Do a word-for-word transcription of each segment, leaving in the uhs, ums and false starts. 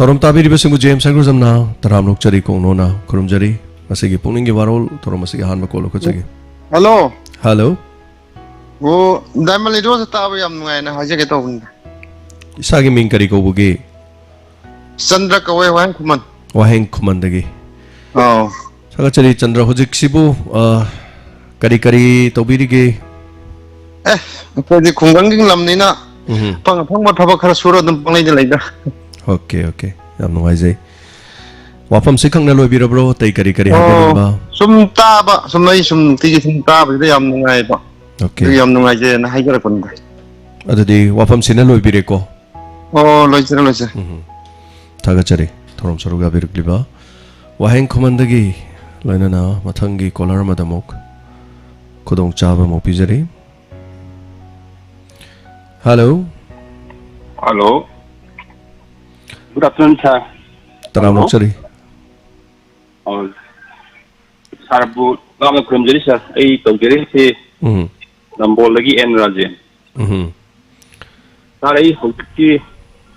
ꯊꯧꯔꯝ ꯇꯥꯕꯤꯔꯤꯕꯁꯤꯡꯕꯨ ꯖꯦꯝꯁ ꯁꯪꯒ꯭ꯔꯖꯝꯅ ꯇꯔꯥꯝꯅ ꯑꯣꯛꯆꯔꯤ, ꯀꯣꯡꯅꯣꯅ ꯈꯨꯔꯨꯝꯖꯔꯤ꯫ ꯉꯁꯤꯒꯤ ꯄꯨꯛꯅꯤꯡꯒꯤ ꯋꯥꯔꯣꯜ ꯊꯧꯔꯝ ꯑꯁꯤꯒꯤ ꯑꯍꯥꯟꯕ ꯀꯣꯜ ꯂꯧꯈꯠꯆꯒꯦ꯫ ꯍꯜꯂꯣ꯫ ꯍꯜꯂꯣ꯫ ꯑꯣ, ꯗꯥꯏꯃꯟ ꯔꯦꯗꯤꯑꯣꯁꯦ ꯇꯥꯕ ꯌꯥꯝ ꯅꯨꯡꯉꯥꯏꯅ ꯍꯥꯏꯖꯒꯦ ꯇꯧꯕꯅꯤꯗ꯫ ꯏꯁꯥꯒꯤ ꯃꯤꯡ ꯀꯔꯤ ꯀꯧꯕꯒꯦ? ꯆꯟꯗ꯭ꯔ ꯀꯧꯋꯦ, ꯋꯥꯍꯦꯡ ꯈꯨꯃꯟ꯫ ꯋꯥꯍꯦꯡ ꯈꯨꯃꯟꯗꯒꯤ꯫ ꯑꯥꯎ꯫ ꯊꯥꯒꯠꯆꯔꯤ ꯆꯟꯗ꯭ꯔ, ꯍꯧꯖꯤꯛꯁꯤꯕꯨ, ꯑ, ꯀꯔꯤ ꯀꯔꯤ ꯇꯧꯕꯤꯔꯤꯒꯦ? ꯑꯦ, ꯑꯩꯈꯣꯏꯗꯤ ꯈꯨꯡꯒꯪꯒꯤ ꯂꯝꯅꯤꯅ ꯎꯝꯍꯨꯝ꯫ ꯑꯐꯪ ꯑꯐꯪꯕ ꯊꯕꯛ ꯈꯔ ꯁꯨꯔ ꯑꯗꯨꯝ ꯄꯪꯂꯩꯗ ꯂꯩꯗ꯫ Okay, okay. ꯌꯥꯝ ꯅꯨꯡꯉꯥꯏꯖꯩ꯫ ꯋꯥꯐꯝꯁꯤ ꯈꯪꯅ ꯂꯣꯏꯕꯤꯔꯕ꯭ꯔꯣ? ꯑꯇꯩ ꯀꯔꯤ ꯀꯔꯤ ꯑꯣ, ꯍꯥꯏꯕꯤꯅꯤꯡꯕ? ꯁꯨꯝ ꯇꯥꯕ, ꯁꯨꯝ ꯑꯩ ꯁꯨꯝ ꯅꯨꯡꯇꯤꯒꯤ ꯁꯨꯝ ꯇꯥꯕꯁꯤꯗ ꯌꯥꯝ ꯅꯨꯡꯉꯥꯏꯕ꯫ ꯑꯣꯀꯦ꯫ ꯑꯗꯨ ꯌꯥꯝ ꯅꯨꯡꯉꯥꯏꯖꯩꯅ ꯍꯥꯏꯖꯔꯛꯄꯅꯤꯗ꯫ ꯑꯗꯨꯗꯤ ꯋꯥꯐꯝꯁꯤꯅ ꯂꯣꯏꯕꯤꯔꯦꯀꯣ? ꯑꯣ, ꯂꯣꯏꯖꯔꯦ, ꯂꯣꯏꯖꯔꯦ꯫ ꯎꯝ꯫ ꯊꯥꯒꯠꯆꯔꯤ ꯊꯧꯔꯝ ꯁꯔꯨꯛ ꯌꯥꯕꯤꯔꯛꯂꯤꯕ ꯋꯥꯍꯦꯡ ꯈꯨꯃꯟꯗꯒꯤ ꯂꯣꯏꯅꯅ ꯃꯊꯪꯒꯤ ꯀꯣꯂꯔ ꯑꯃꯗ ꯑꯃꯨꯛ ꯈꯨꯗꯣꯡꯆꯥꯕ ꯑꯃꯨꯛ ꯄꯤꯖꯔꯤ꯫ Hello. Hello. Good afternoon, sir. ꯇꯔꯥꯝꯅ ꯍꯜꯂꯣ꯫ ꯑꯣꯛꯆꯔꯤ꯫ ꯑꯣ, ꯁꯥꯔꯕꯨ ꯂꯥꯞꯅ ꯈꯨꯔꯨꯝꯖꯔꯤ, ꯁꯥꯔ꯫ ꯑꯩ ꯇꯧꯖꯔꯤꯁꯤ ꯎꯝ꯫ ꯅꯝꯕꯣꯜꯗꯒꯤ ꯑꯦꯟ ꯔꯥꯖꯦꯟ꯫ ꯎꯝ꯫ ꯁꯥꯔ, ꯑꯩ ꯍꯧꯖꯤꯛꯀꯤ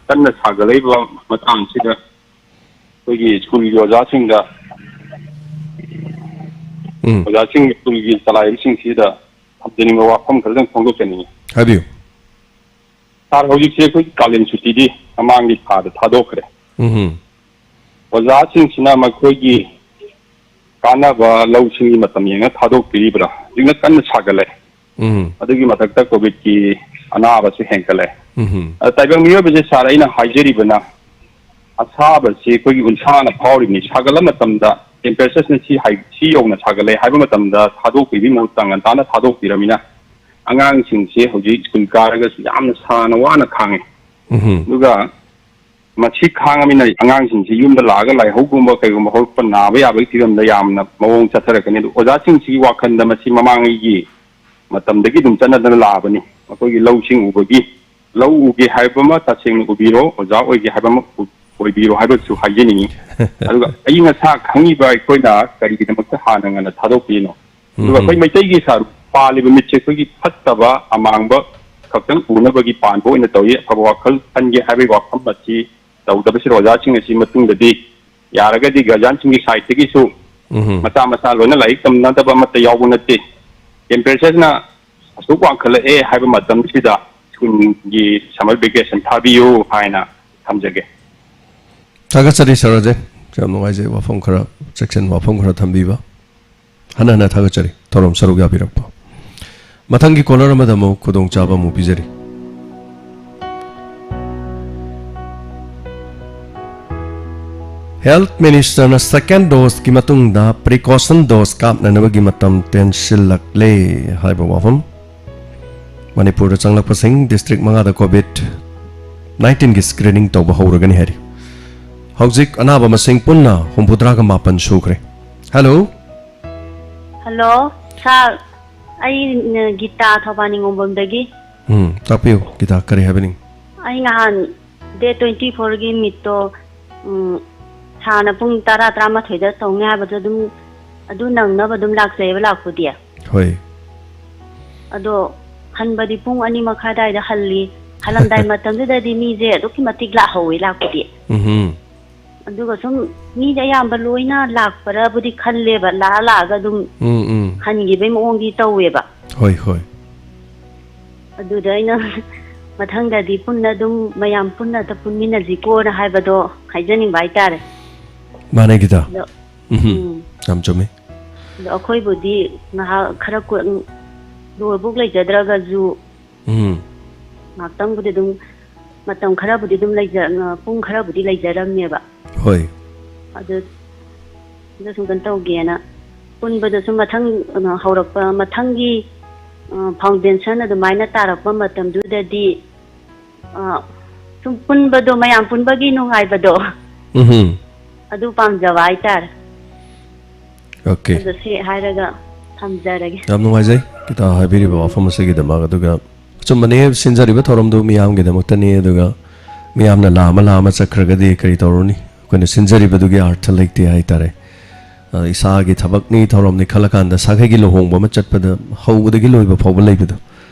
ꯀꯟꯅ ꯁꯥꯒꯠꯂꯛꯏꯕ ꯃꯇꯥꯡꯁꯤꯗ ꯑꯩꯈꯣꯏꯒꯤ ꯁ꯭ꯀꯨꯜꯒꯤ ꯑꯣꯖꯥꯁꯤꯡꯗ, ꯎꯝ꯫ ꯑꯣꯖꯥꯁꯤꯡ, ꯁ꯭ꯀꯨꯜꯒꯤ ꯆꯂꯥꯏꯕꯁꯤꯡꯁꯤꯗ ꯊꯝꯖꯅꯤꯡꯕ ꯋꯥꯐꯝ ꯈꯔꯗꯪ ꯐꯣꯡꯗꯣꯛꯆꯅꯤꯡꯉꯤ꯫ ꯍꯥꯏꯕꯤꯌꯨ꯫ ꯁꯥꯔ, ꯍꯧꯖꯤꯛꯁꯦ ꯑꯩꯈꯣꯏ ꯀꯥꯂꯦꯟ ꯁꯨꯇꯤꯗꯤ ꯃꯃꯥꯡꯒꯤ ꯊꯥꯗ ꯊꯥꯗꯣꯛꯈ꯭ꯔꯦ꯫ ꯎꯝ꯫ ꯑꯣꯖꯥꯁꯤꯡꯁꯤꯅ ꯃꯈꯣꯏꯒꯤ ꯀꯥꯟꯅꯕ ꯂꯧꯁꯤꯡꯒꯤ ꯃꯇꯝ ꯌꯦꯡꯉ ꯊꯥꯗꯣꯛꯄꯤꯔꯤꯕ꯭ꯔꯥ? ꯍꯧꯖꯤꯛꯅ ꯀꯟꯅ ꯁꯥꯒꯠꯂꯦ꯫ ꯎꯝ꯫ ꯑꯗꯨꯒꯤ ꯃꯊꯛꯇ ꯀꯣꯚꯤꯗꯀꯤ ꯑꯅꯥꯕꯁꯨ ꯍꯦꯟꯒꯠꯂꯦ꯫ ꯎꯝ꯫ ꯑꯗ ꯇꯥꯏꯕꯪ ꯃꯤꯑꯣꯏꯕꯁꯦ, ꯁꯥꯔ, ꯑꯩꯅ ꯍꯥꯏꯖꯔꯤꯕꯅ, ꯑꯁꯥꯕꯁꯤ ꯑꯩꯈꯣꯏꯒꯤ ꯎꯟꯁꯥꯅ ꯐꯥꯎꯔꯤꯕꯅꯤ꯫ ꯁꯥꯒꯠꯂ ꯃꯇꯝꯗ temperatureꯁꯤꯅ ꯁꯤ ꯍꯥꯏ-, ꯁꯤ ꯌꯧꯅ ꯁꯥꯒꯠꯂꯦ ꯍꯥꯏꯕ ꯃꯇꯝꯗ ꯊꯥꯗꯣꯛꯄꯤꯕꯒꯤ ꯃꯍꯨꯠꯇ ꯉꯟꯇꯥꯅ ꯊꯥꯗꯣꯛꯄꯤꯔꯃꯤꯅ ꯑꯉꯥꯡꯁꯤꯡꯁꯦ ꯍꯧꯖꯤꯛ ꯁ꯭ꯀꯨꯜ ꯀꯥꯔꯒꯁꯨ ꯌꯥꯝꯅ ꯁꯥꯅ ꯋꯥꯅ ꯈꯥꯡꯉꯦ꯫ ꯎꯝ꯫ ꯑꯗꯨꯒ ꯃꯁꯤ ꯈꯥꯡꯉꯃꯤꯅ ꯑꯉꯥꯡꯁꯤꯡꯁꯤ ꯌꯨꯝꯗ ꯂꯥꯛꯑꯒ ꯂꯥꯏꯍꯧꯒꯨꯝꯕ ꯀꯩꯒꯨꯝꯕ ꯍꯧꯔꯛꯄ, ꯅꯥꯕ ꯌꯥꯕꯒꯤ ꯐꯤꯕꯝꯗ ꯌꯥꯝꯅ ꯃꯑꯣꯡ ꯆꯠꯊꯔꯛꯀꯅꯤ꯫ ꯑꯗꯨ ꯑꯣꯖꯥꯁꯤꯡꯁꯤꯒꯤ ꯋꯥꯈꯜꯗ ꯃꯁꯤ ꯃꯃꯥꯡꯉꯩꯒꯤ ꯃꯇꯝꯗꯒꯤ ꯑꯗꯨꯝ ꯆꯠꯅꯗꯅ ꯂꯥꯛꯑꯕꯅꯤ꯫ ꯑꯩꯈꯣꯏꯒꯤ ꯂꯧꯁꯤꯡ ꯎꯕꯒꯤ, ꯂꯧ ꯎꯒꯦ ꯍꯥꯏꯕ ꯑꯃ ꯇꯁꯦꯡꯅ ꯎꯕꯤꯔꯣ, ꯑꯣꯖꯥ ꯑꯣꯏꯒꯦ ꯍꯥꯏꯕ ꯑꯃ ꯎ-, ꯑꯣꯏꯕꯤꯔꯣ ꯍꯥꯏꯕꯁꯨ ꯍꯥꯏꯖꯅꯤꯡꯉꯤ꯫ ꯑꯗꯨꯒ ꯑꯏꯪ ꯑꯁꯥ ꯈꯪꯉꯤꯕ ꯑꯩꯈꯣꯏꯅ ꯀꯔꯤꯒꯤꯗꯃꯛꯇ ꯍꯥꯟꯅ ꯉꯟꯅ ꯊꯥꯗꯣꯛꯄꯤꯔꯤꯅꯣ? ꯑꯗꯨꯒ ꯎꯝ꯫ ꯑꯩꯈꯣꯏ ꯃꯩꯇꯩꯒꯤ ꯁꯥꯔ ꯄꯥꯜꯂꯤꯕ ꯃꯤꯠꯁꯦ ꯑꯩꯈꯣꯏꯒꯤ ꯐꯠꯇꯕ ꯑꯃꯥꯡꯕ ꯈꯛꯇꯪ ꯎꯅꯕꯒꯤ ꯄꯥꯟꯕ ꯑꯣꯏꯅ ꯇꯧꯏ꯫ ꯑꯐꯕ ꯋꯥꯈꯜ ꯈꯟꯒꯦ ꯍꯥꯏꯕꯒꯤ ꯋꯥꯐꯝ ꯑꯁꯤ ꯇꯧꯗꯕꯁꯤꯗ ꯑꯣꯖꯥꯁꯤꯡ ꯑꯁꯤ ꯃꯇꯨꯡꯗꯗꯤ ꯌꯥꯔꯒꯗꯤ ꯒꯥꯔꯖꯤꯌꯥꯟꯁꯤꯡꯒꯤ ꯁꯥꯏꯠꯇꯒꯤꯁꯨ ꯎꯝ꯫ ꯃꯆꯥ ꯃꯆꯥ ꯂꯣꯏꯅ ꯂꯥꯏꯔꯤꯛ ꯇꯝꯅꯗꯕ ꯑꯃꯠꯇ ꯌꯥꯎꯕ ꯅꯠꯇꯦ꯫ ꯇꯦꯝꯄꯔꯦꯆꯔꯅ ꯑꯁꯨꯛ ꯋꯥꯡꯈꯠꯂꯛꯑꯦ ꯍꯥꯏꯕ ꯃꯇꯝꯁꯤꯗ ꯁ꯭ꯀꯨꯜꯒꯤ ꯁꯝꯃꯔ ꯚꯦꯀꯦꯁꯟ ꯊꯥꯕꯤꯌꯨ ꯍꯥꯏꯅ ꯊꯝꯖꯒꯦ꯫ ꯊꯥꯒꯠꯆꯔꯤ ꯁꯥꯔ ꯑꯖꯦ, ꯌꯥꯝ ꯅꯨꯡꯉꯥꯏꯖꯩ ꯋꯥꯐꯝ ꯈꯔ, ꯆꯦꯛꯁꯤꯟ ꯋꯥꯐꯝ ꯈꯔ ꯊꯝꯕꯤꯕ꯫ ꯍꯟꯅ ꯍꯟꯅ ꯊꯥꯒꯠꯆꯔꯤ ꯊꯧꯔꯝ ꯁꯔꯨꯛ ꯌꯥꯕꯤꯔꯛꯄ꯫ ꯃꯊꯪꯒꯤ ꯀꯣꯂꯔ ꯑꯃꯗ ꯑꯃꯨꯛ ꯈꯨꯗꯣꯡꯆꯥꯕ ꯑꯃꯨꯛ ꯄꯤꯖꯔꯤ꯫ ꯍꯦꯜꯊ ꯃꯤꯅꯤꯁꯇꯔꯅ ꯁꯦꯀꯦꯟ ꯗꯣꯁꯀꯤ ꯃꯇꯨꯡꯗ ꯄ꯭ꯔꯤꯀꯣꯁꯟ ꯗꯣꯁ ꯀꯥꯞꯅꯅꯕꯒꯤ ꯃꯇꯝ ꯇꯦꯟꯁꯤꯜꯂꯛꯂꯦ ꯍꯥꯏꯕ ꯋꯥꯐꯝ꯫ ꯃꯅꯤꯄꯨꯔꯗ ꯆꯪꯂꯛꯄꯁꯤꯡ ꯗꯤꯁꯇ꯭ꯔꯤꯛ ꯃꯉꯥꯗ ꯀꯣꯚꯤꯗ ꯅꯥꯏꯟꯇꯤꯟꯒꯤ ꯁ꯭ꯀ꯭ꯔꯤꯅꯤꯡ ꯇꯧꯕ ꯍꯧꯔꯒꯅꯤ ꯍꯥꯏꯔꯤ꯫ ꯍꯧꯖꯤꯛ ꯑꯅꯥꯕ ꯃꯁꯤꯡ ꯄꯨꯟꯅ ꯍꯨꯝꯐꯨꯇꯔꯥꯒ ꯃꯥꯄꯟ ꯁꯨꯈ꯭ꯔꯦ꯫ ꯍꯜꯂꯣ꯫ ꯍꯜꯂꯣ, ꯁꯥꯔ, ꯑꯩ, ꯅ, ꯒꯤꯇꯥ ꯊꯧꯕꯥꯜ ꯅꯤꯉꯣꯝꯕꯝꯗꯒꯤ꯫ ꯎꯝ, ꯇꯥꯛꯄꯤꯌꯨ, ꯒꯤꯇꯥ, ꯀꯔꯤ ꯍꯥꯏꯕꯅꯤ? ꯑꯩ ꯅꯍꯥꯟ ꯗꯦꯠ ꯇ꯭ꯋꯦꯟꯇꯤ ꯐꯣꯔꯒꯤ ꯃꯤꯠꯇꯣ, ꯎꯝ, ꯁꯥꯔꯅ ꯄꯨꯡ ꯇꯔꯥ, ꯇꯔꯥꯃꯥꯊꯣꯏꯗ ꯇꯧꯅꯤ ꯍꯥꯏꯕꯗꯣ ꯑꯗꯨꯝ, ꯑꯗꯨ ꯅꯪꯅꯕ ꯑꯗꯨꯝ ꯂꯥꯛꯆꯩꯌꯦꯕ ꯂꯥꯛꯄꯨꯗꯤ꯫ ꯍꯣꯏ꯫ ꯑꯗꯣ ꯍꯟꯕꯗꯤ ꯄꯨꯡ ꯑꯅꯤ ꯃꯈꯥꯏ ꯑꯗꯥꯏꯗ ꯍꯜꯂꯤ꯫ ꯍꯜꯂꯝꯗꯥꯏ ꯃꯇꯝꯗꯨꯗꯗꯤ ꯃꯤꯁꯦ ꯑꯗꯨꯛꯀꯤ ꯃꯇꯤꯛ ꯂꯥꯛꯍꯧꯋꯤ ꯂꯥꯛꯄꯗꯤ꯫ ꯎꯝꯍꯨꯝ꯫ ꯑꯗꯨꯒ ꯁꯨꯝ ꯃꯤꯁꯦ ꯑꯌꯥꯝꯕ ꯂꯣꯏꯅ ꯂꯥꯛꯄ꯭ꯔꯕꯨꯗꯤ ꯈꯜꯂꯦꯕ, ꯂꯥꯛꯑ ꯂꯥꯛꯑꯒ ꯑꯗꯨꯝ ꯎꯝ, ꯎꯝ꯫ ꯍꯟꯈꯤꯕꯩ ꯃꯑꯣꯡꯗꯤ ꯇꯧꯋꯦꯕ꯫ ꯍꯣꯏ, ꯍꯣꯏ꯫ ꯑꯗꯨꯗ ꯑꯩꯅ ꯃꯊꯪꯗꯗꯤ ꯄꯨꯟꯅ ꯑꯗꯨꯝ ꯃꯌꯥꯝ ꯄꯨꯟꯅ ꯑꯝꯇ ꯄꯨꯟꯃꯤꯟꯅꯁꯤꯀꯣꯅ ꯍꯥꯏꯕꯗꯣ ꯍꯥꯏꯖꯅꯤꯡꯕ ꯍꯥꯏꯇꯥꯔꯦ꯫ ꯃꯥꯅꯦ ꯒꯤꯇꯥ꯫ ꯑꯗꯣ, ꯎꯝꯍꯨꯝ꯫ ꯎꯝ꯫ ꯌꯥꯝ ꯆꯨꯝꯃꯤ꯫ ꯑꯗꯣ ꯑꯩꯈꯣꯏꯕꯨꯗꯤ ꯉꯥꯏꯍꯥꯛ ꯈꯔ ꯀꯨꯏ-, ꯂꯣꯏꯕꯨꯛ ꯂꯩꯖꯗ꯭ꯔꯒꯁꯨ ꯎꯝ꯫ ꯉꯥꯛꯇꯪꯕꯨꯗꯤ ꯑꯗꯨꯝ, ꯃꯇꯝ ꯈꯔꯕꯨꯗꯤ ꯑꯗꯨꯝ ꯂꯩꯖ-, ꯄꯨꯡ ꯈꯔꯕꯨꯗꯤ ꯂꯩꯖꯔꯝꯃꯦꯕ꯫ ꯍꯣꯏ꯫ ꯑꯗꯨ, ꯑꯗꯨ ꯁꯨꯝ ꯀꯩꯅꯣ ꯇꯧꯒꯦꯅ ꯄꯨꯟꯕꯗꯁꯨ ꯃꯊꯪ, ꯀꯩꯅꯣ, ꯍꯧꯔꯛꯄ ꯃꯊꯪꯒꯤ, ꯑ, ꯐꯥꯎꯟꯗꯦꯁꯟ ꯑꯗꯨꯃꯥꯏꯅ ꯇꯥꯔꯛꯄ ꯃꯇꯝꯗꯨꯗꯗꯤ, ꯑ, ꯁꯨꯝ ꯄꯨꯟꯕꯗꯣ, ꯃꯌꯥꯝ ꯄꯨꯟꯕꯒꯤ ꯅꯨꯡꯉꯥꯏꯕꯗꯣ, ꯎꯝꯍꯨꯝ꯫ ꯑꯗꯨ ꯄꯥꯝꯖꯕ ꯍꯥꯏꯇꯥꯔꯦ꯫ ꯑꯣꯀꯦ꯫ ꯑꯗꯣ ꯁꯤ ꯍꯥꯏꯔꯒ ꯊꯝꯖꯔꯒꯦ꯫ ꯌꯥꯝ ꯅꯨꯡꯉꯥꯏꯖꯩ ꯒꯤꯇꯥ ꯍꯥꯏꯕꯤꯔꯤꯕ ꯋꯥꯐꯝ ꯑꯁꯤꯒꯤꯗꯃꯛ꯫ ꯑꯗꯨꯒ ꯑꯆꯨꯝꯕꯅꯤ, ꯁꯤꯟꯖꯔꯤꯕ ꯊꯧꯔꯝꯗꯨ ꯃꯤꯌꯥꯝꯒꯤꯗꯃꯛꯇꯅꯤ꯫ ꯑꯗꯨꯒ ꯃꯤꯌꯥꯝꯅ ꯂꯥꯝꯃ ꯂꯥꯝꯃ ꯆꯠꯈ꯭ꯔꯒꯗꯤ ꯀꯔꯤ ꯇꯧꯔꯨꯅꯤ? ꯑꯩꯈꯣꯏꯅ ꯁꯤꯟꯖꯔꯤꯕꯗꯨꯒꯤ ꯑꯥꯔꯊ ꯂꯩꯇꯦ ꯍꯥꯏꯇꯥꯔꯦ꯫ ꯑ, ꯏꯁꯥꯒꯤ ꯊꯕꯛꯅꯤ, ꯊꯧꯔꯝꯅꯤ ꯈꯜꯂꯀꯥꯟꯗ ꯁꯥꯒꯩꯒꯤ ꯂꯨꯍꯣꯡꯕ ꯑꯃ ꯆꯠꯄꯗ ꯍꯧꯕꯗꯒꯤ ꯂꯣꯏꯕ ꯐꯥꯎꯕ ꯂꯩꯕꯗꯣ,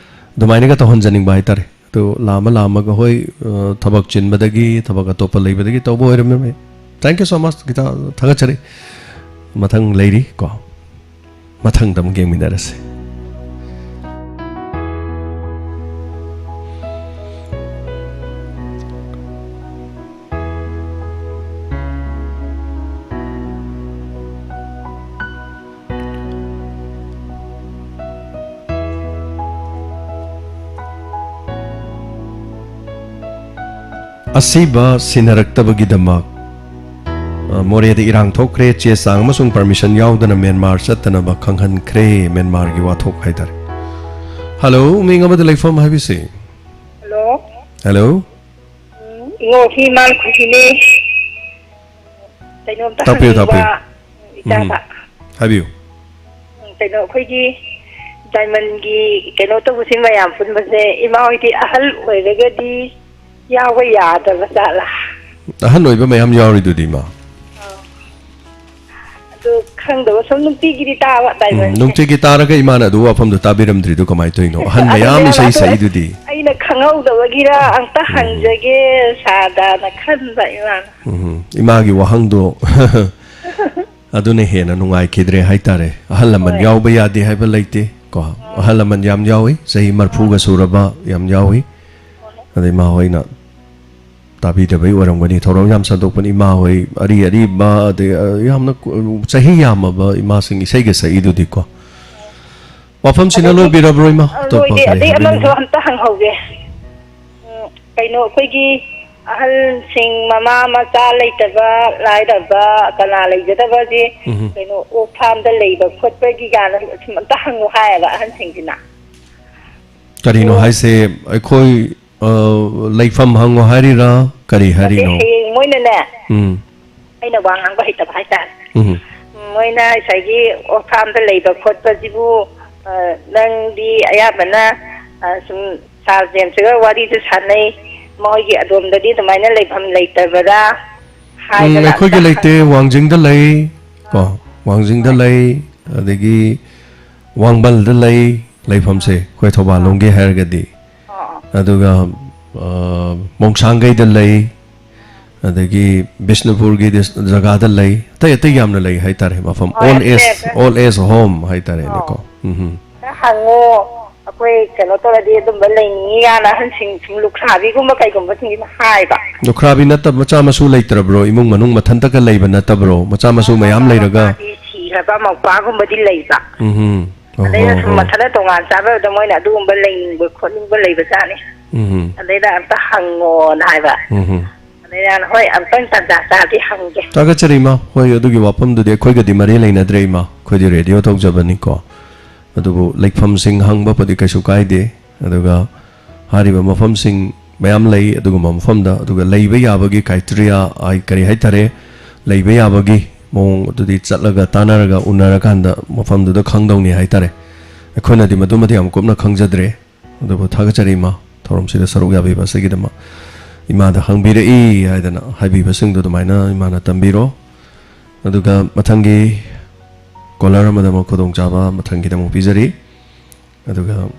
ꯑꯗꯨꯃꯥꯏꯅꯒ ꯇꯧꯍꯟꯖꯅꯤꯡꯕ ꯍꯥꯏꯇꯥꯔꯦ꯫ ꯑꯗꯨ ꯂꯥꯝꯃ ꯂꯥꯝꯃꯒ, ꯍꯣꯏ, ꯑ, ꯊꯕꯛ ꯆꯤꯟꯕꯗꯒꯤ, ꯊꯕꯛ ꯑꯇꯣꯞꯄ ꯂꯩꯕꯗꯒꯤ ꯇꯧꯕ ꯑꯣꯏꯔꯝꯃꯦ꯫ Thank you so much, guitar, ꯊꯥꯒꯠꯆꯔꯤ꯫ ꯃꯊꯪ ꯂꯩꯔꯤ ꯀꯣ꯫ ꯃꯊꯪꯗ ꯑꯃꯨꯛ ꯌꯦꯡꯃꯤꯟꯅꯔꯁꯦ꯫ ꯑꯁꯤꯕ ꯁꯤꯟꯅꯔꯛꯇꯕꯒꯤꯗꯃꯛ, ꯑ, ꯃꯣꯔꯦꯗ ꯏꯔꯥꯡ ꯊꯣꯛꯈ꯭ꯔꯦ, ꯆꯦ ꯆꯥꯡ ꯑꯃꯁꯨꯡ permission ꯌꯥꯎꯗꯅ ꯃ꯭ꯌꯥꯟꯃꯥꯔ ꯆꯠꯇꯅꯕ ꯈꯪꯍꯟꯈ꯭ꯔꯦ, ꯃ꯭ꯌꯥꯟꯃꯥꯔꯒꯤ ꯋꯥꯊꯣꯛ ꯍꯥꯏꯇꯥꯔꯦ꯫ ꯍꯜꯂꯣ, ꯃꯤꯡ ꯑꯃꯗ ꯂꯩꯐꯝ ꯍꯥꯏꯕꯤꯁꯤ꯫ ꯍꯜꯂꯣ꯫ ꯍꯜꯂꯣ꯫ ꯎꯝ, ꯏꯉꯣ, ꯁꯤ ꯏꯃꯥ ꯈꯨꯁꯤꯅꯦ꯫ ꯀꯩꯅꯣꯝꯇ ꯇꯥꯛꯄꯤꯌꯨ, ꯍꯪꯅꯤꯡꯕ ꯇꯥꯛꯄꯤꯌꯨ꯫ ꯏꯆꯥꯗ꯫ ꯎꯝ꯫ ꯍꯥꯏꯕꯤꯌꯨ꯫ ꯎꯝ, ꯀꯩꯅꯣ, ꯑꯩꯈꯣꯏꯒꯤ ꯗꯥꯏꯃꯟꯒꯤ ꯀꯩꯅꯣ ꯇꯧꯕꯁꯤ, ꯃꯌꯥꯝ ꯄꯨꯟꯕꯁꯦ, ꯏꯃꯥ ꯍꯣꯏꯗꯤ ꯑꯍꯜ ꯑꯣꯏꯔꯒꯗꯤ ꯌꯥꯎꯕ ꯌꯥꯗꯕ ꯖꯥꯠꯂꯥ? ꯑꯍꯟ ꯑꯣꯏꯕ ꯃꯌꯥꯝ ꯌꯥꯎꯔꯤꯗꯨꯗꯤ, ꯏꯃꯥ꯫ ꯑꯥ꯫ ꯑꯗꯨ ꯈꯪꯗꯕ, ꯁꯨꯝ ꯅꯨꯡꯇꯤꯒꯤꯗꯤ ꯇꯥꯕ, ꯎꯝ, ꯗꯥꯏꯃꯟꯁꯦ꯫ ꯅꯨꯡꯇꯤꯒꯤ ꯇꯥꯔꯒ ꯏꯃꯥꯅ ꯑꯗꯨ ꯋꯥꯐꯝꯗꯣ ꯇꯥꯕꯤꯔꯝꯗ꯭ꯔꯤꯗꯣ ꯀꯃꯥꯏꯅ ꯇꯧꯔꯤꯅꯣ? ꯑꯍꯟ ꯑꯗꯨꯅꯦ ꯃꯌꯥꯝ ꯍꯥꯏꯕ, ꯏꯁꯩ ꯑꯗꯨ ꯁꯛꯏꯗꯨꯗꯤ꯫ ꯑꯩꯅ ꯈꯪꯍꯧꯗꯕꯒꯤꯔ ꯑꯝꯇ ꯎꯝ꯫ ꯍꯪꯖꯒꯦ ꯁꯥꯔꯗꯅ ꯈꯟꯕ ꯏꯃꯥꯅ꯫ ꯎꯝ, ꯏꯃꯥꯒꯤ ꯋꯥꯍꯪꯗꯣ ꯑꯗꯨꯅ ꯍꯦꯟꯅ ꯅꯨꯡꯉꯥꯏꯈꯤꯗ꯭ꯔꯦ ꯍꯥꯏꯇꯥꯔꯦ꯫ ꯑꯍꯜ ꯂꯃꯟ ꯍꯣꯏ꯫ ꯌꯥꯎꯕ ꯌꯥꯗꯦ ꯍꯥꯏꯕ ꯂꯩꯇꯦ ꯀꯣ꯫ ꯎꯝ꯫ ꯑꯍꯜ ꯂꯃꯟ ꯌꯥꯝ ꯌꯥꯎꯏ, ꯆꯍꯤ ꯃꯔꯐꯨꯒ ꯎꯝ꯫ ꯁꯨꯔꯕ ꯌꯥꯝ ꯌꯥꯎꯏ꯫ ꯍꯣꯏ꯫ ꯑꯗꯩ ꯏꯃꯥ ꯍꯣꯏꯅ ꯇꯥꯕꯤꯗꯕꯩ ꯑꯣꯏꯔꯝꯒꯅꯤ꯫ ꯊꯧꯔꯝ ꯌꯥꯝ ꯁꯟꯗꯣꯛꯄꯅꯤ꯫ ꯏꯃꯥ ꯍꯣꯏ ꯑꯔꯤ ꯑꯔꯤꯕ, ꯑꯗꯩ, ꯑ, ꯌꯥꯝꯅ ꯀꯨ-, ꯆꯍꯤ ꯌꯥꯝꯃꯕ ꯏꯃꯥꯁꯤꯡ ꯏꯁꯩꯒ ꯁꯛꯏꯗꯨꯗꯤꯀꯣ꯫ ꯋꯥꯐꯝꯁꯤꯅ ꯑꯗꯒꯤ, ꯂꯣꯏꯕꯤꯔꯕ꯭ꯔꯣ, ꯏꯃꯥ? ꯑ, ꯑꯇꯣꯞꯄ ꯂꯣꯏꯗꯦ꯫ ꯀꯔꯤ ꯑꯗꯩ ꯑꯃꯁꯨ ꯍꯥꯏꯕꯤꯅꯤꯡꯉꯤ? ꯑꯝꯇ ꯍꯪꯍꯧꯒꯦ꯫ ꯎꯝ, ꯀꯩꯅꯣ, ꯑꯩꯈꯣꯏꯒꯤ ꯑꯍꯜꯁꯤꯡ, ꯃꯃꯥ ꯃꯆꯥ ꯂꯩꯇꯕ, ꯂꯥꯏꯔꯕ, ꯀꯅꯥ ꯂꯩꯖꯗꯕꯁꯦ, ꯎꯝ꯫ ꯀꯩꯅꯣ, ꯑꯣꯛ ꯐꯥꯝꯗ ꯂꯩꯕ ꯈꯣꯠꯄꯒꯤ ꯀꯥꯏꯅ ꯁꯨꯝ ꯑꯝꯇ ꯍꯪꯉꯨ ꯍꯥꯏꯌꯦꯕ ꯑꯍꯟꯁꯤꯡꯁꯤꯅ꯫ ꯀꯔꯤꯅꯣ ꯑꯗꯣ ꯍꯥꯏꯁꯦ? ꯑꯩꯈꯣꯏ, ꯑ, ꯂꯩꯐꯝ ꯍꯪꯉꯣ ꯍꯥꯏꯔꯤꯔꯥ? ꯀꯔꯤ ꯅꯠꯇꯦ, ꯍꯥꯏꯔꯤꯅꯣ? ꯍꯌꯦꯡ ꯃꯣꯏꯅꯅꯦ, ꯎꯝ꯫ ꯑꯩꯅ ꯋꯥ ꯉꯥꯡꯕ ꯍꯩꯇꯕ ꯍꯥꯏꯇꯥꯔꯦ꯫ ꯎꯝ꯫ ꯃꯣꯏꯅ ꯉꯁꯥꯏꯒꯤ ꯑꯣꯛ ꯐꯥꯝꯗ ꯂꯩꯕ ꯈꯣꯠꯄꯁꯤꯕꯨ, ꯑ, ꯅꯪꯗꯤ ꯑꯌꯥꯝꯕꯅ, ꯑ, ꯁꯨꯝ ꯁꯥꯔ ꯖꯦꯝꯁꯀ ꯋꯥꯔꯤꯁꯨ ꯁꯥꯟꯅꯩ, ꯃꯣꯏꯒꯤ ꯑꯗꯣꯝꯗꯗꯤ ꯑꯗꯨꯃꯥꯏꯅ ꯂꯩꯐꯝ ꯂꯩꯇꯕꯔꯥ ꯎꯝ, ꯍꯥꯏꯗꯅ ꯑꯩꯈꯣꯏꯒꯤ ꯑꯝꯇ ꯂꯩꯇꯦ, ꯍꯪꯉꯣ꯫ ꯋꯥꯡꯖꯤꯡꯗ ꯂꯩ ꯀꯣ, ꯑꯥ꯫ ꯋꯥꯡꯖꯤꯡꯗ ꯍꯣꯏ꯫ ꯂꯩ, ꯑꯗꯒꯤ ꯋꯥꯡꯕꯜꯗ ꯂꯩ ꯂꯩꯐꯝꯁꯦ, ꯑꯩꯈꯣꯏ ꯊꯧꯕꯥꯜ ꯑꯥ꯫ ꯂꯣꯝꯒꯤ ꯍꯥꯏꯔꯒꯗꯤ꯫ ꯑꯥ, ꯑꯥ꯫ ꯑꯗꯨꯒ, ꯑ, ꯃꯣꯡꯁꯥꯡꯒꯩꯗ ꯂꯩ, ꯑꯗꯒꯤ ꯕꯤꯁꯅꯨꯄꯨꯔꯒꯤ ꯗꯤꯁ-, ꯖꯒꯥꯗ ꯂꯩ, ꯑꯇꯩ ꯑꯇꯩ ꯌꯥꯝꯅ ꯂꯩ ꯍꯥꯏꯇꯥꯔꯦ ꯃꯐꯝ꯫ ꯍꯣꯏ, ꯑꯣꯜ ꯑꯦꯖ, ꯑꯇꯩ ꯑꯇꯩ꯫ ꯑꯣꯜ ꯑꯦꯖ ꯍꯣꯝ ꯍꯥꯏꯇꯥꯔꯦꯅꯦꯀꯣ꯫ ꯑꯣ꯫ ꯎꯝ꯫ ꯈꯔ ꯍꯪꯉꯣ, ꯑꯩꯈꯣꯏ ꯀꯩꯅꯣ ꯇꯧꯔꯗꯤ ꯑꯗꯨꯝꯕ ꯂꯩꯅꯤꯡꯉꯤ ꯀꯥꯏꯅ ꯑꯍꯟꯁꯤꯡ ꯁꯨꯝ ꯂꯨꯈ꯭ꯔꯥꯕꯤꯒꯨꯝꯕ ꯀꯩꯒꯨꯝꯕꯁꯤꯡꯁꯤꯅ ꯍꯥꯏꯕ꯫ ꯂꯨꯈ꯭ꯔꯥꯕꯤ ꯅꯠꯇꯕ ꯃꯆꯥ ꯃꯁꯨ ꯂꯩꯇ꯭ꯔꯕ꯭ꯔꯣ? ꯏꯃꯨꯡ ꯃꯅꯨꯡ ꯃꯊꯟꯇꯒ ꯂꯩꯕ ꯅꯠꯇꯕ꯭ꯔꯣ? ꯃꯆꯥ ꯃꯁꯨ ꯃꯌꯥꯝ ꯂꯩꯔꯒ? ꯃꯄꯥꯗꯤ ꯁꯤꯈ꯭ꯔꯕ ꯃꯧꯄꯥꯒꯨꯝꯕꯗꯤ ꯂꯩꯕ꯫ ꯎꯝ꯫ ꯑꯣ, ꯑꯗꯩꯗ ꯍꯣ, ꯁꯨꯝ ꯍꯣ꯫ ꯃꯊꯟꯇ ꯇꯣꯉꯥꯟ ꯆꯥꯕꯗ ꯃꯣꯏꯅ ꯑꯗꯨꯒꯨꯝꯕ ꯂꯩꯅꯤꯡꯕ ꯈꯣꯠꯅꯤꯡꯕ ꯂꯩꯕꯖꯥꯠꯅꯤ꯫ ꯎꯝ꯫ ꯑꯗꯩꯗ ꯑꯝꯇ ꯍꯪꯉꯣꯅ ꯍꯥꯏꯕ꯫ ꯎꯝ꯫ ꯑꯗꯩꯗ ꯑꯩꯅ, "ꯍꯣꯏ, ꯑꯝꯇꯪ ꯇꯟꯖꯥ ꯆꯥꯔꯗꯤ ꯍꯪꯒꯦ꯫" ꯊꯥꯒꯠꯆꯔꯤ, ꯏꯃꯥ꯫ ꯍꯣꯏ, ꯑꯗꯨꯒꯤ ꯋꯥꯐꯝꯗꯨꯗꯤ ꯑꯩꯈꯣꯏꯒꯗꯤ ꯃꯔꯤ ꯂꯩꯅꯗ꯭ꯔꯦ, ꯏꯃꯥ꯫ ꯑꯩꯈꯣꯏꯗꯤ ꯔꯦꯗꯤꯑꯣ ꯇꯧꯖꯕꯅꯤꯀꯣ꯫ ꯑꯗꯨꯕꯨ ꯂꯩꯐꯝꯁꯤꯡ ꯍꯪꯕꯕꯨꯗꯤ ꯀꯩꯁꯨ ꯀꯥꯏꯗꯦ꯫ ꯑꯗꯨꯒ ꯍꯥꯏꯔꯤꯕ ꯃꯐꯝꯁꯤꯡ ꯃꯌꯥꯝ ꯂꯩ ꯑꯗꯨꯒꯨꯝꯕ ꯃꯐꯝꯗ, ꯑꯗꯨꯒ ꯂꯩꯕ ꯌꯥꯕꯒꯤ criteria, ꯑꯩ, ꯀꯔꯤ ꯍꯥꯏꯇꯥꯔꯦ, ꯂꯩꯕ ꯌꯥꯕꯒꯤ ꯃꯑꯣꯡ ꯑꯗꯨꯗꯤ ꯆꯠꯂꯒ ꯇꯥꯟꯅꯔꯒ ꯎꯅꯔꯀꯥꯟꯗ ꯃꯐꯝꯗꯨꯗ ꯈꯪꯗꯧꯅꯤ ꯍꯥꯏꯇꯥꯔꯦ꯫ ꯑꯩꯈꯣꯏꯅꯗꯤ ꯃꯗꯨꯃꯗꯤ ꯌꯥꯝ ꯀꯨꯞꯅ ꯈꯪꯖꯗ꯭ꯔꯦ꯫ ꯑꯗꯨꯕꯨ ꯊꯥꯒꯠꯆꯔꯤ, ꯏꯃꯥ, ꯊꯧꯔꯝꯁꯤꯗ ꯁꯔꯨꯛ ꯌꯥꯕꯤꯕ ꯑꯁꯤꯒꯤꯗꯃꯛ꯫ ꯏꯃꯥꯗ ꯍꯪꯕꯤꯔꯛꯏ ꯍꯥꯏꯗꯅ ꯍꯥꯏꯕꯤꯕꯁꯤꯡꯗꯨ ꯑꯗꯨꯃꯥꯏꯅ ꯏꯃꯥꯅ ꯇꯝꯕꯤꯔꯣ꯫ ꯑꯗꯨꯒ ꯃꯊꯪꯒꯤ caller ꯑꯃꯗ ꯑꯃꯨꯛ ꯈꯨꯗꯣꯡꯆꯥꯕ ꯃꯊꯪꯒꯤꯗ ꯑꯃꯨꯛ ꯄꯤꯖꯔꯤ꯫ ꯑꯗꯨꯒ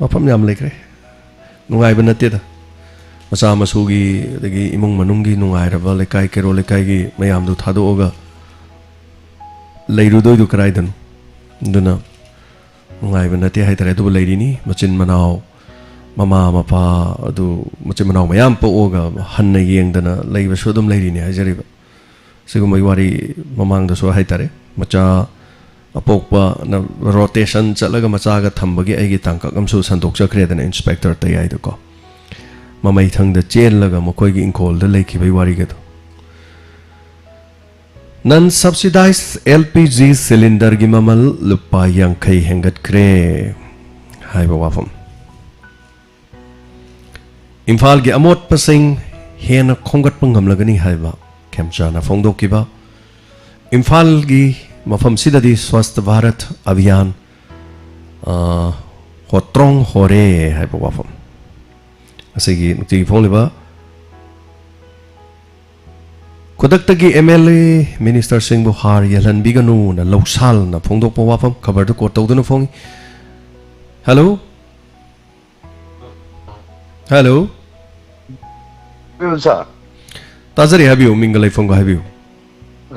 ꯃꯐꯝ ꯌꯥꯝ ꯂꯩꯈ꯭ꯔꯦ꯫ ꯅꯨꯡꯉꯥꯏꯕ ꯅꯠꯇꯦꯗ꯫ ꯃꯆꯥ ꯃꯁꯨꯒꯤ, ꯑꯗꯒꯤ ꯏꯃꯨꯡ ꯃꯅꯨꯡꯒꯤ ꯅꯨꯡꯉꯥꯏꯔꯕ, ꯂꯩꯀꯥꯏ ꯀꯩꯔꯣꯜ ꯂꯩꯀꯥꯏꯒꯤ ꯃꯌꯥꯝꯗꯨ ꯊꯥꯗꯣꯛꯑꯒ ꯂꯩꯔꯨꯗꯣꯏꯗꯨ ꯀꯗꯥꯏꯗꯅꯣ? ꯑꯗꯨꯅ ꯅꯨꯡꯉꯥꯏꯕ ꯅꯠꯇꯦ ꯍꯥꯏꯇꯥꯔꯦ꯫ ꯑꯗꯨꯕꯨ ꯂꯩꯔꯤꯅꯤ, ꯃꯆꯤꯟ ꯃꯅꯥꯎ, ꯃꯃꯥ ꯃꯄꯥ, ꯑꯗꯨ ꯃꯆꯤꯟ ꯃꯅꯥꯎ ꯃꯌꯥꯝ ꯄꯣꯛꯑꯒ ꯍꯟꯅ ꯌꯦꯡꯗꯅ ꯂꯩꯕꯁꯨ ꯑꯗꯨꯝ ꯂꯩꯔꯤꯅꯤ ꯍꯥꯏꯖꯔꯤꯕ꯫ ꯁꯤꯒꯨꯝꯕꯒꯤ ꯋꯥꯔꯤ ꯃꯃꯥꯡꯗꯁꯨ ꯍꯥꯏꯇꯥꯔꯦ, ꯃꯆꯥ ꯑꯄꯣꯛꯄꯅ rotation ꯆꯠꯂꯒ ꯃꯆꯥꯒ ꯊꯝꯕꯒꯤ ꯑꯩꯒꯤ ꯇꯥꯡꯀꯛ ꯑꯃꯁꯨ ꯁꯟꯗꯣꯛꯆꯈ꯭ꯔꯦꯗꯅ, ꯏꯟꯁꯄꯦꯛꯇꯔ ꯇꯌꯥꯏꯗꯀꯣ꯫ ꯃꯃꯩꯊꯪꯗ ꯆꯦꯜꯂꯒ ꯃꯈꯣꯏꯒꯤ ꯏꯪꯈꯣꯜꯗ ꯂꯩꯈꯤꯕꯒꯤ ꯋꯥꯔꯤꯒꯗꯣ꯫ Non subsidized L P G cylinderꯒꯤ ꯃꯃꯜ ꯂꯨꯄꯥ ꯌꯥꯡꯈꯩ ꯍꯦꯟꯒꯠꯈ꯭ꯔꯦ ꯍꯥꯏꯕ ꯋꯥꯐꯝ꯫ ꯏꯝꯐꯥꯜꯒꯤ ꯑꯃꯣꯠꯄꯁꯤꯡ ꯍꯦꯟꯅ ꯈꯣꯝꯒꯠꯄ ꯉꯝꯂꯒꯅꯤ ꯍꯥꯏꯕ ꯈꯦꯝꯆꯥꯅ ꯐꯣꯡꯗꯣꯛꯈꯤꯕ꯫ ꯏꯝꯐꯥꯜꯒꯤ ꯃꯐꯝꯁꯤꯗꯗꯤ ꯁ꯭ꯋꯥꯁꯊ ꯚꯥꯔꯠ ꯑꯚꯤꯌꯥꯟ, ꯑ, ꯍꯣꯇ꯭ꯔꯣꯡ ꯍꯣꯔꯦ ꯍꯥꯏꯕ ꯋꯥꯐꯝ ꯑꯁꯤꯒꯤ ꯅꯨꯡꯇꯤꯒꯤ ꯐꯣꯡꯂꯤꯕ ꯈꯨꯗꯛꯇꯒꯤ M L A minister ꯁꯤꯡꯕꯨ ꯍꯥꯔ ꯌꯦꯜꯍꯟꯕꯤꯒꯅꯨꯅ ꯂꯧꯁꯥꯜꯅ ꯐꯣꯡꯗꯣꯛꯄ ꯋꯥꯐꯝ ꯈꯕꯔꯗ quote ꯇꯧꯗꯨꯅ ꯐꯣꯡꯏ꯫ Hello? ꯍꯜꯂꯣ꯫ ꯍꯜꯂꯣ, ꯁꯥꯔ꯫ ꯇꯥꯖꯔꯤ, ꯍꯥꯏꯕꯤꯌꯨ, ꯃꯤꯡꯒ ꯂꯩꯐꯝꯒ ꯍꯥꯏꯕꯤꯌꯨ꯫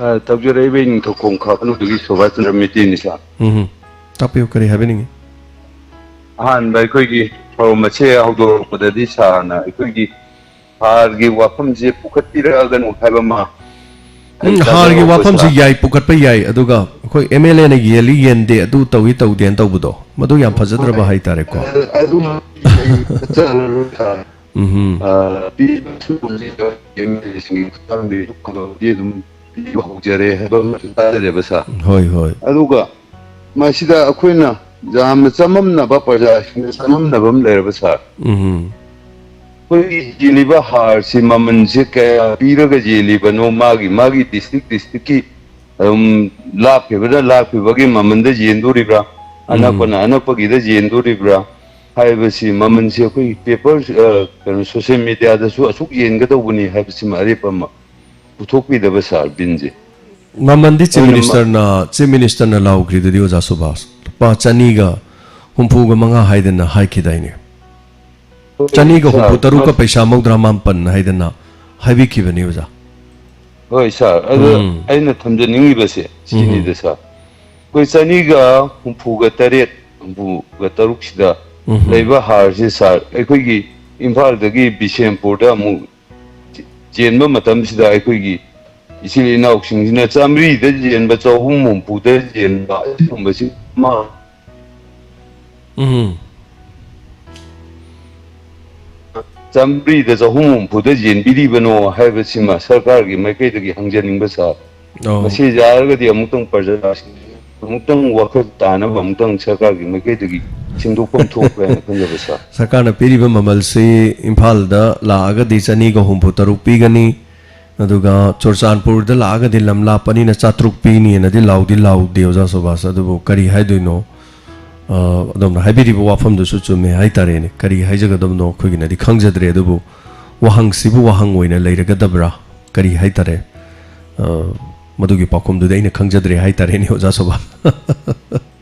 ꯑ, ꯇꯧꯖꯔꯛꯏꯕ ꯏꯅꯤꯡꯊꯧꯈꯣꯡ ꯈꯥ ꯀꯩꯅꯣꯗꯒꯤ ꯁꯣꯚꯥꯁ ꯆꯟꯗ꯭ꯔ ꯃꯩꯇꯩꯅꯤ, ꯁꯥꯔ꯫ ꯎꯝ꯫ ꯇꯥꯛꯄꯤꯌꯨ, ꯀꯔꯤ ꯍꯥꯏꯕꯤꯅꯤꯡꯉꯤ? ꯑꯍꯥꯟꯕ ꯑꯩꯈꯣꯏꯒꯤ ꯊꯧꯔꯝ ꯑꯁꯦ ꯍꯧꯗꯣꯔꯛꯄꯗꯗꯤ ꯁꯥꯔꯅ ꯑꯩꯈꯣꯏꯒꯤ ꯍꯥꯔꯒꯤ ꯋꯥꯐꯝꯁꯦ ꯄꯨꯈꯠꯄꯤꯔꯛꯑꯒꯅꯨ ꯍꯥꯏꯕ ꯑꯃ, ꯎꯝ, ꯍꯥꯔꯒꯤ ꯋꯥꯐꯝꯁꯤ ꯌꯥꯏ, ꯄꯨꯈꯠꯄ ꯌꯥꯏ, ꯑꯗꯨꯒ ꯑꯩꯈꯣꯏ ꯑꯦꯝ ꯑꯦꯜ ꯑꯦꯅ ꯌꯦꯜꯂꯤ ꯌꯦꯟꯗꯦ, ꯑꯗꯨ ꯇꯧꯏ ꯇꯧꯗꯦꯅ ꯇꯧꯕꯗꯣ, ꯃꯗꯨ ꯌꯥꯝ ꯐꯖꯗ꯭ꯔꯕ ꯍꯥꯏꯇꯥꯔꯦꯀꯣ꯫ ꯑꯗꯨꯝ ꯆꯠꯂꯔꯣꯏ, ꯁꯥꯔ꯫ ꯎꯝ꯫ ꯑ, ꯄꯤꯔꯤꯕ ꯁꯤꯒꯨꯝꯕꯁꯤꯗ ꯑꯦꯝ ꯑꯦꯜ ꯑꯦꯁꯤꯡꯒꯤ ꯈꯨꯠꯊꯥꯡꯗꯒꯤ ꯈꯨꯗꯣꯡꯊꯤ ꯑꯗꯨꯝ ꯄꯤꯕ ꯍꯧꯖꯔꯦ ꯍꯥꯏꯕ ꯑꯃꯁꯨ ꯇꯥꯖꯔꯦꯕ, ꯁꯥꯔ꯫ ꯍꯣꯏ, ꯍꯣꯏ꯫ ꯑꯗꯨꯒ ꯃꯁꯤꯗ ꯑꯩꯈꯣꯏꯅ ꯌꯥꯝꯅ ꯆꯃꯝꯅꯕ, ꯄ꯭ꯔꯖꯥꯁꯤꯡꯅ ꯆꯃꯝꯅꯕ ꯑꯃ ꯂꯩꯔꯕ, ꯁꯥꯔ꯫ ꯎꯝ꯫ ꯑꯩꯈꯣꯏꯒꯤ ꯌꯦꯜꯂꯤꯕ ꯍꯥꯔꯁꯤ ꯃꯃꯜꯁꯦ ꯀꯌꯥ ꯄꯤꯔꯒ ꯌꯦꯜꯂꯤꯕꯅꯣ, ꯃꯥꯒꯤ ꯃꯥꯒꯤ ꯗꯤꯁꯇ꯭ꯔꯤꯛ ꯗꯤꯁꯇ꯭ꯔꯤꯛꯀꯤ ꯑꯗꯨꯝ ꯂꯥꯞꯈꯤꯕꯅ ꯂꯥꯞꯈꯤꯕꯒꯤ ꯃꯃꯜꯗ ꯌꯦꯟꯗꯣꯔꯤꯕ꯭ꯔꯥ, ꯎꯝ꯫ ꯑꯅꯛꯄꯅ ꯑꯅꯛꯄꯒꯤꯗ ꯌꯦꯟꯗꯣꯔꯤꯕ꯭ꯔꯥ ꯍꯥꯏꯕꯁꯤ, ꯃꯃꯜꯁꯤ ꯑꯩꯈꯣꯏꯒꯤ ꯄꯦꯄꯔ, ꯑ, ꯀꯩꯅꯣ, ꯁꯣꯁꯤꯌꯦꯜ ꯃꯦꯗꯤꯌꯥꯗꯁꯨ ꯑꯁꯨꯛ ꯌꯦꯟꯒꯗꯧꯕꯅꯤ ꯍꯥꯏꯕꯁꯤꯃ ꯑꯔꯦꯞꯄ ꯑꯃ ꯄꯨꯊꯣꯛꯄꯤꯗꯕ, ꯁꯥꯔ, ꯕꯤꯟꯁꯦ꯫ ꯃꯃꯜꯗꯤ ꯆꯤꯐ ꯑꯗꯨꯅ ꯃ- ꯃꯤꯅꯤꯁꯇꯔꯅ, ꯆꯤꯐ ꯃꯤꯅꯤꯁꯇꯔꯅ ꯂꯥꯎꯈ꯭ꯔꯤꯗꯨꯗꯤ, ꯑꯣꯖꯥ ꯁꯨꯕꯥꯁ, ꯂꯨꯄꯥ ꯆꯅꯤꯒ ꯍꯨꯝꯐꯨꯒ ꯃꯉꯥ ꯍꯥꯏꯗꯅ ꯍꯥꯏꯈꯤꯗꯥꯏꯅꯦ? ꯆꯅꯤꯒ ꯍꯨꯝꯐꯨ ꯇꯔꯨꯛꯀ ꯄꯩꯁꯥ ꯃꯧꯗ꯭ꯔꯥ ꯃꯥꯄꯟ ꯍꯥꯏꯗꯅ ꯍꯥꯏꯕꯤꯈꯤꯕꯅꯤ, ꯑꯣꯖꯥ꯫ ꯍꯣꯏ, ꯁꯥꯔ꯫ ꯑꯗꯣ ꯎꯝ꯫ ꯑꯩꯅ ꯊꯝꯖꯅꯤꯡꯉꯤꯕꯁꯦ ꯁꯤꯅꯤꯗ, ꯁꯥꯔ꯫ ꯑꯩꯈꯣꯏ ꯆꯅꯤꯒ ꯍꯨꯝꯐꯨꯒ ꯇꯔꯦꯠ, ꯍꯨꯝꯐꯨꯒ ꯇꯔꯨꯛꯁꯤꯗ ꯎꯝ꯫ ꯂꯩꯕ ꯍꯥꯔꯁꯦ, ꯁꯥꯔ, ꯑꯩꯈꯣꯏꯒꯤ ꯏꯝꯐꯥꯜꯗꯒꯤ ꯕꯤꯁꯦꯝꯄꯨꯔꯗ ꯑꯃꯨꯛ ꯆꯦꯟꯕ ꯃꯇꯝꯁꯤꯗ ꯑꯩꯈꯣꯏꯒꯤ ꯏꯆꯤꯜ ꯏꯅꯥꯎꯁꯤꯡꯁꯤꯅ ꯆꯥꯃꯔꯤꯗ ꯌꯦꯟꯕ, ꯆꯍꯨꯝ ꯍꯨꯝꯐꯨꯗ ꯌꯦꯟꯕ, ꯑꯁꯤꯒꯨꯝꯕꯁꯤ ꯑꯃ ꯎꯝ꯫ ꯆꯥꯃꯔꯤꯗ ꯆꯍꯨꯝ ꯍꯨꯝꯐꯨꯗ ꯌꯦꯟꯕꯤꯔꯤꯕꯅꯣ ꯍꯥꯏꯕꯁꯤꯃ ꯁꯔꯀꯥꯔꯒꯤ ꯃꯥꯏꯀꯩꯗꯒꯤ ꯍꯪꯖꯅꯤꯡꯕ, ꯁꯥꯔ꯫ ꯑꯣ꯫ ꯃꯁꯤ ꯌꯥꯔꯒꯗꯤ ꯑꯃꯨꯛꯇꯪ ꯄ꯭ꯔꯖꯥꯁꯤꯡ ꯑꯃꯨꯛꯇꯪ ꯋꯥꯈꯜ ꯇꯥꯅꯕ ꯑꯃꯨꯛꯇꯪ ꯁꯔꯀꯥꯔꯒꯤ ꯃꯥꯏꯀꯩꯗꯒꯤ ꯁꯦꯡꯗꯣꯛꯐꯝ ꯊꯣꯛꯄ꯭ꯔꯥ ꯍꯥꯏꯅ ꯈꯟꯖꯕ, ꯁꯥꯔ꯫ ꯁꯔꯀꯥꯔꯅ ꯄꯤꯔꯤꯕ ꯃꯃꯜꯁꯤ ꯏꯝꯐꯥꯜꯗ ꯂꯥꯛꯑꯒꯗꯤ ꯆꯅꯤꯒ ꯍꯨꯝꯐꯨ ꯇꯔꯨꯛ ꯄꯤꯒꯅꯤ, ꯑꯗꯨꯒ ꯆꯨꯔꯆꯥꯟꯄꯨꯔꯗ ꯂꯥꯛꯑꯒꯗꯤ ꯂꯝ ꯂꯥꯞꯄꯅꯤꯅ ꯆꯥꯇ꯭ꯔꯨꯛ ꯄꯤꯅꯤꯅꯗꯤ ꯂꯥꯎꯗꯤ ꯂꯥꯎꯗꯦ, ꯑꯣꯖꯥ ꯁꯨꯕꯥꯁ꯫ ꯑꯗꯨꯕꯨ ꯀꯔꯤ ꯍꯥꯏꯗꯣꯏꯅꯣ? ꯑ, ꯑꯗꯣꯝꯅ ꯍꯥꯏꯕꯤꯔꯤꯕ ꯋꯥꯐꯝꯗꯨꯁꯨ ꯆꯨꯝꯃꯦ ꯍꯥꯏꯇꯥꯔꯦꯅꯦ꯫ ꯀꯔꯤ ꯍꯥꯏꯖꯒꯗꯕꯅꯣ ꯑꯩꯈꯣꯏꯒꯤꯅꯗꯤ ꯈꯪꯖꯗ꯭ꯔꯦ, ꯑꯗꯨꯕꯨ ꯋꯥꯍꯪꯁꯤꯕꯨ ꯋꯥꯍꯪ ꯑꯣꯏꯅ ꯂꯩꯔꯒꯗꯕ꯭ꯔꯥ? ꯀꯔꯤ ꯍꯥꯏꯇꯥꯔꯦ? ꯑ, ꯃꯗꯨꯒꯤ ꯄꯥꯎꯈꯨꯝꯗꯨꯗꯤ ꯑꯩꯅ ꯈꯪꯖꯗ꯭ꯔꯦ ꯍꯥꯏꯇꯥꯔꯦꯅꯦ, ꯑꯣꯖꯥ ꯁꯣꯚꯥ꯫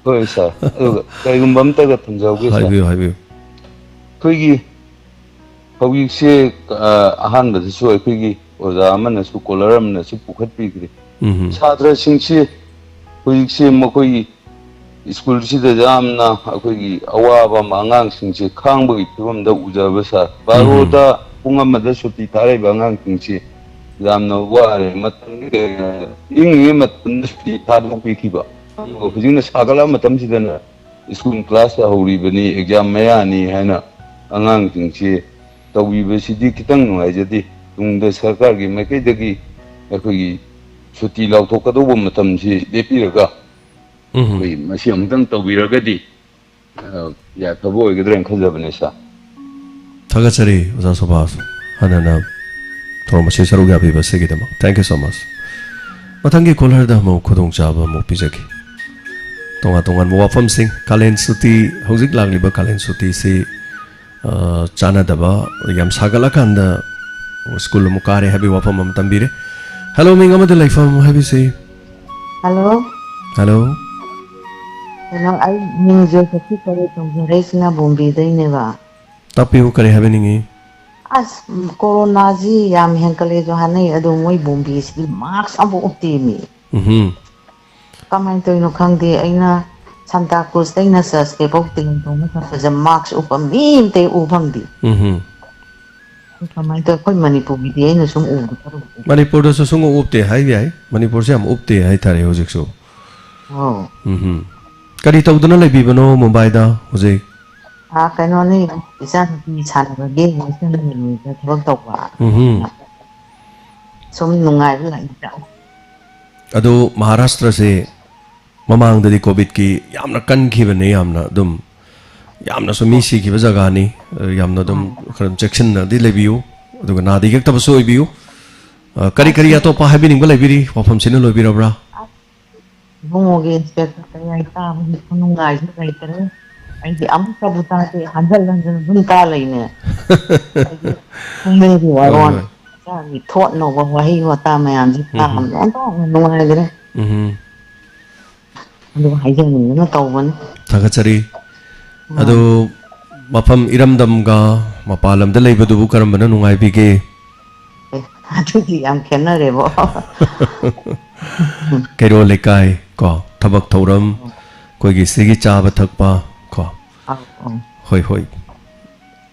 ꯍꯣꯏ, ꯁꯥꯔ꯫ ꯑꯗꯨꯒ ꯀꯔꯤꯒꯨꯝꯕ ꯑꯝꯇꯒ ꯊꯝꯖꯍꯧꯒꯦ, ꯁꯥꯔ꯫ ꯍꯥꯏꯕꯤꯌꯨ, ꯍꯥꯏꯕꯤꯌꯨ꯫ ꯑꯩꯈꯣꯏꯒꯤ ꯍꯧꯖꯤꯛꯁꯦ, ꯑ, ꯑꯍꯥꯟꯕꯗꯁꯨ ꯑꯩꯈꯣꯏꯒꯤ ꯑꯣꯖꯥ ꯑꯃꯅꯁꯨ, ꯀꯣꯂꯔ ꯑꯃꯅꯁꯨ ꯄꯨꯈꯠꯄꯤꯈ꯭ꯔꯦ꯫ ꯎꯝ꯫ ꯁꯥꯇ꯭ꯔꯁꯤꯡꯁꯤ ꯍꯧꯖꯤꯛꯁꯦ ꯃꯈꯣꯏꯒꯤ ꯁ꯭ꯀꯨꯜꯁꯤꯗ ꯌꯥꯝꯅ ꯑꯩꯈꯣꯏꯒꯤ ꯑꯋꯥꯕ ꯑꯃ, ꯑꯉꯥꯡꯁꯤꯡꯁꯦ ꯈꯥꯡꯕꯒꯤ ꯐꯤꯕꯝꯗ ꯎꯖꯕ ꯁꯥꯔ꯫ ꯎꯝ꯫ ꯕꯥꯔꯣꯗ ꯄꯨꯡ ꯑꯃꯗ ꯁꯨꯇꯤ ꯊꯥꯔꯛꯏꯕ ꯑꯉꯥꯡꯁꯤꯡꯁꯤ ꯌꯥꯝꯅ ꯋꯥꯔꯦ꯫ ꯃꯇꯝꯗꯨꯗ ꯏꯪꯉꯤꯉꯩ ꯃꯇꯝꯗ ꯁꯨꯇꯤ ꯊꯥꯗꯣꯛꯄꯤꯈꯤꯕ꯫ ꯑꯗꯨꯒ ꯍꯧꯖꯤꯛꯅ ꯁꯥꯒꯠꯂꯛꯑ ꯃꯇꯝꯁꯤꯗꯅ ꯁ꯭ꯀꯨꯜ ꯀ꯭ꯂꯥꯁ ꯍꯧꯔꯤꯕꯅꯤ, ꯑꯦꯛꯖꯥꯝ ꯃꯌꯥꯅꯤ ꯍꯥꯏꯅ ꯑꯉꯥꯡꯁꯤꯡꯁꯤ ꯇꯧꯕꯤꯕꯁꯤꯗꯤ ꯈꯤꯇꯪ ꯅꯨꯡꯉꯥꯏꯖꯗꯦ꯫ ꯇꯨꯡꯗ ꯁꯔꯀꯥꯔꯒꯤ ꯃꯥꯏꯀꯩꯗꯒꯤ ꯑꯩꯈꯣꯏꯒꯤ ꯁꯨꯇꯤ ꯂꯥꯎꯊꯣꯛꯀꯗꯧꯕ ꯃꯇꯝꯁꯤ ꯂꯦꯞꯄꯤꯔꯒ, ꯎꯝ꯫ ꯑꯩꯈꯣꯏ ꯃꯁꯤ ꯑꯃꯨꯛꯇꯪ ꯇꯧꯕꯤꯔꯒꯗꯤ, ꯑ, ꯌꯥꯏꯐꯕ ꯑꯣꯏꯒꯗ꯭ꯔꯥꯅ ꯈꯟꯖꯕꯅꯦ, ꯁꯥꯔ꯫ ꯊꯥꯒꯠꯆꯔꯤ, ꯑꯣꯖꯥ ꯁꯨꯕꯥꯁ, ꯍꯟꯅ ꯍꯟꯅ ꯊꯧꯔꯝ ꯑꯁꯤ ꯁꯔꯨꯛ ꯌꯥꯕꯤꯕ ꯑꯁꯤꯒꯤꯗꯃꯛ꯫ Thank you so much. ꯃꯊꯪꯒꯤ ꯀꯣꯂꯔꯗ ꯑꯃꯨꯛ ꯈꯨꯗꯣꯡꯆꯥꯕ ꯑꯃꯨꯛ ꯄꯤꯖꯒꯦ꯫ ꯇꯣꯉꯥꯟ ꯇꯣꯉꯥꯟꯕ ꯋꯥꯐꯝꯁꯤꯡ, ꯀꯥꯂꯦꯟ ꯁꯨꯇꯤ, ꯍꯧꯖꯤꯛ ꯂꯥꯛꯂꯤꯕ ꯀꯥꯂꯦꯟ ꯁꯨꯇꯤꯁꯤ, ꯑ, ꯆꯥꯟꯅꯗꯕ, ꯌꯥꯝ ꯁꯥꯒꯠꯂꯀꯥꯟꯗ ꯁ꯭ꯀꯨꯜ ꯑꯃꯨꯛ ꯀꯥꯔꯦ ꯍꯥꯏꯕꯒꯤ ꯋꯥꯐꯝ ꯑꯃ ꯊꯝꯕꯤꯔꯦ꯫ ꯍꯦꯜꯂꯣ, ꯃꯤꯡ ꯑꯃꯗ ꯂꯩꯐꯝ ꯍꯥꯏꯕꯤꯁꯤ꯫ ꯍꯦꯜꯂꯣ꯫ ꯍꯦꯜꯂꯣ꯫ ꯀꯩꯅꯣ, ꯑꯩ ꯃꯤꯡ ꯖꯣꯏꯁꯣꯐꯤ ꯀꯧꯏ, ꯇꯧꯖꯔꯛꯏꯁꯤꯅ ꯕꯣꯝꯕꯦꯗꯩꯅꯦꯕ꯫ ꯇꯥꯛꯄꯤꯌꯨ, ꯀꯔꯤ ꯍꯥꯏꯕꯤꯅꯤꯡꯉꯤ? ꯑꯁ, ꯀꯣꯔꯣꯅꯥꯁꯤ ꯌꯥꯝ ꯍꯦꯟꯀꯠꯂꯦꯁꯨ ꯍꯥꯏꯅꯩ, ꯑꯗꯣ ꯃꯣꯏ ꯕꯣꯝꯕꯦꯁꯤꯗꯤ ꯃꯥꯛꯁ ꯑꯃꯐꯥꯎ ꯎꯞꯇꯦꯃꯤ꯫ ꯎꯝꯍꯨꯝ꯫ ꯀꯃꯥꯏꯅ ꯇꯧꯔꯤꯅꯣ ꯈꯪꯗꯦ, ꯑꯩꯅ ꯁꯥꯟꯇꯥ ꯀ꯭ꯔꯨꯖꯇꯩꯅ ꯆꯔꯆꯀꯤꯐꯥꯎ ꯇꯦꯟ ꯇꯣꯡꯕ ꯆꯠꯄꯁꯦ ꯃꯥꯛꯁ ꯎꯞꯄ ꯃꯤ ꯑꯝꯇ ꯎ ꯐꯪꯗꯦ꯫ ꯎꯝꯍꯨꯝ꯫ ꯑꯩꯈꯣꯏ ꯀꯃꯥꯏꯅ ꯇꯧ-, ꯑꯩꯈꯣꯏ ꯃꯅꯤꯄꯨꯔꯒꯤꯗꯤ ꯑꯩꯅ ꯁꯨꯝ ꯎꯕꯗ ꯈꯔ ꯎ-, ꯃꯅꯤꯄꯨꯔꯗꯁꯨ ꯁꯨꯡꯎ ꯎꯞꯇꯦ ꯍꯥꯏꯕ ꯌꯥꯏ꯫ ꯃꯅꯤꯄꯨꯔꯁꯦ ꯌꯥꯝ ꯎꯞꯇꯦ ꯍꯥꯏꯇꯥꯔꯦ ꯍꯧꯖꯤꯛꯁꯨ꯫ ꯑꯧ꯫ ꯎꯝꯍꯨꯝ꯫ ꯀꯔꯤ ꯇꯧꯗꯨꯅ ꯂꯩꯕꯤꯕꯅꯣ ꯃꯨꯝꯕꯥꯏꯗ ꯍꯧꯖꯤꯛ? ꯑꯥ, ꯀꯩꯅꯣꯅꯤ, ꯏꯆꯥꯅꯨꯄꯤ ꯁꯥꯟꯅꯕꯒꯤ ꯋꯦꯁꯇꯔꯟ ꯔꯦꯜꯋꯦꯗ ꯊꯕꯛ ꯇꯧꯕ꯫ ꯎꯝꯍꯨꯝ꯫ ꯁꯨꯝ ꯅꯨꯡꯉꯥꯏꯕ ꯂꯥꯛꯏꯗ꯫ ꯑꯗꯣ ꯃꯍꯥꯔꯥꯁꯇ꯭ꯔꯁꯦ ꯃꯃꯥꯡꯗꯗꯤ ꯀꯣꯚꯤꯗꯀꯤ ꯌꯥꯝꯅ ꯀꯟꯈꯤꯕꯅꯦ, ꯌꯥꯝꯅ ꯑꯗꯨꯝ, ꯌꯥꯝꯅꯁꯨ ꯃꯤ ꯁꯤꯈꯤꯕ ꯖꯒꯥꯅꯤ꯫ ꯑ, ꯌꯥꯝꯅ ꯑꯗꯨꯝ ꯑꯥ꯫ ꯈꯔ ꯑꯗꯨꯝ ꯆꯦꯛꯁꯤꯟꯅꯗꯤ ꯂꯩꯕꯤꯌꯨ, ꯑꯗꯨꯒ ꯅꯥꯗ ꯌꯦꯛꯇꯕꯁꯨ ꯑꯣꯏꯕꯤꯌꯨ꯫ ꯑ, ꯀꯔꯤ ꯀꯔꯤ ꯑꯁ꯫ ꯑꯇꯣꯞꯄ ꯍꯥꯏꯕꯤꯅꯤꯡꯕ ꯂꯩꯕꯤꯔꯤ? ꯋꯥꯐꯝꯁꯤꯅ ꯂꯣꯏꯕꯤꯔꯕ꯭ꯔꯥ? ꯏꯕꯨꯡꯉꯣꯒꯤ ꯏꯟꯁꯄꯦꯛꯇꯔ ꯀꯌꯥ ꯇꯥꯕꯒꯤ ꯈꯨꯅꯨꯡꯉꯥꯏꯁꯨ ꯂꯩꯇ꯭ꯔꯦ꯫ ꯑꯩꯗꯤ ꯑꯃꯨꯛꯇꯕꯨ ꯇꯥꯗꯦ, ꯍꯟꯖꯟ ꯍꯟꯖꯟ ꯑꯗꯨꯝ ꯇꯥ ꯂꯩꯅꯦ꯫ ꯑꯩꯗꯤ ꯄꯨꯛꯅꯤꯡꯒꯤ ꯍꯣꯏ, ꯋꯥꯔꯣꯟ, ꯍꯣꯏ꯫ ꯏꯆꯥꯒꯤ ꯊꯣꯠꯅꯧꯕ ꯋꯥꯍꯩ ꯋꯥꯇꯥ ꯃꯌꯥꯝꯁꯤ ꯎꯝ, ꯎꯝ꯫ ꯇꯥꯕꯗ ꯑꯣꯟꯊꯣꯛꯅ ꯅꯨꯡꯉꯥꯏꯈ꯭ꯔꯦ꯫ ꯎꯝ꯫ ꯑꯗꯨ ꯍꯥꯏꯖꯅꯤꯡꯗꯅ ꯇꯧꯕꯅꯤ꯫ ꯊꯥꯒꯠꯆꯔꯤ꯫ ꯎꯝ꯫ ꯑꯗꯨ ꯃꯐꯝ ꯏꯔꯝꯗꯝꯒ ꯃꯄꯥꯟ ꯂꯝꯗ ꯂꯩꯕꯗꯨꯕꯨ ꯀꯔꯝꯕꯅ ꯅꯨꯡꯉꯥꯏꯕꯤꯒꯦ? ꯑꯗꯨꯗꯤ ꯌꯥꯝ ꯈꯦꯠꯅꯔꯦꯕꯣ꯫ ꯀꯩꯔꯣꯜ ꯂꯩꯀꯥꯏ ꯀꯣ, ꯊꯕꯛ ꯊꯧꯔꯝ, ꯑꯩꯈꯣꯏꯒꯤ ꯁꯤꯒꯤ ꯆꯥꯕ ꯊꯛꯄ ꯀꯣ꯫ ꯑꯧ, ꯑꯧ꯫ ꯍꯣꯏ, ꯍꯣꯏ꯫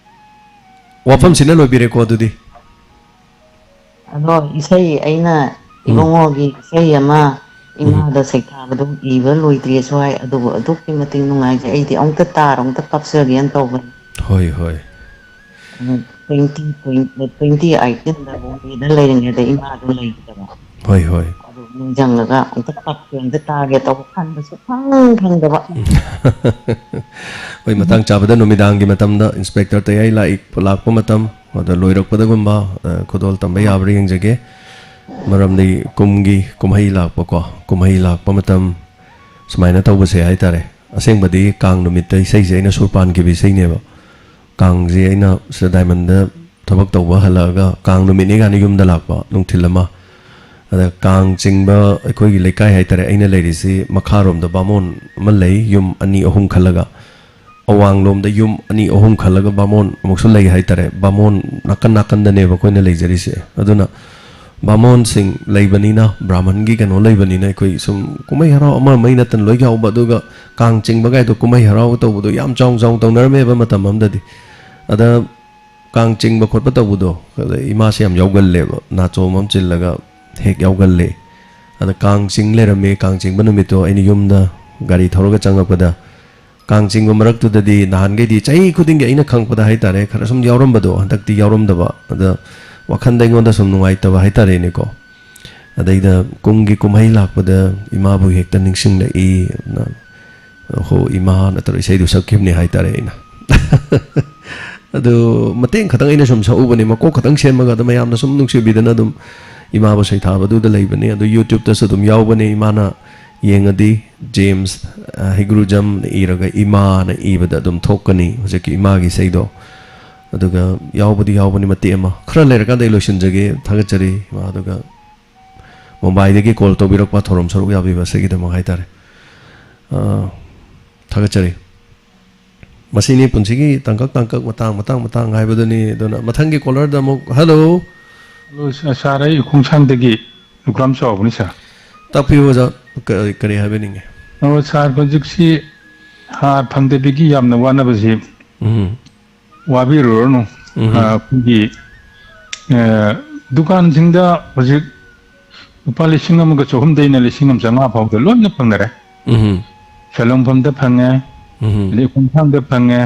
ꯋꯥꯐꯝꯁꯤꯅ ꯂꯣꯏꯕꯤꯔꯦꯀꯣ ꯑꯗꯨꯗꯤ꯫ ꯑꯗꯣ ꯏꯁꯩ ꯑꯩꯅ ꯎꯝ꯫ ꯏꯕꯨꯡꯉꯣꯒꯤ ꯏꯁꯩ ꯑꯃ ꯎꯝ꯫ ꯏꯃꯥꯗ ꯁꯩꯊꯥꯕꯗꯣ ꯏꯕ ꯂꯣꯏꯗ꯭ꯔꯤ ꯁ꯭ꯋꯥꯏ, ꯑꯗꯨꯕꯨ ꯑꯗꯨꯛꯀꯤ ꯃꯇꯤꯛ ꯅꯨꯡꯉꯥꯏꯖꯩ꯫ ꯑꯩꯗꯤ ꯑꯃꯨꯛꯇ ꯇꯥꯔ ꯑꯃꯨꯛꯇ ꯀꯥꯞꯆꯒꯦꯅ ꯇꯧꯕꯅꯤ꯫ ꯍꯣꯏ, ꯍꯣꯏ꯫ ꯇ꯭ꯋꯦꯟꯇꯤ ꯇ꯭ꯋꯦꯟꯇꯤ ꯑꯩꯠꯇꯤꯟꯗ ꯕꯣꯝꯕꯦꯗ ꯂꯩꯔꯤꯉꯩꯗ ꯏꯃꯥꯗꯨ ꯂꯩꯈꯤꯗꯕ꯫ ꯍꯣꯏ, ꯍꯣꯏ꯫ ꯑꯗꯨ ꯅꯤꯡꯁꯤꯡꯉꯒ ꯑꯃꯨꯛꯇ ꯀꯞꯀꯦ, ꯑꯃꯨꯛꯇ ꯇꯥꯒꯦ ꯇꯧꯕ, ꯐꯪꯕ ꯁꯨꯛꯐꯪ ꯐꯪꯗꯕ꯫ ꯍꯣꯏ, ꯃꯇꯥꯡ ꯆꯥꯕꯗ ꯅꯨꯃꯤꯗꯥꯡꯒꯤ ꯃꯇꯝꯗ ꯏꯟꯁꯄꯦꯛꯇꯔ ꯇꯌꯥꯏ ꯂꯥꯛꯏ, ꯂꯥꯛꯄ ꯃꯇꯝ, ꯑꯗ ꯂꯣꯏꯔꯛꯄꯗꯒꯨꯝꯕ, ꯑ, ꯈꯨꯗꯣꯜ ꯇꯝꯕ ꯌꯥꯕ꯭ꯔꯥ ꯌꯦꯡꯖꯒꯦ꯫ ꯃꯔꯝꯗꯤ ꯀꯨꯝꯒꯤ ꯀꯨꯝꯍꯩ ꯂꯥꯛꯄꯀꯣ, ꯀꯨꯝꯍꯩ ꯂꯥꯛꯄ ꯃꯇꯝ ꯁꯨꯃꯥꯏꯅ ꯇꯧꯕꯁꯦ ꯍꯥꯏꯇꯥꯔꯦ꯫ ꯑꯁꯦꯡꯕꯗꯤ ꯀꯥꯡ ꯅꯨꯃꯤꯠꯇ ꯏꯁꯩꯁꯦ ꯑꯩꯅ ꯁꯨꯔ ꯄꯥꯟꯈꯤꯕ ꯏꯁꯩꯅꯦꯕ꯫ ꯀꯥꯡꯁꯦ ꯑꯩꯅ ꯁꯤꯗ ꯗꯥꯏꯃꯟꯗ ꯊꯕꯛ ꯇꯧꯕ ꯍꯜꯂꯛꯑꯒ ꯀꯥꯡ ꯅꯨꯃꯤꯠꯅꯤ ꯀꯥꯏꯅ ꯌꯨꯝꯗ ꯂꯥꯛꯄ ꯅꯨꯡꯊꯤꯜ ꯑꯃ꯫ ꯑꯗ ꯀꯥꯡ ꯆꯤꯡꯕ ꯑꯩꯈꯣꯏꯒꯤ ꯂꯩꯀꯥꯏ ꯍꯥꯏꯇꯥꯔꯦ, ꯑꯩꯅ ꯂꯩꯔꯤꯁꯤ ꯃꯈꯥꯔꯣꯝꯗ ꯕꯥꯃꯣꯟ ꯑꯃ ꯂꯩ, ꯌꯨꯝ ꯑꯅꯤ ꯑꯍꯨꯝ ꯈꯜꯂꯒ꯫ ꯑꯋꯥꯡꯂꯣꯝꯗ ꯌꯨꯝ ꯑꯅꯤ ꯑꯍꯨꯝ ꯈꯜꯂꯒ ꯕꯥꯃꯣꯟ ꯑꯃꯨꯛꯁꯨ ꯂꯩ ꯍꯥꯏꯇꯥꯔꯦ꯫ ꯕꯥꯃꯣꯟ ꯅꯥꯀꯟ ꯅꯥꯀꯟꯗꯅꯦꯕ ꯑꯩꯈꯣꯏꯅ ꯂꯩꯖꯔꯤꯁꯦ꯫ ꯑꯗꯨꯅ ꯕꯥꯃꯣꯟꯁꯤꯡ ꯂꯩꯕꯅꯤꯅ, ꯕ꯭ꯔꯥꯍꯃꯟꯒꯤ ꯀꯩꯅꯣ ꯂꯩꯕꯅꯤꯅ, ꯑꯩꯈꯣꯏ ꯁꯨꯝ ꯀꯨꯝꯍꯩ ꯍꯔꯥꯎ ꯑꯃ ꯑꯃꯒꯤ ꯅꯠꯇꯅ ꯂꯣꯏ ꯌꯥꯎꯕ, ꯑꯗꯨꯒ ꯀꯥꯡ ꯆꯤꯡꯕ ꯀꯥꯏꯗꯣ, ꯀꯨꯝꯍꯩ ꯍꯔꯥꯎ ꯇꯧꯕꯗꯣ ꯌꯥꯝ ꯆꯥꯎ ꯆꯥꯎ ꯇꯧꯅꯔꯝꯃꯦꯕ ꯃꯇꯝ ꯑꯃꯗꯗꯤ꯫ ꯑꯗ ꯀꯥꯡ ꯆꯤꯡꯕ ꯈꯣꯠꯄ ꯇꯧꯕꯗꯣ, ꯑꯗ ꯏꯃꯥꯁꯦ ꯌꯥꯝ ꯌꯥꯎꯒꯜꯂꯦꯕ, ꯅꯥꯆꯣꯝ ꯑꯃ ꯆꯤꯜꯂꯒ ꯍꯦꯛ ꯌꯥꯎꯒꯜꯂꯦ꯫ ꯑꯗ ꯀꯥꯡ ꯆꯤꯡ ꯂꯩꯔꯝꯃꯦ꯫ ꯀꯥꯡ ꯆꯤꯡꯕ ꯅꯨꯃꯤꯠꯇꯣ ꯑꯩꯅ ꯌꯨꯝꯗ ꯒꯥꯔꯤ ꯊꯧꯔꯒ ꯆꯪꯉꯛꯄꯗ, ꯀꯥꯡ ꯆꯤꯡꯕ ꯃꯔꯛꯇꯨꯗꯗꯤ ꯅꯍꯥꯟꯈꯩꯗꯤ ꯆꯍꯤ ꯈꯨꯗꯤꯡꯒꯤ ꯑꯩꯅ ꯈꯪꯉꯛꯄꯗ ꯍꯥꯏꯇꯥꯔꯦ, ꯈꯔ ꯁꯨꯝ ꯌꯥꯎꯔꯝꯕꯗꯣ, ꯍꯟꯗꯛꯇꯤ ꯌꯥꯎꯔꯝꯗꯕ꯫ ꯑꯗ ꯋꯥꯈꯟꯗ ꯑꯩꯉꯣꯟꯗ ꯁꯨꯝ ꯅꯨꯡꯉꯥꯏꯇꯕ ꯍꯥꯏꯇꯥꯔꯦꯅꯦꯀꯣ꯫ ꯑꯗꯩꯗ ꯀꯨꯝꯒꯤ ꯀꯨꯝꯍꯩ ꯂꯥꯛꯄꯗ ꯏꯃꯥꯕꯨ ꯍꯦꯛꯇ ꯅꯤꯡꯁꯤꯡꯂꯛꯏ꯫ ꯅ-, "ꯍꯣ ꯏꯃꯥ" ꯅꯠꯇ꯭ꯔꯒ ꯏꯁꯩꯗꯨ ꯁꯛꯈꯤꯕꯅꯤ ꯍꯥꯏꯇꯥꯔꯦ ꯑꯩꯅ꯫ ꯑꯗꯨ ꯃꯇꯦꯡ ꯈꯛꯇꯪ ꯑꯩꯅ ꯁꯨꯝ ꯁꯛꯎꯕꯅꯤ, ꯃꯀꯣꯛ ꯈꯛꯇꯪ ꯁꯦꯝꯃꯒ꯫ ꯑꯗꯨ ꯃꯌꯥꯝꯅ ꯁꯨꯝ ꯅꯨꯡꯁꯤꯕꯤꯗꯅ ꯑꯗꯨꯝ ꯏꯃꯥꯕꯨ ꯁꯩꯊꯥꯕꯗꯨꯗ ꯂꯩꯕꯅꯤ꯫ ꯑꯗꯨ YouTube-ꯇꯁꯨ ꯑꯗꯨꯝ ꯌꯥꯎꯕꯅꯤ꯫ ꯏꯃꯥꯅ ꯌꯦꯡꯉꯗꯤ ꯖꯦꯝꯁ, ꯑ, ꯍꯩꯒ꯭ꯔꯨꯖꯝꯅ ꯏꯔꯒ ꯏꯃꯥꯅ ꯏꯕꯗ ꯑꯗꯨꯝ ꯊꯣꯛꯀꯅꯤ, ꯍꯧꯖꯤꯛꯀꯤ ꯏꯃꯥꯒꯤ ꯏꯁꯩꯗꯣ꯫ ꯑꯗꯨꯒ ꯌꯥꯎꯕꯗꯤ ꯌꯥꯎꯕꯅꯤ ꯃꯇꯦꯛ ꯑꯃ꯫ ꯈꯔ ꯂꯩꯔꯀꯥꯟꯗ ꯑꯩ ꯂꯣꯏꯁꯤꯟꯖꯒꯦ꯫ ꯊꯥꯒꯠꯆꯔꯤ ꯏꯃꯥ꯫ ꯑꯗꯨꯒ ꯃꯨꯝꯕꯥꯏꯗꯒꯤ call ꯇꯧꯕꯤꯔꯛꯄ, ꯊꯧꯔꯝ ꯁꯔꯨꯛ ꯌꯥꯕꯤꯕ ꯑꯁꯤꯒꯤꯗꯃꯛ ꯍꯥꯏꯇꯥꯔꯦ꯫ ꯑ, ꯊꯥꯒꯠꯆꯔꯤ꯫ ꯃꯁꯤꯅꯤ ꯄꯨꯟꯁꯤꯒꯤ ꯇꯥꯡꯀꯛ ꯇꯥꯡꯀꯛ, ꯃꯇꯥꯡ ꯃꯇꯥꯡ ꯃꯇꯥꯡ ꯍꯥꯏꯕꯗꯨꯅꯤ꯫ ꯑꯗꯨꯅ ꯃꯊꯪꯒꯤ caller ꯗ ꯑꯃꯨꯛ, hello꯫ Hello, ꯁꯥꯔ, ꯑꯩ ꯎꯈꯣꯡꯁꯥꯡꯗꯒꯤ ꯂꯨꯈ꯭ꯔꯥꯝ ꯆꯥꯎꯕꯅꯤ, ꯁꯥꯔ꯫ ꯇꯥꯛꯄꯤꯌꯨ ꯑꯣꯖꯥ, ꯀ-, ꯀꯔꯤ ꯍꯥꯏꯕꯤꯅꯤꯡꯉꯤ? ꯑꯣ, ꯁꯥꯔ, ꯍꯧꯖꯤꯛꯁꯤ ꯍꯥꯔ ꯐꯪꯗꯕꯤꯒꯤ ꯌꯥꯝꯅ ꯋꯥꯅꯕꯁꯤ ꯎꯝ꯫ ꯋꯥꯕꯤꯔꯨꯔꯅꯨ꯫ ꯎꯝ꯫ ꯑ, ꯑꯩꯈꯣꯏꯒꯤ, ꯑ, ꯗꯨꯀꯥꯟꯁꯤꯡꯗ ꯍꯧꯖꯤꯛ ꯂꯨꯄꯥ ꯂꯤꯁꯤꯡ ꯑꯃꯒ ꯆꯍꯨꯝꯗꯩꯅ ꯂꯤꯁꯤꯡ ꯑꯃ ꯆꯥꯝꯃꯉꯥ ꯐꯥꯎꯗ ꯂꯣꯏꯅ ꯐꯪꯅꯔꯦ꯫ ꯎꯝ꯫ ꯁꯦꯜ ꯂꯣꯡꯐꯝꯗ ꯐꯪꯉꯦ, ꯎꯝ꯫ ꯑꯗꯩ ꯈꯣꯡꯊꯥꯡꯗ ꯐꯪꯉꯦ,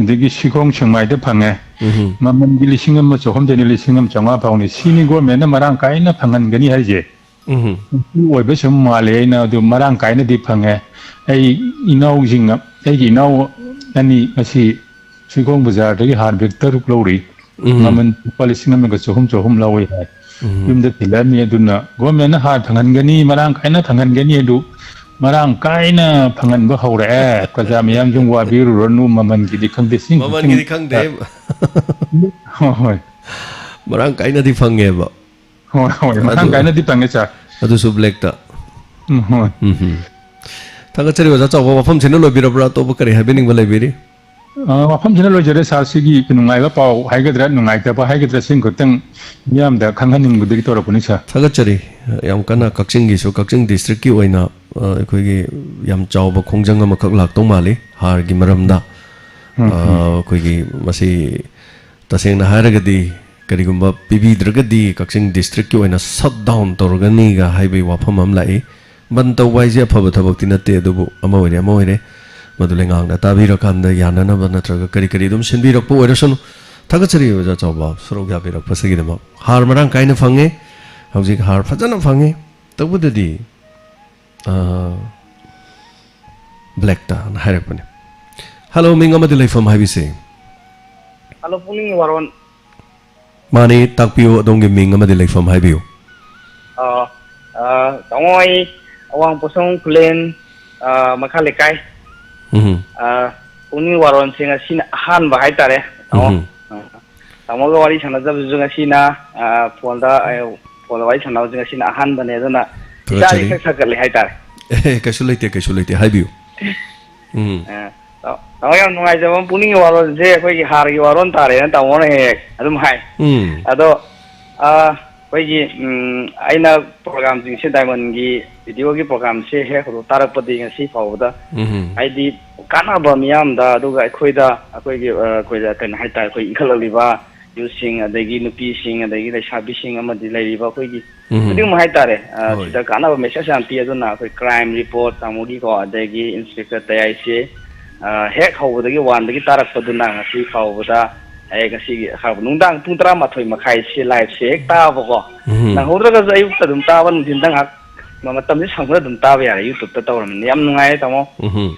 ꯑꯗꯒꯤ ꯁꯤꯈꯣꯡ ꯁꯦꯡꯃꯥꯏꯗ ꯐꯪꯉꯦ꯫ ꯎꯝ꯫ ꯃꯃꯜꯗꯤ ꯂꯤꯁꯤꯡ ꯑꯃ ꯆꯍꯨꯝꯗꯩꯅ ꯂꯤꯁꯤꯡ ꯑꯃ ꯆꯥꯝꯃꯉꯥ ꯐꯥꯎꯅꯤ꯫ ꯁꯤꯅꯤ ꯒꯣꯔꯃꯦꯟꯅ ꯃꯔꯥꯡ ꯀꯥꯏꯅ ꯐꯪꯍꯟꯒꯅꯤ ꯍꯥꯏꯁꯦ꯫ ꯎꯝ꯫ ꯃꯁꯤ ꯑꯣꯏꯕ ꯁꯨꯝ ꯃꯥꯜꯂꯦ꯫ ꯑꯩꯅ ꯑꯗꯨ ꯃꯔꯥꯡ ꯀꯥꯏꯅꯗꯤ ꯐꯪꯉꯦ꯫ ꯑꯩ ꯏꯅꯥꯎꯁꯤꯡ, ꯑꯩꯒꯤ ꯏꯅꯥꯎ ꯑꯅꯤ ꯉꯁꯤ ꯁꯤꯈꯣꯡ ꯕꯖꯥꯔꯗꯒꯤ ꯍꯥꯔ bag ꯇꯔꯨꯛ ꯂꯧꯔꯤ꯫ ꯎꯝ꯫ ꯃꯃꯜ ꯂꯨꯄꯥ ꯂꯤꯁꯤꯡ ꯑꯃꯒ ꯆꯍꯨꯝ, ꯆꯍꯨꯝ ꯂꯧꯏ ꯍꯥꯏ꯫ ꯎꯝ꯫ ꯌꯨꯝꯗ ꯊꯤꯜꯂꯛꯑꯅꯤ꯫ ꯑꯗꯨꯅ ꯒꯣꯔꯃꯦꯟꯅ ꯍꯥꯔ ꯐꯪꯍꯟꯒꯅꯤ, ꯃꯔꯥꯡ ꯀꯥꯏꯅ ꯐꯪꯍꯟꯒꯅꯤ꯫ ꯑꯗꯨ ꯃꯔꯥꯡ ꯀꯥꯏꯅ ꯐꯪꯍꯟꯕ ꯍꯧꯔꯛꯑꯦ꯫ ꯄ꯭ꯔꯖꯥ ꯃꯌꯥꯝꯁꯨ ꯋꯥꯕꯤꯔꯨꯔꯅꯨ, ꯃꯃꯜꯒꯤꯗꯤ ꯈꯪꯗꯦ, ꯁꯤꯡ ꯃꯃꯜꯒꯤꯗꯤ ꯈꯪꯗꯦ꯫ ꯍꯣꯏ, ꯍꯣꯏ꯫ ꯃꯔꯥꯡ ꯀꯥꯏꯅꯗꯤ ꯐꯪꯉꯦꯕ꯫ ꯍꯣꯏ, ꯍꯣꯏ, ꯃꯔꯥꯡ ꯑꯗꯨ, ꯀꯥꯏꯅꯗꯤ ꯐꯪꯉꯦ, ꯁꯥꯔ꯫ ꯑꯗꯨꯁꯨ black ꯇ꯫ ꯎꯝ, ꯍꯣꯏ꯫ ꯎꯝ ꯍꯨꯝ꯫ ꯊꯥꯒꯠꯆꯔꯤ ꯑꯣꯖꯥ ꯆꯥꯎꯕ, ꯋꯥꯐꯝꯁꯤꯅ ꯂꯣꯏꯕꯤꯔꯕ꯭ꯔꯥ? ꯑꯇꯣꯞꯄ ꯀꯔꯤ ꯍꯥꯏꯕꯤꯅꯤꯡꯕ ꯂꯩꯕꯤꯔꯤ? ꯑ, ꯋꯥꯐꯝꯁꯤꯅ ꯂꯣꯏꯖꯔꯦ, ꯁꯥꯔ꯫ ꯁꯤꯒꯤ ꯅꯨꯡꯉꯥꯏꯕ ꯄꯥꯎ ꯍꯥꯏꯒꯗ꯭ꯔꯥ, ꯅꯨꯡꯉꯥꯏꯇꯕ ꯍꯥꯏꯒꯗ꯭ꯔꯥ, ꯁꯤ ꯈꯛꯇꯪ ꯃꯤꯌꯥꯝꯗ ꯈꯪꯍꯟꯅꯤꯡꯕꯗꯒꯤ ꯇꯧꯔꯛꯄꯅꯤ, ꯁꯥꯔ꯫ ꯊꯥꯒꯠꯆꯔꯤ꯫ ꯌꯥꯝ ꯀꯟꯅ ꯀꯛꯆꯤꯡꯒꯤꯁꯨ, ꯀꯛꯆꯤꯡ district ꯀꯤ ꯑꯣꯏꯅ, ꯑ, ꯑꯩꯈꯣꯏꯒꯤ ꯌꯥꯝ ꯆꯥꯎꯕ ꯈꯣꯡꯖꯪ ꯑꯃꯈꯛ ꯂꯥꯛꯇꯧ ꯃꯥꯜꯂꯤ ꯍꯥꯔꯒꯤ ꯃꯔꯝꯗ꯫ ꯎꯝ, ꯑ, ꯎꯝ꯫ ꯑꯩꯈꯣꯏꯒꯤ ꯃꯁꯤ ꯇꯁꯦꯡꯅ ꯍꯥꯏꯔꯒꯗꯤ, ꯀꯔꯤꯒꯨꯝꯕ ꯄꯤꯕꯤꯗ꯭ꯔꯒꯗꯤ ꯀꯛꯆꯤꯡ district ꯀꯤ ꯑꯣꯏꯅ shut down ꯇꯧꯔꯒꯅꯤꯒ ꯍꯥꯏꯕꯒꯤ ꯋꯥꯐꯝ ꯑꯃ ꯂꯥꯛꯏ꯫ ꯕꯟ ꯇꯧꯕ ꯍꯥꯏꯁꯦ ꯑꯐꯕ ꯊꯕꯛꯇꯤ ꯅꯠꯇꯦ, ꯑꯗꯨꯕꯨ ꯑꯃ ꯑꯣꯏꯔꯦ, ꯑꯃ ꯑꯣꯏꯔꯦ, ꯃꯗꯨ ꯂꯩꯉꯥꯛꯅ ꯇꯥꯕꯤꯔꯀꯥꯟꯗ ꯌꯥꯅꯅꯕ ꯅꯠꯇ꯭ꯔꯒ ꯀꯔꯤ ꯀꯔꯤ ꯑꯗꯨꯝ ꯁꯤꯟꯕꯤꯔꯛꯄ ꯑꯣꯏꯔꯁꯅꯨ꯫ ꯊꯥꯒꯠꯆꯔꯤ ꯑꯣꯖꯥ ꯆꯥꯎꯕ, ꯁꯔꯨꯛ ꯌꯥꯕꯤꯔꯛꯄꯁꯤꯒꯤꯗꯃꯛ꯫ ꯍꯥꯔ ꯃꯔꯥꯡ ꯀꯥꯏꯅ ꯐꯪꯉꯦ, ꯍꯧꯖꯤꯛ ꯍꯥꯔ ꯐꯖꯅ ꯐꯪꯉꯦ꯫ ꯇꯧꯕꯗꯗꯤ, ꯑ, black ꯇ ꯍꯥꯏꯔꯛꯄꯅꯦ꯫ Hello, ꯃꯤꯡ ꯑꯃꯗꯤ ꯂꯩꯐꯝ ꯍꯥꯏꯕꯤꯁꯦ꯫ Hello, ꯄꯨꯛꯅꯤꯡ ꯋꯥꯔꯣꯟ꯫ ꯃꯥꯅꯤ, ꯇꯥꯛꯄꯤꯌꯨ, ꯑꯗꯣꯝꯒꯤ ꯃꯤꯡ ꯑꯃꯗꯤ ꯂꯩꯐꯝ ꯍꯥꯏꯕꯤꯌꯨ꯫ ꯑ, ꯑ, ꯇꯥꯃꯣ, ꯑꯩ ꯑꯋꯥꯡ ꯄꯣꯠꯁꯪꯕꯝ ꯈꯨꯂꯦꯟ, ꯑ, ꯃꯈꯥ ꯂꯩꯀꯥꯏ꯫ ꯎꯝ꯫ ꯑ, ꯄꯨꯛꯅꯤꯡ ꯋꯥꯔꯣꯟꯁꯦ ꯉꯁꯤꯅ ꯑꯍꯥꯟꯕ ꯍꯥꯏꯇꯥꯔꯦ, ꯇꯥꯃꯣ꯫ ꯎꯝ꯫ ꯑ, ꯇꯥꯃꯣꯒ ꯋꯥꯔꯤ ꯁꯥꯟꯅꯖꯕꯁꯨ ꯉꯁꯤꯅ, ꯑ, phone ꯗ, ꯑ, phone ꯗ ꯋꯥꯔꯤ ꯁꯥꯟꯅꯕꯁꯨ ꯉꯁꯤꯅ ꯑꯍꯥꯟꯕꯅꯦ, ꯑꯗꯨꯅ ꯏꯁꯥꯁꯦ ꯊꯥꯒꯠꯆꯔꯤ꯫ ꯈꯔ ꯁꯥꯒꯠꯂꯦ ꯍꯥꯏꯇꯥꯔꯦ꯫ ꯑꯦ, ꯀꯩꯁꯨ ꯂꯩꯇꯦ, ꯀꯩꯁꯨ ꯂꯩꯇꯦ, ꯍꯥꯏꯕꯤꯌꯨ꯫ ꯎꯝ꯫ ꯑ, ꯇꯥꯃꯣ, ꯌꯥꯝ ꯅꯨꯡꯉꯥꯏꯖꯕ ꯑꯃ, ꯄꯨꯛꯅꯤꯡꯒꯤ ꯋꯥꯔꯣꯜꯁꯦ ꯑꯩꯈꯣꯏꯒꯤ ꯍꯥꯔꯒꯤ ꯋꯥꯔꯣꯜ ꯇꯥꯔꯦꯅ ꯇꯥꯃꯣꯅ ꯍꯦꯛ ꯍꯦꯛ ꯑꯗꯨꯝ ꯍꯥꯏ꯫ ꯎꯝ꯫ ꯑꯗꯣ, ꯑ, ꯑꯩꯈꯣꯏꯒꯤ, ꯎꯝ, ꯑꯩꯅ ꯄ꯭ꯔꯣꯒꯥꯝꯁꯤꯡꯁꯦ ꯗꯥꯏꯃꯟꯒꯤ ꯔꯦꯗꯤꯑꯣꯒꯤ ꯄ꯭ꯔꯣꯒꯥꯝꯁꯦ ꯍꯦꯛ ꯍꯧꯗꯣꯛ ꯇꯥꯔꯛꯄꯗꯒꯤ ꯉꯁꯤ ꯐꯥꯎꯕꯗ ꯎꯝ꯫ ꯍꯥꯏꯗꯤ ꯀꯥꯟꯅꯕ ꯃꯤꯌꯥꯝꯗ, ꯑꯗꯨꯒ ꯑꯩꯈꯣꯏꯗ, ꯑꯩꯈꯣꯏꯒꯤ, ꯑ, ꯑꯩꯈꯣꯏꯗ ꯀꯩꯅꯣ ꯍꯥꯏꯇꯥꯔꯦ, ꯑꯩꯈꯣꯏ ꯏꯟꯈꯠꯂꯛꯂꯤꯕ ꯌꯨꯠꯁꯤꯡ, ꯑꯗꯒꯤ ꯅꯨꯄꯤꯁꯤꯡ, ꯑꯗꯒꯤ ꯂꯩꯁꯥꯕꯤꯁꯤꯡ, ꯑꯃꯗꯤ ꯂꯩꯔꯤꯕ ꯑꯩꯈꯣꯏꯒꯤ ꯎꯝ꯫ ꯈꯨꯗꯤꯡꯃꯛ ꯍꯥꯏꯇꯥꯔꯦ, ꯑ, ꯍꯣꯏ꯫ ꯁꯤꯗ ꯀꯥꯟꯅꯕ ꯃꯦꯁꯦꯖ ꯌꯥꯝ ꯄꯤ꯫ ꯑꯗꯨꯅ ꯑꯩꯈꯣꯏ ꯀ꯭ꯔꯥꯏꯝ ꯔꯤꯄꯣꯔꯠ ꯇꯥꯃꯣꯒꯤꯀꯣ, ꯑꯗꯒꯤ ꯏꯟꯁꯄꯦꯛꯇꯔ ꯇꯌꯥꯏꯁꯦ, ꯑ, ꯍꯦꯛ ꯍꯧꯕꯗꯒꯤ ꯋꯥꯟꯗꯒꯤ ꯇꯥꯔꯛꯄꯗꯨꯅ ꯉꯁꯤ ꯐꯥꯎꯕꯗ, ꯑꯩ ꯉꯁꯤꯒꯤ ꯍꯥꯏꯕ ꯅꯨꯡꯗꯥꯡ ꯄꯨꯡ ꯇꯔꯥꯃꯥꯊꯣꯏ ꯃꯈꯥꯏꯁꯦ ꯂꯥꯏꯞꯁꯦ ꯍꯦꯛ ꯇꯥꯕꯀꯣ꯫ ꯎꯝ꯫ ꯅꯪꯍꯧꯗ꯭ꯔꯒꯁꯨ ꯑꯌꯨꯛꯇ ꯑꯗꯨꯝ ꯇꯥꯕ, ꯅꯨꯡꯊꯤꯟꯗ ꯉꯥꯏꯍꯥꯛ ꯃ-, ꯃꯇꯝꯁꯦ ꯁꯪꯕꯗ ꯑꯗꯨꯝ ꯇꯥꯕ ꯌꯥꯔꯦ, YouTube-ꯇ ꯇꯧꯔꯕꯅꯤꯅ꯫ ꯌꯥꯝ ꯅꯨꯡꯉꯥꯏꯔꯦ, ꯇꯥꯃꯣ꯫ ꯎꯝ꯫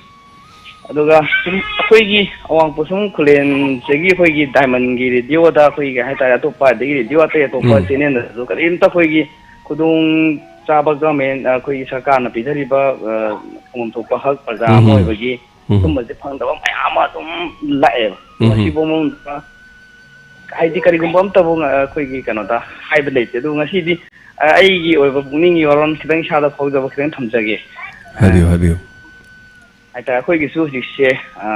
ꯑꯗꯨꯒ ꯁꯨꯝ ꯑꯩꯈꯣꯏꯒꯤ ꯑꯋꯥꯡ ꯄꯣꯠꯁꯨꯝ ꯈꯨꯂꯦꯟꯁꯤꯒꯤ ꯑꯩꯈꯣꯏꯒꯤ ꯗꯥꯏꯃꯟꯒꯤ ꯔꯦꯗꯤꯑꯣꯗ ꯑꯩꯈꯣꯏꯒꯤ ꯍꯥꯏꯇꯥꯔꯦ, ꯑꯇꯣꯞꯄ ꯑꯗꯒꯤ ꯔꯦꯗꯤꯑꯣ ꯑꯇꯩ ꯑꯇꯣꯞꯄ ꯎꯝ꯫ ꯆꯦꯅꯦꯜꯗꯁꯨ ꯀꯔꯤꯝꯇ ꯑꯩꯈꯣꯏꯒꯤ ꯈꯨꯗꯣꯡ ꯆꯥꯕ ꯒꯃꯦꯟ, ꯑꯩꯈꯣꯏꯒꯤ ꯁꯔꯀꯥꯔꯅ ꯄꯤꯊꯔꯤꯕ, ꯑ, ꯐꯪꯐꯝ ꯊꯣꯛꯄ ꯍꯛ ꯄ꯭ꯔꯖꯥ ꯑꯃ ꯎꯝ꯫ ꯑꯣꯏꯕꯒꯤ ꯎꯝ꯫ ꯁꯨꯝꯕꯁꯦ ꯐꯪꯗꯕ ꯃꯌꯥꯝ ꯑꯃ ꯑꯗꯨꯝ ꯂꯥꯛꯑꯦꯕ꯫ ꯎꯝ꯫ ꯃꯁꯤꯐꯥꯎ ꯃꯅꯨꯡꯗ ꯍꯥꯏꯗꯤ ꯀꯔꯤꯒꯨꯝꯕ ꯑꯝꯇꯕꯨ ꯉ-, ꯑꯩꯈꯣꯏꯒꯤ ꯀꯩꯅꯣꯗ ꯍꯥꯏꯕ ꯂꯩꯇꯦ꯫ ꯑꯗꯨ ꯉꯁꯤꯗꯤ, ꯑ, ꯑꯩꯒꯤ ꯑꯣꯏꯕ ꯄꯨꯛꯅꯤꯡꯒꯤ ꯋꯥꯔꯣꯜ ꯈꯤꯇꯪ ꯏꯁꯥꯗ ꯐꯥꯎꯖꯕ ꯈꯤꯇꯪ ꯊꯝꯖꯒꯦ꯫ ꯍꯥꯏꯕꯤꯌꯨ, ꯍꯥꯏꯕꯤꯌꯨ꯫ ꯍꯥꯏꯇꯥꯔꯦ, ꯑꯩꯈꯣꯏꯒꯤꯁꯨ ꯍꯧꯖꯤꯛꯁꯦ, ꯑ,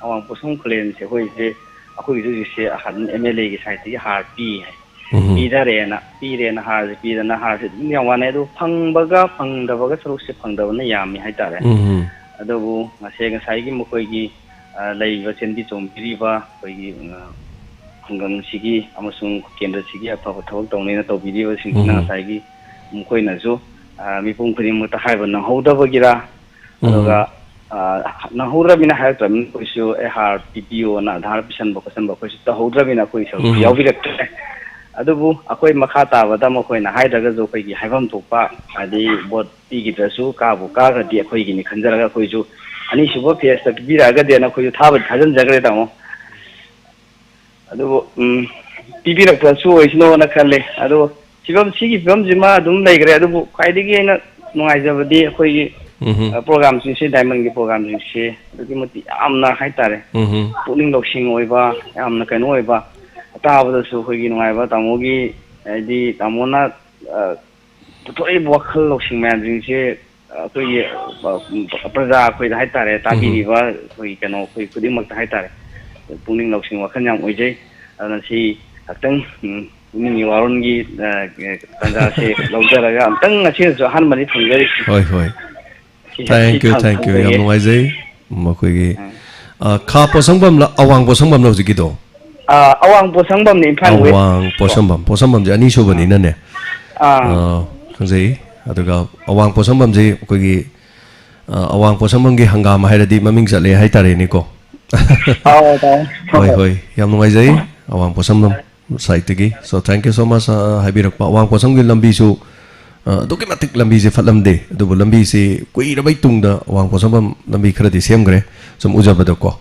ꯑꯋꯥꯡ ꯄꯣꯠꯁꯨꯝ ꯈꯨꯂꯦꯟꯁꯦ ꯑꯩꯈꯣꯏꯁꯦ, ꯑꯩꯈꯣꯏꯒꯤꯁꯨ ꯍꯧꯖꯤꯛꯁꯦ ꯑꯍꯟ ꯑꯦꯝ ꯑꯦꯜ ꯑꯦꯒꯤ ꯁꯥꯏꯠꯇꯒꯤ ꯍꯥꯔ ꯄꯤ ꯍꯥꯏ꯫ ꯎꯝ꯫ ꯄꯤꯊꯔꯦꯅ, ꯄꯤꯔꯦꯅ ꯍꯥꯔꯁꯦ ꯄꯤꯗꯅ ꯍꯥꯔꯁꯦ ꯑꯗꯨꯝ ꯌꯥꯝ ꯋꯥꯅꯩ꯫ ꯑꯗꯨ ꯐꯪꯕꯒ ꯐꯪꯗꯕꯒ ꯁꯔꯨꯛꯁꯦ ꯐꯪꯗꯕꯅ ꯌꯥꯝꯃꯤ ꯍꯥꯏꯇꯥꯔꯦ꯫ ꯎꯝ꯫ ꯑꯗꯨꯕꯨ ꯉꯁꯤ ꯉꯁꯥꯏꯒꯤ ꯃꯈꯣꯏꯒꯤ, ꯑ, ꯂꯩꯔꯤꯕ ꯆꯦꯟꯕꯤ ꯆꯣꯡꯕꯤꯔꯤꯕ ꯑꯩꯈꯣꯏꯒꯤ, ꯑ, ꯈꯨꯡꯒꯪꯁꯤꯒꯤ ꯑꯃꯁꯨꯡ ꯀꯦꯟꯗ꯭ꯔꯁꯤꯒꯤ ꯑꯐꯕ ꯊꯕꯛ ꯇꯧꯅꯦꯅ ꯇꯧꯕꯤꯔꯤꯕꯁꯤꯡꯁꯤꯅ ꯎꯝ꯫ ꯉꯁꯥꯏꯒꯤ ꯃꯈꯣꯏꯅꯁꯨ, ꯑ, ꯃꯤꯄꯨꯝ ꯈꯨꯗꯤꯡꯃꯛꯇ ꯍꯥꯏꯕ ꯅꯪꯍꯧꯗꯕꯒꯤꯔ, ꯎꯝ꯫ ꯑꯗꯨꯒ, ꯑ, ꯅꯪꯍꯧꯗ꯭ꯔꯕꯅꯤꯅ ꯍꯥꯏꯔꯛꯇ꯭ꯔꯕꯅꯤꯅ ꯑꯩꯈꯣꯏꯁꯨ ꯑꯦ ꯍꯥꯔ ꯄꯤꯕꯤꯌꯣꯅ ꯑꯙꯥꯔ ꯄꯤꯁꯟꯕ ꯈꯣꯠꯆꯟꯕ ꯑꯩꯈꯣꯏꯁꯨ ꯇꯧꯍꯧꯗ꯭ꯔꯕꯅꯤꯅ ꯑꯩꯈꯣꯏ ꯁꯔꯨꯛꯁꯨ ꯎꯝ꯫ ꯌꯥꯎꯕꯤꯔꯛꯇ꯭ꯔꯦ꯫ ꯑꯗꯨꯕꯨ ꯑꯩꯈꯣꯏ ꯃꯈꯥ ꯇꯥꯕꯗ ꯃꯈꯣꯏꯅ ꯍꯥꯏꯗ꯭ꯔꯒꯁꯨ ꯑꯩꯈꯣꯏꯒꯤ ꯍꯥꯏꯐꯝ ꯊꯣꯛꯄ, ꯍꯥꯏꯗꯤ ꯚꯣꯠ ꯄꯤꯈꯤꯗ꯭ꯔꯁꯨ ꯀꯥꯕꯨ ꯀꯥꯈ꯭ꯔꯗꯤ ꯑꯩꯈꯣꯏꯒꯤꯅꯤ ꯈꯟꯖꯔꯒ ꯑꯩꯈꯣꯏꯁꯨ ꯑꯅꯤꯁꯨꯕ ꯐꯦꯁꯇ ꯄꯤꯕꯤꯔꯛꯑꯒꯗꯤꯅ ꯑꯩꯈꯣꯏꯁꯨ ꯊꯥꯕꯗꯤ ꯊꯥꯖꯤꯟꯖꯈ꯭ꯔꯦ, ꯇꯥꯃꯣ꯫ ꯑꯗꯨꯕꯨ, ꯎꯝ, ꯄꯤꯕꯤꯔꯛꯄꯁꯨ ꯑꯣꯏꯁꯅꯨꯅ ꯈꯜꯂꯦ꯫ ꯑꯗꯨꯕꯨ ꯐꯤꯕꯝ, ꯁꯤꯒꯤ ꯐꯤꯕꯝꯁꯤꯃ ꯑꯗꯨꯝ ꯂꯩꯈ꯭ꯔꯦ꯫ ꯑꯗꯨꯕꯨ ꯈ꯭ꯋꯥꯏꯗꯒꯤ ꯑꯩꯅ ꯅꯨꯡꯉꯥꯏꯖꯕꯗꯤ ꯑꯩꯈꯣꯏꯒꯤ, ꯎꯝꯍꯨꯝ꯫ ꯑ, ꯄ꯭ꯔꯣꯒꯥꯝꯁꯤꯡꯁꯦ, ꯗꯥꯏꯃꯟꯒꯤ ꯄ꯭ꯔꯣꯒꯥꯝꯁꯤꯡꯁꯦ ꯑꯗꯨꯛꯀꯤ ꯃꯇꯤꯛ ꯌꯥꯝꯅ ꯍꯥꯏꯇꯥꯔꯦ, ꯎꯝꯍꯨꯝ꯫ ꯄꯨꯛꯅꯤꯡ ꯂꯧꯁꯤꯡ ꯑꯣꯏꯕ, ꯌꯥꯝꯅ ꯀꯩꯅꯣ ꯑꯣꯏꯕ, ꯇꯥꯕꯗꯁꯨ ꯑꯩꯈꯣꯏꯒꯤ ꯅꯨꯡꯉꯥꯏꯕ, ꯇꯥꯃꯣꯒꯤ, ꯍꯥꯏꯗꯤ ꯇꯥꯃꯣꯅ, ꯑ, ꯄꯨꯊꯣꯛꯏꯕ ꯋꯥꯈꯜ ꯂꯧꯁꯤꯡ ꯃꯌꯥꯝꯁꯤꯡꯁꯦ ꯑꯩꯈꯣꯏꯒꯤ, ꯑ, ꯄ꯭ꯔꯖꯥ ꯑꯩꯈꯣꯏꯗ ꯍꯥꯏꯇꯥꯔꯦ, ꯎꯝ꯫ ꯇꯥꯕꯤꯔꯤꯕ ꯑꯩꯈꯣꯏ ꯀꯩꯅꯣ, ꯑꯩꯈꯣꯏ ꯈꯨꯗꯤꯡꯃꯛꯇ ꯍꯥꯏꯇꯥꯔꯦ, ꯄꯨꯛꯅꯤꯡ ꯂꯧꯁꯤꯡ ꯋꯥꯈꯜ ꯌꯥꯝ ꯑꯣꯏꯖꯩ꯫ ꯑꯗꯨꯅ ꯁꯤ ꯉꯥꯛꯇꯪ, ꯎꯝ, ꯏꯃꯨꯡꯒꯤ ꯋꯥꯔꯣꯟꯒꯤ, ꯑ, ꯇꯥꯟꯖꯥꯁꯦ ꯂꯧꯖꯔꯒ ꯑꯝꯇꯪ ꯉꯁꯤꯅꯁꯨ ꯑꯍꯥꯟꯕꯅꯤ ꯊꯝꯖꯔꯤꯁꯤ꯫ ꯍꯣꯏ, ꯍꯣꯏ꯫ ꯁꯤ, ꯁꯤ Thank you, ꯊꯝ-, thank you꯫ ꯌꯥꯝ ꯊꯝꯖꯒꯦ꯫ ꯅꯨꯡꯉꯥꯏꯖꯩ꯫ ꯃꯈꯣꯏꯒꯤ, ꯎꯝ꯫ ꯑ, ꯈꯥ ꯄꯣꯠꯁꯪꯕꯝꯂ, ꯑꯋꯥꯡ ꯄꯣꯠꯁꯪꯕꯝꯂ ꯍꯧꯖꯤꯛꯀꯤꯗꯣ? ꯑ, ꯑꯋꯥꯡ ꯄꯣꯠꯁꯪꯕꯝꯅꯤ, ꯏꯝꯐꯥꯜ ꯋꯦꯁ꯫ ꯑꯋꯥꯡ ꯄꯣꯠꯁꯪꯕꯝ, ꯄꯣꯠꯁꯪꯕꯝꯁꯦ ꯑꯅꯤ ꯁꯨꯕꯅꯤꯅꯅꯦ꯫ ꯑꯥ꯫ ꯑ, ꯈꯪꯖꯩ꯫ ꯑꯗꯨꯒ ꯑꯋꯥꯡ ꯄꯣꯠꯁꯪꯕꯝꯁꯤ ꯑꯩꯈꯣꯏꯒꯤ, ꯑ, ꯑꯋꯥꯡ ꯄꯣꯠꯁꯪꯕꯝꯒꯤ ꯍꯪꯒꯥꯝ ꯍꯥꯏꯔꯗꯤ ꯃꯃꯤꯡ ꯆꯠꯂꯦ ꯍꯥꯏꯇꯥꯔꯦꯅꯦꯀꯣ꯫ ꯑꯥꯎ, ꯇꯥꯏ꯫ ꯍꯣꯏ, ꯍꯣꯏ꯫ ꯌꯥꯝ ꯅꯨꯡꯉꯥꯏꯖꯩ꯫ ꯑꯋꯥꯡ ꯄꯣꯠꯁꯪꯕꯝ ꯁꯥꯏꯠꯇꯒꯤ꯫ So, thank you so much, ꯑ, ꯍꯥꯏꯕꯤꯔꯛꯄ꯫ ꯑꯋꯥꯡ ꯄꯣꯠꯁꯪꯕꯝꯒꯤ ꯂꯝꯕꯤꯁꯨ, ꯑ, ꯑꯗꯨꯛꯀꯤ ꯃꯇꯤꯛ ꯂꯝꯕꯤꯁꯦ ꯐꯠꯂꯝꯗꯦ꯫ ꯑꯗꯨꯕꯨ ꯂꯝꯕꯤꯁꯤ ꯀꯨꯏꯔꯕꯩ ꯇꯨꯡꯗ ꯑꯋꯥꯡ ꯄꯣꯠꯁꯪꯕꯝ ꯂꯝꯕꯤ ꯈꯔꯗꯤ ꯁꯦꯝꯈ꯭ꯔꯦ, ꯁꯨꯝ ꯎꯖꯕꯗꯀꯣ꯫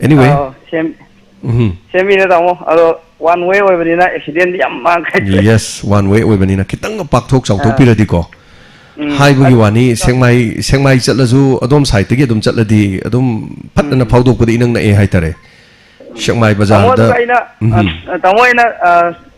Anyway꯫ ꯑꯥꯎ, ꯁꯦꯝ-, ꯎꯝ꯫ ꯁꯦꯝꯕꯤꯔꯦ, ꯇꯥꯃꯣ꯫ ꯑꯗꯣ, one way ꯑꯣꯏꯕꯅꯤꯅ accidentꯗꯤ ꯌꯥꯝ ꯃꯥꯡꯈ꯭ꯔꯦ꯫ Yes, one way ꯑꯣꯏꯕꯅꯤꯅ ꯈꯤꯇꯪ ꯄꯥꯛꯊꯣꯛ ꯑꯥ꯫ ꯆꯥꯎꯊꯣꯛꯄꯤꯔꯗꯤꯀꯣ꯫ ꯎꯝ, ꯍꯥꯏꯕꯒꯤ ꯑꯗꯨ ꯋꯥꯅꯤ, ꯁꯦꯛꯃꯥꯏ, ꯁꯦꯛꯃꯥꯏ ꯆꯠꯂꯁꯨ ꯑꯗꯣꯝ ꯁꯥꯏꯠꯇꯒꯤ ꯑꯗꯨꯝ ꯆꯠꯂꯗꯤ ꯑꯗꯨꯝ ꯐꯠꯇꯅ ꯎꯝ꯫ ꯐꯥꯎꯗꯣꯛꯄꯗ ꯏꯅꯛ ꯅꯛꯑꯦ ꯍꯥꯏꯇꯥꯔꯦ꯫ ꯁꯦꯛꯃꯥꯏ ꯇꯥꯃꯣ, ꯕꯖꯥꯔꯗ꯫ ꯑꯗꯨꯒ ꯑꯩꯅ, ꯎꯝ꯫ ꯑ, ꯇꯥꯃꯣ, ꯑꯩꯅ, ꯑ,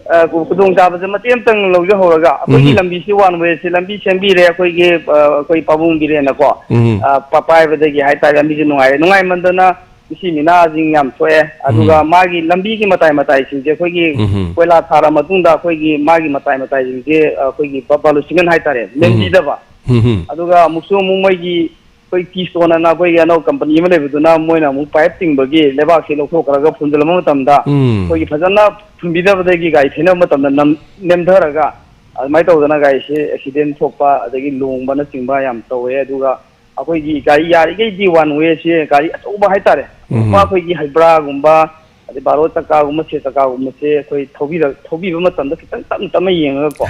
ꯑ, ꯈꯨꯗꯣꯡꯆꯥꯕꯁꯦ ꯃꯇꯦꯛ ꯑꯃꯇꯪ ꯂꯧꯖꯍꯧꯔꯒ, ꯑꯩꯈꯣꯏꯒꯤ ꯎꯝ꯫ ꯂꯝꯕꯤꯁꯤ one wayꯁꯤ ꯂꯝꯕꯤ ꯁꯦꯝꯕꯤꯔꯦ, ꯑꯩꯈꯣꯏꯒꯤ, ꯑ, ꯑꯩꯈꯣꯏ ꯄꯥꯕꯨꯡ ꯕꯤꯔꯦꯟꯅꯀꯣ꯫ ꯎꯝ꯫ ꯑ, ꯄ-, ꯄꯥꯏꯕꯗꯒꯤ ꯍꯥꯏꯇꯥꯔꯦ, ꯂꯝꯕꯤꯁꯦ ꯅꯨꯡꯉꯥꯏꯔꯦ꯫ ꯅꯨꯡꯉꯥꯏꯃꯟꯗꯅ ꯃꯤꯁꯤ ꯃꯤꯅꯥꯁꯤꯡ ꯌꯥꯝ ꯊꯣꯛꯑꯦ꯫ ꯑꯗꯨꯒ ꯎꯝ꯫ ꯃꯥꯒꯤ ꯂꯝꯕꯤꯒꯤ ꯃꯇꯥꯏ ꯃꯇꯥꯏꯁꯤꯡꯁꯦ ꯑꯩꯈꯣꯏꯒꯤ ꯎꯝ꯫ ꯀꯣꯏꯂꯥ ꯊꯥꯔ ꯃꯇꯨꯡꯗ ꯑꯩꯈꯣꯏꯒꯤ ꯃꯥꯒꯤ ꯃꯇꯥꯏ ꯃꯇꯥꯏꯁꯤꯡꯁꯦ, ꯑ, ꯑꯩꯈꯣꯏꯒꯤ ꯕ-, ꯕꯥꯂꯨ ꯁꯤꯃꯦꯟ ꯍꯥꯏꯇꯥꯔꯦ, ꯎꯝ꯫ ꯃꯦꯟꯕꯤꯗꯕ꯫ ꯎꯝ꯫ ꯑꯗꯨꯒ ꯑꯃꯨꯛꯁꯨ ꯑꯃꯨꯛ ꯃꯣꯏꯒꯤ ꯑꯩꯈꯣꯏ ꯀꯤꯁꯇꯣꯟ ꯑꯅ ꯑꯩꯈꯣꯏꯒꯤ ꯑꯅꯧꯕ ꯀꯝꯄꯅꯤ ꯑꯃ ꯂꯩꯕꯗꯨꯅ ꯃꯣꯏꯅ ꯑꯃꯨꯛ ꯄꯥꯏꯞ ꯆꯤꯡꯕꯒꯤ ꯂꯩꯕꯥꯛꯁꯤ ꯂꯧꯊꯣꯛꯈ꯭ꯔꯒ ꯐꯨꯝꯖꯤꯜꯂꯝꯕ ꯃꯇꯝꯗ ꯎꯝ꯫ ꯑꯩꯈꯣꯏꯒꯤ ꯐꯖꯅ ꯐꯨꯝꯕꯤꯗꯕꯗꯒꯤ ꯒꯥꯔꯤ ꯊꯩꯅꯕ ꯃꯇꯝꯗ ꯅꯝ-, ꯅꯦꯝꯊꯔꯒ ꯑꯗꯨꯃꯥꯏꯅ ꯇꯧꯗꯅ ꯒꯥꯔꯤꯁꯦ ꯑꯦꯛꯁꯤꯗꯦꯟ ꯊꯣꯛꯄ ꯑꯗꯒꯤ ꯂꯣꯡꯕꯅꯆꯤꯡꯕ ꯌꯥꯝ ꯇꯧꯋꯦ꯫ ꯑꯗꯨꯒ ꯑꯩꯈꯣꯏꯒꯤ ꯒꯥꯔꯤ ꯌꯥꯔꯤꯈꯩꯗꯤ one wayꯁꯦ ꯒꯥꯔꯤ ꯑꯆꯧꯕ ꯍꯥꯏꯇꯥꯔꯦ, ꯎꯝ꯫ ꯑꯩꯈꯣꯏꯒꯤ ꯍꯩꯕ꯭ꯔꯥꯒꯨꯝꯕ ꯑꯗꯩ ꯕꯥꯔꯣ ꯆꯀꯥꯒꯨꯝꯕ, ꯁꯦ ꯆꯀꯥꯒꯨꯝꯕꯁꯦ ꯑꯩꯈꯣꯏ ꯊꯧꯕꯤꯔ-, ꯊꯧꯕꯤꯕ ꯃꯇꯝꯗ ꯈꯤꯇꯪ ꯇꯞꯅ ꯇꯞꯅ ꯌꯦꯡꯉꯒꯀꯣ꯫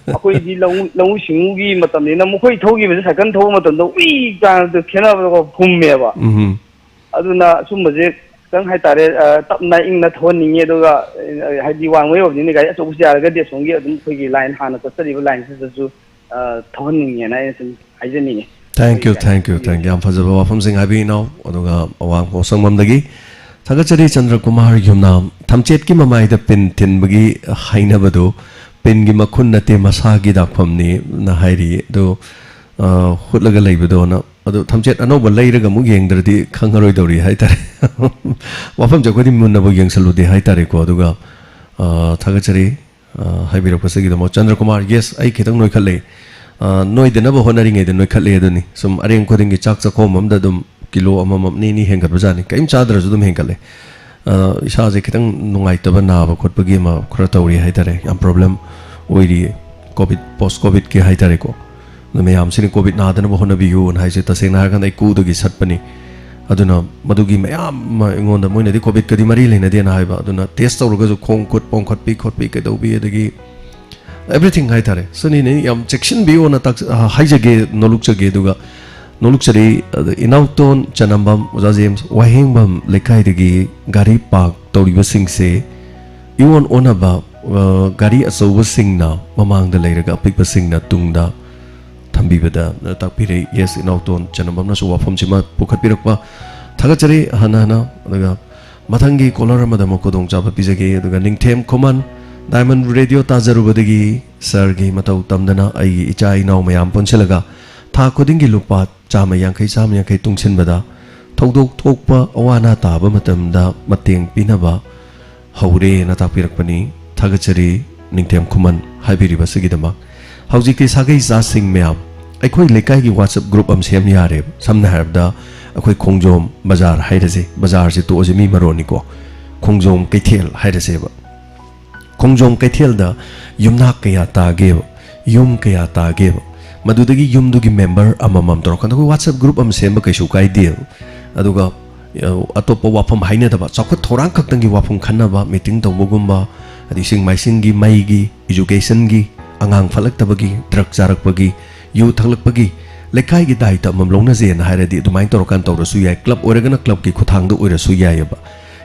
ꯑꯩꯈꯣꯏꯗꯤ ꯂꯧꯎ, ꯂꯧꯎ ꯁꯤꯡꯎꯒꯤ ꯃꯇꯝꯅꯤꯅ ꯃꯈꯣꯏ ꯊꯧꯈꯤꯕꯁꯦ ꯁꯥꯏꯀꯜ ꯊꯧꯕ ꯃꯇꯝꯗ ꯎꯏ ꯀꯥꯏꯅ ꯈꯦꯠꯅꯕꯗꯀꯣ ꯍꯨꯝꯃꯦꯕ꯫ ꯎꯝ꯫ ꯑꯗꯨꯅ ꯑꯁꯨꯝꯕꯁꯦ ꯈꯤꯇꯪ ꯍꯥꯏꯇꯥꯔꯦ, ꯑ, ꯇꯞꯅ ꯏꯪꯅ ꯊꯧꯍꯟꯅꯤꯡꯉꯤ꯫ ꯑꯗꯨꯒ, ꯑ, ꯍꯥꯏꯗꯤ one way ꯑꯣꯏꯕꯅꯤꯅ ꯒꯥꯔꯤ ꯑꯆꯧꯕꯁꯨ ꯌꯥꯔꯒꯗꯤ ꯑꯁꯣꯝꯒꯤ ꯑꯗꯨꯝ ꯑꯩꯈꯣꯏꯒꯤ ꯂꯥꯏꯟ ꯍꯥꯟꯅ ꯆꯠꯆꯔꯤꯕ ꯂꯥꯏꯟꯁꯤꯗꯁꯨ, ꯑ, ꯊꯧꯍꯟꯅꯤꯡꯉꯦꯅ ꯑꯩꯅ ꯁꯨꯝ ꯍꯥꯏꯖꯅꯤꯡꯉꯤ꯫ Thank you, thank you, thank you꯫ ꯌꯥꯝ ꯐꯖꯕ ꯋꯥꯐꯝꯁꯤꯡ ꯍꯥꯏꯕꯤ ꯏꯅꯥꯎ꯫ ꯑꯗꯨꯒ ꯑꯋꯥꯡ ꯄꯣꯠꯁꯪꯕꯝꯗꯒꯤ ꯊꯥꯒꯠꯆꯔꯤ ꯆꯟꯗ꯭ꯔ ꯀꯨꯃꯥꯔ ꯌꯨꯝꯅꯥꯝ꯫ ꯊꯝꯆꯦꯠꯀꯤ ꯃꯃꯥꯏꯗ ꯄꯤꯟ ꯊꯤꯟꯕꯒꯤ ꯍꯥꯏꯅꯕꯗꯨ ꯄꯤꯟꯒꯤ ꯃꯈꯨꯟ ꯅꯠꯇꯦ, ꯃꯁꯥꯒꯤ ꯗꯥꯛꯐꯝꯅꯤꯅ ꯍꯥꯏꯔꯤ꯫ ꯑꯗꯨ ꯑ, ꯍꯨꯠꯂꯒ ꯂꯩꯕꯗꯣꯅ꯫ ꯑꯗꯣ ꯊꯝꯆꯦꯠ ꯑꯅꯧꯕ ꯂꯩꯔꯒ ꯑꯃꯨꯛ ꯌꯦꯡꯗ꯭ꯔꯗꯤ ꯈꯪꯉꯔꯣꯏꯗꯧꯔꯤ ꯍꯥꯏꯇꯥꯔꯦ꯫ ꯋꯥꯐꯝꯁꯦ ꯑꯩꯈꯣꯏꯗꯤ ꯃꯨꯟꯅꯕꯨ ꯌꯦꯡꯁꯜꯂꯨꯗꯦ ꯍꯥꯏꯇꯥꯔꯦꯀꯣ꯫ ꯑꯗꯨꯒ, ꯑ, ꯊꯥꯒꯠꯆꯔꯤ, ꯑ, ꯍꯥꯏꯕꯤꯔꯛꯄꯁꯤꯒꯤꯗꯃꯛ꯫ ꯆꯟꯗ꯭ꯔꯀꯨꯃꯥꯔ, "Yes, ꯑꯩ ꯈꯤꯇꯪ ꯅꯣꯏꯈꯠꯂꯦ꯫ ꯑ, ꯅꯣꯏꯗꯅꯕ ꯍꯣꯠꯅꯔꯤꯉꯩꯗ ꯅꯣꯏꯈꯠꯂꯦ ꯑꯗꯨꯅꯤ꯫ ꯁꯨꯝ ꯑꯔꯦꯝ ꯈꯨꯗꯤꯡꯒꯤ ꯆꯥꯛ ꯆꯥꯛꯈꯣꯝ ꯑꯃꯗ ꯑꯗꯨꯝ ꯀꯤꯂꯣ ꯑꯃꯃꯝ, ꯑꯅꯤ, ꯑꯅꯤ ꯍꯦꯟꯒꯠꯄꯖꯥꯠꯅꯤ꯫ ꯀꯔꯤꯝ ꯆꯥꯗ꯭ꯔꯁꯨ ꯑꯗꯨꯝ ꯍꯦꯟꯒꯠꯂꯦ꯫ ꯑ, ꯏꯁꯥꯁꯦ ꯈꯤꯇꯪ ꯅꯨꯡꯉꯥꯏꯇꯕ, ꯅꯥꯕ ꯈꯣꯠꯄꯒꯤ ꯑꯃ ꯈꯔ ꯇꯧꯔꯤ ꯍꯥꯏꯇꯥꯔꯦ꯫ ꯌꯥꯝ problem ꯑꯣꯏꯔꯤꯌꯦ꯫ COVID, post COVIDꯀꯤ ꯍꯥꯏꯇꯥꯔꯦꯀꯣ꯫ ꯑꯗꯨ ꯃꯌꯥꯝꯁꯤꯅ COVID ꯅꯥꯗꯅꯕ ꯍꯣꯠꯅꯕꯤꯌꯨꯅ ꯍꯥꯏꯁꯦ, ꯇꯁꯦꯡꯅ ꯍꯥꯏꯔꯀꯥꯟꯗ ꯑꯩ ꯀꯨꯗꯒꯤ ꯁꯠꯄꯅꯤ꯫ ꯑꯗꯨꯅ ꯃꯗꯨꯒꯤ ꯃꯌꯥꯝ ꯑꯃ ꯑꯩꯉꯣꯟꯗ, ꯃꯣꯏꯅꯗꯤ COVIDꯀꯗꯤ ꯃꯔꯤ ꯂꯩꯅꯗꯦꯅ ꯍꯥꯏꯕ, ꯑꯗꯨꯅ test ꯇꯧꯔꯒꯁꯨ ꯈꯣꯡ ꯈꯨꯠ ꯄꯣꯝꯈꯠꯄꯤ ꯈꯣꯠꯄꯤ ꯀꯩꯗꯧꯕꯤ, ꯑꯗꯒꯤ everything ꯍꯥꯏꯇꯥꯔꯦ꯫ ꯁꯤꯅꯤꯅꯦ ꯌꯥꯝ ꯆꯦꯛꯁꯤꯟꯕꯤꯌꯣꯅ ꯇꯥꯛ-, ꯑ, ꯍꯥꯏꯖꯒꯦ, ꯅꯣꯂꯨꯛꯆꯒꯦ꯫ ꯑꯗꯨꯒ ꯅꯣꯂꯨꯛꯆꯔꯤ, ꯑ, ꯏꯅꯥꯎꯇꯣꯟ ꯆꯅꯝꯕꯝ, ꯑꯣꯖꯥ ꯖꯦꯝꯁ ꯋꯥꯍꯦꯡꯕꯝ ꯂꯩꯀꯥꯏꯗꯒꯤ ꯒꯥꯔꯤ park ꯇꯧꯔꯤꯕꯁꯤꯡꯁꯦ ꯏꯑꯣꯟ ꯑꯣꯟꯅꯕ, ꯑ, ꯒꯥꯔꯤ ꯑꯆꯧꯕꯁꯤꯡꯅ ꯃꯃꯥꯡꯗ ꯂꯩꯔꯒ ꯑꯄꯤꯛꯄꯁꯤꯡꯅ ꯇꯨꯡꯗ ꯊꯝꯕꯤꯕꯗ ꯇꯥꯛꯄꯤꯔꯦ꯫ Yes, ꯏꯅꯥꯎꯇꯣꯟ ꯆꯅꯝꯕꯝꯅꯁꯨ ꯋꯥꯐꯝꯁꯤꯃ ꯄꯨꯈꯠꯄꯤꯔꯛꯄ ꯊꯥꯒꯠꯆꯔꯤ ꯍꯟꯅ ꯍꯟꯅ꯫ ꯑꯗꯨꯒ ꯃꯊꯪꯒꯤ caller ꯑꯃꯗ ꯑꯃꯨꯛ ꯈꯨꯗꯣꯡꯆꯥꯕ ꯄꯤꯖꯒꯦ꯫ ꯑꯗꯨꯒ ꯅꯤꯡꯊꯦꯝ ꯈꯨꯃꯟ, Diamond Radio ꯇꯥꯖꯔꯨꯕꯗꯒꯤ sirꯒꯤ ꯃꯇꯧ ꯇꯝꯗꯅ ꯑꯩꯒꯤ ꯏꯆꯥ ꯏꯅꯥꯎ ꯃꯌꯥꯝ ꯄꯨꯟꯁꯤꯜꯂꯒ ꯊꯥ ꯈꯨꯗꯤꯡꯒꯤ ꯂꯨꯄꯥ ꯆꯥꯝꯃ ꯌꯥꯡꯈꯩ, ꯆꯥꯝꯃ ꯌꯥꯡꯈꯩ ꯇꯨꯡꯁꯤꯟꯕꯗ ꯊꯧꯗꯣꯛ ꯊꯣꯛꯄ ꯑꯋꯥ ꯑꯅꯥ ꯇꯥꯕ ꯃꯇꯝꯗ ꯃꯇꯦꯡ ꯄꯤꯅꯕ ꯍꯧꯔꯦꯅ ꯇꯥꯛꯄꯤꯔꯛꯄꯅꯤ꯫ ꯊꯥꯒꯠꯆꯔꯤ ꯅꯤꯡꯊꯦꯝ ꯈꯨꯃꯟ ꯍꯥꯏꯕꯤꯔꯤꯕꯁꯤꯒꯤꯗꯃꯛ꯫ ꯍꯧꯖꯤꯛꯇꯤ ꯁꯥꯒꯩ ꯆꯥꯁꯤꯡ ꯃꯌꯥꯝ, ꯑꯩꯈꯣꯏ ꯂꯩꯀꯥꯏꯒꯤ WhatsApp group ꯑꯃ ꯁꯦꯝ ꯌꯥꯔꯦꯕ꯫ ꯁꯝꯅ ꯍꯥꯏꯔꯕꯗ ꯑꯩꯈꯣꯏ ꯈꯣꯡꯖꯣꯝ ꯕꯖꯥꯔ ꯍꯥꯏꯔꯁꯦ, ꯕꯖꯥꯔꯁꯦ ꯇꯣꯛꯑꯁꯦ, ꯃꯤ ꯃꯔꯣꯟꯅꯤꯀꯣ, ꯈꯣꯡꯖꯣꯝ ꯀꯩꯊꯦꯜ ꯍꯥꯏꯔꯁꯦꯕ꯫ ꯈꯣꯡꯖꯣꯝ ꯀꯩꯊꯦꯜꯗ ꯌꯨꯝꯅꯥꯛ ꯀꯌꯥ ꯇꯥꯒꯦꯕ, ꯌꯨꯝ ꯀꯌꯥ ꯇꯥꯒꯦꯕ, ꯃꯗꯨꯗꯒꯤ ꯌꯨꯝꯗꯨꯒꯤ member ꯑꯃꯃꯝ ꯇꯧꯔꯀꯥꯟꯗ ꯑꯩꯈꯣꯏ WhatsApp group ꯑꯃ ꯁꯦꯝꯕ ꯀꯩꯁꯨ ꯀꯥꯏꯗꯦꯕ꯫ ꯑꯗꯨꯒ, ꯑ, ꯑꯇꯣꯞꯄ ꯋꯥꯐꯝ ꯍꯥꯏꯅꯗꯕ, ꯆꯥꯎꯈꯠ ꯊꯧꯔꯥꯡ ꯈꯛꯇꯪꯒꯤ ꯋꯥꯐꯝ ꯈꯟꯅꯕ meeting ꯇꯧꯕꯒꯨꯝꯕ, ꯑꯗꯩ ꯏꯁꯤꯡ ꯃꯥꯏꯁꯤꯡꯒꯤ, ꯃꯩꯒꯤ, educationꯒꯤ, ꯑꯉꯥꯡ ꯐꯠꯂꯛꯇꯕꯒꯤ, drug ꯆꯥꯔꯛꯄꯒꯤ, ꯌꯨ ꯊꯛꯂꯛꯄꯒꯤ, ꯂꯩꯀꯥꯏꯒꯤ ꯗꯥꯏꯇ ꯑꯃꯃꯝ ꯂꯧꯅꯖꯦꯅ ꯍꯥꯏꯔꯗꯤ ꯑꯗꯨꯃꯥꯏꯅ ꯇꯧꯔꯀꯥꯟꯗ ꯇꯧꯔꯁꯨ ꯌꯥꯏ꯫ Club ꯑꯣꯏꯔꯒꯅ clubꯀꯤ ꯈꯨꯠꯊꯥꯡꯗ ꯑꯣꯏꯔꯁꯨ ꯌꯥꯏꯑꯕ꯫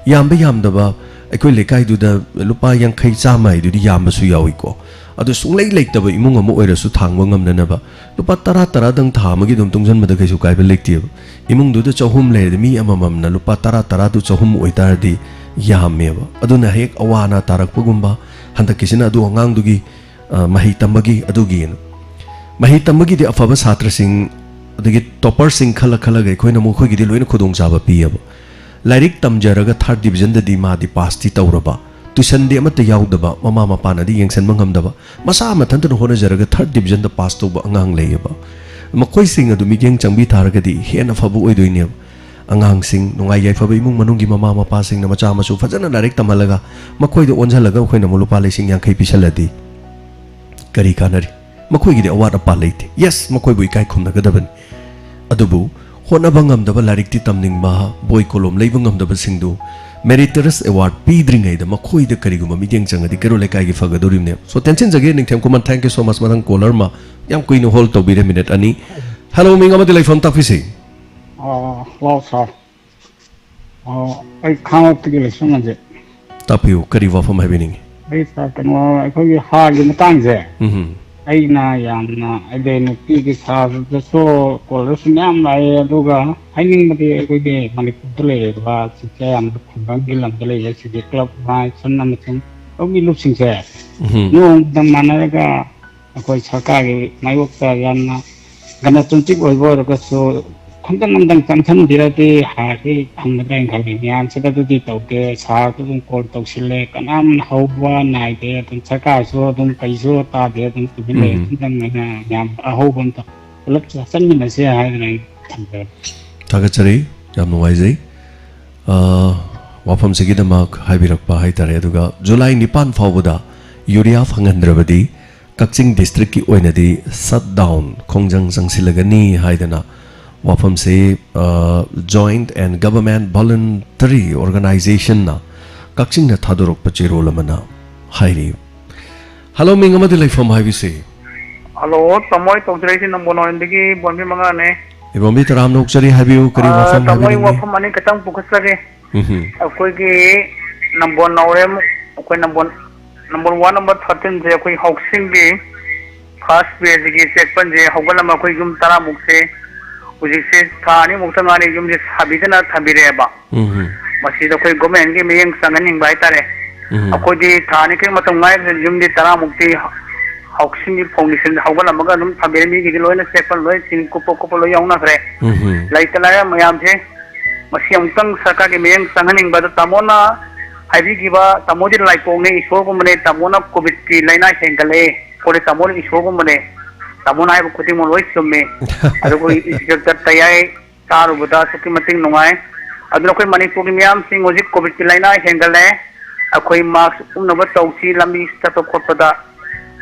ꯌꯥꯝꯕ ꯌꯥꯝꯗꯕ, ꯑꯩꯈꯣꯏ ꯂꯩꯀꯥꯏꯗꯨꯗ ꯂꯨꯄꯥ ꯌꯥꯡꯈꯩ, ꯆꯥꯝꯃ ꯍꯥꯏꯗꯨꯗꯤ ꯌꯥꯝꯕꯁꯨ ꯌꯥꯎꯏꯀꯣ꯫ ꯑꯗꯨ ꯁꯨꯡꯂꯩ ꯂꯩꯇꯕ ꯏꯃꯨꯡ ꯑꯃ ꯑꯣꯏꯔꯁꯨ ꯊꯥꯡꯕ ꯉꯝꯅꯅꯕ ꯂꯨꯄꯥ ꯇꯔꯥ, ꯇꯔꯥꯗꯪ ꯊꯥ ꯑꯃꯒꯤ ꯑꯗꯨꯝ ꯇꯨꯡꯁꯤꯟꯕꯗ ꯀꯩꯁꯨ ꯀꯥꯏꯕ ꯂꯩꯇꯦꯕ꯫ ꯏꯃꯨꯡꯗꯨꯗ ꯆꯍꯨꯝ ꯂꯩꯔꯗꯤ ꯃꯤ ꯑꯃꯃꯝꯅ ꯂꯨꯄꯥ ꯇꯔꯥ, ꯇꯔꯥꯗꯨ ꯆꯍꯨꯝ ꯑꯣꯏꯇꯥꯔꯗꯤ ꯌꯥꯝꯃꯦꯕ꯫ ꯑꯗꯨꯅ ꯍꯦꯛ ꯑꯋꯥ ꯑꯅꯥ ꯇꯥꯔꯛꯄꯒꯨꯝꯕ, ꯍꯟꯗꯛꯀꯤꯁꯤꯅ ꯑꯗꯨ ꯑꯉꯥꯡꯗꯨꯒꯤ, ꯑ, ꯃꯍꯩ ꯇꯝꯕꯒꯤ ꯑꯗꯨꯒꯤꯅ꯫ ꯃꯍꯩ ꯇꯝꯕꯒꯤꯗꯤ ꯑꯐꯕ ꯁꯥꯇ꯭ꯔꯁꯤꯡ, ꯑꯗꯒꯤ ꯇꯣꯄꯔꯁꯤꯡ ꯈꯜꯂ ꯈꯜꯂꯒ ꯑꯩꯈꯣꯏꯅ ꯃꯈꯣꯏꯒꯤꯗꯤ ꯂꯣꯏꯅ ꯈꯨꯗꯣꯡꯆꯥꯕ ꯄꯤꯌꯦꯕ꯫ ꯂꯥꯏꯔꯤꯛ ꯇꯝꯖꯔꯒ ꯊꯥꯔꯠ ꯗꯤꯕꯤꯖꯟꯗꯗꯤ ꯃꯥꯗꯤ ꯄꯥꯁꯇꯤ ꯇꯧꯔꯕ, ꯇ꯭ꯌꯨꯁꯟꯗꯤ ꯑꯃꯠꯇ ꯌꯥꯎꯗꯕ, ꯃꯃꯥ ꯃꯄꯥꯅꯗꯤ ꯌꯦꯡꯁꯤꯟꯕ ꯉꯝꯗꯕ, ꯃꯁꯥ ꯃꯊꯟꯇꯅ ꯍꯣꯠꯅꯖꯔꯒ ꯊꯥꯔꯠ ꯗꯤꯕꯤꯖꯟꯗ ꯄꯥꯁ ꯇꯧꯕ ꯑꯉꯥꯡ ꯂꯩꯌꯦꯕ꯫ ꯃꯈꯣꯏꯁꯤꯡ ꯑꯗꯨ ꯃꯤꯠꯌꯦꯡ ꯆꯪꯕꯤ ꯇꯥꯔꯒꯗꯤ ꯍꯦꯟꯅ ꯐꯕ ꯑꯣꯏꯗꯣꯏꯅꯦꯕ꯫ ꯑꯉꯥꯡꯁꯤꯡ, ꯅꯨꯡꯉꯥꯏ ꯌꯥꯏꯐꯕ ꯏꯃꯨꯡ ꯃꯅꯨꯡꯒꯤ ꯃꯃꯥ ꯃꯄꯥꯁꯤꯡꯅ ꯃꯆꯥ ꯃꯁꯨ ꯐꯖꯅ ꯂꯥꯏꯔꯤꯛ ꯇꯝꯍꯜꯂꯒ ꯃꯈꯣꯏꯗ ꯑꯣꯟꯁꯤꯜꯂꯒ ꯑꯩꯈꯣꯏꯅ ꯑꯃꯨꯛ ꯂꯨꯄꯥ ꯂꯤꯁꯤꯡ ꯌꯥꯡꯈꯩ ꯄꯤꯁꯜꯂꯗꯤ ꯀꯔꯤ ꯀꯥꯟꯅꯔꯤ? ꯃꯈꯣꯏꯒꯤꯗꯤ ꯑꯋꯥꯠ ꯑꯄꯥ ꯂꯩꯇꯦ꯫ ꯌꯦꯁ, ꯃꯈꯣꯏꯕꯨ ꯏꯀꯥꯏ ꯈꯨꯝꯅꯒꯗꯕꯅꯤ꯫ ꯑꯗꯨꯕꯨ ꯍꯣꯠꯅꯕ ꯉꯝꯗꯕ, ꯂꯥꯏꯔꯤꯛꯇꯤ ꯇꯝꯅꯤꯡꯕ, ꯕꯣꯏ ꯀꯣꯂꯣꯝ ꯂꯩꯕ ꯉꯝꯗꯕꯁꯤꯡꯗꯨ Meritorious Award ꯄꯤꯗ꯭ꯔꯤꯉꯩꯗ ꯃꯈꯣꯏꯗ ꯀꯔꯤꯒꯨꯝꯕ ꯃꯤꯠꯌꯦꯡ ꯆꯪꯉꯗꯤ ꯀꯩꯔꯣꯜ ꯂꯩꯀꯥꯏꯒꯤ ꯐꯒꯗꯧꯔꯤꯕꯅꯦꯕ꯫ So, ꯇꯦꯟꯁꯤꯟꯖꯒꯦ, ꯅꯤꯡꯊꯦꯝ ꯈꯨꯃꯟ, thank you so much꯫ ꯃꯊꯪ ꯀꯣꯂꯔ ꯑꯃ, ꯌꯥꯝ ꯀꯨꯏꯅ ꯍꯣꯜ ꯇꯧꯕꯤꯔꯦ, ꯃꯤꯅꯤꯠ ꯑꯅꯤ꯫ ꯍꯜꯂꯣ, ꯃꯤꯡ ꯑꯃꯗꯤ ꯂꯩꯐꯝ ꯇꯥꯛꯄꯤꯁꯤ꯫ ꯑꯥ, ꯍꯜꯂꯣ, ꯁꯥꯔ꯫ ꯑꯥ, ꯑꯩ ꯈꯥꯡꯉꯕꯣꯛꯇꯒꯤ ꯂꯩꯁꯨꯝ ꯃꯟꯖꯤꯠ꯫ ꯇꯥꯛꯄꯤꯌꯨ, ꯀꯔꯤ ꯋꯥꯐꯝ ꯍꯥꯏꯕꯤꯅꯤꯡꯉꯤ? ꯑꯩ, ꯁꯥꯔ, ꯀꯩꯅꯣ, ꯑꯩꯈꯣꯏꯒꯤ ꯍꯥꯔꯒꯤ ꯃꯇꯥꯡꯁꯦ, ꯎꯝ꯫ ꯑꯩꯅ ꯌꯥꯝꯅ, ꯑꯩꯗꯤ ꯅꯨꯄꯤꯒꯤ ꯁꯥꯕꯗꯁꯨ ꯀꯣꯜꯗꯁꯨ ꯃꯌꯥꯝ ꯂꯥꯛꯑꯦ, ꯑꯗꯨꯒ ꯍꯥꯏꯅꯤꯡꯕꯗꯤ ꯑꯩꯈꯣꯏꯒꯤ ꯃꯅꯤꯄꯨꯔꯗ ꯂꯩꯔꯤꯕ ꯁꯤꯁꯦ ꯌꯥꯝꯅ ꯈꯨꯡꯒꯪꯒꯤ ꯂꯝꯗ ꯂꯩꯕ ꯁꯤꯒꯤ ꯀ꯭ꯂꯕ ꯃꯥꯏꯁꯟ ꯑꯃꯁꯨꯡ ꯂꯧꯃꯤ ꯂꯨꯞꯁꯤꯡꯁꯦ ꯎꯝ꯫ ꯅꯣꯡꯃꯇ ꯃꯥꯟꯅꯔꯒ ꯑꯩꯈꯣꯏ ꯁꯔꯀꯥꯔꯒꯤ ꯃꯥꯌꯣꯛꯇ ꯌꯥꯝꯅ ꯒꯅꯇꯟꯇ꯭ꯔꯤꯛ ꯑꯣꯏꯕ ꯑꯣꯏꯔꯒꯁꯨ ꯈꯪꯗꯪ ꯈꯪꯗꯪ ꯆꯪꯁꯤꯟꯕꯤꯔꯗꯤ ꯍꯥꯔꯁꯤ ꯐꯪꯒꯗ꯭ꯔꯥ ꯍꯥꯏꯅ ꯈꯜꯂꯤ꯫ ꯃꯌꯥꯝꯁꯤꯗ ꯑꯗꯨꯗꯤ ꯇꯧꯗꯦ, ꯁꯥꯔꯁꯨ ꯑꯗꯨꯝ ꯀꯣꯜ ꯇꯧꯁꯤꯜꯂꯦ, ꯀꯅꯥꯝ ꯍꯧꯕ ꯅꯥꯏꯗꯦ, ꯑꯗꯨꯝ ꯁꯔꯀꯥꯔꯁꯨ ꯑꯗꯨꯝ ꯀꯩꯁꯨ ꯇꯥꯗꯦ, ꯑꯗꯨꯝ ꯇꯨꯃꯤꯟ ꯂꯩ꯫ ꯎꯝ꯫ ꯈꯪꯗꯪ ꯑꯣꯏꯅ ꯃꯌꯥꯝ ꯑꯍꯧꯕ ꯑꯝꯇ ꯄꯨꯂꯞ ꯆꯪꯃꯤꯟꯅꯁꯦ ꯍꯥꯏꯗꯅ ꯑꯩ ꯊꯝꯖꯔꯦ꯫ ꯊꯥꯒꯠꯆꯔꯤ, ꯌꯥꯝ ꯅꯨꯡꯉꯥꯏꯖꯩ꯫ ꯑ, ꯋꯥꯐꯝꯁꯤꯒꯤꯗꯃꯛ ꯍꯥꯏꯕꯤꯔꯛꯄ ꯍꯥꯏꯇꯥꯔꯦ꯫ ꯑꯗꯨꯒ ꯖꯨꯂꯥꯏ ꯅꯤꯄꯥꯟ ꯐꯥꯎꯕꯗ ꯌꯨꯔꯤꯌꯥ ꯐꯪꯍꯟꯗ꯭ꯔꯕꯗꯤ ꯀꯛꯆꯤꯡ ꯗꯤꯁꯇ꯭ꯔꯤꯛꯀꯤ ꯑꯣꯏꯅꯗꯤ ꯁꯠ ꯗꯥꯎꯟ, ꯈꯣꯡꯖꯪ ꯆꯪꯁꯤꯜꯂꯒꯅꯤ ꯍꯥꯏꯗꯅ ꯋꯥꯐꯝꯁꯤ, ꯑ, Joint and Government Voluntary Organizationꯅ ꯀꯛꯆꯤꯡꯗ ꯊꯥꯗꯣꯔꯛꯄ ꯆꯦꯔꯣꯜ ꯑꯃꯅ ꯍꯥꯏꯔꯤ꯫ ꯍꯜꯂꯣ, ꯃꯤꯡ ꯑꯃꯗꯤ ꯂꯩꯐꯝ ꯍꯥꯏꯕꯤꯁꯤ꯫ ꯍꯜꯂꯣ, ꯇꯥꯃꯣ, ꯑꯩ ꯇꯧꯖꯔꯛꯏꯁꯦ ꯅꯝꯕꯣꯜ ꯅꯥꯎꯔꯦꯝꯗꯒꯤ ꯕꯣꯟꯕꯤ ꯃꯉꯥꯅꯦ꯫ ꯏꯕꯣꯝꯕꯤ ꯇꯔꯥꯝꯅ ꯑꯣꯛꯆꯔꯤ, ꯍꯥꯏꯕꯤꯌꯨ, ꯀꯔꯤ ꯑ, ꯋꯥꯐꯝ ꯇꯥꯃꯣ, ꯑꯩ ꯍꯥꯏꯕꯤꯅꯤꯡꯉꯤ? ꯋꯥꯐꯝ ꯑꯅꯤ ꯈꯛꯇꯪ ꯄꯨꯈꯠꯆꯒꯦ꯫ ꯎꯝ꯫ ꯑꯩꯈꯣꯏꯒꯤ ꯅꯝꯕꯣꯜ ꯅꯥꯎꯔꯦꯝ, ꯑꯩꯈꯣꯏ ꯅꯝꯕꯣꯜ, ꯅꯝꯕꯣꯜ ꯋꯥꯔꯗ ꯅꯝꯕꯔ ꯊꯥꯔꯇꯤꯟꯁꯦ ꯑꯩꯈꯣꯏ ꯍꯥꯎꯁꯤꯡꯒꯤ ꯐꯥꯔꯁ ꯐꯦꯁꯒꯤ ꯆꯦꯛꯄꯟꯁꯦ ꯍꯧꯒꯠꯂꯝꯕ ꯑꯩꯈꯣꯏ ꯌꯨꯝ ꯇꯔꯥꯃꯨꯛꯁꯦ ꯍꯧꯖꯤꯛꯁꯦ ꯊꯥ ꯑꯅꯤꯃꯨꯛꯇ ꯉꯥꯏꯔꯤ ꯌꯨꯝꯁꯦ ꯁꯥꯕꯤꯗꯅ ꯊꯝꯕꯤꯔꯛꯑꯦꯕ꯫ ꯎꯝ꯫ ꯃꯁꯤꯗ ꯑꯩꯈꯣꯏ ꯒꯣꯔꯃꯦꯟꯒꯤ ꯃꯤꯠꯌꯦꯡ ꯆꯪꯍꯟꯅꯤꯡꯕ ꯍꯥꯏꯇꯥꯔꯦ꯫ ꯎꯝ꯫ ꯑꯩꯈꯣꯏꯗꯤ ꯊꯥ ꯑꯅꯤꯈꯛ ꯃꯇꯝ ꯉꯥꯏꯕꯁꯤꯗ ꯌꯨꯝꯗꯤ ꯇꯔꯥꯃꯨꯛꯇꯤ ꯍꯥꯎꯁꯤꯡꯒꯤ ꯐꯥꯎꯟꯗꯦꯁꯟ ꯍꯧꯒꯠꯂꯝꯃꯒ ꯑꯗꯨꯝ ꯊꯝꯕꯤꯔꯦ꯫ ꯃꯤꯒꯤꯗꯤ ꯂꯣꯏꯅ ꯆꯦꯛꯄ, ꯂꯣꯏ ꯁꯤꯡ ꯀꯨꯞꯄ ꯀꯨꯞꯄ ꯂꯣꯏ ꯌꯥꯎꯅꯈ꯭ꯔꯦ꯫ ꯎꯝ ꯍꯝ꯫ ꯂꯩꯇ ꯂꯥꯏꯔ ꯃꯌꯥꯝꯁꯦ, ꯃꯁꯤ ꯑꯃꯨꯛꯇꯪ ꯁꯔꯀꯥꯔꯒꯤ ꯃꯤꯠꯌꯦꯡ ꯆꯪꯍꯟꯅꯤꯡꯕ꯫ ꯑꯗꯣ ꯇꯥꯃꯣꯅ ꯍꯥꯏꯕꯤꯈꯤꯕ, ꯇꯥꯃꯣꯗꯤ ꯂꯥꯏꯄꯣꯛꯅꯦ, ꯏꯁꯣꯔꯒꯨꯝꯕꯅꯦ, ꯇꯥꯃꯣꯅ ꯀꯣꯚꯤꯗꯀꯤ ꯂꯥꯏꯅꯥ ꯍꯦꯟꯒꯠꯂꯛꯑꯦ ꯈꯣꯠꯂꯦ, ꯇꯥꯃꯣꯅ ꯏꯁꯣꯔꯒꯨꯝꯕꯅꯦ, ꯇꯥꯃꯣꯅ ꯍꯥꯏꯕ ꯈꯨꯗꯤꯡꯃꯛ ꯂꯣꯏ ꯆꯨꯝꯃꯦ꯫ ꯑꯗꯨꯒ ꯑꯩꯈꯣꯏ ꯏꯟꯁꯄꯦꯛꯇꯔ ꯇꯌꯥꯏ ꯇꯥꯔꯨꯕꯗ ꯑꯁꯨꯛꯀꯤ ꯃꯇꯤꯛ ꯅꯨꯡꯉꯥꯏ꯫ ꯑꯗꯨꯅ ꯑꯩꯈꯣꯏ ꯃꯅꯤꯄꯨꯔꯒꯤ ꯃꯤꯌꯥꯝꯁꯤꯡ, ꯍꯧꯖꯤꯛ ꯀꯣꯚꯤꯗꯀꯤ ꯂꯥꯏꯅꯥ ꯍꯦꯟꯒꯠꯂꯦ, ꯑꯩꯈꯣꯏ ꯃꯥꯛꯁ ꯎꯞꯅꯕ ꯇꯧꯁꯤ, ꯂꯝꯕꯤ ꯆꯠꯄ ꯈꯣꯠꯄꯗ꯫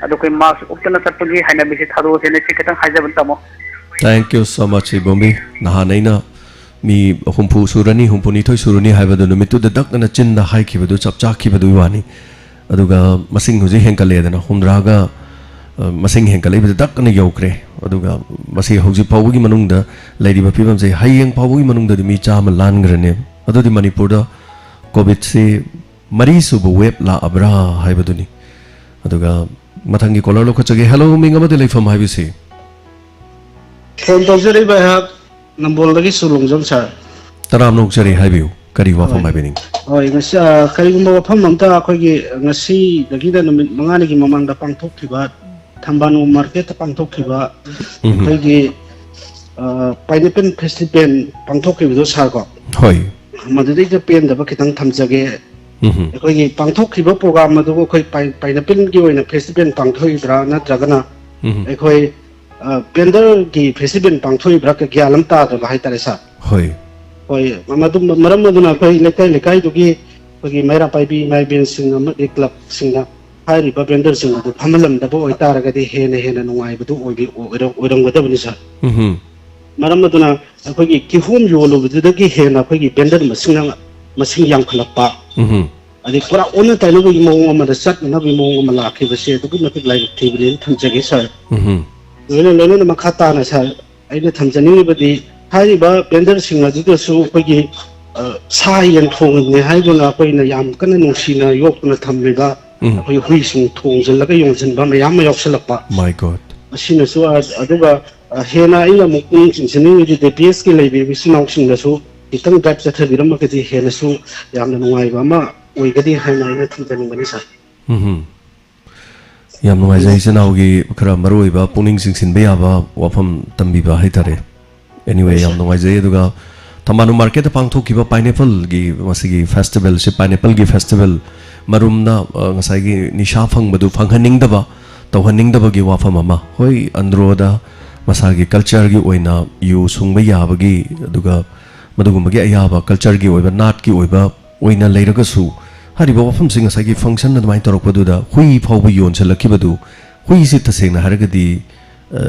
ꯑꯗꯣ ꯑꯩꯈꯣꯏ ꯃꯥꯛꯁ ꯎꯞꯇꯅ ꯆꯠꯄꯒꯤ ꯍꯩꯅꯕꯤꯁꯦ ꯊꯥꯗꯣꯛꯑꯁꯦꯅ ꯁꯤ ꯈꯤꯇꯪ ꯍꯥꯏꯖꯕꯅꯤ, ꯇꯥꯃꯣ꯫ Thank you so much, ꯏꯕꯣꯝꯕꯤ꯫ ꯅꯍꯥꯟ ꯑꯩꯅ ꯃꯤ ꯍꯨꯝꯐꯨ ꯁꯨꯔꯅꯤ, ꯍꯨꯝꯐꯨꯅꯤꯊꯣꯏ ꯁꯨꯔꯅꯤ ꯍꯥꯏꯕꯗꯨ ꯅꯨꯃꯤꯠꯇꯨꯗ ꯗꯛ ꯑꯅ ꯆꯤꯟꯗ ꯍꯥꯏꯈꯤꯕꯗꯨ ꯆꯞ ꯆꯥꯈꯤꯕꯗꯨꯒꯤ ꯋꯥꯅꯤ꯫ ꯑꯗꯨꯒ ꯃꯁꯤꯡ ꯍꯧꯖꯤꯛ ꯍꯦꯟꯒꯠꯂꯦꯗꯅ, ꯍꯨꯝꯗ꯭ꯔꯥꯒ, ꯑ, ꯃꯁꯤꯡ ꯍꯦꯟꯒꯠꯂꯛꯏꯕꯗ ꯗꯛ ꯑꯅ ꯌꯧꯈ꯭ꯔꯦ꯫ ꯑꯗꯨꯒ ꯃꯁꯤ ꯍꯧꯖꯤꯛ ꯐꯥꯎꯕꯒꯤ ꯃꯅꯨꯡꯗ ꯂꯩꯔꯤꯕ ꯐꯤꯕꯝꯁꯦ, ꯍꯌꯦꯡ ꯐꯥꯎꯕꯒꯤ ꯃꯅꯨꯡꯗꯗꯤ ꯃꯤ ꯆꯥꯝꯃ ꯂꯥꯟꯈ꯭ꯔꯅꯦꯕ꯫ ꯑꯗꯨꯗꯤ ꯃꯅꯤꯄꯨꯔꯗ ꯀꯣꯚꯤꯗꯁꯤ ꯃꯔꯤꯁꯨꯕ ꯋꯦꯕ ꯂꯥꯛꯑꯕ꯭ꯔꯥ ꯍꯥꯏꯕꯗꯨꯅꯤ꯫ ꯑꯗꯨꯒ ꯃꯊꯪꯒꯤ ꯀꯣꯂꯔ ꯂꯧꯈꯠꯆꯒꯦ꯫ ꯍꯦꯜꯂꯣ, ꯃꯤꯡ ꯑꯃꯗꯤ ꯂꯩꯐꯝ ꯍꯥꯏꯕꯤꯁꯤ꯫ ꯐꯣꯟ ꯇꯧꯖꯔꯛꯏꯕ ꯑꯩꯍꯥꯛ ꯅꯝꯕꯣꯜꯗꯒꯤ ꯁꯨꯔꯣꯡꯖꯝ ꯁꯥꯔ꯫ ꯇꯔꯥꯝꯅ ꯑꯣꯛꯆꯔꯤ, ꯍꯥꯏꯕꯤꯌꯨ, ꯀꯔꯤ ꯋꯥꯐꯝ ꯍꯣꯏ꯫ ꯍꯥꯏꯕꯤꯅꯤꯡ? ꯍꯣꯏ, ꯉꯁꯤ, ꯑ, ꯀꯔꯤꯒꯨꯝꯕ ꯋꯥꯐꯝ ꯑꯝꯇ ꯑꯩꯈꯣꯏꯒꯤ ꯉꯁꯤꯗꯒꯤꯅ ꯅꯨꯃꯤꯠ ꯃꯉꯥꯅꯤꯒꯤ ꯃꯃꯥꯡꯗ ꯄꯥꯡꯊꯣꯛꯈꯤꯕ ꯊꯝꯕꯥꯜ ꯅꯨꯡ ꯃꯥꯔꯀꯦꯠꯇ ꯄꯥꯡꯊꯣꯛꯈꯤꯕ ꯎꯝ꯫ ꯑꯩꯈꯣꯏꯒꯤ, ꯑ, ꯄꯥꯏꯅꯦꯄꯜ ꯐꯦꯁꯇꯤꯚꯦꯜ ꯄꯥꯡꯊꯣꯛꯈꯤꯕꯗꯣ ꯁꯥꯔ ꯀꯣ, ꯍꯣꯏ꯫ ꯃꯗꯨꯗꯩꯗ ꯄꯦꯟꯗꯕ ꯈꯤꯇꯪ ꯊꯝꯖꯒꯦ꯫ ꯎꯝ꯫ ꯑꯩꯈꯣꯏꯒꯤ ꯄꯥꯡꯊꯣꯛꯈꯤꯕ ꯄ꯭ꯔꯣꯒ꯭ꯔꯥꯝ ꯑꯗꯨꯕꯨ ꯑꯩꯈꯣꯏ ꯄꯥꯏ-, ꯄꯥꯏꯅꯦꯄꯜꯒꯤ ꯑꯣꯏꯅ ꯐꯦꯁꯇꯤꯚꯦꯜ ꯄꯥꯡꯊꯣꯛꯏꯕ꯭ꯔꯥ ꯅꯠꯇ꯭ꯔꯒꯅ ꯎꯝ꯫ ꯑꯩꯈꯣꯏ, ꯑ, ꯚꯦꯟꯗꯔꯒꯤ ꯐꯦꯁꯇꯤꯚꯦꯜ ꯄꯥꯡꯊꯣꯛꯏꯕ꯭ꯔꯥ ꯀ-, ꯒ꯭ꯌꯥꯟ ꯑꯃ ꯇꯥꯗꯕ ꯍꯥꯏꯇꯥꯔꯦ ꯁꯥꯔ꯫ ꯍꯣꯏ꯫ ꯍꯣꯏ, ꯃꯗꯨꯝ ꯃꯔꯝ ꯑꯗꯨꯅ ꯑꯩꯈꯣꯏ ꯂꯩꯀꯥꯏ ꯂꯩꯀꯥꯏꯗꯨꯒꯤ ꯑꯩꯈꯣꯏꯒꯤ ꯃꯩꯔꯥ ꯄꯥꯏꯕꯤ ꯏꯃꯥ ꯏꯕꯦꯟꯁꯤꯡ ꯑꯃꯗꯤ ꯀ꯭ꯂꯕꯁꯤꯡꯅ ꯍꯥꯏꯔꯤꯕ ꯚꯦꯟꯗꯔꯁꯤꯡ ꯑꯗꯨ ꯐꯝꯍꯜꯂꯝꯗꯕ ꯑꯣꯏꯇꯥꯔꯒꯗꯤ ꯍꯦꯟꯅ ꯍꯦꯟꯅ ꯅꯨꯡꯉꯥꯏꯕꯗꯨ ꯑꯣꯏꯕꯤ-, ꯑꯣꯏꯔꯝ-, ꯑꯣꯏꯔꯝꯒꯗꯕꯅꯤ ꯁꯥꯔ꯫ ꯎꯝ꯫ ꯃꯔꯝ ꯑꯗꯨꯅ ꯑꯩꯈꯣꯏꯒꯤ ꯀꯤꯍꯣꯝ ꯌꯣꯜꯂꯨꯕꯗꯨꯗꯒꯤ ꯍꯦꯟꯅ ꯑꯩꯈꯣꯏꯒꯤ ꯚꯦꯟꯗꯔ ꯃꯁꯤꯡꯅ, ꯃꯁꯤꯡ ꯌꯥꯝꯈꯠꯂꯛꯄ, ꯎꯝ꯫ ꯑꯗꯩ ꯄꯨꯔꯥ ꯑꯣꯟꯅ ꯇꯩꯅꯕꯒꯤ ꯃꯑꯣꯡ ꯑꯃꯗ ꯆꯠꯅꯅꯕꯒꯤ ꯃꯑꯣꯡ ꯑꯃ ꯂꯥꯛꯈꯤꯕꯁꯦ ꯑꯗꯨꯛꯀꯤ ꯃꯇꯤꯛ ꯂꯥꯏꯕꯛ ꯊꯤꯕꯅꯦꯅ ꯊꯝꯖꯒꯦ ꯁꯥꯔ꯫ ꯎꯝ꯫ ꯂꯣꯏꯅ ꯂꯣꯏꯅꯅ ꯃꯈꯥ ꯇꯥꯅ ꯁꯥꯔ, ꯑꯩꯅ ꯊꯝꯖꯅꯤꯡꯉꯤꯕꯗꯤ ꯍꯥꯏꯔꯤꯕ ꯚꯦꯟꯗꯔꯁꯤꯡ ꯑꯗꯨꯗꯁꯨ ꯑꯩꯈꯣꯏꯒꯤ, ꯑ, ꯁꯥ ꯌꯦꯟ ꯊꯣꯡꯉꯤꯕꯅꯦ ꯍꯥꯏꯗꯨꯅ ꯑꯩꯈꯣꯏꯅ ꯌꯥꯝ ꯀꯟꯅ ꯅꯨꯡꯁꯤꯅ ꯌꯣꯛꯇꯨꯅ ꯊꯝꯂꯤꯕ ꯎꯝ꯫ ꯑꯩꯈꯣꯏ ꯍꯨꯏꯁꯤꯡ ꯊꯣꯡꯖꯤꯜꯂꯒ ꯌꯣꯟꯁꯤꯟꯕ ꯃꯌꯥꯝ ꯑꯃ ꯌꯥꯎꯁꯜꯂꯛꯄ꯫ My God꯫ ꯑꯁꯤꯅꯁꯨ, ꯑ-, ꯑꯗꯨꯒ, ꯑ, ꯍꯦꯟꯅ ꯑꯩꯅ ꯑꯃꯨꯛ ꯄꯨꯛꯅꯤꯡ ꯆꯤꯡꯁꯤꯟꯅꯤꯡꯉꯤꯗꯤ ꯗꯤ ꯄꯤ ꯑꯦꯁꯀꯤ ꯂꯩꯕꯤꯔꯤꯕ ꯏꯆꯤꯟ ꯏꯅꯥꯎꯁꯤꯡꯗꯁꯨ ꯈꯤꯇꯪ ꯗ꯭ꯔꯥꯏꯚ ꯆꯠꯊꯕꯤꯔꯝꯃꯒꯗꯤ ꯍꯦꯟꯅꯁꯨ ꯌꯥꯝꯅ ꯅꯨꯡꯉꯥꯏꯕ ꯑꯃ ꯑꯣꯏꯒꯅꯤ ꯍꯥꯏꯅ ꯑꯩꯅ ꯊꯝꯖꯅꯤꯡꯕꯅꯤ ꯁꯥꯔ꯫ ꯎꯝ꯫ ꯌꯥꯝ ꯅꯨꯡꯉꯥꯏꯖꯩ, ꯏꯆꯤꯟ ꯏꯅꯥꯎꯒꯤ ꯈꯔ ꯃꯔꯨꯑꯣꯏꯕ ꯄꯨꯛꯅꯤꯡ ꯆꯤꯡꯁꯤꯟꯕ ꯌꯥꯕ ꯋꯥꯐꯝ ꯇꯝꯕꯤꯕ ꯍꯥꯏꯇꯥꯔꯦ꯫ Anyway, ꯌꯥꯝ ꯅꯨꯡꯉꯥꯏꯖꯩ꯫ ꯑꯗꯨꯒ ꯊꯝꯕꯥꯜꯅꯨ ꯃꯥꯔꯀꯦꯠꯇ ꯄꯥꯡꯊꯣꯛꯈꯤꯕ ꯄꯥꯏꯅꯦꯄꯜꯒꯤ ꯃꯁꯤꯒꯤ ꯐꯦꯁꯇꯤꯚꯦꯜꯁꯦ, ꯄꯥꯏꯅꯦꯄꯜꯒꯤ ꯐꯦꯁꯇꯤꯚꯦꯜ ꯃꯔꯨꯝꯅ, ꯑ, ꯉꯁꯥꯏꯒꯤ ꯅꯤꯁꯥ ꯐꯪꯕꯗꯨ ꯐꯪꯍꯟꯅꯤꯡꯗꯕ, ꯇꯧꯍꯟꯅꯤꯡꯗꯕꯒꯤ ꯋꯥꯐꯝ ꯑꯃ꯫ ꯍꯣꯏ, ꯑꯟꯗ꯭ꯔꯣꯗ ꯃꯁꯥꯒꯤ ꯀꯜꯆꯔꯒꯤ ꯑꯣꯏꯅ ꯌꯨ ꯁꯨꯡꯕ ꯌꯥꯕꯒꯤ, ꯑꯗꯨꯒ ꯃꯗꯨꯒꯨꯝꯕꯒꯤ ꯑꯌꯥꯕ ꯀꯜꯆꯔꯒꯤ ꯑꯣꯏꯕ, ꯅꯥꯠꯀꯤ ꯑꯣꯏꯕ ꯑꯣꯏꯅ ꯂꯩꯔꯒꯁꯨ, ꯍꯥꯏꯔꯤꯕ ꯋꯥꯐꯝꯁꯤꯡ ꯉꯁꯥꯏꯒꯤ ꯐꯪꯁꯟ ꯑꯗꯨꯃꯥꯏꯅ ꯇꯧꯔꯛꯄꯗꯨꯗ ꯍꯨꯏ ꯐꯥꯎꯕ ꯌꯣꯟꯁꯤꯜꯂꯛꯈꯤꯕꯗꯨ, ꯍꯨꯏꯁꯤ ꯇꯁꯦꯡꯅ ꯍꯥꯏꯔꯒꯗꯤ, ꯑ,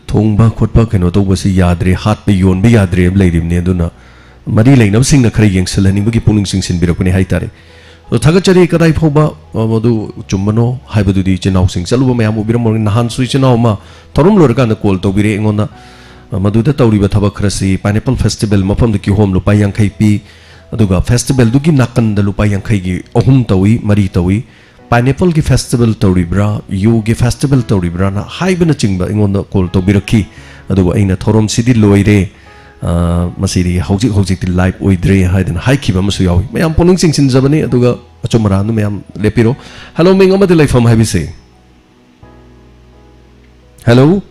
ꯊꯣꯡꯕ ꯈꯣꯠꯄ ꯀꯩꯅꯣ ꯇꯧꯕꯁꯤ ꯌꯥꯗ꯭ꯔꯦ, ꯍꯥꯠꯄ ꯌꯣꯟꯕ ꯌꯥꯗ꯭ꯔꯦ ꯍꯥꯏꯕ ꯂꯩꯔꯤꯕꯅꯤ꯫ ꯑꯗꯨꯅ ꯃꯔꯤ ꯂꯩꯅꯕꯁꯤꯡꯅ ꯈꯔ ꯌꯦꯡꯁꯤꯜꯍꯟꯅꯤꯡꯕꯒꯤ ꯄꯨꯛꯅꯤꯡ ꯆꯤꯡꯁꯤꯟꯕꯤꯔꯛꯄꯅꯤ ꯍꯥꯏꯇꯥꯔꯦ꯫ ꯑꯗꯣ ꯊꯥꯒꯠꯆꯔꯤ꯫ ꯀꯗꯥꯏ ꯐꯥꯎꯕ, ꯑ, ꯃꯗꯨ ꯆꯨꯝꯕꯅꯣ ꯍꯥꯏꯕꯗꯨꯗꯤ ꯏꯆꯤꯟ ꯏꯅꯥꯎꯁꯤꯡ ꯆꯠꯂꯨꯕ ꯃꯌꯥꯝ ꯎꯕꯤꯔꯝꯃꯒꯅꯤ꯫ ꯅꯍꯥꯟꯁꯨ ꯏꯆꯤꯟ ꯏꯅꯥꯎ ꯑꯃ ꯊꯧꯔꯝ ꯂꯣꯏꯔꯀꯥꯟꯗ ꯀꯣꯜ ꯇꯧꯕꯤꯔꯛꯑꯦ ꯑꯩꯉꯣꯟꯗ꯫ ꯑ, ꯃꯗꯨꯗ ꯇꯧꯔꯤꯕ ꯊꯕꯛ ꯈꯔꯁꯤ, ꯄꯥꯏꯅꯦꯄꯜ ꯐꯦꯁꯇꯤꯚꯦꯜ ꯃꯐꯝꯗ ꯀꯤꯍꯣꯝ ꯂꯨꯄꯥ ꯌꯥꯡꯈꯩ ꯄꯤ, ꯑꯗꯨꯒ ꯐꯦꯁꯇꯤꯚꯦꯜꯗꯨꯒꯤ ꯅꯥꯀꯟꯗ ꯂꯨꯄꯥ ꯌꯥꯡꯈꯩꯒꯤ ꯑꯍꯨꯝ ꯇꯧꯏ, ꯃꯔꯤ ꯇꯧꯏ꯫ ꯄꯥꯏꯅꯦꯄꯜꯒꯤ ꯐꯦꯁꯇꯤꯚꯦꯜ ꯇꯧꯔꯤꯕ꯭ꯔꯥ, ꯌꯨꯒꯤ ꯐꯦꯁꯇꯤꯚꯦꯜ ꯇꯧꯔꯤꯕ꯭ꯔꯥꯅ ꯍꯥꯏꯕꯅꯆꯤꯡꯕ ꯑꯩꯉꯣꯟꯗ ꯀꯣꯜ ꯇꯧꯕꯤꯔꯛꯈꯤ꯫ ꯑꯗꯨꯕꯨ ꯑꯩꯅ ꯊꯧꯔꯝꯁꯤꯗꯤ ꯂꯣꯏꯔꯦ, ꯑ, ꯃꯁꯤꯗꯤ ꯍꯧꯖꯤꯛ ꯍꯧꯖꯤꯛꯇꯤ ꯂꯥꯏꯚ ꯑꯣꯏꯗ꯭ꯔꯦ ꯍꯥꯏꯗꯅ ꯍꯥꯏꯈꯤꯕ ꯑꯃꯁꯨ ꯌꯥꯎꯏ꯫ ꯃꯌꯥꯝ ꯄꯨꯛꯅꯤꯡ ꯆꯤꯡꯁꯤꯟꯖꯕꯅꯤ, ꯑꯗꯨꯒ ꯑꯆꯨꯝ ꯑꯔꯥꯟꯗꯨ ꯃꯌꯥꯝ ꯂꯦꯞꯄꯤꯔꯣ꯫ ꯍꯜꯂꯣ, ꯃꯤꯡ ꯑꯃꯗꯤ ꯂꯩꯐꯝ ꯍꯥꯏꯕꯤꯁꯤ꯫ ꯍꯜꯂꯣ꯫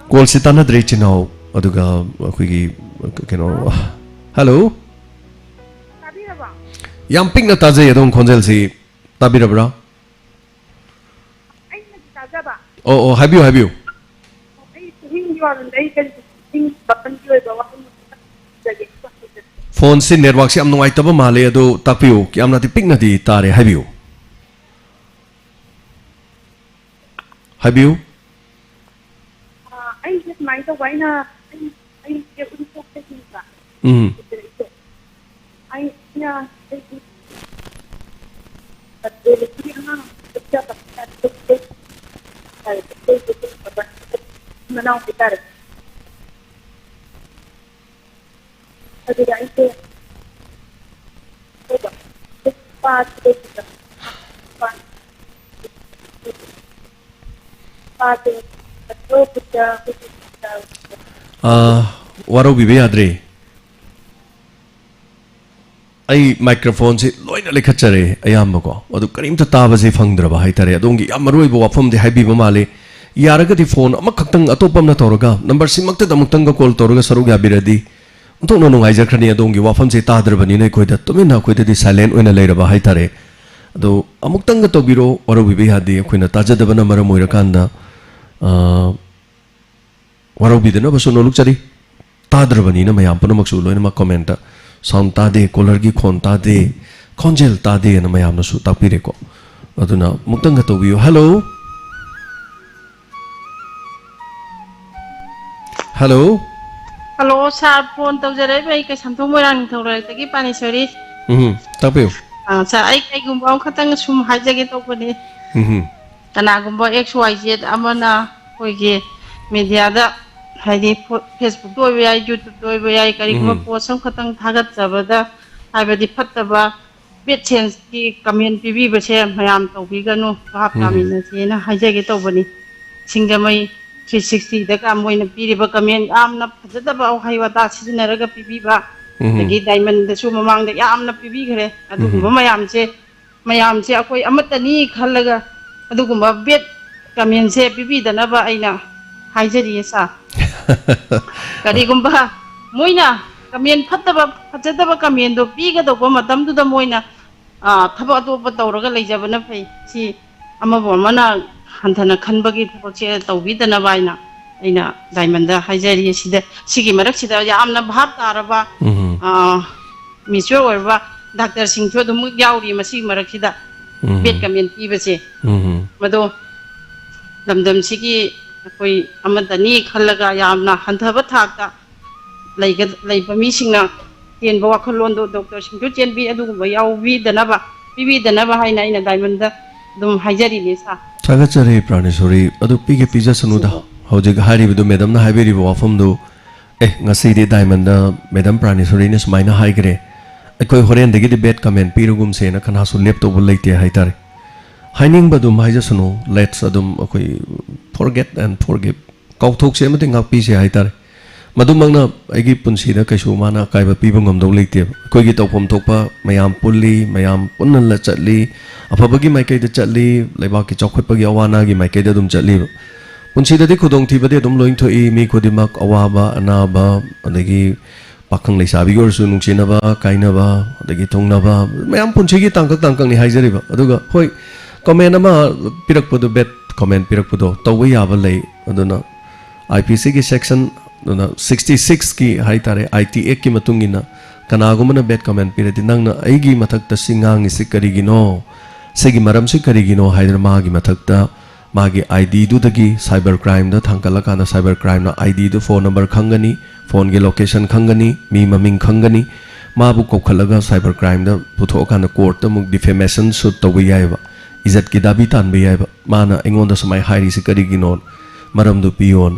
ꯀꯣꯜꯁꯤ ꯇꯥꯟꯅꯗ꯭ꯔꯦ, ꯏꯆꯤꯟ ꯏꯅꯥꯎ꯫ ꯑꯗꯨꯒ ꯑꯩꯈꯣꯏꯒꯤ, ꯀꯩꯅꯣ, ꯍꯜꯂꯣ꯫ ꯇꯥꯕꯤꯔꯕꯣ? ꯌꯥꯝ ꯄꯤꯛꯅ ꯇꯥꯖꯩ ꯑꯗꯣꯝ ꯈꯣꯟꯖꯦꯜꯁꯤ꯫ ꯇꯥꯕꯤꯔꯕ꯭ꯔꯥ? ꯑꯩꯅꯗꯤ ꯇꯥꯖꯕ꯫ ꯑꯣ, ꯑꯣ, ꯍꯥꯏꯕꯤꯌꯨ, ꯍꯥꯏꯕꯤꯌꯨ꯫ ꯑꯩ ꯄꯨꯛꯅꯤꯡꯒꯤ ꯋꯥꯔꯣꯝꯗ ꯑꯩ ꯀꯔꯤ ꯄꯨꯛꯅꯤꯡ ꯋꯥꯈꯜꯒꯤ ꯑꯣꯏꯕ ꯋꯥꯍꯪ ꯑꯃ ꯍꯪꯖꯒꯦ꯫ ꯐꯣꯟꯁꯤ ꯅꯦꯠꯋꯥꯛꯁꯤ ꯌꯥꯝ ꯅꯨꯡꯉꯥꯏꯇꯕ ꯃꯥꯜꯂꯦ, ꯑꯗꯨ ꯇꯥꯛꯄꯤꯌꯨ꯫ ꯌꯥꯝꯅꯗꯤ ꯄꯤꯛꯅꯗꯤ ꯇꯥꯔꯦ, ꯍꯥꯏꯕꯤꯌꯨ꯫ ꯍꯥꯏꯕꯤꯌꯨ꯫ ꯑ, ꯑꯩꯁꯦ ꯁꯨꯃꯥꯏꯅ ꯇꯧꯕ, ꯑꯩꯅ, ꯑꯩ, ꯑꯩꯁꯦ ꯎꯔꯤꯄꯣꯛꯇꯒꯤꯅꯦꯕ꯫ ꯎꯝ꯫ ꯑꯩꯅ, ꯑꯩꯒꯤ, ꯑꯗꯨꯗꯒꯤ ꯑꯉꯥꯡ ꯑꯃ ꯄꯣꯛꯆꯕ ꯍꯥꯏꯇꯥꯔꯦ꯫ ꯃꯅꯥꯎ ꯍꯥꯏꯇꯥꯔꯦ꯫ ꯑꯗꯨꯗ ꯑꯩꯁꯦ ꯄꯥꯠꯇꯨꯗ ꯄꯥꯠ-, ꯄꯥꯠꯇꯨ ꯑꯇꯣꯞꯄꯗ ꯑꯩꯈꯣꯏꯒꯤ ꯑꯥ, ꯋꯥꯔꯧꯕꯤꯕ ꯌꯥꯗ꯭ꯔꯦ꯫ ꯑꯩ ꯃꯥꯏꯀ꯭ꯔꯣꯐꯣꯟꯁꯤ ꯂꯣꯏꯅ ꯂꯩꯈꯠꯆꯔꯦ ꯑꯌꯥꯝꯕꯀꯣ, ꯑꯗꯨ ꯀꯔꯤꯝꯇ ꯇꯥꯕꯁꯤ ꯐꯪꯗ꯭ꯔꯕ ꯍꯥꯏꯇꯥꯔꯦ꯫ ꯑꯗꯣꯝꯒꯤ ꯌꯥꯝ ꯃꯔꯨ ꯑꯣꯏꯕ ꯋꯥꯐꯝꯗꯤ ꯍꯥꯏꯕꯤꯕ ꯃꯥꯜꯂꯤ꯫ ꯌꯥꯔꯒꯗꯤ ꯐꯣꯟ ꯑꯃꯈꯛꯇꯪ ꯑꯇꯣꯞꯄ ꯑꯃꯅ ꯇꯧꯔꯒ, ꯅꯝꯕꯔꯁꯤꯃꯛꯇꯗ ꯑꯃꯨꯛꯇꯪꯒ ꯀꯣꯜ ꯇꯧꯔꯒ ꯁꯔꯨꯛ ꯌꯥꯕꯤꯔꯗꯤ ꯑꯣꯟꯊꯣꯛꯅ ꯅꯨꯡꯉꯥꯏꯖꯈ꯭ꯔꯅꯤ꯫ ꯑꯗꯣꯝꯒꯤ ꯋꯥꯐꯝꯁꯤ ꯇꯥꯗ꯭ꯔꯕꯅꯤꯅ ꯑꯩꯈꯣꯏꯗ ꯇꯨꯃꯤꯟꯅ ꯑꯩꯈꯣꯏꯗꯗꯤ ꯁꯥꯏꯂꯦꯟ ꯑꯣꯏꯅ ꯂꯩꯔꯕ ꯍꯥꯏꯇꯥꯔꯦ꯫ ꯑꯗꯣ ꯑꯃꯨꯛꯇꯪꯒ ꯇꯧꯕꯤꯔꯣ, ꯋꯥꯔꯧꯕꯤꯕ ꯌꯥꯗꯦ, ꯑꯩꯈꯣꯏꯅ ꯇꯥꯖꯗꯕꯅ ꯃꯔꯝ ꯑꯣꯏꯔꯀꯥꯟꯗ꯫ ꯑ, ꯋꯥꯔꯧꯕꯤꯗꯅꯕꯁꯨ ꯅꯣꯂꯨꯛꯆꯔꯤ꯫ ꯇꯥꯗ꯭ꯔꯕꯅꯤꯅ ꯃꯌꯥꯝ ꯄꯨꯝꯅꯃꯛꯁꯨ ꯂꯣꯏꯅꯃꯛ ꯀꯣꯃꯦꯟꯇ "ꯁꯥꯎꯟ ꯇꯥꯗꯦ, ꯀꯣꯂꯔꯒꯤ ꯈꯣꯟ ꯇꯥꯗꯦ, ꯈꯣꯟꯖꯦꯜ ꯇꯥꯗꯦ" ꯑꯅ ꯃꯌꯥꯝꯅꯁꯨ ꯇꯥꯛꯄꯤꯔꯦꯀꯣ꯫ ꯑꯗꯨꯅ ꯑꯃꯨꯛꯇꯪꯒ ꯇꯧꯕꯤꯌꯨ꯫ ꯍꯜꯂꯣ꯫ ꯍꯜꯂꯣ꯫ ꯍꯜꯂꯣ, ꯁꯥꯔ, ꯐꯣꯟ ꯇꯧꯖꯔꯛꯏꯕ ꯑꯩ ꯀꯩꯁꯥꯝꯊꯣꯡ ꯃꯣꯏꯔꯥꯡ ꯅꯤꯡꯊꯧ ꯂꯩꯔꯛꯇꯒꯤ ꯄꯥꯅꯦꯁꯣꯔꯤ꯫ ꯎꯝ, ꯇꯥꯛꯄꯤꯌꯨ꯫ ꯑꯥ, ꯁꯥꯔ, ꯑꯩ ꯀꯩꯒꯨꯝꯕ ꯑꯃꯈꯛꯇꯪ ꯁꯨꯝ ꯍꯥꯏꯖꯒꯦ ꯇꯧꯕꯅꯤ꯫ ꯎꯝ꯫ ꯀꯅꯥꯒꯨꯝꯕ ꯑꯦꯛꯁ ꯋꯥꯏ ꯖꯦꯠ ꯑꯃꯅ ꯑꯩꯈꯣꯏꯒꯤ ꯃꯦꯗꯤꯌꯥꯗ, ꯍꯥꯏꯗꯤ ꯐꯣ-, ꯐꯦꯁꯕꯨꯛꯇ ꯑꯣꯏꯕ ꯌꯥꯏ, ꯌꯨꯇ꯭ꯌꯨꯕꯇ ꯑꯣꯏꯕ ꯌꯥꯏ, ꯀꯔꯤꯒꯨꯝꯕ ꯎꯝ꯫ ꯄꯣꯁ ꯑꯃꯈꯛꯇꯪ ꯊꯥꯒꯠꯆꯕꯗ, ꯍꯥꯏꯕꯗꯤ ꯐꯠꯇꯕ ꯕꯦꯗ ꯁꯦꯟꯁꯀꯤ ꯀꯃꯦꯟ ꯄꯤꯕꯤꯕꯁꯦ ꯃꯌꯥꯝ ꯇꯧꯕꯤꯒꯅꯨ, ꯚꯥꯞ ꯎꯝ꯫ ꯇꯥꯃꯤꯟꯅꯁꯦꯅ ꯍꯥꯏꯖꯒꯦ ꯇꯧꯕꯅꯤ꯫ ꯁꯤꯡꯖꯃꯩ ꯊ꯭ꯔꯤ ꯁꯤꯛꯁꯇꯤꯗ ꯀ ꯃꯣꯏꯅ ꯄꯤꯔꯤꯕ ꯀꯃꯦꯟ ꯌꯥꯝꯅ ꯐꯖꯗꯕ ꯋꯥꯍꯩ ꯋꯥꯇꯥ ꯁꯤꯖꯤꯟꯅꯔꯒ ꯄꯤꯕꯤꯕ, ꯎꯝ꯫ ꯑꯗꯒꯤ ꯗꯥꯏꯃꯟꯗꯁꯨ ꯃꯃꯥꯡꯗ ꯌꯥꯝꯅ ꯄꯤꯕꯤꯈ꯭ꯔꯦ꯫ ꯑꯗꯨꯒꯨꯝꯕ ꯎꯝ꯫ ꯃꯌꯥꯝꯁꯦ, ꯃꯌꯥꯝꯁꯦ ꯑꯩꯈꯣꯏ ꯑꯃꯠꯇꯅꯤ ꯈꯜꯂꯒ ꯑꯗꯨꯒꯨꯝꯕ ꯕꯦꯗ ꯀꯃꯦꯟꯁꯦ ꯄꯤꯕꯤꯗꯅꯕ ꯑꯩꯅ ꯍꯥꯏꯖꯔꯤꯌꯦ, ꯁꯥꯔ꯫ ꯀꯔꯤꯒꯨꯝꯕ ꯃꯣꯏꯅ ꯀꯃꯦꯟ ꯐꯠꯇꯕ, ꯐꯖꯗꯕ ꯀꯃꯦꯟꯗꯣ ꯄꯤꯒꯗꯧꯕ ꯃꯇꯝꯗꯨꯗ ꯃꯣꯏꯅ, ꯑ, ꯊꯕꯛ ꯑꯇꯣꯞꯄ ꯇꯧꯔꯒ ꯂꯩꯖꯕꯅ ꯐꯩ꯫ ꯁꯤ ꯑꯃꯕꯨ ꯑꯃꯅ ꯍꯟꯊꯅ ꯈꯟꯕꯒꯤ ꯊꯕꯛꯁꯦ ꯇꯧꯕꯤꯗꯅꯕ ꯍꯥꯏꯅ ꯑꯩꯅ ꯗꯥꯏꯃꯟꯗ ꯍꯥꯏꯖꯔꯤ꯫ ꯁꯤꯗ, ꯁꯤꯒꯤ ꯃꯔꯛꯁꯤꯗ ꯌꯥꯝꯅ ꯚꯥꯞ ꯇꯥꯔꯕ, ꯎꯝ꯫ ꯑ, ꯃꯦꯆ꯭ꯌꯣꯔ ꯑꯣꯏꯔꯕ ꯗꯥꯛꯇꯔꯁꯤꯡꯁꯨ ꯑꯗꯨꯝ ꯌꯥꯎꯔꯤ ꯃꯁꯤꯒꯤ ꯃꯔꯛꯁꯤꯗ ꯎꯝ꯫ ꯕꯦꯗ ꯀꯃꯦꯟ ꯄꯤꯕꯁꯦ꯫ ꯎꯝ꯫ ꯃꯗꯣ ꯂꯝꯗꯝꯁꯤꯒꯤ ꯑꯩꯈꯣꯏ ꯑꯃꯠꯇꯅꯤ ꯈꯜꯂꯒ ꯌꯥꯝꯅ ꯍꯟꯊꯕ ꯊꯥꯛꯇ ꯂꯩꯒ-, ꯂꯩꯕ ꯃꯤꯁꯤꯡꯅ ꯆꯦꯟꯕ ꯋꯥꯈꯜꯂꯣꯟꯗꯣ ꯗꯣꯛꯇꯔꯁꯤꯡꯁꯨ ꯆꯦꯟꯕꯤ, ꯑꯗꯨꯒꯨꯝꯕ ꯌꯥꯎꯕꯤꯗꯅꯕ, ꯄꯤꯕꯤꯗꯅꯕ ꯍꯥꯏꯅ ꯑꯩꯅ ꯗꯥꯏꯃꯟꯗ ꯑꯗꯨꯝ ꯍꯥꯏꯖꯔꯤꯅꯦ, ꯁꯥꯔ꯫ ꯊꯥꯒꯠꯆꯔꯤ ꯄ꯭ꯔꯥꯅꯦꯁꯣꯔꯤ꯫ ꯑꯗꯨ ꯄꯤꯒꯦ ꯄꯤꯖꯁꯅꯨꯗ꯫ ꯁꯤꯕꯨ꯫ ꯍꯧꯖꯤꯛ ꯍꯥꯏꯔꯤꯕꯗꯨ, ꯃꯦꯗꯝꯅ ꯍꯥꯏꯕꯤꯔꯤꯕ ꯋꯥꯐꯝꯗꯨ, "ꯑꯦ, ꯉꯁꯤꯗꯤ ꯗꯥꯏꯃꯟꯗ ꯃꯦꯗꯝ ꯄ꯭ꯔꯥꯅꯦꯁꯣꯔꯤꯅ ꯁꯨꯃꯥꯏꯅ ꯍꯥꯏꯈ꯭ꯔꯦ, ꯑꯩꯈꯣꯏ ꯍꯣꯔꯦꯟꯗꯒꯤꯗꯤ ꯕꯦꯗ ꯀꯃꯦꯟ ꯄꯤꯔꯒꯨꯝꯁꯦꯅ" ꯀꯅꯥꯁꯨ ꯂꯦꯞꯇꯧꯕ ꯂꯩꯇꯦ ꯍꯥꯏꯇꯥꯔꯦ꯫ ꯍꯥꯏꯅꯤꯡꯕ ꯑꯗꯨꯝ ꯍꯥꯏꯖꯁꯅꯨ, let's ꯑꯗꯨꯝ ꯑꯩꯈꯣꯏ forget and forgive, ꯀꯥꯎꯊꯣꯛꯁꯦ ꯑꯃꯗꯤ ꯉꯥꯛꯄꯤꯁꯦ ꯍꯥꯏꯇꯥꯔꯦ꯫ ꯃꯗꯨꯃꯛꯅ ꯑꯩꯒꯤ ꯄꯨꯟꯁꯤꯗ ꯀꯩꯁꯨ ꯃꯥꯅ ꯑꯀꯥꯏꯕ ꯄꯤꯕ ꯉꯝꯗꯧ ꯂꯩꯇꯦꯕ꯫ ꯑꯩꯈꯣꯏꯒꯤ ꯇꯧꯐꯝ ꯊꯣꯛꯄ ꯃꯌꯥꯝ ꯄꯨꯜꯂꯤ, ꯃꯌꯥꯝ ꯄꯨꯟꯅ ꯂ-, ꯆꯠꯂꯤ, ꯑꯐꯕꯒꯤ ꯃꯥꯏꯀꯩꯗ ꯆꯠꯂꯤ, ꯂꯩꯕꯥꯛꯀꯤ ꯆꯥꯎꯈꯠꯄꯒꯤ ꯑꯋꯥ ꯑꯅꯥꯒꯤ ꯃꯥꯏꯀꯩꯗ ꯑꯗꯨꯝ ꯆꯠꯂꯤꯕ꯫ ꯄꯨꯟꯁꯤꯗꯗꯤ ꯈꯨꯗꯣꯡꯊꯤꯕꯗꯤ ꯑꯗꯨꯝ ꯂꯣꯏ ꯊꯣꯛꯏ, ꯃꯤ ꯈꯨꯗꯤꯡꯃꯛ ꯑꯋꯥꯕ, ꯑꯅꯥꯕ, ꯑꯗꯒꯤ ꯄꯥꯈꯪ ꯂꯩꯁꯥꯕꯤꯒꯤ ꯑꯣꯏꯔꯁꯨ ꯅꯨꯡꯁꯤꯅꯕ, ꯀꯥꯏꯅꯕ, ꯑꯗꯒꯤ ꯊꯨꯡꯅꯕ, ꯃꯌꯥꯝ ꯄꯨꯟꯁꯤꯒꯤ ꯇꯥꯡꯀꯛ ꯇꯥꯡꯀꯛꯅꯤ ꯍꯥꯏꯖꯔꯤꯕ꯫ ꯑꯗꯨꯒ ꯍꯣꯏ, comment ꯑꯃ ꯄꯤꯔꯛꯄꯗꯣ, bad comment ꯄꯤꯔꯛꯄꯗꯣ ꯇꯧꯕ ꯌꯥꯕ ꯂꯩ꯫ ꯑꯗꯨꯅ I P C ꯒꯤ section ꯑꯗꯨꯅ sixty six ꯀꯤ ꯍꯥꯏꯇꯥꯔꯦ, I T Act ꯀꯤ ꯃꯇꯨꯡ ꯏꯟꯅ ꯀꯅꯥꯒꯨꯝꯕꯅ bad comment ꯄꯤꯔꯗꯤ, "ꯅꯪꯅ ꯑꯩꯒꯤ ꯃꯊꯛꯇ ꯁꯤ ꯉꯥꯡꯉꯤꯁꯤ ꯀꯔꯤꯒꯤꯅꯣ? ꯁꯤꯒꯤ ꯃꯔꯝꯁꯤ ꯀꯔꯤꯒꯤꯅꯣ?" ꯍꯥꯏꯗꯅ ꯃꯥꯒꯤ ꯃꯊꯛꯇ ꯃꯥꯒꯤ I D ꯗꯨꯗꯒꯤ cyber crime the ꯊꯥꯡꯒꯠꯂꯀꯥꯟꯗ cyber crime ꯅ I D do, phone number ꯈꯪꯒꯅꯤ, phone ꯒꯤ location ꯈꯪꯒꯅꯤ, ꯃꯤ ꯃꯃꯤꯡ ꯈꯪꯒꯅꯤ꯫ ꯃꯥꯕꯨ ꯀꯧꯈꯠꯂꯒ cyber crime ꯗ ꯄꯨꯊꯣꯛꯑꯀꯥꯟꯗ court ꯇ ꯑꯃꯨꯛ defamation suit ꯇꯧꯕ ꯌꯥꯏꯑꯕ, ꯏꯖꯠꯀꯤ ꯗꯥꯕꯤ ꯇꯥꯟꯕ ꯌꯥꯏꯑꯕ꯫ ꯃꯥꯅ ꯑꯩꯉꯣꯟꯗ ꯁꯨꯃꯥꯏꯅ ꯍꯥꯏꯔꯤꯁꯤ ꯀꯔꯤꯒꯤꯅꯣ? ꯃꯔꯝꯗꯨ ꯄꯤꯌꯣꯅ꯫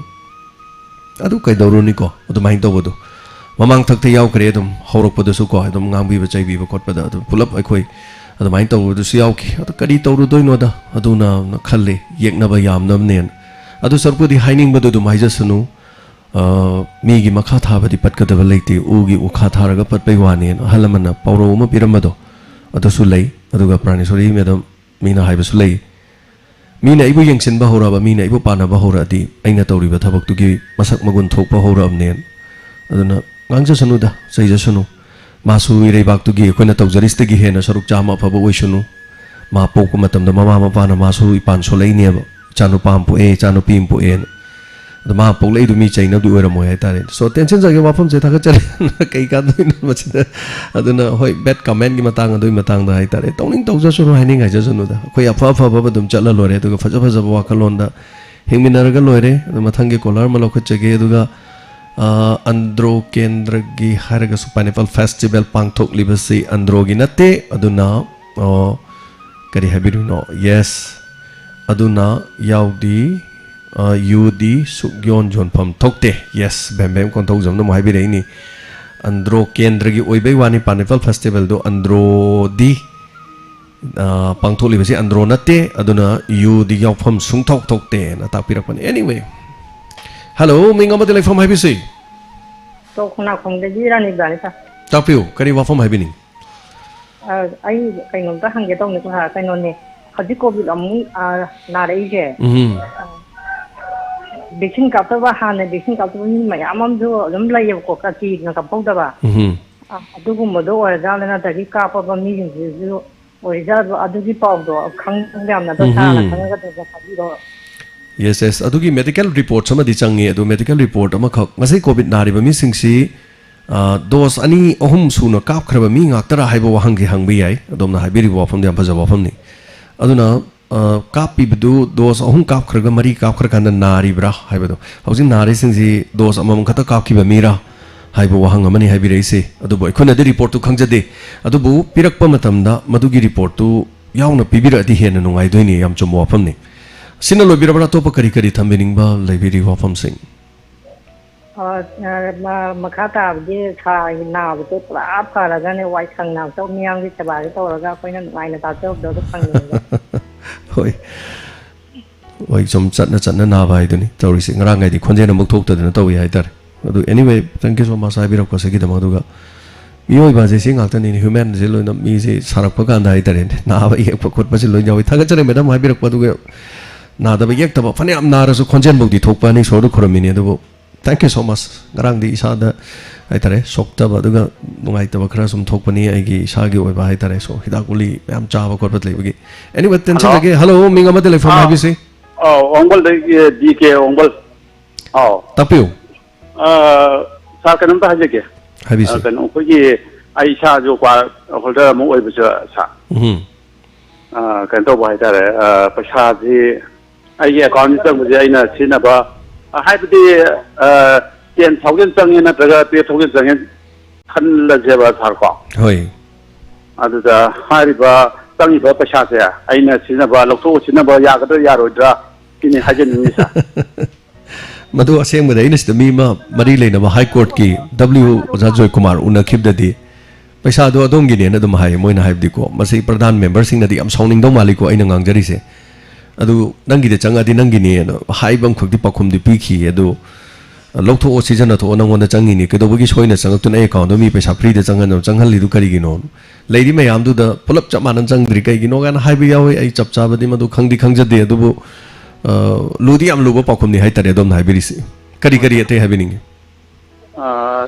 ꯑꯗꯨ ꯀꯩꯗꯧꯔꯨꯅꯤꯀꯣ, ꯑꯗꯨꯃꯥꯏꯅ ꯇꯧꯕꯗꯣ꯫ ꯃꯃꯥꯡ ꯊꯛꯇ ꯌꯥꯎꯈ꯭ꯔꯦ ꯑꯗꯨꯝ, ꯍꯧꯔꯛꯄꯗꯁꯨ ꯀꯣ, ꯑꯗꯨꯝ ꯉꯥꯡꯕꯤꯕ ꯆꯩꯕꯤꯕ ꯈꯣꯠꯄꯗ ꯑꯗꯨꯝ ꯄꯨꯂꯞ ꯑꯩꯈꯣꯏ ꯑꯗꯨꯃꯥꯏꯅ ꯇꯧꯕꯗꯨꯁꯨ ꯌꯥꯎꯈꯤ꯫ ꯑꯗꯣ ꯀꯔꯤ ꯇꯧꯔꯨꯗꯣꯏꯅꯣꯗ, ꯑꯗꯨꯅ ꯈꯜꯂꯤ, ꯌꯦꯛꯅꯕ ꯌꯥꯝꯅꯕꯅꯦꯅ꯫ ꯑꯗꯨ ꯁꯔꯨꯛꯄꯨꯗꯤ ꯍꯥꯏꯅꯤꯡꯕꯗꯨ ꯑꯗꯨꯝ ꯍꯥꯏꯖꯁꯅꯨ꯫ ꯑ, ꯃꯤꯒꯤ ꯃꯈꯥ ꯊꯥꯕꯗꯤ ꯄꯠꯀꯗꯕ ꯂꯩꯇꯦ, ꯎꯒꯤ ꯎꯈꯥ ꯊꯥꯔꯒ ꯄꯠꯄꯩ ꯋꯥꯅꯦꯅ ꯑꯍꯜ ꯂꯃꯟꯅ ꯄꯥꯎꯔꯧ ꯑꯃ ꯄꯤꯔꯝꯕꯗꯣ, ꯑꯗꯨꯁꯨ ꯂꯩ꯫ ꯑꯗꯨꯒ ꯄ꯭ꯔꯥꯅꯦꯁꯣꯔꯤ ꯃꯦꯗꯝ, ꯃꯤꯅ ꯍꯥꯏꯕꯁꯨ ꯂꯩ, ꯃꯤꯅ ꯑꯩꯕꯨ ꯌꯦꯡꯁꯤꯟꯕ ꯍꯧꯔꯛꯑꯕ, ꯃꯤꯅ ꯑꯩꯕꯨ ꯄꯥꯟꯅꯕ ꯍꯧꯔꯛꯑꯗꯤ ꯑꯩꯅ ꯇꯧꯔꯤꯕ ꯊꯕꯛꯇꯨꯒꯤ ꯃꯁꯛ ꯃꯒꯨꯟ ꯊꯣꯛꯄ ꯍꯧꯔꯛꯑꯕꯅꯦꯅ꯫ ꯑꯗꯨꯅ ꯉꯥꯡꯖꯁꯅꯨꯗ, ꯆꯩꯖꯁꯅꯨ꯫ ꯃꯥꯁꯨ ꯏꯔꯩꯕꯥꯛꯇꯨꯒꯤ ꯑꯩꯈꯣꯏꯅ ꯇꯧꯖꯔꯤꯁꯤꯗꯒꯤ ꯍꯦꯟꯅ ꯁꯔꯨꯛ ꯆꯥꯝꯃ ꯑꯐꯕ ꯑꯣꯏꯁꯅꯨ꯫ ꯃꯥ ꯄꯣꯛꯄ ꯃꯇꯝꯗ ꯃꯃꯥ ꯃꯄꯥꯅ ꯃꯥꯁꯨ ꯏꯄꯥꯟ ꯁꯣꯜꯂꯛꯏꯅꯦꯕ, "ꯏꯆꯥꯅꯨꯄꯥ ꯑꯃ ꯄꯣꯛꯑꯦ, ꯏꯆꯥꯅꯨꯄꯤ ꯑꯃ ꯄꯣꯛꯑꯦꯅ"꯫ ꯑꯗꯣ ꯃꯥ ꯄꯣꯛꯂꯛꯏꯗꯣ ꯃꯤ ꯆꯩꯅꯕꯗꯤ ꯑꯣꯏꯔꯝꯃꯣꯏ ꯍꯥꯏꯇꯥꯔꯦ꯫ So, ꯇꯦꯟꯁꯤꯟꯖꯒꯦ, ꯋꯥꯐꯝꯁꯦ ꯊꯥꯒꯠꯆꯔꯤ꯫ ꯀꯩ ꯀꯥꯟꯗꯣꯏꯅꯣ ꯃꯁꯤꯗ? ꯑꯗꯨꯅ ꯍꯣꯏ, bad comment ꯒꯤ ꯃꯇꯥꯡ, ꯑꯗꯨꯒꯤ ꯃꯇꯥꯡꯗ ꯍꯥꯏꯇꯥꯔꯦ, ꯇꯧꯅꯤꯡ ꯇꯧꯖꯁꯅꯨ, ꯍꯥꯏꯅꯤꯡ ꯍꯥꯏꯖꯁꯅꯨꯗ꯫ ꯑꯩꯈꯣꯏ ꯑꯐ ꯑꯐꯕ ꯑꯗꯨꯝ ꯆꯠꯂ ꯂꯣꯏꯔꯦ, ꯑꯗꯨꯒ ꯐꯖ ꯐꯖꯕ ꯋꯥꯈꯜꯂꯣꯟꯗ ꯍꯤꯡꯃꯤꯟꯅꯔꯒ ꯂꯣꯏꯔꯦ꯫ ꯑꯗꯣ ꯃꯊꯪꯒꯤ caller ꯑꯃ ꯂꯧꯈꯠꯆꯒꯦ꯫ ꯑꯗꯨꯒ, ꯑ, ꯑꯟꯗ꯭ꯔꯣ ꯀꯦꯟꯗ꯭ꯔꯒꯤ ꯍꯥꯏꯔꯒꯁꯨ Pineapple Festival ꯄꯥꯡꯊꯣꯛꯂꯤꯕꯁꯤ ꯑꯟꯗ꯭ꯔꯣꯒꯤ ꯅꯠꯇꯦ꯫ ꯑꯗꯨꯅ, ꯑ, ꯀꯔꯤ ꯍꯥꯏꯕꯤꯔꯤꯅꯣ? Yes꯫ ꯑꯗꯨꯅ ꯌꯥꯎꯗꯤ, ꯑ, ꯌꯨꯗꯤ ꯁꯨꯛ ꯌꯣꯟ ꯌꯣꯟꯐꯝ ꯊꯣꯛꯇꯦ꯫ Yes, ꯕꯦꯝꯕꯦꯝ ꯀꯣꯟꯊꯧꯖꯝꯅ ꯑꯃꯨꯛ ꯍꯥꯏꯕꯤꯔꯛꯏꯅꯤ꯫ ꯑꯟꯗ꯭ꯔꯣ ꯀꯦꯟꯗ꯭ꯔꯒꯤ ꯑꯣꯏꯕꯩ ꯋꯥꯅꯤ, Pineapple Festival ꯗꯣ ꯑꯟꯗ꯭ꯔꯣꯗꯤ, ꯑ, ꯄꯥꯡꯊꯣꯛꯂꯤꯕꯁꯤ ꯑꯟꯗ꯭ꯔꯣ ꯅꯠꯇꯦ, ꯑꯗꯨꯅ ꯌꯨꯗꯤ ꯌꯥꯎꯐꯝ ꯁꯨꯡꯊꯣꯛ ꯊꯣꯛꯇꯦꯅ ꯇꯥꯛꯄꯤꯔꯛꯄꯅꯤ꯫ Anyway, hello, ꯃꯤꯡ ꯑꯃꯗꯤ ꯂꯩꯐꯝ ꯍꯥꯏꯕꯤꯁꯤ꯫ ꯇꯣꯞ ꯈꯣꯡꯅꯥꯡꯈꯣꯡꯗꯒꯤ ꯔꯥꯅꯤ ꯕ꯭ꯔꯥꯅꯤ ꯁꯥꯔ꯫ ꯇꯥꯛꯄꯤꯌꯨ, ꯀꯔꯤ ꯋꯥꯐꯝ ꯍꯥꯏꯕꯤꯅꯤꯡ? ꯑ, ꯑꯩ ꯀꯩꯅꯣꯝꯇ ꯍꯪꯒꯦ ꯇꯧꯅꯤ ꯁꯥꯔ, ꯀꯩꯅꯣꯅꯦ, ꯍꯧꯖꯤꯛ ꯀꯣꯚꯤꯗ ꯑꯃꯨꯛ, ꯑ, ꯅꯥꯔꯛꯏꯁꯦ꯫ ꯎꯝ꯫ ꯑ, ꯚꯦꯛꯁꯤꯟ ꯀꯥꯞꯇꯕ, ꯍꯥꯟꯅ ꯚꯦꯛꯁꯤꯟ ꯀꯥꯞꯇꯕ ꯃꯤ ꯃꯌꯥꯝ ꯑꯃꯁꯨ ꯑꯗꯨꯝ ꯂꯩꯌꯦꯕꯀꯣ, ꯀꯥꯇꯤꯅ ꯀꯥꯞꯍꯧꯗꯕ꯫ ꯎꯝ꯫ ꯑ, ꯑꯗꯨꯒꯨꯝꯕꯗꯣ ꯑꯣꯏꯔꯖꯥꯠꯂ, ꯅꯠꯇ꯭ꯔꯗꯤ ꯀꯥꯞꯄꯕ ꯃꯤꯁꯤꯡꯁꯤꯁꯨ ꯑꯣꯏꯔꯖꯥꯠꯂꯣ? ꯑꯗꯨꯒꯤ ꯄꯥꯎꯗꯣ ꯈꯪꯕ ꯌꯥꯝꯅ, ꯑꯗꯣ ꯁꯥꯔꯅ ꯎꯝ꯫ ꯈꯪꯉꯒꯗꯤ ꯑꯝꯇ ꯍꯥꯏꯕꯤꯔꯣ꯫ Yes, yes. ꯑꯗꯨꯒꯤ ꯃꯦꯗꯤꯀꯦꯜ ꯔꯤꯄꯣꯔꯠꯁ ꯑꯃꯗꯤ ꯆꯪꯉꯤ, ꯑꯗꯨ ꯃꯦꯗꯤꯀꯦꯜ ꯔꯤꯄꯣꯔꯠ ꯑꯃꯈꯛ, ꯉꯁꯤ ꯀꯣꯚꯤꯗ ꯅꯥꯔꯤꯕ ꯃꯤꯁꯤꯡꯁꯤ, ꯑ, ꯗꯣꯁ ꯑꯅꯤ, ꯑꯍꯨꯝ ꯁꯨꯅ ꯀꯥꯞꯈ꯭ꯔꯕ ꯃꯤ ꯉꯥꯛꯇꯔꯥ ꯍꯥꯏꯕ ꯋꯥꯍꯪꯗꯤ ꯍꯪꯕ ꯌꯥꯏ꯫ ꯑꯗꯣꯝꯅ ꯍꯥꯏꯕꯤꯔꯤꯕ ꯋꯥꯐꯝꯗꯤ ꯌꯥꯝ ꯐꯖꯕ ꯋꯥꯐꯝꯅꯤ꯫ ꯑꯗꯨꯅ, ꯑ, ꯀꯥꯞꯄꯤꯕꯗꯨ ꯗꯣꯁ ꯑꯍꯨꯝ ꯀꯥꯞꯈ꯭ꯔꯒ ꯃꯔꯤ ꯀꯥꯞꯈ꯭ꯔꯀꯥꯟꯗ ꯅꯥꯔꯤꯕ꯭ꯔꯥ ꯍꯥꯏꯕꯗꯣ, ꯍꯧꯖꯤꯛ ꯅꯥꯔꯤꯁꯤꯡꯁꯤ ꯗꯣꯁ ꯑꯃꯃꯝ ꯈꯛꯇ ꯀꯥꯞꯈꯤꯕ ꯃꯤꯔꯥ ꯍꯥꯏꯕ ꯋꯥꯍꯪ ꯑꯃꯅꯤ ꯍꯥꯏꯕꯤꯔꯛꯏꯁꯦ꯫ ꯑꯗꯨꯕꯨ ꯑꯩꯈꯣꯏꯅꯗꯤ ꯔꯤꯄꯣꯔꯠꯇꯨ ꯈꯪꯖꯗꯦ꯫ ꯑꯗꯨꯕꯨ ꯄꯤꯔꯛꯄ ꯃꯇꯝꯗ ꯃꯗꯨꯒꯤ ꯔꯤꯄꯣꯔꯠꯇꯨ ꯌꯥꯎꯅ ꯄꯤꯕꯤꯔꯛꯑꯗꯤ ꯍꯦꯟꯅ ꯅꯨꯡꯉꯥꯏꯗꯣꯏꯅꯤ꯫ ꯌꯥꯝ ꯆꯨꯝꯕ ꯋꯥꯐꯝꯅꯤ꯫ ꯁꯤꯅ ꯂꯣꯏꯕꯤꯔꯕ꯭ꯔꯥ? ꯑꯇꯣꯞꯄ ꯀꯔꯤ ꯀꯔꯤ ꯊꯝꯕꯤꯅꯤꯡꯕ ꯂꯩꯕꯤꯔꯤ ꯋꯥꯐꯝꯁꯤꯡ? ꯑ, ꯑ, ꯃ-, ꯃꯈꯥ ꯇꯥꯕꯗꯤ ꯁꯥꯔꯒꯤ ꯅꯥꯕꯗꯣ ꯄꯨꯔꯥ ꯐꯔꯒꯅꯦ, ꯋꯥꯏ ꯁꯪꯅ ꯑꯝꯇ ꯃꯤꯌꯥꯝꯒꯤ ꯁꯦꯕꯥꯗꯤ ꯇꯧꯔꯒ ꯑꯩꯈꯣꯏꯅ ꯅꯨꯡꯉꯥꯏꯅ ꯇꯥꯖꯕꯗꯣ ꯑꯗꯨ ꯐꯪꯅꯤꯡꯉꯦ꯫ ꯍꯣꯏ꯫ ꯍꯣꯏ, ꯁꯨꯝ ꯆꯠꯅ ꯆꯠꯅ ꯅꯥꯕ ꯍꯥꯏꯗꯨꯅꯤ ꯇꯧꯔꯤꯁꯦ꯫ ꯉꯔꯥꯡꯈꯩꯗꯤ ꯈꯣꯟꯖꯦꯜ ꯑꯃꯨꯛ ꯊꯣꯛꯇꯗꯅ ꯇꯧꯏ ꯍꯥꯏꯇꯥꯔꯦ꯫ ꯑꯗꯨ, anyway, thank you so much ꯍꯥꯏꯕꯤꯔꯛꯄꯁꯤꯒꯤꯗꯃꯛ꯫ ꯑꯗꯨꯒ ꯃꯤꯑꯣꯏꯕꯁꯦ ꯁꯤ ꯉꯥꯛꯇꯅꯤꯅꯦ, human ꯁꯦ ꯂꯣꯏꯅ, ꯃꯤꯁꯦ ꯁꯥꯔꯛꯄ ꯀꯥꯟꯗ ꯍꯥꯏꯇꯥꯔꯦꯅꯦ, ꯅꯥꯕ ꯌꯦꯛꯄ ꯈꯣꯠꯄꯁꯦ ꯂꯣꯏ ꯌꯥꯎꯏ꯫ ꯊꯥꯒꯠꯆꯔꯤ madam ꯍꯥꯏꯕꯤꯔꯛꯄ꯫ ꯑꯗꯨꯒ ꯅꯥꯗꯕ ꯌꯦꯛꯇꯕ ꯐꯅꯌꯥꯝ ꯅꯥꯔꯁꯨ ꯈꯣꯟꯖꯦꯜꯐꯧꯗꯤ ꯊꯣꯛꯄꯅꯤ, ꯏꯁꯣꯔꯗ ꯈꯨꯔꯨꯝꯃꯤꯅꯤ꯫ ꯑꯗꯨꯕꯨ thank you so much꯫ ꯉꯔꯥꯡꯗꯤ ꯏꯁꯥꯗ ꯍꯥꯏꯇꯥꯔꯦ, ꯁꯣꯛꯇꯕ ꯑꯗꯨꯒ ꯅꯨꯡꯉꯥꯏꯇꯕ ꯈꯔ ꯁꯨꯝ ꯊꯣꯛꯄꯅꯤ, ꯑꯩꯒꯤ ꯏꯁꯥꯒꯤ ꯑꯣꯏꯕ ꯍꯥꯏꯇꯥꯔꯦ꯫ So, ꯍꯤꯗꯥꯛ ꯒꯨꯂꯤ ꯃꯌꯥꯝ ꯆꯥꯕ ꯈꯣꯠꯄ ꯂꯩꯕꯒꯤ꯫ Anyway, hello. ꯇꯦꯟꯁꯤꯜꯂꯒꯦ꯫ ꯍꯜꯂꯣ, ꯃꯤꯡ ꯑꯃꯗ ꯂꯩꯐꯝ ꯑꯥ, ꯍꯥꯏꯕꯤꯁꯤ꯫ ꯑꯥꯎ, ꯋꯥꯡꯕꯜꯗꯒꯤ ꯗꯤ ꯀꯦ ꯋꯥꯡꯕꯜ꯫ ꯑꯥꯎ꯫ ꯇꯥꯛꯄꯤꯌꯨ꯫ ꯑꯥ, ꯁꯥꯔ, ꯀꯩꯅꯣꯝꯇ ꯍꯥꯏꯖꯒꯦ꯫ ꯍꯥꯏꯕꯤꯁꯤ꯫ ꯑꯥ, ꯀꯩꯅꯣ, ꯑꯩꯈꯣꯏꯒꯤ, ꯑꯩ ꯏꯁꯥꯁꯨ ꯀ꯭ꯋꯥ ꯍꯣꯜꯗꯔ ꯑꯃ ꯑꯣꯏꯕꯁꯨ, ꯁꯥꯔ꯫ ꯎꯝ꯫ ꯑꯥ, ꯀꯩꯅꯣ ꯇꯧꯕ ꯍꯥꯏꯇꯥꯔꯦ, ꯑꯥ, ꯄꯩꯁꯥꯁꯤ ꯑꯩꯒꯤ ꯑꯦꯀꯥꯎꯟꯗ ꯆꯪꯕꯁꯦ ꯑꯩꯅ ꯁꯤꯖꯤꯟꯅꯕ, ꯑꯥ, ꯍꯥꯏꯕꯗꯤ, ꯑꯥ, ten thousand ꯆꯪꯉꯦ ꯅꯠꯇ꯭ꯔꯒ twelve thousand ꯆꯪꯉꯦ ꯈꯜꯂꯁꯦꯕ, ꯁꯥꯔ, ꯀꯣ꯫ ꯍꯣꯏ꯫ ꯑꯗꯨꯗ ꯍꯥꯏꯔꯤꯕ ꯆꯪꯉꯤꯕ ꯄꯩꯁꯥꯁꯦ ꯑꯩꯅ ꯁꯤꯖꯤꯟꯅꯕ, ꯂꯧꯊꯣꯛ ꯁꯤꯖꯤꯟꯅꯕ ꯌꯥꯒꯗ꯭ꯔꯥ ꯌꯥꯔꯣꯏꯗ꯭ꯔꯥ, ꯁꯤꯅꯤ ꯍꯥꯏꯖꯅꯤꯡꯉꯤ, ꯁꯥꯔ꯫ ꯃꯗꯨ ꯑꯁꯦꯡꯕꯗ ꯑꯩꯅ ꯁꯤꯗ ꯃꯤ ꯑꯃ ꯃꯔꯤ ꯂꯩꯅꯕ ꯍꯥꯏ ꯀꯣꯔꯠꯀꯤ W ꯑꯣꯖꯥ ꯖꯣꯏꯀꯨꯃꯥꯔ ꯎꯅꯈꯤꯕꯗꯗꯤ, ꯄꯩꯁꯥꯗꯣ ꯑꯗꯣꯝꯒꯤꯅꯦꯅ ꯑꯗꯨꯝ ꯍꯥꯏꯌꯦ꯫ ꯃꯣꯏꯅ ꯍꯥꯏꯕꯗꯤꯀꯣ, ꯃꯁꯤ ꯄ꯭ꯔꯙꯥꯟ ꯃꯦꯝꯕꯔꯁꯤꯡꯅꯗꯤ ꯌꯥꯝ ꯁꯥꯎꯅꯤꯡꯗꯧ ꯃꯥꯜꯂꯤꯀꯣ ꯑꯩꯅ ꯉꯥꯡꯖꯔꯤꯁꯦ꯫ ꯑꯗꯨ ꯅꯪꯒꯤꯗ ꯆꯪꯉꯛꯑꯗꯤ ꯅꯪꯒꯤꯅꯦꯅ ꯍꯥꯏꯕ ꯑꯃꯈꯛꯇꯤ ꯄꯥꯎꯈꯨꯝꯗꯤ ꯄꯤꯈꯤꯌꯦ꯫ ꯑꯗꯨ ꯂꯧꯊꯣꯛꯑꯣ, ꯁꯤꯖꯤꯟꯅꯊꯣꯛꯑꯣ, ꯅꯪꯉꯣꯟꯗ ꯆꯪꯉꯤꯅꯤ, ꯀꯩꯗꯧꯕꯒꯤ ꯁꯣꯏꯅ ꯆꯪꯉꯛꯇꯨꯅ ꯑꯩ ꯑꯦꯀꯥꯎꯟꯗ ꯃꯤ ꯄꯩꯁꯥ ꯐ꯭ꯔꯤꯗ ꯆꯪꯍꯟ-, ꯆꯪꯍꯜꯂꯤꯗꯨ ꯀꯔꯤꯒꯤꯅꯣ? ꯂꯩꯔꯤ ꯃꯌꯥꯝꯗꯨꯗ ꯄꯨꯂꯞ ꯆꯞ ꯃꯥꯟꯅꯅ ꯆꯪꯗ꯭ꯔꯤ ꯀꯩꯒꯤꯅꯣ ꯀꯥꯏꯅ ꯍꯥꯏꯕ ꯌꯥꯎꯋꯤ꯫ ꯑꯩ ꯆꯞ ꯆꯥꯕꯗꯤ ꯃꯗꯨ ꯈꯪꯗꯤ ꯈꯪꯖꯗꯦ, ꯑꯗꯨꯕꯨ, ꯑ, ꯂꯨꯗꯤ ꯌꯥꯝ ꯂꯨꯕ ꯄꯥꯎꯈꯨꯝꯅꯤ ꯍꯥꯏꯇꯥꯔꯦ ꯑꯗꯣꯝꯅ ꯍꯥꯏꯕꯤꯔꯤꯁꯤ꯫ ꯀꯔꯤ ꯀꯔꯤ ꯑꯇꯩ ꯍꯥꯏꯕꯤꯅꯤꯡꯉꯤ? ꯑ,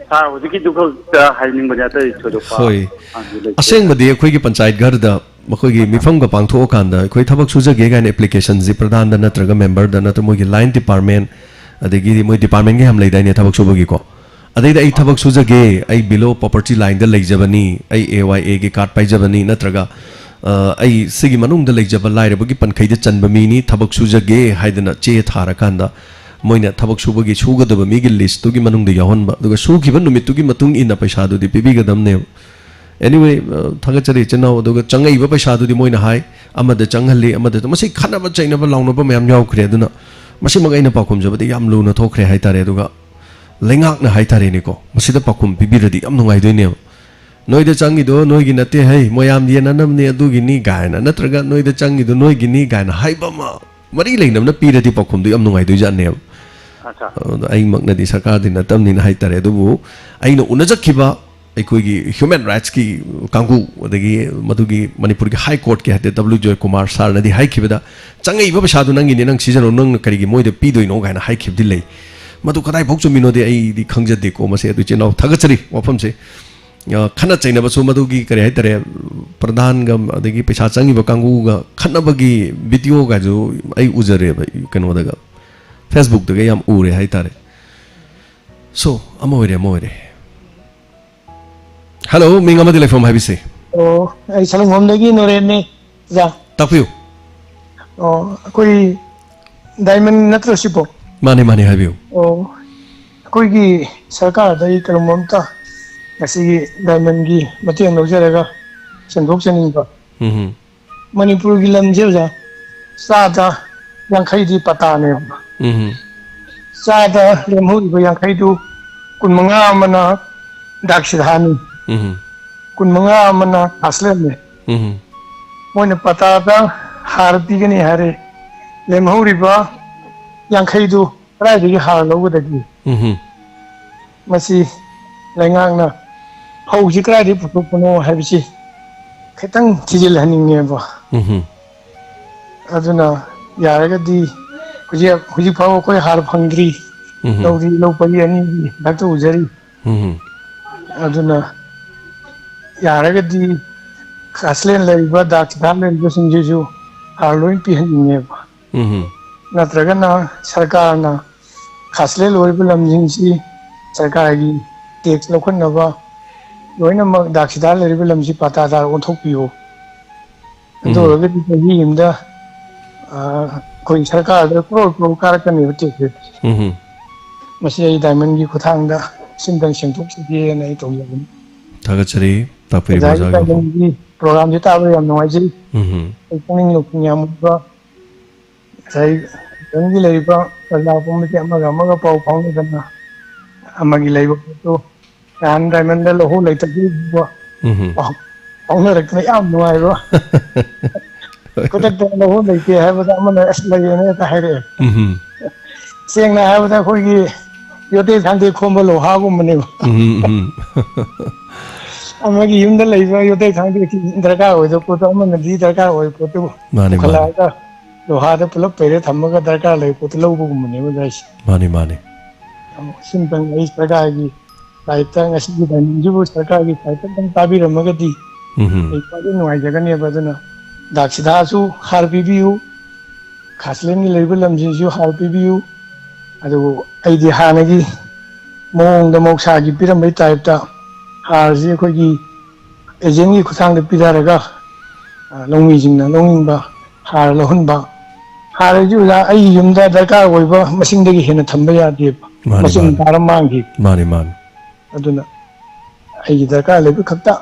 ꯁꯥꯔ, ꯍꯧꯖꯤꯛꯀꯤꯗꯨ ꯈꯛꯇ ꯍꯥꯏꯅꯤꯡꯕꯅꯦ, ꯑꯇꯩ ꯊꯣꯏꯗꯣꯛꯄ ꯍꯣꯏ꯫ ꯍꯪꯕ ꯂꯩꯇꯦ꯫ ꯑꯁꯦꯡꯕꯗꯤ ꯑꯩꯈꯣꯏꯒꯤ ꯄꯟꯆꯥꯌꯠ ꯘꯔꯗ ꯃꯈꯣꯏꯒꯤ ꯃꯤꯐꯝꯒ ꯄꯥꯡꯊꯣꯛꯑꯀꯥꯟꯗ ꯑꯩꯈꯣꯏ ꯊꯕꯛ ꯁꯨꯖꯒꯦ ꯀꯥꯏꯅ ꯑꯦꯄ꯭ꯂꯤꯀꯦꯁꯟꯁꯤ ꯄ꯭ꯔꯙꯥꯟꯗ ꯅꯠꯇ꯭ꯔꯒ ꯃꯦꯝꯕꯔꯗ ꯅꯠꯇ꯭ꯔꯒ ꯃꯣꯏꯒꯤ ꯂꯥꯏꯟ ꯗꯤꯄꯥꯔꯠꯃꯦꯟ, ꯑꯗꯒꯤꯗꯤ ꯃꯣꯏ ꯗꯤꯄꯥꯔꯠꯃꯦꯟꯒ ꯌꯥꯝ ꯂꯩꯗꯥꯏꯅꯦ ꯊꯕꯛ ꯁꯨꯕꯒꯤꯀꯣ? ꯑꯗꯩꯗ ꯑꯩ ꯊꯕꯛ ꯁꯨꯖꯒꯦ, ꯑꯩ below poverty line ꯗ ꯂꯩꯖꯕꯅꯤ, ꯑꯩ A Y A ꯒꯤ ꯀꯥꯔꯗ ꯄꯥꯏꯖꯕꯅꯤ, ꯅꯠꯇ꯭ꯔꯒ, ꯑ, ꯑꯩ ꯁꯤꯒꯤ ꯃꯅꯨꯡꯗ ꯂꯩꯖꯕ ꯂꯥꯏꯔꯕꯒꯤ ꯄꯟꯈꯩꯗ ꯆꯟꯕ ꯃꯤꯅꯤ, ꯊꯕꯛ ꯁꯨꯖꯒꯦ ꯍꯥꯏꯗꯅ ꯆꯦ ꯊꯥꯔꯀꯥꯟꯗ ꯃꯣꯏꯅ ꯊꯕꯛ ꯁꯨꯕꯒꯤ ꯁꯨꯒꯗꯕ ꯃꯤꯒꯤ ꯂꯤꯁꯇꯨꯒꯤ ꯃꯅꯨꯡꯗ ꯌꯥꯎꯍꯟꯕ, ꯑꯗꯨꯒ ꯁꯨꯈꯤꯕ ꯅꯨꯃꯤꯠꯇꯨꯒꯤ ꯃꯇꯨꯡ ꯏꯟꯅ ꯄꯩꯁꯥꯗꯨꯗꯤ ꯄꯤꯕꯤꯒꯗꯕꯅꯦꯕ꯫ Anyway, ꯑ, ꯊꯥꯒꯠꯆꯔꯤ ꯏꯆꯤꯟ ꯏꯅꯥꯎ꯫ ꯑꯗꯨꯒ ꯆꯪꯉꯛꯏꯕ ꯄꯩꯁꯥꯗꯨꯗꯤ ꯃꯣꯏꯅ ꯍꯥꯏ, ꯑꯃꯗ ꯆꯪꯍꯜꯂꯤ, ꯑꯃꯗ, ꯃꯁꯤ ꯈꯠꯅꯕ ꯆꯩꯅꯕ ꯂꯥꯎꯅꯕ ꯃꯌꯥꯝ ꯌꯥꯎꯈ꯭ꯔꯦ꯫ ꯑꯗꯨꯅ ꯃꯁꯤꯃꯛ ꯑꯩꯅ ꯄꯥꯎꯈꯨꯝꯖꯕꯗ ꯌꯥꯝ ꯂꯨꯅ ꯊꯣꯛꯈ꯭ꯔꯦ ꯍꯥꯏꯇꯥꯔꯦ꯫ ꯑꯗꯨꯒ ꯂꯩꯉꯥꯛꯅ ꯍꯥꯏꯇꯥꯔꯦꯅꯦꯀꯣ, ꯃꯁꯤꯗ ꯄꯥꯎꯈꯨꯝ ꯄꯤꯕꯤꯔꯗꯤ ꯌꯥꯝ ꯅꯨꯡꯉꯥꯏꯗꯣꯏꯅꯦꯕ꯫ "ꯅꯣꯏꯗ ꯆꯪꯉꯤꯗꯣ ꯅꯣꯏꯒꯤ ꯅꯠꯇꯦ ꯍꯩ, ꯃꯣꯏ ꯌꯥꯝ ꯌꯦꯟꯅꯅꯕꯅꯤ ꯑꯗꯨꯒꯤꯅꯤ" ꯀꯥꯏꯅ, ꯅꯠꯇ꯭ꯔꯒ "ꯅꯣꯏꯗ ꯆꯪꯉꯤꯗꯣ ꯅꯣꯏꯒꯤꯅꯤ" ꯀꯥꯏꯅ ꯍꯥꯏꯕ ꯑꯃ ꯃꯔꯤ ꯂꯩꯅꯕꯅ ꯄꯤꯔꯗꯤ ꯄꯥꯎꯈꯨꯝꯗꯣ ꯌꯥꯝ ꯅꯨꯡꯉꯥꯏꯗꯣꯏꯖꯥꯠꯅꯦꯕ꯫ ꯑꯠꯆꯥ꯫ ꯑꯗꯣ ꯑꯩꯃꯛꯅꯗꯤ ꯁꯔꯀꯥꯔꯗꯤ ꯅꯠꯇꯕꯅꯤꯅ ꯍꯥꯏꯇꯥꯔꯦ, ꯑꯗꯨꯕꯨ ꯑꯩꯅ ꯎꯅꯖꯈꯤꯕ ꯑꯩꯈꯣꯏꯒꯤ ꯍ꯭ꯌꯨꯃꯦꯟ ꯔꯥꯏꯠꯁꯀꯤ ꯀꯥꯡꯕꯨ, ꯑꯗꯒꯤ ꯃꯗꯨꯒꯤ ꯃꯅꯤꯄꯨꯔꯒꯤ ꯍꯥꯏ ꯀꯣꯔꯠꯀꯤ ꯍꯥꯏꯗꯤ ꯗꯕ꯭ꯂꯤꯎ ꯖꯣꯏ ꯀꯨꯃꯥꯔ ꯁꯥꯔꯅꯗꯤ ꯍꯥꯏꯈꯤꯕꯗ, "ꯆꯪꯉꯛꯏꯕ ꯄꯩꯁꯥꯗꯨ ꯅꯪꯒꯤꯅꯤ, ꯅꯪ ꯁꯤꯖꯤꯟꯅꯧ, ꯅꯪꯅ ꯀꯔꯤꯒꯤ ꯃꯣꯏꯗ ꯄꯤꯗꯣꯏꯅꯣ?" ꯀꯥꯏꯅ ꯍꯥꯏꯈꯤꯕꯗꯤ ꯂꯩ꯫ ꯃꯗꯨ ꯀꯗꯥꯏꯐꯥꯎ ꯆꯨꯝꯃꯤꯅꯣꯗꯤ ꯑꯩꯗꯤ ꯈꯪꯖꯗꯦꯀꯣ꯫ ꯃꯁꯤ ꯑꯗꯨ ꯏꯆꯤꯟ ꯏꯅꯥꯎ ꯊꯥꯒꯠꯆꯔꯤ ꯋꯥꯐꯝꯁꯦ꯫ ꯑ, ꯈꯠꯅ ꯆꯩꯅꯕꯁꯨ ꯃꯗꯨꯒꯤ ꯀꯔꯤ ꯍꯥꯏꯇꯥꯔꯦ, ꯄ꯭ꯔꯙꯥꯟꯒ ꯑꯗꯒꯤ ꯄꯩꯁꯥ ꯆꯪꯉꯤꯕ ꯀꯥꯡꯕꯨꯒ ꯈꯠꯅꯕꯒꯤ ꯚꯤꯗꯤꯑꯣꯒꯁꯨ ꯑꯩ ꯎꯖꯔꯦꯕ ꯀꯩꯅꯣꯗꯒ, ꯐꯦꯁꯕꯨꯛꯇꯒ ꯌꯥꯝ ꯎꯔꯦ ꯍꯥꯏꯇꯥꯔꯦ꯫ ꯁꯣ, ꯑꯃ ꯑꯣꯏꯔꯦ, ꯑꯃ ꯑꯣꯏꯔꯦ꯫ ꯍꯜꯂꯣ, ꯃꯤꯡ ꯑꯃꯗꯤ ꯂꯩꯐꯝ ꯍꯥꯏꯕꯤꯁꯦ꯫ ꯑꯣ, ꯑꯩ ꯁꯂꯨꯡꯕꯝꯗꯒꯤ ꯅꯣꯔꯦꯟꯅꯤ, ꯑꯣꯖꯥ꯫ ꯇꯥꯛꯄꯤꯌꯨ꯫ ꯑꯣ, ꯑꯩꯈꯣꯏ ꯗꯥꯏꯃꯟ ꯅꯠꯇ꯭ꯔꯣ ꯁꯤꯕꯣ? ꯃꯥꯅꯦ, ꯃꯥꯅꯦ, ꯍꯥꯏꯕꯤꯌꯨ꯫ ꯑꯣ, ꯑꯩꯈꯣꯏꯒꯤ ꯁꯔꯀꯥꯔꯗ ꯑꯩ ꯀꯩꯅꯣꯝꯃ ꯑꯝꯇ ꯉꯁꯤꯒꯤ ꯗꯥꯏꯃꯟꯒꯤ ꯃꯇꯦꯡ ꯂꯧꯖꯔꯒ ꯁꯦꯝꯗꯣꯛꯆꯅꯤꯡꯕ꯫ ꯎꯝ ꯍꯝ꯫ ꯃꯅꯤꯄꯨꯔꯒꯤ ꯂꯝꯁꯦ, ꯑꯣꯖꯥ, ꯆꯥꯗ ꯌꯥꯡꯈꯩꯗꯤ ꯄꯇꯥꯅꯦꯕ꯫ ꯎꯝ꯫ ꯆꯥꯗ ꯂꯦꯝꯍꯧꯔꯤꯕ ꯌꯥꯡꯈꯩꯗꯨ ꯀꯨꯟꯃꯉꯥ ꯑꯃꯅ ꯗꯥꯛ ꯁꯤꯗꯥꯅꯤ, ꯎꯝ꯫ ꯀꯨꯟꯃꯉꯥ ꯑꯃꯅ ꯐꯥꯁꯂꯦꯟꯅꯤ꯫ ꯎꯝ꯫ ꯃꯣꯏꯅ ꯄꯇꯥꯗ ꯍꯥꯔ ꯄꯤꯒꯅꯤ ꯍꯥꯏꯔꯦ, ꯂꯦꯝꯍꯧꯔꯤꯕ ꯌꯥꯡꯈꯩꯗꯨ ꯀꯗꯥꯏꯗꯒꯤ ꯍꯥꯔ ꯂꯧꯒꯗꯒꯦ? ꯎꯝ꯫ ꯃꯁꯤ ꯂꯩꯉꯥꯛꯅ ꯐꯧꯁꯤ ꯀꯗꯥꯏꯗꯒꯤ ꯄꯨꯊꯣꯛꯄꯅꯣ ꯍꯥꯏꯕꯁꯤ ꯈꯤꯇꯪ ꯊꯤꯖꯤꯜꯍꯟꯅꯤꯡꯉꯦꯕ꯫ ꯎꯝ꯫ ꯑꯗꯨꯅ ꯌꯥꯔꯒꯗꯤ ꯍꯧꯖꯤꯛ, ꯍꯧꯖꯤꯛ ꯐꯥꯎꯕ ꯑꯩꯈꯣꯏ ꯍꯥꯔ ꯐꯪꯗ꯭ꯔꯤ꯫ ꯎꯝ꯫ ꯂꯧꯗꯤ ꯂꯧ ꯄꯔꯤ ꯑꯅꯤꯒꯤ ꯈꯛꯇ ꯎꯖꯔꯤ꯫ ꯎꯝ꯫ ꯑꯗꯨꯅ ꯌꯥꯔꯒꯗꯤ ꯈꯥꯁꯂꯦꯟ ꯂꯩꯔꯤꯕ, ꯗꯥꯛ ꯁꯤꯗꯥ ꯂꯩꯔꯤꯕꯁꯤꯡꯁꯤꯁꯨ ꯍꯥꯔ ꯂꯣꯏ ꯄꯤꯍꯟꯅꯤꯡꯉꯦꯕ꯫ ꯎꯝ꯫ ꯅꯠꯇ꯭ꯔꯒꯅ ꯁꯔꯀꯥꯔꯅ ꯈꯥꯁꯂꯦꯟ ꯂꯣꯏꯔꯤꯕ ꯂꯝꯁꯤꯡꯁꯤ ꯁꯔꯀꯥꯔꯒꯤ ꯇꯦꯛꯁ ꯂꯧꯈꯠꯅꯕ ꯂꯣꯏꯅꯃꯛ ꯗꯥꯛ ꯁꯤꯗꯥ ꯂꯩꯔꯤꯕ ꯂꯝꯁꯤ ꯄꯥꯇꯥꯗꯥꯔ ꯑꯣꯟꯊꯣꯛꯄꯤꯌꯨ꯫ ꯑꯗꯨ ꯎꯝ꯫ ꯑꯣꯏꯔꯒꯗꯤ ꯆꯍꯤ ꯑꯃꯗ, ꯑ, ꯑꯩꯈꯣꯏ ꯁꯔꯀꯥꯔꯗ ꯀ꯭ꯔꯣꯔ ꯀ꯭ꯔꯣꯔ ꯀꯥꯔꯛꯀꯅꯦꯕ ꯇꯦꯛꯁꯁꯦ꯫ ꯎꯝ꯫ ꯃꯁꯤ ꯑꯩ ꯗꯥꯏꯃꯟꯒꯤ ꯈꯨꯠꯊꯥꯡꯗ ꯁꯤꯝꯇꯪ ꯁꯦꯡꯗꯣꯛꯆꯒꯦꯅ ꯑꯩ ꯇꯧꯖꯕꯅꯤ꯫ ꯊꯥꯒꯠꯆꯔꯤ ꯇꯥꯛꯄꯤꯔꯤꯕ ꯑꯣꯖꯥꯒꯤ ꯑꯣꯖꯥꯒꯤ ꯋꯥꯐꯝ꯫ ꯗꯥꯏꯃꯟꯒꯤ ꯄ꯭ꯔꯣꯒ꯭ꯔꯥꯝꯁꯦ ꯇꯥꯕ ꯌꯥꯝ ꯅꯨꯡꯉꯥꯏꯖꯩ꯫ ꯎꯝ꯫ ꯑꯩ ꯄꯨꯛꯅꯤꯡ ꯂꯧꯁꯤꯡ ꯌꯥꯝ ꯑꯣꯏꯕ, ꯉꯁꯥꯏ ꯈꯨꯡꯒꯪꯒꯤ ꯂꯩꯔꯤꯕ ꯄ꯭ꯔꯖꯥ ꯄꯨꯝꯕꯁꯦ ꯑꯃꯒ ꯑꯃꯒ ꯄꯥꯎ ꯐꯥꯎꯅꯗꯅ ꯑꯃꯒꯤ ꯂꯩꯕ ꯄꯣꯠꯇꯨ ꯅꯍꯥꯟ ꯗꯥꯏꯃꯟꯗ ꯂꯧꯍꯣꯡ ꯂꯩꯇꯕꯤꯕ ꯎꯝ꯫ ꯄꯥꯎ ꯐꯥꯎꯅꯔꯛꯇꯅ ꯌꯥꯝ ꯅꯨꯡꯉꯥꯏꯕ꯫ ꯈꯨꯗꯛꯇ ꯂꯧꯍꯣꯡ ꯂꯩꯇꯦ ꯍꯥꯏꯕꯗ ꯑꯃꯅ "ꯑꯁ, ꯂꯩꯌꯦꯅ" ꯍꯦꯛꯇ ꯍꯥꯏꯔꯛꯑꯦ꯫ ꯎꯝ꯫ ꯁꯦꯡꯅ ꯍꯥꯏꯔꯕꯗ ꯑꯩꯈꯣꯏꯒꯤ ꯌꯣꯠꯇꯩ ꯊꯥꯡꯗꯩ ꯈꯣꯝꯕ ꯂꯣꯍꯥꯒꯨꯝꯕꯅꯦꯕ꯫ ꯎꯝ, ꯎꯝ꯫ ꯑꯃꯒꯤ ꯌꯨꯝꯗ ꯂꯩꯕ ꯌꯣꯠꯇꯩ ꯊꯥꯡꯗꯩ ꯗꯔꯀꯥꯔ ꯑꯣꯏꯗꯕ ꯄꯣꯠꯇꯣ ꯑꯃꯅꯗꯤ ꯗꯔꯀꯥꯔ ꯑꯣꯏꯕ ꯄꯣꯠꯇꯨ ꯃꯥꯅꯤ, ꯃꯥꯅꯤ꯫ ꯄꯨꯈꯠꯂꯛꯑꯒ ꯂꯣꯍꯥꯗ ꯄꯨꯂꯞ ꯄꯩꯔ ꯊꯝꯃꯒ ꯗꯔꯀꯥꯔ ꯂꯩꯕ ꯄꯣꯠꯇꯨ ꯂꯧꯕꯒꯨꯝꯕꯅꯦꯕ ꯑꯣꯖꯥ ꯑꯩꯁꯦ꯫ ꯃꯥꯅꯤ, ꯃꯥꯅꯤ꯫ ꯑꯣ, ꯁꯤꯝꯇꯪ ꯑꯩ ꯁꯔꯀꯥꯔꯒꯤ ꯁꯥꯏꯠꯇ ꯉꯁꯤꯒꯤ ꯗꯥꯏꯃꯟꯁꯤꯕꯨ ꯁꯔꯀꯥꯔꯒꯤ ꯁꯥꯏꯠꯇ ꯑꯝꯇꯪ ꯇꯥꯕꯤꯔꯝꯃꯒꯗꯤ ꯎꯝ꯫ ꯑꯩ ꯈ꯭ꯋꯥꯏꯗꯒꯤ ꯅꯨꯡꯉꯥꯏꯖꯒꯅꯦꯕ꯫ ꯑꯗꯨꯅ ꯗꯥꯛ ꯁꯤꯗꯥꯁꯨ ꯍꯥꯔ ꯄꯤꯕꯤꯌꯨ, ꯈꯥꯁꯂꯦꯟꯒꯤ ꯂꯩꯔꯤꯕ ꯂꯝꯁꯤꯡꯁꯤꯁꯨ ꯍꯥꯔ ꯄꯤꯕꯤꯌꯨ꯫ ꯑꯗꯨꯕꯨ ꯑꯩꯗꯤ ꯍꯥꯟꯅꯒꯤ ꯃꯑꯣꯡꯗ ꯃꯍꯧꯁꯥꯒꯤ ꯄꯤꯔꯝꯕꯒꯤ ꯇꯥꯏꯞꯇ ꯍꯥꯔꯁꯤ ꯑꯩꯈꯣꯏꯒꯤ ꯑꯦꯖꯦꯟꯒꯤ ꯈꯨꯠꯊꯥꯡꯗ ꯄꯤꯊꯔꯒ, ꯑ, ꯂꯧꯃꯤꯁꯤꯡꯅ ꯂꯧꯅꯤꯡꯕ ꯍꯥꯔ ꯂꯧꯍꯟꯕ꯫ ꯍꯥꯔ ꯍꯥꯏꯁꯤ ꯑꯣꯖꯥ ꯑꯩꯒꯤ ꯌꯨꯝꯗ ꯗꯔꯀꯥꯔ ꯑꯣꯏꯕ ꯃꯁꯤꯡꯗꯒꯤ ꯍꯦꯟꯅ ꯊꯝꯕ ꯌꯥꯗꯦꯕ꯫ ꯃꯥꯅꯤ, ꯃꯆꯨꯝ ꯃꯥꯅꯤ꯫ ꯇꯥꯔ ꯃꯥꯡꯈꯤ꯫ ꯃꯥꯅꯤ, ꯃꯥꯅꯤ꯫ ꯑꯗꯨꯅ ꯑꯩꯒꯤ ꯗꯔꯀꯥꯔ ꯂꯩꯕ ꯈꯛꯇ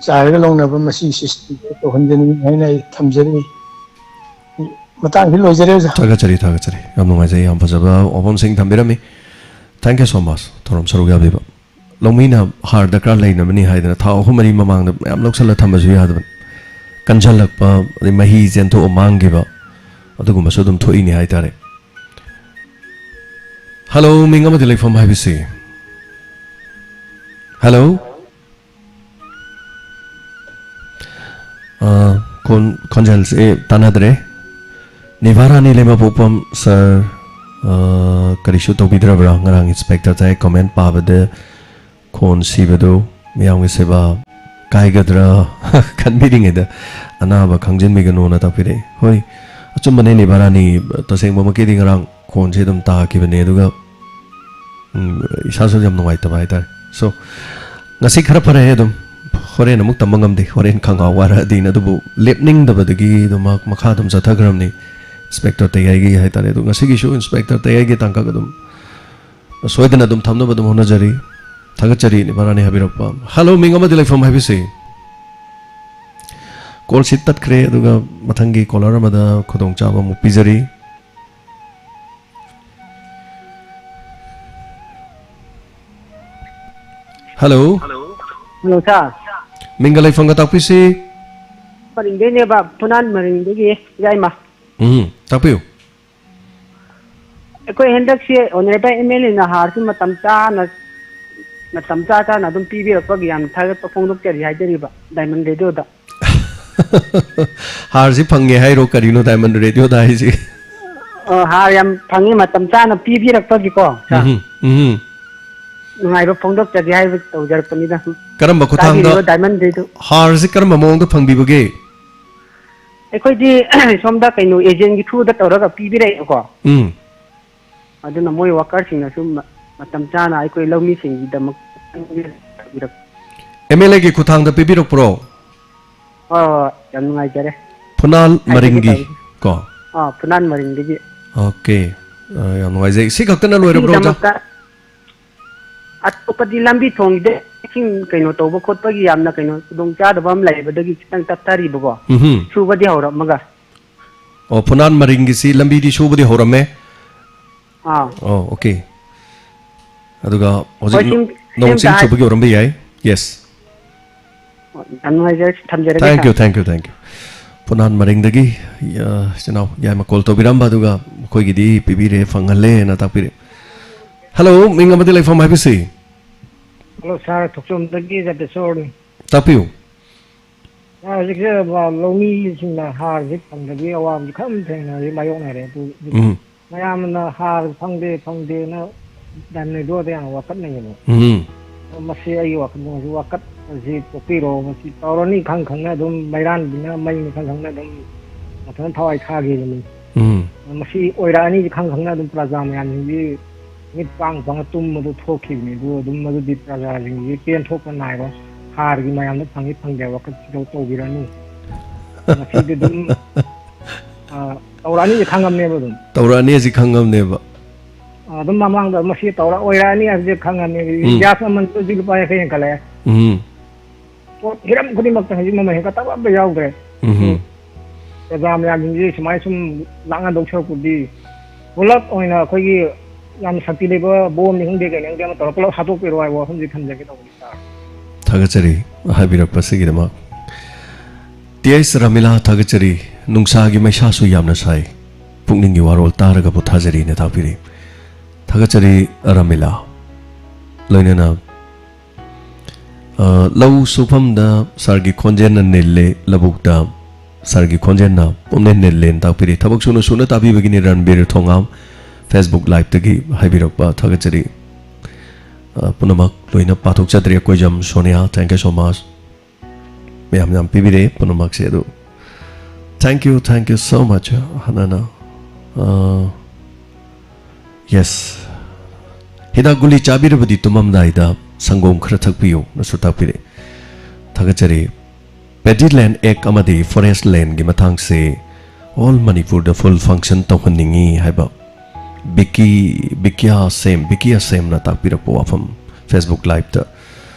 ꯆꯥꯏꯔꯒ ꯂꯧꯅꯕ ꯃꯁꯤ ꯁꯤꯁꯇꯦꯝ ꯇꯧꯍꯟꯖꯅꯤꯡꯉꯤ ꯍꯥꯏꯅ ꯑꯩ ꯊꯝꯖꯔꯤ꯫ ꯃꯇꯥꯡꯁꯤ ꯂꯣꯏꯖꯔꯦ ꯑꯣꯖꯥ꯫ ꯊꯥꯒꯠꯆꯔꯤ, ꯊꯥꯒꯠꯆꯔꯤ꯫ ꯌꯥꯝ ꯅꯨꯡꯉꯥꯏꯖꯩ, ꯌꯥꯝ ꯐꯖꯕ ꯋꯥꯐꯝꯁꯤꯡ ꯊꯝꯕꯤꯔꯝꯃꯤ꯫ Thank you so much, ꯊꯧꯔꯝ ꯁꯔꯨꯛ ꯌꯥꯕꯤꯕ꯫ ꯂꯧꯃꯤꯅ ꯍꯥꯔ ꯗꯔꯀꯥꯔ ꯂꯩꯅꯕꯅꯤ ꯍꯥꯏꯗꯅ ꯊꯥ ꯑꯍꯨꯝ ꯃꯔꯤ ꯃꯃꯥꯡꯗ ꯃꯌꯥꯝ ꯂꯧꯁꯜꯂ ꯊꯝꯕꯁꯨ ꯌꯥꯗꯕꯅꯤ꯫ ꯀꯟꯁꯤꯜꯂꯛꯄ, ꯑꯗꯩ ꯃꯍꯤ ꯆꯦꯟꯊꯣꯛꯑ ꯃꯥꯡꯈꯤꯕ, ꯑꯗꯨꯒꯨꯝꯕꯁꯨ ꯑꯗꯨꯝ ꯊꯣꯛꯏꯅꯤ ꯍꯥꯏꯇꯥꯔꯦ꯫ ꯍꯜꯂꯣ, ꯃꯤꯡ ꯑꯃꯗꯤ ꯂꯩꯐꯝ ꯍꯥꯏꯕꯁꯤ꯫ ꯍꯜꯂꯣ? ꯑ, ꯈꯣꯟ-, ꯈꯣꯟꯖꯦꯜꯁꯦ ꯇꯥꯟꯅꯗ꯭ꯔꯦ꯫ ꯅꯤꯚꯥꯔꯥꯅꯤ ꯂꯩꯃꯄꯣꯛꯄꯝ ꯁꯔ, ꯑ, ꯀꯔꯤꯁꯨ ꯇꯧꯕꯤꯗ꯭ꯔꯕ꯭ꯔꯥ? ꯉꯔꯥꯡ ꯏꯟꯁꯄꯦꯛꯇꯔ ꯇꯥꯏ ꯀꯃꯦꯟ ꯄꯥꯕꯗ ꯈꯣꯟ ꯁꯤꯕꯗꯨ ꯃꯤꯌꯥꯝꯒꯤ ꯁꯦꯕꯥ ꯀꯥꯏꯒꯗ꯭ꯔꯥ ꯈꯟꯕꯤꯔꯤꯉꯩꯗ ꯑꯅꯥꯕ ꯈꯪꯖꯤꯟꯕꯤꯒꯅꯣꯅ ꯇꯥꯛꯄꯤꯔꯛꯏ꯫ ꯍꯣꯏ, ꯑꯆꯨꯝꯕꯅꯦ ꯅꯤꯚꯥꯔꯥꯅꯤ, ꯇꯁꯦꯡꯕꯃꯛꯀꯤꯗꯤ ꯉꯔꯥꯡ ꯈꯣꯟꯁꯦ ꯑꯗꯨꯝ ꯇꯥꯈꯤꯕꯅꯦ, ꯑꯗꯨꯒ ꯎꯝ, ꯏꯁꯥꯁꯨ ꯌꯥꯝ ꯅꯨꯡꯉꯥꯏꯇꯕ ꯍꯥꯏꯇꯥꯔꯦ꯫ So, ꯉꯁꯤ ꯈꯔ ꯐꯔꯦ ꯑꯗꯨꯝ꯫ ꯍꯣꯔꯦꯟ ꯑꯃꯨꯛ ꯇꯝꯕ ꯉꯝꯗꯦ, ꯍꯣꯔꯦꯟ ꯈꯪꯍꯥꯎ ꯋꯥꯔꯛꯑꯗꯤꯅ꯫ ꯑꯗꯨꯕꯨ ꯂꯦꯞꯅꯤꯡꯗꯕꯗꯒꯤ ꯑꯗꯨꯝ ꯃꯍꯥꯛ ꯃꯈꯥ ꯑꯗꯨꯝ ꯆꯠꯊꯈ꯭ꯔꯕꯅꯤ, ꯏꯟꯁꯄꯦꯛꯇꯔ ꯇꯌꯥꯏꯒꯤ ꯍꯥꯏꯇꯥꯔꯦ꯫ ꯑꯗꯣ ꯉꯁꯤꯒꯤꯁꯨ ꯏꯟꯁꯄꯦꯛꯇꯔ ꯇꯌꯥꯏꯒꯤ ꯇꯥꯡꯀꯛ ꯑꯗꯨꯝ ꯁꯣꯏꯗꯅ ꯑꯗꯨꯝ ꯊꯝꯅꯕ ꯑꯗꯨꯝ ꯍꯣꯠꯅꯖꯔꯤ꯫ ꯊꯥꯒꯠꯆꯔꯤ ꯅꯤꯚꯥꯔꯥꯅꯤ ꯍꯥꯏꯕꯤꯔꯛꯄ꯫ ꯍꯜꯂꯣ, ꯃꯤꯡ ꯑꯃꯗꯤ ꯂꯩꯐꯝ ꯍꯥꯏꯕꯤꯁꯤ꯫ ꯀꯣꯜꯁꯤ ꯇꯠꯈ꯭ꯔꯦ, ꯑꯗꯨꯒ ꯃꯊꯪꯒꯤ ꯀꯣꯂꯔ ꯑꯃꯗ ꯈꯨꯗꯣꯡꯆꯥꯕ ꯑꯃꯨꯛ ꯄꯤꯖꯔꯤ꯫ ꯍꯜꯂꯣ꯫ ꯍꯜꯂꯣ, ꯁꯥꯔ꯫ ꯃꯤꯡꯒ ꯂꯩꯐꯝꯒ ꯇꯥꯛꯄꯤꯁꯤ꯫ ꯃꯔꯤꯡꯗꯩꯅꯦꯕ, ꯐꯨꯅꯥꯟ ꯃꯔꯤꯡꯗꯒꯤ ꯌꯥꯏꯃ꯫ ꯎꯝ, ꯇꯥꯛꯄꯤꯌꯨ꯫ ꯑꯩꯈꯣꯏ ꯍꯟꯗꯛꯁꯤ ꯑꯣꯅꯔꯦꯕꯜ ꯑꯦꯝ ꯑꯦꯜ ꯑꯦꯅ ꯍꯥꯔꯁꯤ ꯃꯇꯝ ꯆꯥꯅ, ꯃꯇꯝ ꯆꯥ ꯆꯥꯅ ꯑꯗꯨꯝ ꯄꯤꯕꯤꯔꯛꯄꯒꯤ ꯌꯥꯝꯅ ꯊꯥꯒꯠꯄ ꯐꯣꯡꯗꯣꯛꯆꯔꯤ ꯍꯥꯏꯖꯔꯤꯕ ꯗꯥꯏꯃꯟ ꯔꯦꯗꯤꯑꯣꯗ꯫ ꯍꯥꯔꯁꯤ ꯐꯪꯉꯦ ꯍꯥꯏꯔꯣ? ꯀꯔꯤꯅꯣ ꯗꯥꯏꯃꯟ ꯔꯦꯗꯤꯑꯣꯗ ꯍꯥꯏꯁꯤ? ꯑ, ꯍꯥꯔ ꯌꯥꯝ ꯐꯪꯉꯤ, ꯃꯇꯝ ꯆꯥꯅ ꯄꯤꯕꯤꯔꯛꯄꯒꯤꯀꯣ, ꯁꯥꯔ꯫ ꯎꯝ, ꯎꯝ꯫ ꯅꯨꯡꯉꯥꯏꯕ ꯐꯣꯡꯗꯣꯛꯆꯒꯦ ꯍꯥꯏꯕ ꯇꯧꯖꯔꯛꯄꯅꯤꯗ꯫ ꯀꯔꯝꯕ ꯈꯨꯠꯊꯥꯡꯗ? ꯇꯥꯕꯤꯔꯤꯕ ꯗꯥꯏꯃꯟ ꯔꯦꯗꯤꯑꯣ꯫ ꯍꯥꯔꯁꯤ ꯀꯔꯝꯕ ꯃꯑꯣꯡꯗ ꯐꯪꯕꯤꯕꯒꯦ? ꯑꯩꯈꯣꯏꯗꯤ ꯁꯣꯝꯗ ꯀꯩꯅꯣ ꯑꯦꯖꯦꯟꯒꯤ ꯊ꯭ꯔꯨꯗ ꯇꯧꯔꯒ ꯄꯤꯕꯤꯔꯛꯑꯦꯕꯀꯣ꯫ ꯎꯝ꯫ ꯑꯗꯨꯅ ꯃꯣꯏ ꯋꯥꯀꯔꯁꯤꯡꯅꯁꯨ ꯃ-, ꯃꯇꯝ ꯆꯥꯅ ꯑꯩꯈꯣꯏ ꯂꯧꯃꯤꯁꯤꯡꯒꯤꯗꯃꯛ ꯇꯧꯕꯤꯔꯛ-, ꯑꯦꯝ ꯑꯦꯜ ꯑꯦꯒꯤ ꯈꯨꯠꯊꯥꯡꯗ ꯄꯤꯕꯤꯔꯛꯄ꯭ꯔꯣ? ꯍꯣꯏ, ꯍꯣꯏ, ꯍꯣꯏ, ꯌꯥꯝ ꯅꯨꯡꯉꯥꯏꯖꯔꯦ꯫ ꯐꯨꯅꯥꯜ ꯍꯥꯏꯖꯒꯦ ꯃꯔꯤꯡꯒꯤ ꯇꯧꯕꯅꯤ꯫ ꯀꯣ? ꯑꯥ, ꯐꯨꯅꯥꯟ ꯃꯔꯤꯡꯗꯒꯤ꯫ ꯑꯣꯀꯦ꯫ ꯑ, ꯌꯥꯝ ꯅꯨꯡꯉꯥꯏꯖꯩ꯫ ꯁꯤ ꯈꯛꯇꯅ ꯂꯣꯏꯔꯕ꯭ꯔꯣ, ꯑꯣꯖꯥ? ꯏꯁꯤꯡꯒꯤꯗꯃꯛꯇ ꯑꯇꯣꯞꯄꯗꯤ ꯂꯝꯕꯤ ꯊꯣꯡꯒꯤꯗ ꯏꯁꯤꯡ ꯀꯩꯅꯣ ꯇꯧꯕ ꯈꯣꯠꯄꯒꯤ ꯌꯥꯝꯅ ꯀꯩꯅꯣ ꯈꯨꯗꯣꯡꯆꯥꯗꯕ ꯑꯃ ꯂꯩꯕꯗꯒꯤ ꯈꯤꯇꯪ ꯇꯞꯊꯔꯤꯕꯀꯣ꯫ ꯎꯝꯍꯨꯝ꯫ ꯁꯨꯕꯗꯤ ꯍꯧꯔꯝꯃꯒ꯫ ꯑꯣ, ꯐꯨꯅꯥꯟ ꯃꯔꯤꯡꯒꯤꯁꯤ ꯂꯝꯕꯤꯗꯤ ꯁꯨꯕꯗꯤ ꯍꯧꯔꯝꯃꯦ꯫ ꯑꯥ꯫ ꯑꯣ, ꯑꯣꯀꯦ꯫ ꯑꯗꯨꯒ ꯍꯧꯖꯤꯛ ꯍꯣꯏ, ꯁꯤꯝ-, ꯅꯣꯡ ꯁꯤꯝꯇ ꯆꯤꯡ ꯍꯥꯏ-, ꯆꯨꯕꯒꯤ ꯑꯣꯏꯔꯝꯕ ꯌꯥꯏ꯫ ꯌꯦꯁ꯫ ꯍꯣꯏ, ꯌꯥꯝ ꯅꯨꯡꯉꯥꯏꯖꯔꯦ, ꯊꯝꯖꯔꯒꯦ, ꯊꯦꯡꯀ꯭ꯌꯨ, ꯁꯥꯔ꯫ Thank you, thank you. ꯐꯨꯅꯥꯟ ꯃꯔꯤꯡꯗꯒꯤ, ꯑ, ꯏꯆꯤꯟ ꯏꯅꯥꯎ ꯌꯥꯏꯃ ꯀꯣꯜ ꯇꯧꯕꯤꯔꯝꯕ, ꯑꯗꯨꯒ ꯃꯈꯣꯏꯒꯤꯗꯤ ꯄꯤꯕꯤꯔꯦ, ꯐꯪꯍꯜꯂꯦꯅ ꯇꯥꯛꯄꯤꯔꯦ꯫ ꯍꯜꯂꯣ, ꯃꯤꯡ ꯑꯃꯗꯤ ꯂꯩꯐꯝ ꯍꯥꯏꯕꯤꯁꯤ꯫ ꯍꯜꯂꯣ ꯁꯥꯔ, ꯊꯣꯛꯆꯣꯝꯗꯒꯤ ꯖꯇꯦꯁꯣꯔꯅꯤ꯫ ꯇꯥꯛꯄꯤꯌꯨ꯫ ꯁꯥꯔ, ꯍꯧꯖꯤꯛꯁꯦ ꯂꯧꯃꯤꯁꯤꯡꯅ ꯍꯥꯔꯁꯤ ꯐꯪꯗꯕꯒꯤ ꯑꯋꯥꯕꯁꯤ ꯈꯔ ꯑꯗꯨꯝ ꯊꯦꯡꯅꯔꯤ, ꯃꯥꯌꯣꯛꯅꯔꯦ꯫ ꯑꯗꯨ ꯎꯝ꯫ ꯃꯌꯥꯝꯅ ꯍꯥꯔ ꯐꯪꯗꯦ ꯐꯪꯗꯦꯅ ꯗꯟ ꯔꯦꯗꯤꯑꯣꯗ ꯌꯥꯝ ꯋꯥꯀꯠꯅꯩꯌꯦꯕ꯫ ꯎꯝ꯫ ꯃꯁꯤ ꯑꯩꯒꯤ ꯋꯥꯈꯜꯂꯣꯟꯁꯤ, ꯋꯥꯀꯠꯁꯤ ꯇꯣꯛꯄꯤꯔꯣ꯫ ꯃꯁꯤ ꯇꯧꯔꯅꯤ ꯈꯪ ꯈꯪꯅ ꯑꯗꯨꯝ, ꯃꯩꯔꯥꯟꯕꯤꯅ ꯃꯩꯅꯤ ꯈꯪ ꯈꯪꯅ ꯑꯗꯨꯝ ꯃꯊꯟꯇ ꯊꯋꯥꯏ ꯊꯥꯈꯤꯕꯅꯤ꯫ ꯎꯝ꯫ ꯃꯁꯤ ꯑꯣꯏꯔꯛꯑꯅꯤꯁꯤ ꯈꯪ ꯈꯪꯅ ꯑꯗꯨꯝ ꯄ꯭ꯔꯖꯥ ꯃꯌꯥꯝꯁꯤꯡꯁꯤ ꯃꯤꯠ ꯄꯥꯡ ꯄꯥꯡꯅ ꯇꯨꯝꯕꯗꯨ ꯊꯣꯛꯈꯤꯕꯅꯤ꯫ ꯑꯗꯨ ꯑꯗꯨꯝ ꯃꯗꯨꯗꯤ ꯄ꯭ꯔꯖꯥꯁꯤꯡꯁꯤ ꯄꯦꯟꯊꯣꯛꯄ ꯅꯥꯏꯔꯣꯏ꯫ ꯍꯥꯔꯒꯤ ꯃꯌꯥꯝꯗꯣ ꯐꯪꯉꯤ ꯐꯪꯗꯦ ꯋꯥꯀꯠ ꯁꯤꯗꯧ ꯇꯧꯕꯤꯔꯅꯨ꯫ ꯃꯁꯤꯗꯤ ꯑꯗꯨꯝ, ꯑ, ꯇꯧꯔꯛꯑꯅꯤꯁꯦ ꯈꯪꯉꯝꯅꯦꯕ ꯑꯗꯨꯝ꯫ ꯇꯧꯔꯛꯑꯅꯤ ꯑꯁꯤ ꯈꯪꯉꯝꯅꯦꯕ꯫ ꯑ, ꯑꯗꯨꯝ ꯃꯃꯥꯡꯗ ꯃꯁꯤ ꯇꯧꯔꯛꯑꯣꯏꯔꯛꯑꯅꯤ ꯍꯥꯏꯕꯁꯦ ꯈꯪꯉꯝꯅꯦꯕ꯫ ꯎꯝ꯫ ꯒ꯭ꯌꯥꯁ ꯃꯃꯜꯁꯨ ꯍꯧꯖꯤꯛ ꯂꯨꯄꯥ ꯌꯥꯡꯈꯩ ꯍꯦꯟꯒꯠꯂꯛꯑꯦ꯫ ꯎꯝ꯫ ꯄꯣꯠ ꯍꯤꯔꯝ ꯈꯨꯗꯤꯡꯃꯛꯇ ꯍꯧꯖꯤꯛ ꯃꯃꯜ ꯍꯦꯟꯒꯠꯇꯕ ꯑꯝꯇ ꯌꯥꯎꯗ꯭ꯔꯦ꯫ ꯎꯝ꯫ ꯄ꯭ꯔꯖꯥ ꯃꯌꯥꯝꯁꯤꯡꯁꯤ ꯁꯨꯃꯥꯏꯅ ꯁꯨꯝ ꯂꯥꯛꯅꯗꯧ ꯁꯔꯨꯛꯄꯨꯗꯤ ꯄꯨꯂꯞ ꯑꯣꯏꯅ ꯑꯩꯈꯣꯏꯒꯤ ꯌꯥꯝ ꯁꯛꯇꯤ ꯂꯩꯕ ꯕꯣꯝꯅꯤ ꯈꯪꯗꯦ ꯀꯩꯅꯤ ꯈꯪꯗꯦ ꯑꯃ ꯇꯧꯔꯒ ꯄꯨꯂꯞ ꯍꯥꯠꯇꯣꯛꯄꯤꯔꯣ ꯍꯥꯏꯕ ꯋꯥꯐꯝꯁꯤ ꯊꯝꯖꯒꯦ ꯇꯧꯕꯅꯤ ꯁꯥꯔ꯫ ꯊꯥꯒꯠꯆꯔꯤ ꯍꯥꯏꯕꯤꯔꯛꯄꯁꯤꯒꯤꯗꯃꯛ꯫ ꯇꯤ ꯑꯩꯁ ꯔꯥꯃꯤꯂꯥ, ꯊꯥꯒꯠꯆꯔꯤ꯫ ꯅꯨꯡꯁꯥꯒꯤ ꯃꯩꯁꯥꯁꯨ ꯌꯥꯝꯅ ꯁꯥꯏ꯫ ꯄꯨꯛꯅꯤꯡꯒꯤ ꯋꯥꯔꯣꯜ ꯇꯥꯔꯒ ꯄꯣꯊꯥꯖꯔꯤꯅ ꯇꯥꯛꯄꯤꯔꯤ꯫ ꯊꯥꯒꯠꯆꯔꯤ ꯔꯥꯃꯤꯂꯥ꯫ ꯂꯣꯏꯅꯅ ꯑ, ꯂꯧ ꯁꯨꯐꯝꯗ ꯁꯥꯔꯒꯤ ꯈꯣꯟꯖꯦꯜꯅ ꯅꯤꯜꯂꯦ, ꯂꯧꯕꯨꯛꯇ ꯁꯥꯔꯒꯤ ꯈꯣꯟꯖꯦꯜꯅ ꯄꯨꯝꯅꯤꯜ ꯅꯤꯜꯂꯦꯅ ꯇꯥꯛꯄꯤꯔꯤ꯫ ꯊꯕꯛ ꯁꯨꯅ ꯁꯨꯅ ꯇꯥꯕꯤꯕꯒꯤꯅꯤ ꯔꯟꯕꯤꯔ ꯊꯣꯉꯥꯝ, Facebook Live-ꯇꯒꯤ ꯍꯥꯏꯕꯤꯔꯛꯄ ꯊꯥꯒꯠꯆꯔꯤ꯫ ꯑ, ꯄꯨꯝꯅꯃꯛ ꯂꯣꯏꯅ ꯄꯥꯊꯣꯛꯆꯗ꯭ꯔꯤ꯫ Akoijam Sonia, thank you so much꯫ ꯃꯌꯥꯝ ꯌꯥꯝ ꯄꯤꯕꯤꯔꯦ ꯄꯨꯝꯅꯃꯛꯁꯦ꯫ ꯑꯗꯨ thank you, thank you so much꯫ ꯍꯥꯟꯅꯅ, ꯑ, ꯌꯦꯁ꯫ ꯍꯤꯗꯥꯛ ꯒꯨꯂꯤ ꯆꯥꯕꯤꯔꯕꯗꯤ ꯇꯨꯝꯃꯝꯗꯥꯏꯗ ꯁꯪꯒꯣꯝ ꯈꯔ ꯊꯛꯄꯤꯌꯨ ꯅꯁꯨ ꯇꯥꯛꯄꯤꯔꯛꯏ꯫ ꯊꯥꯒꯠꯆꯔꯤ꯫ Paddy Land Act ꯑꯃꯗꯤ Forest Land-ꯒꯤ ꯃꯇꯥꯡꯁꯦ all ꯃꯅꯤꯄꯨꯔꯗ full function ꯇꯧꯍꯟꯅꯤꯡꯉꯤ ꯍꯥꯏꯕ ꯕꯤꯀꯤ, ꯕꯤꯀꯤꯌꯥ ꯁꯦꯝ, ꯕꯤꯀꯤꯌꯥ ꯁꯦꯝꯅ ꯇꯥꯛꯄꯤꯔꯛꯄ ꯋꯥꯐꯝ Facebook Live-ꯇ꯫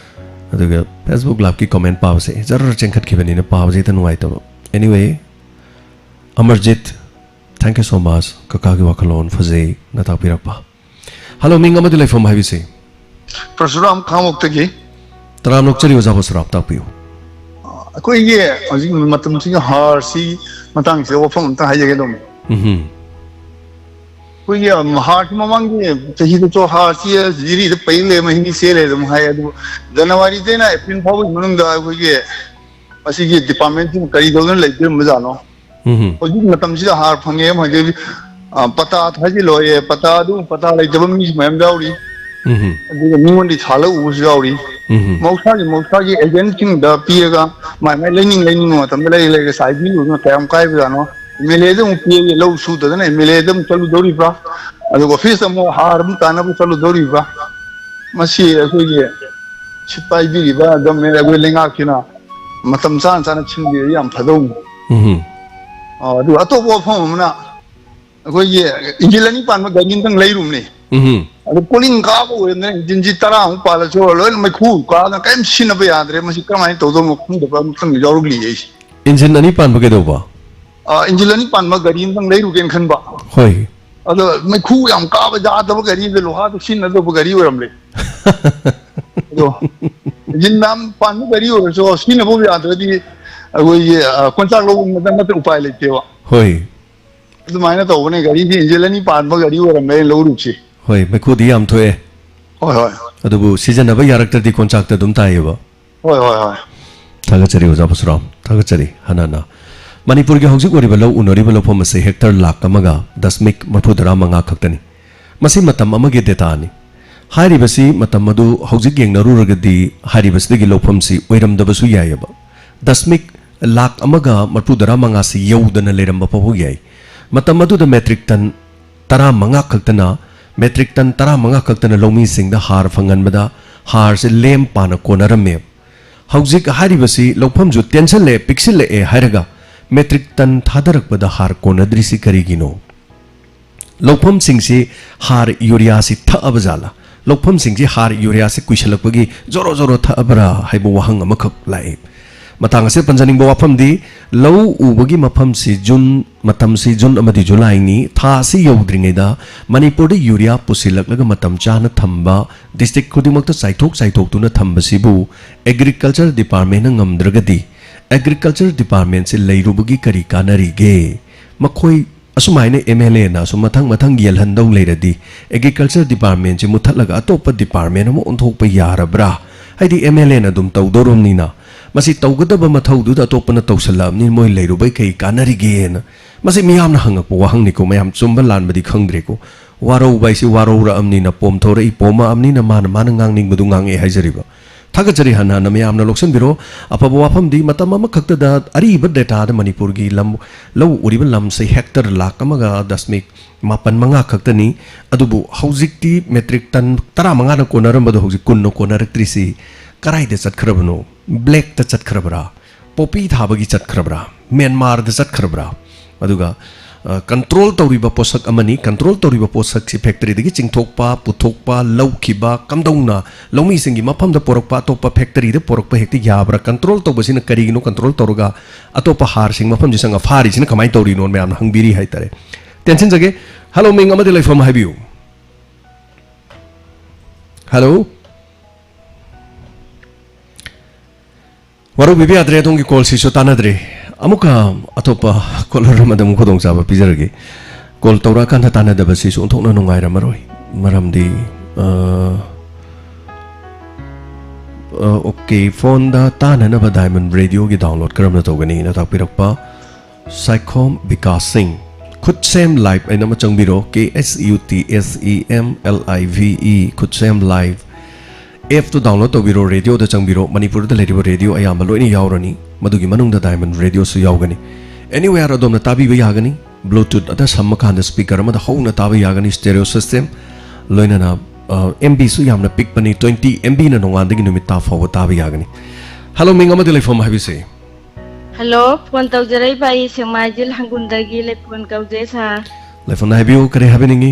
ꯑꯗꯨꯒ Facebook Live-ꯀꯤ comment ꯄꯥꯕꯁꯦ ꯖꯔ ꯆꯦꯟꯈꯠꯈꯤꯕꯅꯤꯅ ꯄꯥꯕꯁꯦ ꯍꯦꯛꯇ ꯅꯨꯡꯉꯥꯏꯇꯕ꯫ Anyway, Amarjeet, thank you so much꯫ ꯀꯀꯥꯒꯤ ꯋꯥꯈꯜꯂꯣꯟ ꯐꯖꯩ ꯅ ꯇꯥꯛꯄꯤꯔꯛꯄ꯫ ꯍꯜꯂꯣ, ꯃꯤꯡ ꯑꯃꯗꯤ ꯂꯩꯐꯝ ꯍꯥꯏꯕꯤꯁꯤ꯫ ꯄꯔꯁꯨꯔꯥꯝ ꯈꯥꯉꯕꯣꯛꯇꯒꯤ꯫ ꯇꯔꯥꯝꯅ ꯑꯣꯛꯆꯔꯤ ꯑꯣꯖꯥ ꯄꯔꯁꯨꯔꯥꯝ, ꯇꯥꯛꯄꯤꯌꯨ꯫ ꯑꯩꯈꯣꯏꯒꯤ ꯍꯧꯖꯤꯛ ꯃꯇꯝꯁꯤꯒꯤ ꯍꯥꯔꯁꯤ ꯃꯇꯥꯡꯁꯤꯗ ꯋꯥꯐꯝ ꯑꯝꯇ ꯍꯥꯏꯖꯒꯦ ꯇꯧꯕꯅꯤ꯫ ꯎꯝꯍꯨꯝ꯫ ꯑꯩꯈꯣꯏꯒꯤ, ꯎꯝ, ꯍꯥꯔꯁꯤ ꯃꯃꯥꯡꯒꯤ ꯆꯍꯤꯗꯁꯨ ꯍꯥꯔꯁꯤ ꯖꯤꯔꯤꯗ ꯄꯩ ꯂꯩ, ꯃꯍꯤꯛ ꯆꯦ ꯂꯩ ꯑꯗꯨꯝ ꯍꯥꯏ꯫ ꯑꯗꯨꯕꯨ ꯖꯅꯋꯥꯔꯤꯗꯩꯅ ꯑꯦꯄ꯭ꯔꯤꯜ ꯐꯥꯎꯕꯒꯤ ꯃꯅꯨꯡꯗ ꯑꯩꯈꯣꯏꯒꯤ ꯃꯁꯤꯒꯤ ꯗꯤꯄꯥꯔꯠꯃꯦꯟꯁꯤꯅ ꯀꯔꯤ ꯇꯧꯗꯨꯅ ꯂꯩꯕꯤꯔꯝꯕꯖꯥꯠꯅꯣ? ꯎꯝ꯫ ꯍꯧꯖꯤꯛ ꯃꯇꯝꯁꯤꯗ ꯍꯥꯔ ꯐꯪꯉꯦ ꯍꯥꯏꯗꯤ, ꯑ, ꯄꯇꯥ ꯊꯥꯖꯤꯜꯂꯣꯏꯌꯦ, ꯄꯇꯥ ꯑꯗꯨ ꯄꯇꯥ ꯂꯩꯇꯕ ꯃꯤꯁꯨ ꯃꯌꯥꯝ ꯌꯥꯎꯔꯤ꯫ ꯎꯝ꯫ ꯑꯗꯨꯒ ꯃꯤꯉꯣꯟꯗ ꯁꯥꯜꯂ ꯎꯕꯁꯨ ꯌꯥꯎꯔꯤ꯫ ꯎꯝ꯫ ꯃꯍꯧꯁꯥꯒꯤ, ꯃꯍꯧꯁꯥꯒꯤ ꯑꯦꯖꯦꯟꯁꯤꯡꯗ ꯄꯤꯔꯒ ꯃꯥꯏ ꯃꯥꯏ ꯂꯩꯅꯤꯡ ꯂꯩꯅꯤꯡꯕ ꯃꯇꯝꯗ ꯂꯩ ꯂꯩꯔꯒ ꯆꯥꯏꯕꯤꯔꯨꯕꯅ ꯀꯌꯥꯝ ꯀꯥꯏꯕꯖꯥꯠꯅꯣ? ꯑꯦꯝ ꯑꯦꯜ ꯑꯦꯗ ꯑꯃꯨꯛ ꯄꯤꯔꯒ ꯂꯧ ꯁꯨꯗꯗꯅ ꯑꯦꯝ ꯑꯦꯜ ꯑꯦꯗ ꯑꯃꯨꯛ ꯆꯠꯂꯨꯗꯧꯔꯤꯕ꯭ꯔꯥ? ꯑꯗꯨꯒ ꯑꯣꯐꯤꯁꯇ ꯑꯃꯨꯛ ꯍꯥꯔ ꯑꯃꯨꯛ ꯇꯥꯅꯕ ꯆꯠꯂꯨꯗꯧꯔꯤꯕ꯭ꯔꯥ? ꯃꯁꯤ ꯑꯩꯈꯣꯏꯒꯤ ꯁꯤꯠ ꯄꯥꯏꯕꯤꯔꯤꯕ ꯒꯃꯦꯟ, ꯑꯩꯈꯣꯏ ꯂꯩꯉꯥꯛꯁꯤꯅ ꯃꯇꯝ ꯆꯥꯅ ꯆꯥꯅ ꯁꯤꯟꯕꯤꯔꯗꯤ ꯌꯥꯝ ꯐꯗꯧꯅꯤ꯫ ꯎꯝ꯫ ꯑ, ꯑꯗꯨꯒ ꯑꯇꯣꯞꯄ ꯋꯥꯐꯝ ꯑꯃꯅ, ꯑꯩꯈꯣꯏꯒꯤ ꯏꯟꯖꯤꯟ ꯑꯅꯤ ꯄꯥꯟꯕ ꯒꯥꯔꯤ ꯑꯃꯇꯪ ꯂꯩꯔꯨꯕꯅꯤ꯫ ꯎꯝ꯫ ꯑꯗꯨ ꯀꯣꯂꯤꯡ ꯀꯥꯕ ꯑꯣꯏꯔꯝꯗꯅ ꯏꯟꯖꯤꯟꯁꯤ ꯇꯔꯥꯃꯨꯛ ꯄꯥꯜꯂꯁꯨ ꯂꯣꯏꯅ ꯃꯩꯈꯨ ꯀꯥꯗꯅ ꯀꯔꯤꯝ ꯁꯤꯖꯤꯟꯅꯕ ꯌꯥꯗ꯭ꯔꯦ꯫ ꯃꯁꯤ ꯀꯔꯝꯍꯥꯏꯅ ꯇꯧꯗꯧꯅꯣ ꯈꯪꯗꯕ ꯑꯃꯇꯪ ꯌꯥꯎꯔꯛꯂꯤ ꯑꯩꯁꯦ꯫ ꯏꯟꯖꯤꯟ ꯑꯅꯤ ꯄꯥꯟꯕ ꯀꯩꯗꯧꯕ? ꯑ, ꯏꯟꯖꯤꯟ ꯑꯅꯤ ꯄꯥꯟꯕ ꯒꯥꯔꯤ ꯑꯃꯇꯪ ꯂꯩꯔꯨꯒꯦꯅ ꯈꯟꯕ꯫ ꯍꯣꯏ꯫ ꯑꯗꯣ ꯃꯩꯈꯨ ꯌꯥꯝ ꯀꯥꯕ ꯌꯥꯗꯕ ꯒꯥꯔꯤꯗ, ꯂꯣꯍꯥꯗꯣ ꯁꯤꯖꯤꯟꯅꯗꯧꯕ ꯒꯥꯔꯤ ꯑꯣꯏꯔꯝꯂꯦ꯫ ꯑꯗꯣ ꯏꯟꯖꯤꯟ ꯃꯌꯥꯝ ꯄꯥꯟꯕ ꯒꯥꯔꯤ ꯑꯣꯏꯔꯁꯨ ꯁꯤꯖꯤꯟꯅꯕ ꯌꯥꯗ꯭ꯔꯗꯤ ꯑꯩꯈꯣꯏꯒꯤ, ꯑ, ꯀꯣꯟꯆꯥꯛ ꯂꯧꯕ ꯅꯠꯇꯅ ꯎꯄꯥꯏ ꯂꯩꯇꯦꯕ꯫ ꯍꯣꯏ꯫ ꯑꯗꯨꯃꯥꯏꯅ ꯇꯧꯕꯅꯦ, ꯒꯥꯔꯤꯁꯤ ꯏꯟꯖꯤꯟ ꯑꯅꯤ ꯄꯥꯟꯕ ꯒꯥꯔꯤ ꯑꯣꯏꯔꯝꯃꯦ ꯑꯩꯅ ꯂꯧꯔꯨꯕꯁꯤ꯫ ꯍꯣꯏ, ꯃꯩꯈꯨꯗꯤ ꯌꯥꯝ ꯊꯣꯛꯑꯦ꯫ ꯍꯣꯏ, ꯍꯣꯏ꯫ ꯑꯗꯨꯕꯨ ꯁꯤꯖꯤꯟꯅꯕ ꯌꯥꯔꯛꯇ꯭ꯔꯗꯤ ꯀꯣꯟꯆꯥꯛꯇ ꯑꯗꯨꯝ ꯇꯥꯏꯌꯦꯕ꯫ ꯍꯣꯏ, ꯍꯣꯏ, ꯍꯣꯏ꯫ ꯊꯥꯒꯠꯆꯔꯤ ꯑꯣꯖꯥ ꯄꯔꯁꯨꯔꯥꯝ, ꯊꯥꯒꯠꯆꯔꯤ ꯍꯟꯅ ꯍꯟꯅ꯫ ꯃꯅꯤꯄꯨꯔꯒꯤ ꯍꯧꯖꯤꯛ ꯑꯣꯏꯔꯤꯕ ꯂꯧ ꯎꯅꯔꯤꯕ ꯂꯧꯐꯝ ꯑꯁꯤ ꯍꯦꯛꯇꯔ ꯂꯥꯈ ꯑꯃꯒ ꯗꯁꯃꯤꯛ ꯃꯔꯤꯐꯨꯇꯔꯥ ꯃꯉꯥ ꯈꯛꯇꯅꯤ꯫ ꯃꯁꯤ ꯃꯇꯝ ꯑꯃꯒꯤ ꯗꯦꯇꯥꯅꯤ꯫ ꯍꯥꯏꯔꯤꯕꯁꯤ ꯃꯇꯝ ꯑꯗꯨ ꯍꯧꯖꯤꯛ ꯌꯦꯡꯅꯔꯨꯔꯒꯗꯤ ꯍꯥꯏꯔꯤꯕꯁꯤꯗꯒꯤ ꯂꯧꯐꯝꯁꯤ ꯑꯣꯏꯔꯝꯗꯕꯁꯨ ꯌꯥꯏꯑꯕ꯫ ꯗꯁꯃꯤꯛ ꯂꯥꯈ ꯑꯃꯒ ꯃꯔꯤꯐꯨꯇꯔꯥ ꯃꯉꯥꯁꯤ ꯌꯧꯗꯅ ꯂꯩꯔꯝꯕ ꯐꯥꯎꯕ ꯌꯥꯏ꯫ ꯃꯇꯝ ꯑꯗꯨꯗ ꯃꯦꯇ꯭ꯔꯤꯛ ꯇꯟ ꯇꯔꯥꯃꯉꯥ ꯈꯛꯇꯅ, ꯃꯦꯇ꯭ꯔꯤꯛ ꯇꯟ ꯇꯔꯥꯃꯉꯥ ꯈꯛꯇꯅ ꯂꯧꯃꯤꯁꯤꯡꯗ ꯍꯥꯔ ꯐꯪꯍꯟꯕꯗ ꯍꯥꯔꯁꯦ ꯂꯦꯝ ꯄꯥꯅ ꯀꯣꯟꯅꯔꯝꯃꯦ꯫ ꯍꯧꯖꯤꯛ ꯍꯥꯏꯔꯤꯕꯁꯤ ꯂꯧꯐꯝꯁꯨ ꯇꯦꯟꯁꯜꯂꯛꯑꯦ, ꯄꯤꯛꯁꯤꯜꯂꯛꯑꯦ ꯍꯥꯏꯔꯒ ꯃꯦꯇ꯭ꯔꯤꯛ ꯇꯟ ꯊꯥꯗꯔꯛꯄꯗ ꯍꯥꯔ ꯀꯣꯟꯅꯗ꯭ꯔꯤꯁꯤ ꯀꯔꯤꯒꯤꯅꯣ? ꯂꯧꯐꯝꯁꯤꯡꯁꯤ ꯍꯥꯔ ꯌꯨꯔꯤꯌꯥꯁꯤ ꯊꯛꯑꯕ ꯖꯥꯠꯂꯥ? ꯂꯧꯐꯝꯁꯤꯡꯁꯤ ꯍꯥꯔ ꯌꯨꯔꯤꯌꯥꯁꯤ ꯀꯨꯏꯁꯜꯂꯛꯄꯒꯤ ꯖꯣꯔꯣ ꯖꯣꯔꯣ ꯊꯛꯑꯕ꯭ꯔꯥ ꯍꯥꯏꯕ ꯋꯥꯍꯪ ꯑꯃꯈꯛ ꯂꯥꯛꯏ꯫ ꯃꯇꯥꯡ ꯑꯁꯤꯗ ꯄꯟꯖꯅꯤꯡꯕ ꯋꯥꯐꯝꯗꯤ, ꯂꯧ ꯎꯕꯒꯤ ꯃꯐꯝꯁꯤ ꯖꯨꯟ, ꯃꯇꯝꯁꯤ ꯖꯨꯟ ꯑꯃꯗꯤ ꯖꯨꯂꯥꯏꯅꯤ꯫ ꯊꯥ ꯑꯁꯤ ꯌꯧꯗ꯭ꯔꯤꯉꯩꯗ ꯃꯅꯤꯄꯨꯔꯗ ꯌꯨꯔꯤꯌꯥ ꯄꯨꯁꯤꯜꯂꯛꯂꯒ ꯃꯇꯝ ꯆꯥꯅ ꯊꯝꯕ, ꯗꯤꯁꯇ꯭ꯔꯤꯛ ꯈꯨꯗꯤꯡꯃꯛꯇ ꯆꯥꯏꯊꯣꯛ ꯆꯥꯏꯊꯣꯛꯇꯨꯅ ꯊꯝꯕꯁꯤꯕꯨ ꯑꯦꯒ꯭ꯔꯤꯀꯜꯆꯔ ꯗꯤꯄꯥꯔꯠꯃꯦꯟꯅ ꯉꯝꯗ꯭ꯔꯒꯗꯤ ꯑꯦꯒ꯭ꯔꯤꯀꯜꯆꯔ ꯗꯤꯄꯥꯔꯠꯃꯦꯟꯁꯤ ꯂꯩꯔꯨꯕꯒꯤ ꯀꯔꯤ ꯀꯥꯟꯅꯔꯤꯒꯦ? ꯃꯈꯣꯏ ꯑꯁꯨꯃꯥꯏꯅ ꯑꯦꯝ ꯑꯦꯜ ꯑꯦꯅ ꯑꯁꯨꯝ ꯃꯊꯪ ꯃꯊꯪ ꯌꯦꯜꯍꯟꯗꯧ ꯂꯩꯔꯗꯤ, ꯑꯦꯒ꯭ꯔꯤꯀꯜꯆꯔ ꯗꯤꯄꯥꯔꯠꯃꯦꯟꯁꯤ ꯃꯨꯠꯊꯠꯂꯒ ꯑꯇꯣꯞꯄ ꯗꯤꯄꯥꯔꯠꯃꯦꯟ ꯑꯃ ꯑꯣꯟꯊꯣꯛꯄ ꯌꯥꯔꯕ꯭ꯔꯥ? ꯍꯥꯏꯗꯤ, ꯑꯦꯝ ꯑꯦꯜ ꯑꯦꯅ ꯑꯗꯨꯝ ꯇꯧꯗꯧꯔꯕꯅꯤꯅ, ꯃꯁꯤ ꯇꯧꯒꯗꯕ ꯃꯊꯧꯗꯨꯗ ꯑꯇꯣꯞꯄꯅ ꯇꯧꯁꯜꯂꯛꯑꯕꯅꯤꯅ, ꯃꯣꯏ ꯂꯩꯔꯨꯕꯩ ꯀꯩ ꯀꯥꯟꯅꯔꯤꯒꯦꯅ꯫ ꯃꯁꯤ ꯃꯤꯌꯥꯝꯅ ꯍꯪꯉꯛꯄ ꯋꯥꯍꯪꯅꯤꯀꯣ, ꯃꯌꯥꯝ ꯆꯨꯝꯕ ꯂꯥꯟꯕꯗꯤ ꯈꯪꯗ꯭ꯔꯦꯀꯣ꯫ ꯋꯥꯔꯧꯕ ꯍꯥꯏꯁꯤ ꯋꯥꯔꯧꯔꯛꯑꯕꯅꯤꯅ, ꯄꯣꯝꯊꯣꯔꯛꯏ, ꯄꯣꯝꯃꯛꯑꯕꯅꯤꯅ, ꯃꯥꯅ, ꯃꯥꯅ ꯉꯥꯡꯅꯤꯡꯕꯗꯨ ꯉꯥꯡꯉꯛꯑꯦ ꯍꯥꯏꯖꯔꯤꯕ꯫ ꯊꯥꯒꯠꯆꯔꯤ ꯍꯟꯅ ꯍꯟꯅ ꯃꯌꯥꯝꯅ ꯂꯧꯁꯤꯟꯕꯤꯔꯣ꯫ ꯑꯐꯕ ꯋꯥꯐꯝꯗꯤ, ꯃꯇꯝ ꯑꯃꯈꯛꯇꯗ ꯑꯔꯤꯕ ꯗꯦꯇꯥꯗ ꯃꯅꯤꯄꯨꯔꯒꯤ ꯂꯝ, ꯂꯧ ꯎꯔꯤꯕ ꯂꯝꯁꯦ ꯍꯦꯛꯇꯔ ꯂꯥꯈ ꯑꯃꯒ ꯗꯁꯃꯤꯛ ꯃꯥꯄꯟ ꯃꯉꯥ ꯈꯛꯇꯅꯤ꯫ ꯑꯗꯨꯕꯨ ꯍꯧꯖꯤꯛꯇꯤ ꯃꯦꯇ꯭ꯔꯤꯛ ꯇꯟ ꯇꯔꯥꯃꯉꯥꯅ ꯀꯣꯟꯅꯔꯝꯕꯗꯣ ꯍꯧꯖꯤꯛ ꯀꯨꯟꯅ ꯀꯣꯟꯅꯔꯛꯇ꯭ꯔꯤꯁꯤ ꯀꯔꯥꯏꯗ ꯆꯠꯈ꯭ꯔꯕꯅꯣ? ꯕ꯭ꯂꯦꯛꯇ ꯆꯠꯈ꯭ꯔꯕ꯭ꯔꯥ? ꯄꯣꯄꯤ ꯊꯥꯕꯒꯤ ꯆꯠꯈ꯭ꯔꯕ꯭ꯔꯥ? ꯃ꯭ꯌꯥꯟꯃꯥꯔꯗ ꯆꯠꯈ꯭ꯔꯕ꯭ꯔꯥ? ꯑꯗꯨꯒ, ꯑ, ꯀꯟꯇ꯭ꯔꯣꯜ ꯇꯧꯔꯤꯕ ꯄꯣꯠꯁꯛ ꯑꯃꯅꯤ꯫ ꯀꯟꯇ꯭ꯔꯣꯜ ꯇꯧꯔꯤꯕ ꯄꯣꯠꯁꯛꯁꯤ ꯐꯦꯛꯇꯔꯤꯗꯒꯤ ꯆꯤꯡꯊꯣꯛꯄ, ꯄꯨꯊꯣꯛꯄ, ꯂꯧꯈꯤꯕ, ꯀꯝꯗꯧꯅ ꯂꯧꯃꯤꯁꯤꯡꯒꯤ ꯃꯐꯝꯗ ꯄꯣꯔꯛꯄ, ꯑꯇꯣꯞꯄ ꯐꯦꯛꯇꯔꯤꯗ ꯄꯣꯔꯛꯄ ꯍꯦꯛꯇ ꯌꯥꯕ꯭ꯔꯥ? ꯀꯟꯇ꯭ꯔꯣꯜ ꯇꯧꯕꯁꯤꯅ ꯀꯔꯤꯒꯤꯅꯣ? ꯀꯟꯇ꯭ꯔꯣꯜ ꯇꯧꯔꯒ ꯑꯇꯣꯞꯄ ꯍꯥꯔꯁꯤꯡ ꯃꯐꯝꯁꯤ ꯆꯪꯉ ꯐꯥꯔꯤꯁꯤꯅ ꯀꯃꯥꯏꯅ ꯇꯧꯔꯤꯅꯣ? ꯃꯌꯥꯝꯅ ꯍꯪꯕꯤꯔꯤ ꯍꯥꯏꯇꯥꯔꯦ꯫ ꯇꯦꯟꯁꯤꯟꯖꯒꯦ꯫ ꯍꯜꯂꯣ, ꯃꯤꯡ ꯑꯃꯗꯤ ꯂꯩꯐꯝ ꯍꯥꯏꯕꯤꯌꯨ꯫ ꯍꯜꯂꯣ꯫ ꯋꯥꯔꯧꯕꯤꯕ ꯌꯥꯗ꯭ꯔꯦ, ꯑꯗꯣꯝꯒꯤ ꯀꯣꯜꯁꯤꯁꯨ ꯇꯥꯟꯅꯗ꯭ꯔꯦ꯫ ꯑꯃꯨꯛꯀ ꯑꯇꯣꯞꯄ ꯀꯣꯂꯔ ꯑꯃꯗ ꯑꯃꯨꯛ ꯈꯨꯗꯣꯡꯆꯥꯕ ꯄꯤꯖꯔꯒꯦ꯫ ꯀꯣꯜ ꯇꯧꯔꯛꯑꯀꯥꯟꯗ ꯇꯥꯟꯅꯗꯕꯁꯤꯁꯨ ꯑꯣꯟꯊꯣꯛꯅ ꯅꯨꯡꯉꯥꯏꯔꯝꯃꯔꯣꯏ꯫ ꯃꯔꯝꯗꯤ, ꯑ, ꯑ, ꯑꯣꯀꯦ, ꯐꯣꯟꯗ ꯇꯥꯟꯅꯅꯕ ꯗꯥꯏꯃꯟ ꯔꯦꯗꯤꯑꯣꯒꯤ ꯗꯥꯎꯟꯂꯣꯗ ꯀꯔꯝꯅ ꯇꯧꯒꯅꯤꯅ ꯇꯥꯛꯄꯤꯔꯛꯄ ꯁꯥꯏꯈꯣꯝ ꯕꯤꯀꯥꯁ ꯁꯤꯡ꯫ ꯈꯨꯠꯁꯦꯝ ꯂꯥꯏꯚ ꯍꯥꯏꯅ ꯑꯃ ꯆꯪꯕꯤꯔꯣ, K S U T S E M L I V E, ꯈꯨꯠꯁꯦꯝ ꯂꯥꯏꯚ꯫ ꯑꯦꯞꯇꯨ ꯗꯥꯎꯟꯂꯣꯗ ꯇꯧꯕꯤꯔꯣ, ꯔꯦꯗꯤꯑꯣꯗ ꯆꯪꯕꯤꯔꯣ꯫ ꯃꯅꯤꯄꯨꯔꯗ ꯂꯩꯔꯤꯕ ꯔꯦꯗꯤꯑꯣ ꯑꯌꯥꯝꯕ ꯂꯣꯏꯅ ꯌꯥꯎꯔꯅꯤ꯫ ꯃꯗꯨꯒꯤ ꯃꯅꯨꯡꯗ ꯗꯥꯏꯃꯟ ꯔꯦꯗꯤꯑꯣꯁꯨ ꯌꯥꯎꯒꯅꯤ꯫ ꯑꯦꯅꯤꯋꯦꯌꯔ ꯑꯗꯣꯝꯅ ꯇꯥꯕꯤꯕ ꯌꯥꯒꯅꯤ꯫ ꯕ꯭ꯂꯨꯇꯨꯠ ꯑꯗ ꯁꯝꯃꯀꯥꯟꯗ ꯁ꯭ꯄꯤꯀꯔ ꯑꯃꯗ ꯍꯧꯅ ꯇꯥꯕ ꯌꯥꯒꯅꯤ, ꯁ꯭ꯇꯦꯔꯤꯑꯣ ꯁꯤꯁꯇꯦꯝ꯫ ꯂꯣꯏꯅꯅ, ꯑ, ꯑꯦꯝ ꯕꯤꯁꯨ ꯌꯥꯝꯅ ꯄꯤꯛꯄꯅꯤ, ꯇ꯭ꯋꯦꯟꯇꯤ ꯑꯦꯝ ꯕꯤꯅ ꯅꯣꯡꯉꯥꯟꯗꯒꯤ ꯅꯨꯃꯤꯠ ꯇꯥ ꯐꯥꯎꯕ ꯇꯥꯕ ꯌꯥꯒꯅꯤ꯫ ꯍꯜꯂꯣ, ꯃꯤꯡ ꯑꯃꯗꯤ ꯂꯩꯐꯝ ꯍꯥꯏꯕꯤꯁꯦ꯫ ꯍꯜꯂꯣ, ꯐꯣꯟ ꯇꯧꯖꯔꯛꯏꯕ ꯑꯩ ꯁꯦꯛꯃꯥꯏꯖꯤꯜ ꯍꯪꯒꯨꯟꯗꯒꯤ ꯂꯩꯐꯣꯟ ꯀꯧꯖꯩ ꯁꯥꯔ꯫ ꯂꯩꯐꯝꯗ ꯍꯥꯏꯕꯤꯌꯨ, ꯀꯔꯤ ꯍꯥꯏꯕꯤꯅꯤꯡꯉꯤ?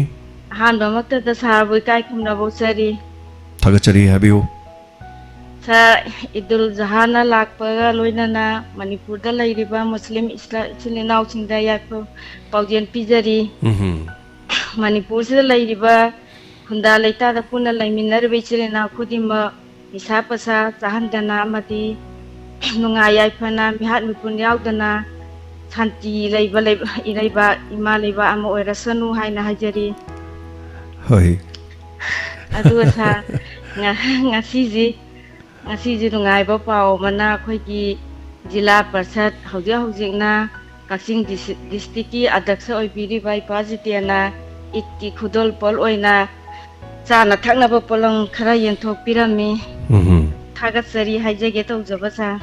ꯑꯍꯥꯟꯕꯃꯛꯇꯗ ꯁꯥꯔꯕꯨ ꯏꯀꯥꯏ ꯈꯨꯝꯅꯕ ꯎꯠꯆꯔꯤ꯫ ꯊꯥꯒꯠꯆꯔꯤ, ꯍꯥꯏꯕꯤꯌꯨ꯫ ꯁꯥꯔ, ꯏꯗꯨꯜ ꯖꯍꯥꯅ ꯂꯥꯛꯄꯒ ꯂꯣꯏꯅꯅ ꯃꯅꯤꯄꯨꯔꯗ ꯂꯩꯔꯤꯕ ꯃꯨꯁꯂꯤꯝ ꯏꯁꯂꯥ-, ꯏꯆꯤꯜ ꯏꯅꯥꯎꯁꯤꯡꯗ ꯌꯥꯏꯐ ꯄꯥꯎꯖꯦꯜ ꯄꯤꯖꯔꯤ꯫ ꯎꯝꯍꯨꯝ꯫ ꯃꯅꯤꯄꯨꯔꯁꯤꯗ ꯂꯩꯔꯤꯕ ꯈꯨꯟꯗꯥ ꯂꯩꯇꯥꯗ ꯄꯨꯟꯅ ꯂꯩꯃꯤꯟꯅꯔꯤꯕ ꯏꯆꯤꯜ ꯏꯅꯥꯎ ꯈꯨꯗꯤꯡꯃꯛ ꯅꯤꯁꯥ ꯄꯁꯥ ꯆꯥꯍꯟꯗꯅ ꯑꯃꯗꯤ ꯅꯨꯡꯉꯥꯏ ꯌꯥꯏꯐꯅ ꯃꯤꯍꯥꯠ ꯃꯤꯄꯨꯟ ꯌꯥꯎꯗꯅ ꯁꯥꯟꯇꯤ ꯂꯩꯕ ꯂꯩꯕ ꯏꯔꯩꯕ ꯏꯃꯥ ꯂꯩꯕꯥꯛ ꯑꯃ ꯑꯣꯏꯔꯁꯅꯨ ꯍꯥꯏꯅ ꯍꯥꯏꯖꯔꯤ꯫ ꯍꯣꯏ꯫ ꯑꯗꯨꯒ ꯁꯥꯔ, ꯉ- ꯉꯁꯤꯁꯤ ꯉꯁꯤꯁꯤ ꯅꯨꯡꯉꯥꯏꯕ ꯄꯥꯎ ꯑꯃꯅ, ꯑꯩꯈꯣꯏꯒꯤ ꯖꯤꯂꯥ ꯄꯔꯤꯁꯠ, ꯍꯧꯖꯤꯛ ꯍꯧꯖꯤꯛꯅ ꯀꯛꯆꯤꯡ ꯗꯤꯁ- ꯗꯤꯁꯇ꯭ꯔꯤꯛꯀꯤ ꯑꯗꯛꯁ ꯑꯣꯏꯕꯤꯔꯤꯕ ꯏꯄꯥ ꯖꯤꯇꯦꯟꯅ ꯏꯗꯀꯤ ꯈꯨꯗꯣꯜꯄꯣꯠ ꯑꯣꯏꯅ ꯆꯥꯅ ꯊꯛꯅꯕ ꯄꯣꯠꯂꯝ ꯈꯔ ꯌꯦꯟꯊꯣꯛꯄꯤꯔꯝꯃꯤ꯫ ꯎꯝ꯫ ꯊꯥꯒꯠꯆꯔꯤ ꯍꯥꯏꯖꯒꯦ ꯇꯧꯖꯕ ꯁꯥꯔ꯫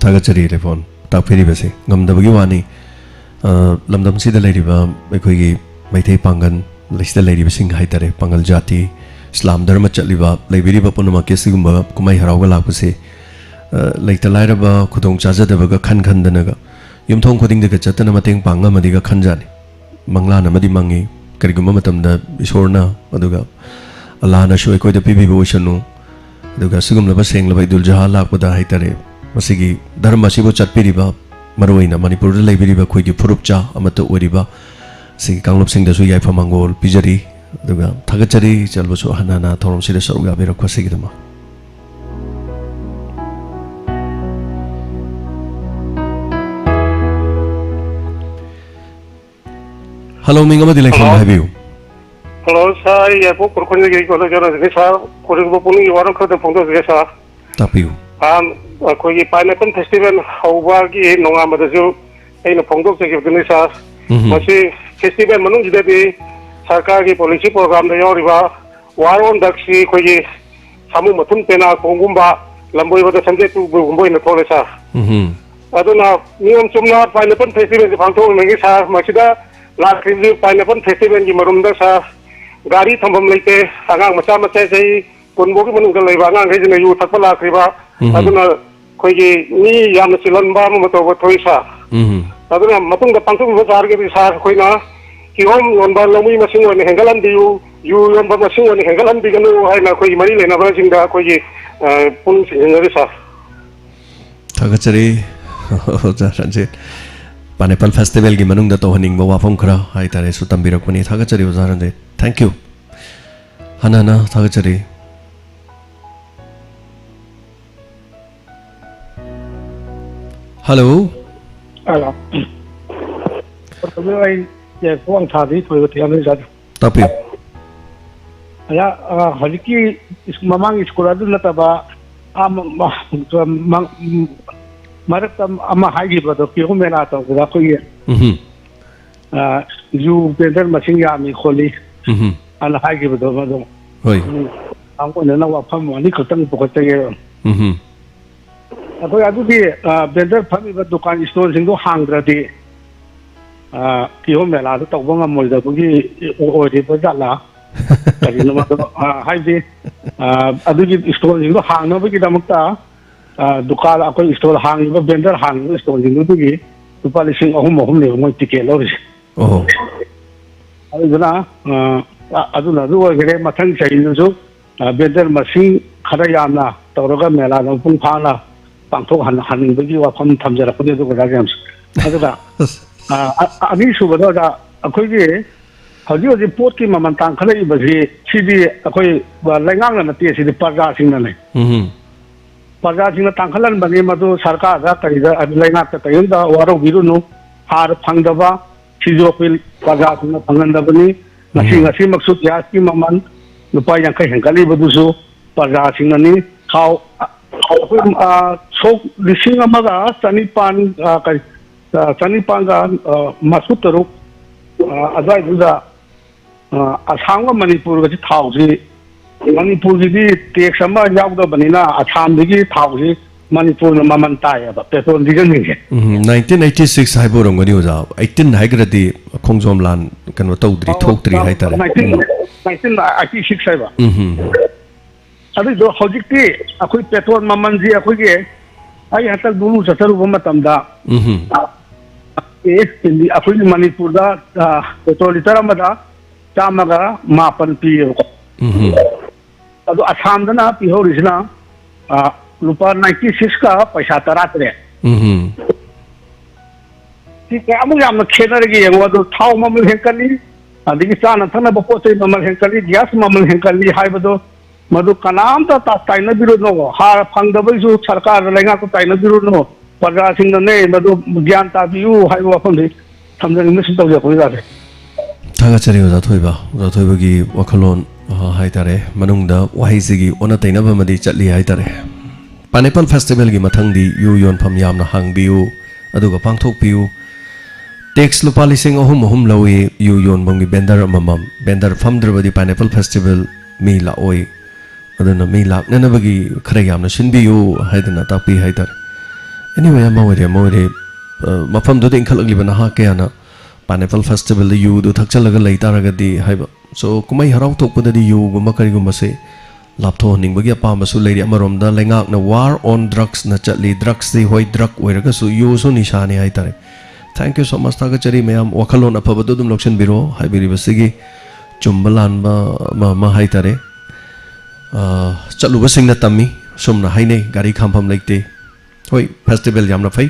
ꯊꯥꯒꯠꯆꯔꯤ ꯂꯩꯐꯣꯟ ꯇꯥꯛꯄꯤꯔꯤꯕꯁꯦ꯫ ꯉꯝꯗꯕꯒꯤ ꯋꯥꯅꯤ꯫ ꯑ, ꯂꯝꯗꯝꯁꯤꯗ ꯂꯩꯔꯤꯕ ꯑꯩꯈꯣꯏꯒꯤ ꯃꯩꯇꯩ ꯄꯥꯡꯒꯜ, ꯂꯩꯁꯤꯗ ꯂꯩꯔꯤꯕꯁꯤꯡ ꯍꯥꯏꯇꯥꯔꯦ, ꯄꯥꯡꯒꯜ ꯖꯥꯇꯤ, ꯏꯁꯂꯥꯝ ꯙꯔꯃ ꯆꯠꯂꯤꯕ, ꯂꯩꯕꯤꯔꯤꯕ ꯄꯨꯝꯅꯃꯛꯀꯤ ꯑꯁꯤꯒꯨꯝꯕ ꯀꯨꯝꯍꯩ ꯍꯔꯥꯎꯒ ꯂꯥꯛꯄꯁꯦ, ꯑ, ꯂꯩꯇ ꯂꯥꯏꯔꯕ, ꯈꯨꯗꯣꯡ ꯆꯥꯖꯗꯕꯒ ꯈꯟ ꯈꯟꯗꯅꯒ ꯌꯨꯝꯊꯣꯡ ꯈꯨꯗꯤꯡꯗꯒ ꯆꯠꯇꯅ ꯃꯇꯦꯡ ꯄꯥꯡꯉꯝꯃꯗꯤꯒ ꯈꯟꯖꯥꯅꯤ꯫ ꯃꯪꯂꯥꯟ ꯑꯃꯗꯤ ꯃꯪꯉꯤ꯫ ꯀꯔꯤꯒꯨꯝꯕ ꯃꯇꯝꯗ ꯏꯁꯣꯔꯅ, ꯑꯗꯨꯒ ꯑꯜꯂꯥꯍꯅꯁꯨ ꯑꯩꯈꯣꯏꯗ ꯄꯤꯕꯤꯕ ꯑꯣꯏꯁꯅꯨ꯫ ꯑꯗꯨꯒ ꯑꯁꯤꯒꯨꯝꯂꯕ ꯁꯦꯡꯂꯕ ꯏꯗꯨꯜ ꯖꯨꯍꯥ ꯂꯥꯛꯄꯗ ꯍꯥꯏꯇꯥꯔꯦ, ꯃꯁꯤꯒꯤ ꯙꯔꯃ ꯑꯁꯤꯕꯨ ꯆꯠꯄꯤꯔꯤꯕ, ꯃꯔꯨꯑꯣꯏꯅ ꯃꯅꯤꯄꯨꯔꯗ ꯂꯩꯕꯤꯔꯤꯕ ꯑꯩꯈꯣꯏꯒꯤ ꯐꯨꯔꯨꯞꯆꯥ ꯑꯃꯠꯇ ꯑꯣꯏꯔꯤꯕ ꯁꯤꯒꯤ ꯀꯥꯡꯂꯨꯞꯁꯤꯡꯗꯁꯨ ꯌꯥꯏꯐ ꯃꯪꯒꯣꯜ ꯄꯤꯖꯔꯤ꯫ ꯑꯗꯨꯒ ꯊꯥꯒꯠꯆꯔꯤ, ꯏꯆꯜꯕꯨꯁꯨ ꯍꯟꯅ ꯍꯟꯅ ꯊꯧꯔꯝꯁꯤꯗ ꯁꯔꯨꯛ ꯌꯥꯕꯤꯔꯛꯄ ꯑꯁꯤꯒꯤꯗꯃꯛ꯫ ꯍꯜꯂꯣ, ꯃꯤꯡ ꯑꯃꯗꯤ ꯂꯩꯐꯝ ꯍꯜꯂꯣ꯫ ꯍꯥꯏꯕꯤꯌꯨ꯫ ꯍꯜꯂꯣ, ꯁꯥꯔ, ꯑꯩ ꯌꯥꯏꯄꯣꯛ ꯈꯨꯔꯈꯨꯜꯗꯒꯤ ꯀꯣꯜ ꯇꯧꯖꯔꯛꯏꯅꯤ, ꯁꯥꯔ꯫ ꯈꯨꯔꯤꯡꯕ ꯄꯨꯛꯅꯤꯡꯒꯤ ꯋꯥꯔꯣꯜ ꯈꯔꯗ ꯐꯣꯡꯗꯣꯛꯆꯒꯦ, ꯁꯥꯔ꯫ ꯇꯥꯛꯄꯤꯌꯨ꯫ ꯑꯥ, ꯑꯩꯈꯣꯏꯒꯤ ꯄꯥꯏꯅꯦꯄꯜ ꯐꯦꯁꯇꯤꯚꯦꯜ ꯍꯧꯕꯒꯤ ꯅꯣꯡꯉꯥꯟꯕꯗꯁꯨ ꯑꯩꯅ ꯐꯣꯡꯗꯣꯛꯆꯈꯤꯕꯗꯨꯅꯤ, ꯁꯥꯔ꯫ ꯎꯝ꯫ ꯃꯁꯤ ꯐꯦꯁꯇꯤꯚꯦꯜ ꯃꯅꯨꯡꯁꯤꯗꯗꯤ ꯁꯔꯀꯥꯔꯒꯤ ꯄꯣꯂꯤꯁꯤ ꯄ꯭ꯔꯣꯒ꯭ꯔꯥꯝꯗ ꯌꯥꯎꯔꯤꯕ ꯋꯥꯔ ꯑꯣꯟ ꯗꯛꯁꯤ ꯑꯩꯈꯣꯏꯒꯤ ꯁꯥꯃꯨ ꯃꯊꯨꯟ ꯄꯦꯅꯥ ꯈꯣꯡꯒꯨꯝꯕ, ꯂꯝꯕꯣꯏꯕꯗ ꯁꯟꯗꯦ ꯇꯨꯕꯒꯨꯝꯕ ꯑꯣꯏꯅ ꯊꯣꯛꯂꯦ, ꯁꯥꯔ꯫ ꯎꯝ꯫ ꯑꯗꯨꯅ ꯅꯤꯌꯣꯝ ꯆꯨꯝꯅ ꯄꯥꯏꯅꯦꯄꯜ ꯐꯦꯁꯇꯤꯚꯦꯜꯁꯤ ꯄꯥꯡꯊꯣꯛꯅꯤꯡꯉꯤ, ꯁꯥꯔ꯫ ꯃꯁꯤꯗ ꯂꯥꯛꯂꯤꯕ ꯄꯥꯏꯅꯦꯄꯜ ꯐꯦꯁꯇꯤꯚꯦꯜꯒꯤ ꯃꯔꯨꯝꯗ, ꯁꯥꯔ, ꯒꯥꯔꯤ ꯊꯝꯐꯝ ꯂꯩꯇꯦ꯫ ꯑꯉꯥꯡ ꯃꯆꯥ ꯃꯆꯥ ꯆꯍꯤ ꯀꯨꯟ ꯐꯥꯎꯒꯤ ꯃꯅꯨꯡꯗ ꯂꯩꯕ ꯑꯉꯥꯡꯈꯩꯁꯤꯅ ꯌꯨ ꯊꯛꯄ ꯂꯥꯛꯈ꯭ꯔꯤꯕ꯫ ꯎꯝ꯫ ꯑꯗꯨꯅ ꯑꯩꯈꯣꯏꯒꯤ ꯃꯤ ꯌꯥꯝꯅ ꯆꯤꯜꯍꯟꯕ ꯑꯃ ꯇꯧꯕ ꯊꯣꯛꯏ, ꯁꯥꯔ꯫ ꯎꯝ꯫ ꯑꯗꯨꯅ ꯃꯇꯨꯡꯗ ꯄꯥꯡꯊꯣꯛꯂꯤꯕ ꯇꯥꯔꯒꯗꯤ, ꯁꯥꯔ, ꯑꯩꯈꯣꯏꯅ ꯀꯤꯍꯣꯝ ꯌꯣꯟꯕ ꯂꯧꯃꯤ ꯃꯁꯤꯡ ꯑꯣꯏꯅ ꯍꯦꯟꯒꯠꯍꯟꯕꯤꯌꯨ, ꯌꯨ ꯌꯣꯟꯕ ꯃꯁꯤꯡ ꯑꯣꯏꯅ ꯍꯦꯟꯒꯠꯍꯟꯕꯤꯒꯅꯨ ꯍꯥꯏꯅ ꯑꯩꯈꯣꯏꯒꯤ ꯃꯔꯤ ꯂꯩꯅꯕꯁꯤꯡꯗ ꯑꯩꯈꯣꯏꯒꯤ, ꯑ, ꯄꯨꯛꯅꯤꯡ ꯆꯤꯡꯁꯤꯟꯖꯔꯤ, ꯁꯥꯔ꯫ ꯊꯥꯒꯠꯆꯔꯤ, ꯑꯣꯖꯥ ꯔꯟꯖꯤꯠ꯫ ꯄꯥꯏꯅꯦꯄꯜ ꯐꯦꯁꯇꯤꯚꯦꯜꯒꯤ ꯃꯅꯨꯡꯗ ꯇꯧꯍꯟꯅꯤꯡꯕ ꯋꯥꯐꯝ ꯈꯔ ꯍꯥꯏꯇꯥꯔꯦꯁꯨ ꯇꯝꯕꯤꯔꯛꯄꯅꯤ꯫ ꯊꯥꯒꯠꯆꯔꯤ, ꯑꯣꯖꯥ ꯔꯟꯖꯤꯠ꯫ Thank you. ꯍꯟꯅ ꯍꯟꯅ ꯊꯥꯒꯠꯆꯔꯤ꯫ ꯍꯜꯂꯣ꯫ ꯍꯜꯂꯣ꯫ ꯑꯩ ꯋꯥꯡꯊꯥꯗꯒꯤ ꯊꯣꯏꯕ ꯊꯤꯌꯥꯝ ꯂꯩꯖꯥꯗꯦ꯫ ꯇꯥꯛꯄꯤꯌꯨ꯫ ꯑꯣꯖꯥ, ꯑ, ꯍꯧꯖꯤꯛꯀꯤ ꯁ꯭ꯀꯨꯜ, ꯃꯃꯥꯡꯒꯤ ꯁ꯭ꯀꯨꯜ ꯑꯗꯨ ꯅꯠꯇꯕ, ꯑꯥ, ꯃ-, ꯃ-, ꯃ-, ꯃꯔꯛꯇ ꯑꯃ ꯍꯥꯏꯈꯤꯕꯗꯣ, ꯀꯤꯍꯣꯝ ꯃꯦꯂꯥ ꯇꯧꯕꯗ ꯑꯩꯈꯣꯏꯒꯤ, ꯎꯝꯍꯨꯝ꯫ ꯑ, ꯖꯨ ꯕꯦꯟꯗꯔ ꯃꯁꯤꯡ ꯌꯥꯝꯃꯤ ꯈꯣꯠꯂꯤ ꯎꯝꯍꯨꯝ꯫ ꯑꯅ ꯍꯥꯏꯈꯤꯕꯗꯣ, ꯃꯗꯨ, ꯍꯣꯏ꯫ ꯎꯝ, ꯑꯣꯏꯅꯅ ꯋꯥꯐꯝ ꯑꯅꯤꯈꯛꯇꯪ ꯄꯨꯈꯠꯆꯒꯦ꯫ ꯎꯝꯍꯨꯝ꯫ ꯑꯩꯈꯣꯏ ꯑꯗꯨꯒꯤ, ꯑ, ꯕꯦꯟꯗꯔ ꯐꯝꯃꯤꯕ ꯗꯨꯀꯥꯟ ꯁ꯭ꯇꯣꯜꯁꯤꯡꯗꯣ ꯍꯥꯡꯗ꯭ꯔꯗꯤ, ꯑ, ꯀꯤꯍꯣꯝ ꯃꯦꯂꯥꯗꯣ ꯇꯧꯕ ꯉꯝꯃꯣꯏꯗꯕꯒꯤ ꯑꯣꯏꯔꯤꯕ ꯖꯥꯠꯂꯥ? ꯀꯔꯤꯅꯣ ꯃꯗꯣ, ꯑ, ꯍꯥꯏꯕꯗꯤ, ꯑ, ꯑꯗꯨꯒꯤ ꯁ꯭ꯇꯣꯜꯁꯤꯡꯗꯣ ꯍꯥꯡꯅꯕꯒꯤꯗꯃꯛꯇ, ꯑ, ꯗꯨꯀꯥꯟ, ꯑꯩꯈꯣꯏ ꯁ꯭ꯇꯣꯜ ꯍꯥꯡꯉꯤꯕ, ꯕꯦꯟꯗꯔ ꯍꯥꯡꯉꯤꯕ ꯁ꯭ꯇꯣꯜꯁꯤꯡꯗꯨꯗꯒꯤ ꯂꯨꯄꯥ ꯂꯤꯁꯤꯡ ꯑꯍꯨꯝ, ꯑꯍꯨꯝꯅꯦꯕ ꯃꯣꯏ ꯇꯤꯀꯦꯠ ꯂꯧꯔꯤꯁꯦ꯫ ꯑꯣꯍꯣ꯫ ꯑꯗꯨꯗꯨꯅ, ꯑ, ꯑ-, ꯑꯗꯨꯅ ꯑꯗꯨ ꯑꯣꯏꯈꯔꯦ꯫ ꯃꯊꯪ ꯆꯍꯤꯗꯁꯨ, ꯑ, ꯕꯦꯟꯗꯔ ꯃꯁꯤꯡ ꯈꯔ ꯌꯥꯝꯅ ꯇꯧꯔꯒ ꯃꯦꯂꯥꯗ ꯃꯄꯨꯡ ꯐꯥꯅ ꯄꯥꯡꯊꯣꯛꯍꯟ-, ꯍꯟꯅꯤꯡꯕꯒꯤ ꯋꯥꯐꯝ ꯊꯝꯖꯔꯛꯄꯅꯤ꯫ ꯑꯗꯨ ꯑꯣꯖꯥ ꯖꯦꯝꯁ꯫ ꯑꯗꯨꯒ, ꯑ, ꯑ-, ꯑꯅꯤꯁꯨꯕꯗ ꯑꯣꯖꯥ, ꯑꯩꯈꯣꯏꯒꯤ ꯍꯧꯖꯤꯛ ꯍꯧꯖꯤꯛ ꯄꯣꯠꯀꯤ ꯃꯃꯜ ꯇꯥꯡꯈꯠꯂꯛꯏꯕꯁꯤ, ꯁꯤꯗꯤ ꯑꯩꯈꯣꯏ, ꯑ, ꯂꯩꯉꯥꯛꯅ ꯅꯠꯇꯦ, ꯁꯤꯗꯤ ꯄ꯭ꯔꯖꯥꯁꯤꯡꯅꯅꯦ꯫ ꯎꯝ꯫ ꯄ꯭ꯔꯖꯥꯁꯤꯡꯅ ꯇꯥꯡꯈꯠꯍꯟꯕꯅꯤ, ꯃꯗꯨ ꯁꯔꯀꯥꯔꯗ ꯀꯔꯤꯗ, ꯂꯩꯉꯥꯛꯇ ꯀꯔꯤꯝꯇ ꯋꯥꯔꯧꯕꯤꯔꯨꯅꯨ꯫ ꯍꯥꯔ ꯐꯪꯗꯕ, ꯁꯤꯁꯨ ꯑꯩꯈꯣꯏ ꯄ꯭ꯔꯖꯥꯁꯤꯡꯅ ꯐꯪꯍꯟꯗꯕꯅꯤ꯫ ꯉꯁꯤ, ꯎꯝ꯫ ꯉꯁꯤꯃꯛꯁꯨ ꯒ꯭ꯌꯥꯁꯀꯤ ꯃꯃꯜ ꯂꯨꯄꯥ ꯌꯥꯡꯈꯩ ꯍꯦꯟꯒꯠꯂꯤꯕꯗꯨꯁꯨ ꯄ꯭ꯔꯖꯥꯁꯤꯡꯅꯅꯤ꯫ ꯊꯥꯎ, ꯑ, ꯑꯩꯈꯣꯏ, ꯑ, ꯁꯣꯛ ꯂꯤꯁꯤꯡ ꯑꯃꯒ ꯆꯅꯤꯄꯥꯟ, ꯑ, ꯀꯔꯤ, ꯑ, ꯆꯅꯤꯄꯥꯟꯒ, ꯑ, ꯃꯔꯤꯐꯨ ꯇꯔꯨꯛ, ꯑ, ꯑꯗꯨꯋꯥꯏꯗꯨꯗ, ꯑ, ꯑꯁꯥꯝꯒ ꯃꯅꯤꯄꯨꯔꯒꯁꯤ ꯊꯥꯎꯁꯤ, ꯃꯅꯤꯄꯨꯔꯒꯤꯗꯤ ꯇꯦꯛꯁ ꯑꯃ ꯌꯥꯎꯗꯕꯅꯤꯅ ꯑꯁꯥꯝꯗꯒꯤ ꯊꯥꯎꯁꯤ ꯃꯅꯤꯄꯨꯔꯅ ꯃꯃꯜ ꯇꯥꯏꯌꯦꯕ, ꯄꯦꯇ꯭ꯔꯣꯜ ꯗꯤꯖꯜꯁꯤꯡꯁꯦ꯫ ꯎꯝ, ꯅꯥꯏꯟꯇꯤꯟ ꯑꯩꯠꯇꯤ ꯁꯤꯛꯁ ꯍꯥꯏꯕ ꯑꯣꯏꯔꯝꯒꯅꯤ ꯑꯣꯖꯥ꯫ ꯑꯩꯠꯇꯤꯟ ꯍꯥꯏꯈ꯭ꯔꯗꯤ ꯈꯣꯡꯖꯣꯝ ꯂꯥꯟ ꯀꯩꯅꯣ ꯇꯧꯗ꯭ꯔꯤ, ꯑꯣ, ꯊꯣꯛꯇ꯭ꯔꯤ ꯑꯣ, ꯍꯥꯏꯇꯥꯔꯦ꯫ ꯅꯥꯏꯟꯇꯤꯟ, ꯎꯝ꯫ ꯅꯥꯏꯟꯇꯤꯟ ꯑꯩꯠꯇꯤ ꯁꯤꯛꯁ ꯍꯥꯏꯕ꯫ ꯎꯝ, ꯎꯝ꯫ ꯑꯗꯨꯏꯗꯣ ꯍꯧꯖꯤꯛꯇꯤ ꯑꯩꯈꯣꯏ ꯄꯦꯇ꯭ꯔꯣꯜ ꯃꯃꯜꯁꯤ ꯑꯩꯈꯣꯏꯒꯤ, ꯑꯩ ꯍꯟꯗꯛ ꯂꯨꯂꯨ ꯆꯠꯆꯔꯨꯕ ꯃꯇꯝꯗ, ꯎꯝ꯫ ꯑꯦ, ꯑꯩꯈꯣꯏꯒꯤ ꯃꯅꯤꯄꯨꯔꯗ, ꯑ, ꯄꯦꯇ꯭ꯔꯣꯜ ꯂꯤꯇꯔ ꯑꯃꯗ ꯆꯥꯝꯃꯒ ꯃꯥꯄꯟ ꯄꯤꯌꯦꯕꯀꯣ꯫ ꯎꯝ꯫ ꯑꯗꯣ ꯑꯁꯥꯝꯗꯅ ꯄꯤꯍꯧꯔꯤꯁꯤꯅ, ꯑ, ꯂꯨꯄꯥ ꯅꯥꯏꯟꯇꯤ ꯁꯤꯛꯁꯀ ꯄꯩꯁꯥ ꯇꯔꯥꯇꯔꯦꯠ꯫ ꯎꯝ꯫ ꯁꯤ ꯀꯌꯥꯃꯨꯛ ꯌꯥꯝꯅ ꯈꯦꯠꯅꯔꯒꯦ ꯌꯦꯡꯉꯣ꯫ ꯑꯗꯣ ꯊꯥꯎ ꯃꯃꯜ ꯍꯦꯟꯀꯠꯂꯤ, ꯑꯗꯒꯤ ꯆꯥꯅ ꯊꯛꯅꯕ ꯄꯣꯠ ꯆꯩ ꯃꯃꯜ ꯍꯦꯟꯀꯠꯂꯤ, ꯒ꯭ꯌꯥꯁ ꯃꯃꯜ ꯍꯦꯟꯀꯠꯂꯤ ꯍꯥꯏꯕꯗꯣ, ꯃꯗꯨ ꯀꯅꯥꯝꯇ ꯇꯥ-, ꯇꯥꯏꯅꯕꯤꯔꯨꯅꯣ꯫ ꯍꯥꯔ ꯐꯪꯗꯕꯒꯤꯁꯨ ꯁꯔꯀꯥꯔꯗ ꯂꯩꯉꯥꯛꯇ ꯇꯥꯏꯅꯕꯤꯔꯨꯅꯣ꯫ ꯄ꯭ꯔꯖꯥꯁꯤꯡꯅꯅꯦ ꯃꯗꯨ ꯒ꯭ꯌꯥꯟ ꯇꯥꯕꯤꯌꯨ ꯍꯥꯏꯕ ꯋꯥꯐꯝꯁꯤ ꯊꯝꯖꯅꯤꯡꯕ ꯁꯨꯝ ꯇꯧꯖꯔꯛꯄꯅꯤ ꯇꯥꯗꯦ꯫ ꯊꯥꯒꯠꯆꯔꯤ ꯑꯣꯖꯥ ꯊꯣꯏꯕ꯫ ꯑꯣꯖꯥ ꯊꯣꯏꯕꯒꯤ ꯋꯥꯈꯜꯂꯣꯟ, ꯑ, ꯍꯥꯏꯇꯥꯔꯦ, ꯃꯅꯨꯡꯗ ꯋꯥꯍꯩꯁꯤꯒꯤ ꯑꯣꯟꯅ ꯇꯩꯅꯕ ꯑꯃꯗꯤ ꯆꯠꯂꯤ ꯍꯥꯏꯇꯥꯔꯦ꯫ Pineapple Festivalꯒꯤ ꯃꯊꯪꯗꯤ ꯌꯨ ꯌꯣꯟꯐꯝ ꯌꯥꯝꯅ ꯍꯥꯡꯕꯤꯌꯨ, ꯑꯗꯨꯒ ꯄꯥꯡꯊꯣꯛꯄꯤꯌꯨ꯫ Tax ꯂꯨꯄꯥ ꯂꯤꯁꯤꯡ ꯑꯍꯨꯝ ꯑꯍꯨꯝ ꯂꯧꯏ ꯌꯨ ꯌꯣꯟꯐꯝꯒꯤ vendor ꯑꯃꯃꯝ꯫ Vendor ꯐꯝꯗ꯭ꯔꯕꯗꯤ Pineapple Festival ꯃꯤ ꯂꯥꯛꯑꯣꯏ꯫ ꯑꯗꯨꯅ ꯃꯤ ꯂꯥꯛꯅꯅꯕꯒꯤ ꯈꯔ ꯌꯥꯝꯅ ꯁꯤꯟꯕꯤꯌꯨ ꯍꯥꯏꯗꯅ ꯇꯥꯛꯄꯤ ꯍꯥꯏꯇꯥꯔꯦ꯫ Anyway, ꯑꯃ ꯑꯣꯏꯔꯦ, ꯑꯃ ꯑꯣꯏꯔꯦ, ꯑ, ꯃꯐꯝꯗꯨꯗ ꯏꯟꯈꯠꯂꯛꯂꯤꯕ ꯅꯍꯥ ꯀꯌꯥꯅ Pineapple Festivalꯗ ꯌꯨꯗꯨ ꯊꯛꯆꯜꯂꯒ ꯂꯩ ꯇꯥꯔꯒꯗꯤ ꯍꯥꯏꯕ꯫ So, ꯀꯨꯝꯍꯩ ꯍꯔꯥꯎ ꯊꯣꯛꯄꯗꯗꯤ ꯌꯨꯒꯨꯝꯕ ꯀꯔꯤꯒꯨꯝꯕꯁꯦ ꯂꯥꯞꯊꯣꯛꯍꯟꯅꯤꯡꯕꯒꯤ ꯑꯄꯥꯝꯕꯁꯨ ꯂꯩꯔꯤ꯫ ꯑꯃꯔꯣꯝꯗ ꯂꯩꯉꯥꯛꯅ war on drugsꯅ ꯆꯠꯂꯤ꯫ Drugsꯇꯤ ꯍꯣꯏ drug ꯑꯣꯏꯔꯒꯁꯨ ꯌꯨꯁꯨ ꯅꯤꯁꯥꯅꯤ ꯍꯥꯏꯇꯥꯔꯦ꯫ Thank you so much, ꯊꯥꯒꯠꯆꯔꯤ ꯃꯌꯥꯝ꯫ ꯋꯥꯈꯜꯂꯣꯟ ꯑꯐꯕꯗꯨ ꯑꯗꯨꯝ ꯂꯧꯁꯤꯟꯕꯤꯔꯣ꯫ ꯍꯥꯏꯕꯤꯔꯤꯕꯁꯤꯒꯤ ꯆꯨꯝꯕ ꯂꯥꯟꯕ ꯑꯃ, ꯑꯃ ꯍꯥꯏꯇꯥꯔꯦ꯫ ꯑ, ꯆꯠꯂꯨꯕꯁꯤꯡꯅ ꯇꯝꯃꯤ, ꯁꯨꯝꯅ ꯍꯥꯏꯅꯩ, ꯒꯥꯔꯤ ꯈꯥꯝꯐꯝ ꯂꯩꯇꯦ꯫ ꯍꯣꯏ, festival ꯌꯥꯝꯅ ꯐꯩ,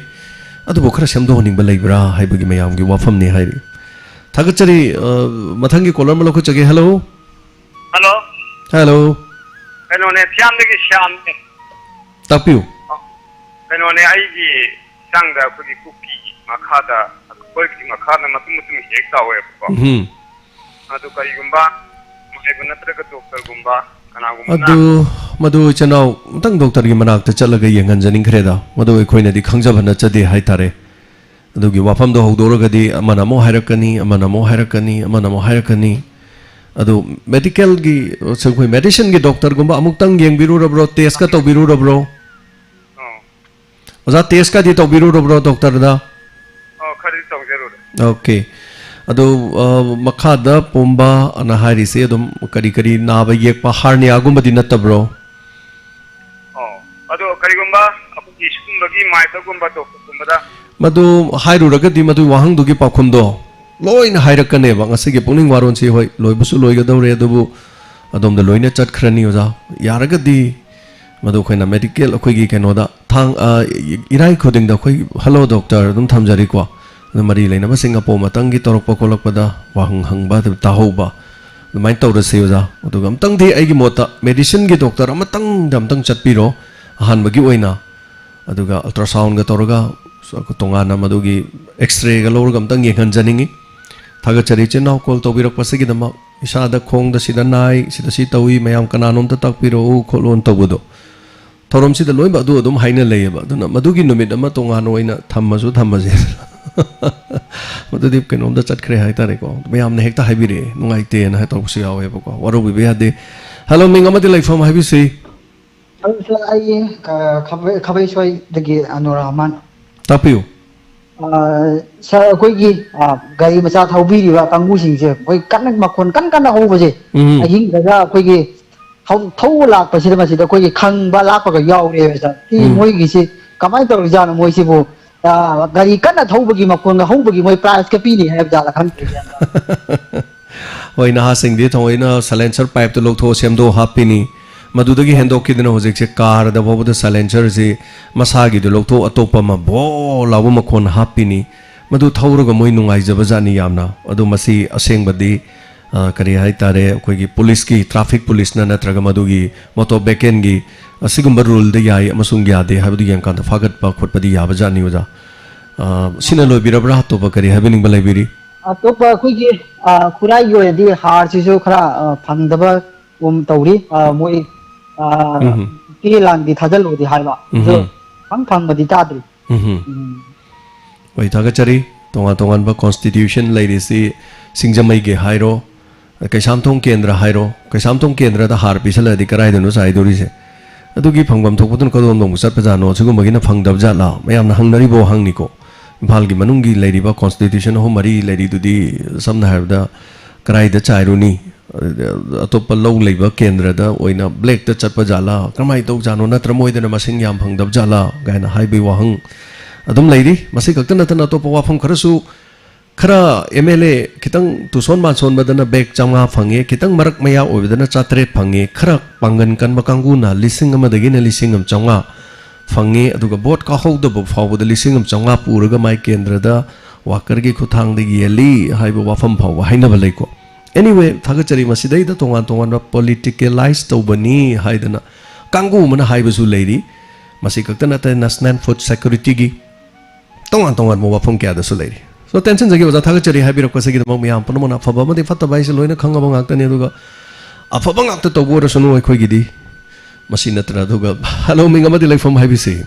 ꯑꯗꯨꯕꯨ ꯈꯔ ꯁꯦꯝꯗꯣꯛꯍꯟꯅꯤꯡꯕ ꯂꯩꯕ꯭ꯔꯥ ꯍꯥꯏꯕꯒꯤ ꯃꯌꯥꯝꯒꯤ ꯋꯥꯐꯝꯅꯤ ꯍꯥꯏꯔꯤ꯫ ꯊꯥꯒꯠꯆꯔꯤ꯫ ꯑ, ꯃꯊꯪꯒꯤ caller ꯑꯃ ꯂꯧꯈꯠꯆꯒꯦ꯫ Hello꯫ Hello꯫ Hello꯫ ꯀꯩꯅꯣꯅꯦ, ꯐꯤꯌꯥꯝꯗꯒꯤ ꯁ꯭ꯌꯥꯝꯅꯦ꯫ ꯇꯥꯛꯄꯤꯌꯨ꯫ ꯑ, ꯀꯩꯅꯣꯅꯦ, ꯑꯩꯒꯤ ꯍꯛꯆꯥꯡꯗ ꯑꯩꯈꯣꯏꯒꯤ ꯀꯨꯀꯤ ꯃꯈꯥꯗ, ꯑꯩꯈꯣꯏꯒꯤ ꯃꯈꯥꯗ ꯃꯇꯨꯝ ꯃꯇꯨꯝ ꯍꯦꯛ ꯇꯥꯎꯋꯦꯕꯀꯣ꯫ ꯎꯝ꯫ ꯑꯗꯨ ꯀꯔꯤꯒꯨꯝꯕ ꯃꯥꯏꯕ ꯅꯠꯇ꯭ꯔꯒ doctorꯒꯨꯝꯕ ꯀꯅꯥꯒꯨꯝꯕꯅ ꯑꯗꯨ, ꯃꯗꯨ ꯏꯆꯤꯟ ꯏꯅꯥꯎ ꯑꯝꯇꯪ doctorꯒꯤ ꯃꯅꯥꯛꯇ ꯆꯠꯂꯒ ꯌꯦꯡꯍꯟꯖꯅꯤꯡꯈ꯭ꯔꯦꯗ꯫ ꯃꯗꯨ ꯑꯩꯈꯣꯏꯅꯗꯤ ꯈꯪꯖꯕ ꯅꯠꯆꯗꯦ ꯍꯥꯏꯇꯥꯔꯦ꯫ ꯑꯗꯨꯒꯤ ꯋꯥꯐꯝꯗꯣ ꯍꯧꯗꯣꯔꯒꯗꯤ ꯑꯃꯅ ꯑꯃꯨꯛ ꯍꯥꯏꯔꯛꯀꯅꯤ, ꯑꯃꯅ ꯑꯃꯨꯛ ꯍꯥꯏꯔꯛꯀꯅꯤ, ꯑꯃꯅ ꯑꯃꯨꯛ ꯍꯥꯏꯔꯛꯀꯅꯤ꯫ ꯑꯗꯨ medicalꯒꯤ, ꯑꯩꯈꯣꯏ medicineꯒꯤ doctorꯒꯨꯝꯕ ꯑꯃꯨꯛꯇꯪ ꯌꯦꯡꯕꯤꯔꯨꯔꯕ꯭ꯔꯣ? Testꯀ ꯇꯧꯕꯤꯔꯨꯔꯕ꯭ꯔꯣ? ꯑꯣ꯫ ꯑꯣꯖꯥ, testꯀꯗꯤ ꯇꯧꯕꯤꯔꯨꯔꯕ꯭ꯔꯣ doctorꯗ? ꯑꯣ, ꯈꯔꯗꯤ ꯇꯧꯖꯔꯨꯔꯦ꯫ Okay꯫ ꯑꯗꯨ, ꯑ, ꯃꯈꯥꯗ ꯄꯣꯝꯕ ꯑꯅ ꯍꯥꯏꯔꯤꯁꯦ ꯑꯗꯨꯝ ꯀꯔꯤ ꯀꯔꯤ ꯅꯥꯕ ꯌꯦꯛꯄ, herniaꯒꯨꯝꯕꯗꯤ ꯅꯠꯇꯕ꯭ꯔꯣ? ꯑꯣ, ꯑꯗꯣ ꯀꯔꯤꯒꯨꯝꯕ ꯑꯩꯈꯣꯏꯒꯤ ꯁꯤꯒꯨꯝꯕꯒꯤ ꯃꯥꯏꯕꯒꯨꯝꯕ doctorꯒꯨꯝꯕꯗ ꯃꯗꯨ ꯍꯥꯏꯔꯨꯔꯒꯗꯤ ꯃꯗꯨꯒꯤ ꯋꯥꯍꯪꯗꯨꯒꯤ ꯄꯥꯎꯈꯨꯝꯗꯣ ꯂꯣꯏꯅ ꯍꯥꯏꯔꯛꯀꯅꯦꯕ꯫ ꯉꯁꯤꯒꯤ ꯄꯨꯛꯅꯤꯡ ꯋꯥꯔꯣꯜꯁꯤ, ꯍꯣꯏ, ꯂꯣꯏꯕꯁꯨ ꯂꯣꯏꯒꯗꯧꯔꯦ, ꯑꯗꯨꯕꯨ ꯑꯗꯣꯝꯗ ꯂꯣꯏꯅ ꯆꯠꯈ꯭ꯔꯅꯤ, ꯑꯣꯖꯥ꯫ ꯌꯥꯔꯒꯗꯤ ꯃꯗꯨ ꯑꯩꯈꯣꯏꯅ medical, ꯑꯩꯈꯣꯏꯒꯤ ꯀꯩꯅꯣꯗ, ꯊꯥꯡ-, ꯑ, ꯏꯔꯥꯏ ꯈꯨꯗꯤꯡꯗ ꯑꯩꯈꯣꯏ "Hello Doctor" ꯑꯗꯨꯝ ꯊꯝꯖꯔꯤꯀꯣ꯫ ꯑꯗꯨ ꯃꯔꯤ ꯂꯩꯅꯕꯁꯤꯡ ꯑꯄꯣꯝ ꯑꯇꯪꯒꯤ ꯇꯧꯔꯛꯄ ꯈꯣꯠꯂꯛꯄꯗ ꯋꯥꯍꯪ ꯍꯪꯕ, ꯑꯗꯨ ꯇꯥꯍꯧꯕ, ꯑꯗꯨꯃꯥꯏꯅ ꯇꯧꯔꯁꯤ, ꯑꯣꯖꯥ꯫ ꯑꯗꯨꯒ ꯑꯝꯇꯪꯗꯤ ꯑꯩꯒꯤ ꯃꯣꯠꯇ medicineꯒꯤ doctor ꯑꯃꯇꯪꯗ ꯑꯝꯇꯪ ꯆꯠꯄꯤꯔꯣ ꯑꯍꯥꯟꯕꯒꯤ ꯑꯣꯏꯅ꯫ ꯑꯗꯨꯒ ultrasoundꯒ ꯇꯧꯔꯒ ꯇꯣꯉꯥꯟꯅ ꯃꯗꯨꯒꯤ X-rayꯒ ꯂꯧꯔꯒ ꯑꯝꯇꯪ ꯌꯦꯡꯍꯟꯖꯅꯤꯡꯉꯤ꯫ ꯊꯥꯒꯠꯆꯔꯤ ꯏꯆꯤꯟ ꯏꯅꯥꯎ call ꯇꯧꯕꯤꯔꯛꯄꯁꯤꯒꯤꯗꯃꯛ꯫ "ꯏꯁꯥꯗ ꯈꯣꯡꯗ ꯁꯤꯗ ꯅꯥꯏ, ꯁꯤꯗ ꯁꯤ ꯇꯧꯏ, ꯃꯌꯥꯝ ꯀꯅꯥꯅꯣꯝꯇ ꯇꯥꯛꯄꯤꯔꯛꯎ" ꯈꯣꯠꯂꯣꯅ ꯇꯧꯕꯗꯣ꯫ ꯊꯧꯔꯝꯁꯤꯗ ꯂꯣꯏꯅꯃꯛ ꯑꯗꯨ ꯑꯗꯨꯝ ꯍꯥꯏꯅ ꯂꯩꯌꯦꯕ꯫ ꯑꯗꯨꯅ ꯃꯗꯨꯒꯤ ꯅꯨꯃꯤꯠ ꯑꯃ ꯇꯣꯉꯥꯟꯅ ꯑꯣꯏꯅ ꯊꯝꯃꯁꯨ ꯊꯝꯃꯁꯦ꯫ ꯃꯗꯨꯗꯤ ꯀꯩꯅꯣꯝꯗ ꯆꯠꯈ꯭ꯔꯦ ꯍꯥꯏꯇꯥꯔꯦꯀꯣ꯫ ꯃꯌꯥꯝꯅ ꯍꯦꯛꯇ ꯍꯥꯏꯕꯤꯔꯛꯑꯦ, ꯅꯨꯡꯉꯥꯏꯇꯦꯅ ꯍꯥꯏ ꯇꯧꯕꯁꯨ ꯌꯥꯎꯋꯦꯕꯀꯣ꯫ ꯋꯥꯔꯧꯕꯤꯕ ꯌꯥꯗꯦ꯫ Hello, ꯃꯤꯡ ꯑꯃꯗꯤ ꯂꯩꯐꯝ ꯍꯥꯏꯕꯤꯁꯤ꯫ ꯑꯗꯨ ꯁꯥꯔ, ꯑꯩ, ꯑ, ꯈꯥꯕꯩ-, ꯈꯥꯕꯩꯁꯣꯏꯗꯒꯤ ꯑꯅꯨꯔ ꯔꯍꯃꯟ꯫ ꯇꯥꯛꯄꯤꯌꯨ꯫ ꯑ, ꯁꯥꯔ, ꯑꯩꯈꯣꯏꯒꯤ, ꯑ, ꯒꯥꯔꯤ ꯃꯆꯥ ꯊꯧꯕꯤꯔꯤꯕ ꯀꯥꯡꯕꯨꯁꯤꯡꯁꯦ, ꯃꯣꯏ ꯀꯟꯅ ꯃꯈꯣꯟ ꯀꯟ ꯀꯟꯅ ꯍꯧꯕꯁꯦ, ꯎꯝ꯫ ꯑꯍꯤꯡꯗꯒ ꯑꯩꯈꯣꯏꯒꯤ ꯊꯧ-, ꯊꯧꯕ ꯂꯥꯛꯄꯁꯤꯗ ꯃꯁꯤꯗ ꯑꯩꯈꯣꯏꯒꯤ ꯈꯪꯕ ꯂꯥꯛꯄꯒ ꯌꯥꯎꯔꯦꯕ ꯁꯥꯔ꯫ ꯁꯤ ꯎꯝ꯫ ꯃꯣꯏꯒꯤꯁꯤ ꯀꯃꯥꯏꯅ ꯇꯧꯔꯤꯖꯥꯠꯅꯣ? ꯃꯣꯏꯁꯤꯕꯨ, ꯑ, ꯒꯥꯔꯤ ꯀꯟꯅ ꯊꯧꯕꯒꯤ ꯃꯈꯣꯟꯒ ꯍꯧꯕꯒꯤ ꯃꯣꯏ prizeꯀ ꯄꯤꯅꯤ ꯍꯥꯏꯕ ꯖꯥꯠꯂ ꯈꯪꯗ꯭ꯔꯦ, ꯒ꯭ꯌꯥꯟ ꯇꯥꯗꯦ꯫ ꯍꯣꯏ, ꯅꯍꯥꯁꯤꯡꯗꯤ ꯊꯑꯣꯏꯅ silencer pipeꯇꯨ ꯂꯧꯊꯣꯛꯑ ꯁꯦꯝꯗꯣꯛꯑ ꯍꯥꯞꯄꯤꯅꯤ꯫ ꯃꯗꯨꯗꯒꯤ ꯍꯦꯟꯗꯣꯛꯈꯤꯗꯅ ꯍꯧꯖꯤꯛꯁꯦ carꯗ ꯐꯥꯎꯕꯗ silencerꯁꯤ ꯃꯁꯥꯒꯤꯗꯨ ꯂꯧꯊꯣꯛ ꯑꯇꯣꯞꯄ ꯑꯃ ꯕꯣ ꯂꯥꯎꯕ ꯃꯈꯣꯟ ꯍꯥꯞꯄꯤꯅꯤ꯫ ꯃꯗꯨ ꯊꯧꯔꯒ ꯃꯣꯏ ꯅꯨꯡꯉꯥꯏꯖꯕ ꯖꯥꯠꯅꯤ ꯌꯥꯝꯅ꯫ ꯑꯗꯨ ꯃꯁꯤ ꯑꯁꯦꯡꯕꯗꯤ, ꯑ, ꯀꯔꯤ ꯍꯥꯏꯇꯥꯔꯦ, ꯑꯩꯈꯣꯏꯒꯤ ꯄꯨꯂꯤꯁꯀꯤ, traffic ꯄꯨꯂꯤꯁꯅ ꯅꯠꯇ꯭ꯔꯒ ꯃꯗꯨꯒꯤ motor vehicleꯒꯤ ꯑꯁꯤꯒꯨꯝꯕ ruleꯗ ꯌꯥꯏ ꯑꯃꯁꯨꯡ ꯌꯥꯗꯦ ꯍꯥꯏꯕꯗꯨ ꯌꯦꯡꯀꯥꯟꯗ ꯐꯥꯒꯠꯄ ꯈꯣꯠꯄꯗꯤ ꯌꯥꯕ ꯖꯥꯠꯅꯤ, ꯑꯣꯖꯥ꯫ ꯑ, ꯁꯤꯅ ꯂꯣꯏꯕꯤꯔꯕ꯭ꯔꯥ? ꯑꯇꯣꯞꯄ ꯀꯔꯤ ꯍꯥꯏꯕꯤꯅꯤꯡꯕ ꯂꯩꯕꯤꯔꯤ? ꯑꯇꯣꯞꯄ ꯑꯩꯈꯣꯏꯒꯤ, ꯑ, ꯈꯨꯔꯥꯏꯒꯤ ꯑꯣꯏꯅꯗꯤ ꯍꯥꯔꯁꯤꯁꯨ ꯈꯔ, ꯑ, ꯐꯪꯗꯕꯒꯨꯝ ꯇꯧꯔꯤ꯫ ꯑ, ꯃꯣꯏ, ꯑ, ꯎꯝ꯫ ꯆꯦ ꯂꯥꯡꯗꯤ ꯊꯥꯖꯤꯜꯂꯨꯗꯤ ꯍꯥꯏꯕ, ꯑꯗꯣ ꯎꯝ꯫ ꯐꯪ ꯐꯪꯕꯗꯤ ꯇꯥꯗ꯭ꯔꯤ꯫ ꯎꯝ꯫ ꯎꯝ꯫ ꯍꯣꯏ, ꯊꯥꯒꯠꯆꯔꯤ꯫ ꯇꯣꯉꯥꯟ ꯇꯣꯉꯥꯟꯕ constitution ꯂꯩꯔꯤꯁꯤ, ꯁꯤꯡꯖꯃꯩꯒꯤ ꯍꯥꯏꯔꯣ, ꯀꯩꯁꯥꯝꯊꯣꯡ ꯀꯦꯟꯗ꯭ꯔ ꯍꯥꯏꯔꯣ, ꯀꯩꯁꯥꯝꯊꯣꯡ ꯀꯦꯟꯗ꯭ꯔꯗ ꯍꯥꯔ ꯄꯤꯁꯜꯂꯛꯑꯗꯤ ꯀꯗꯥꯏꯗꯅꯣ ꯆꯥꯏꯗꯣꯔꯤꯁꯦ? ꯑꯗꯨꯒꯤ ꯐꯪꯐꯝ ꯊꯣꯛꯄꯗꯨꯅ ꯀꯗꯣꯝꯗ ꯑꯃꯨꯛ ꯆꯠꯄꯖꯥꯠꯅꯣ? ꯁꯤꯒꯨꯝꯕꯒꯤꯅ ꯐꯪꯗꯕ ꯖꯥꯠꯂꯥ? ꯃꯌꯥꯝꯅ ꯍꯪꯅꯔꯤꯕ ꯋꯥꯍꯪꯅꯤꯀꯣ꯫ ꯏꯝꯐꯥꯜꯒꯤ ꯃꯅꯨꯡꯒꯤ ꯂꯩꯔꯤꯕ constitution ꯑꯍꯨꯝ ꯃꯔꯤ ꯂꯩꯔꯤꯗꯨꯗꯤ ꯁꯝꯅ ꯍꯥꯏꯔꯕꯗ ꯀꯗꯥꯏꯗ ꯆꯥꯏꯔꯨꯅꯤ? ꯑꯇꯣꯞꯄ ꯂꯧ ꯂꯩꯕ ꯀꯦꯟꯗ꯭ꯔꯗ ꯑꯣꯏꯅ blackꯇ ꯆꯠꯄ ꯖꯥꯠꯂꯥ? ꯀꯔꯝꯍꯥꯏꯅ ꯇꯧꯖꯥꯠꯅꯣ? ꯅꯠꯇ꯭ꯔ ꯃꯣꯏꯗꯅ ꯃꯁꯤꯡ ꯌꯥꯝ ꯐꯪꯗꯕ ꯖꯥꯠꯂꯥ? ꯀꯥꯏꯅ ꯍꯥꯏꯕꯒꯤ ꯋꯥꯍꯪ ꯑꯗꯨꯝ ꯂꯩꯔꯤ꯫ ꯃꯁꯤ ꯈꯛꯇ ꯅꯠꯇꯅ ꯑꯇꯣꯞꯄ ꯋꯥꯐꯝ ꯈꯔꯁꯨ, ꯈꯔ MLA ꯈꯤꯇꯪ ꯇꯨꯁꯣꯟ ꯃꯥꯟꯁꯣꯟꯕꯗꯅ bag ꯆꯥꯝꯃꯉꯥ ꯐꯪꯉꯦ, ꯈꯤꯇꯪ ꯃꯔꯛ ꯃꯌꯥ ꯑꯣꯏꯕꯗꯅ ꯆꯥꯇ꯭ꯔꯦꯠ ꯐꯪꯉꯦ, ꯈꯔ ꯄꯥꯡꯒꯟ ꯀꯟꯕ ꯀꯥꯡꯕꯨꯅ ꯂꯤꯁꯤꯡ ꯑꯃꯗꯒꯤꯅ ꯂꯤꯁꯤꯡ ꯑꯃ ꯆꯥꯝꯃꯉꯥ ꯐꯪꯉꯦ, ꯑꯗꯨꯒ vote ꯀꯥꯍꯧꯗꯕ ꯐꯥꯎꯕꯗ ꯂꯤꯁꯤꯡ ꯑꯃ ꯆꯥꯝꯃꯉꯥ ꯄꯨꯔꯒ ꯃꯥꯏ ꯀꯦꯟꯗ꯭ꯔꯗ workerꯒꯤ ꯈꯨꯠꯊꯥꯡꯗ ꯌꯦꯜꯂꯤ ꯍꯥꯏꯕ ꯋꯥꯐꯝ ꯐꯥꯎꯕ ꯍꯥꯏꯅꯕ ꯂꯩꯀꯣ꯫ Anyway, ꯊꯥꯒꯠꯆꯔꯤ꯫ ꯃꯁꯤꯗꯩꯗ ꯇꯣꯉꯥꯟ ꯇꯣꯉꯥꯟꯕ politicalize ꯇꯧꯕꯅꯤ ꯍꯥꯏꯗꯅ ꯀꯥꯡꯕꯨ ꯑꯃꯅ ꯍꯥꯏꯕꯁꯨ ꯂꯩꯔꯤ꯫ ꯃꯁꯤ ꯈꯛꯇ ꯅꯠꯇꯅ ꯅꯦꯁꯅꯦꯜ ꯐꯨꯗ ꯁꯦꯀ꯭ꯌꯨꯔꯤꯇꯤꯒꯤ ꯇꯣꯉꯥꯟ ꯇꯣꯉꯥꯟꯕ ꯋꯥꯐꯝ ꯀꯌꯥꯗꯁꯨ ꯂꯩꯔꯤ꯫ So, ꯇꯦꯟꯁꯟꯖꯒꯤ ꯑꯣꯖꯥ, ꯊꯥꯒꯠꯆꯔꯤ ꯍꯥꯏꯕꯤꯔꯛꯄꯁꯤꯒꯤꯗꯃꯛ꯫ ꯃꯌꯥꯝ ꯄꯨꯝꯅꯃꯛꯅ ꯑꯐꯕ ꯑꯃꯗꯤ ꯐꯠꯇꯕ ꯍꯥꯏꯁꯦ ꯂꯣꯏꯅ ꯈꯪꯉꯕ ꯉꯥꯛꯇꯅꯤ, ꯑꯗꯨꯒ ꯑꯐꯕ ꯉꯥꯛꯇ ꯇꯧꯕ ꯑꯣꯏꯔꯁꯅꯨ ꯑꯩꯈꯣꯏꯒꯤꯗꯤ꯫ ꯃꯁꯤ ꯅꯠꯇꯅ, ꯑꯗꯨꯒ, ꯍꯜꯂꯣ, ꯃꯤꯡ ꯑꯃꯗꯤ ꯂꯩꯐꯝ ꯍꯥꯏꯕꯤꯁꯤ꯫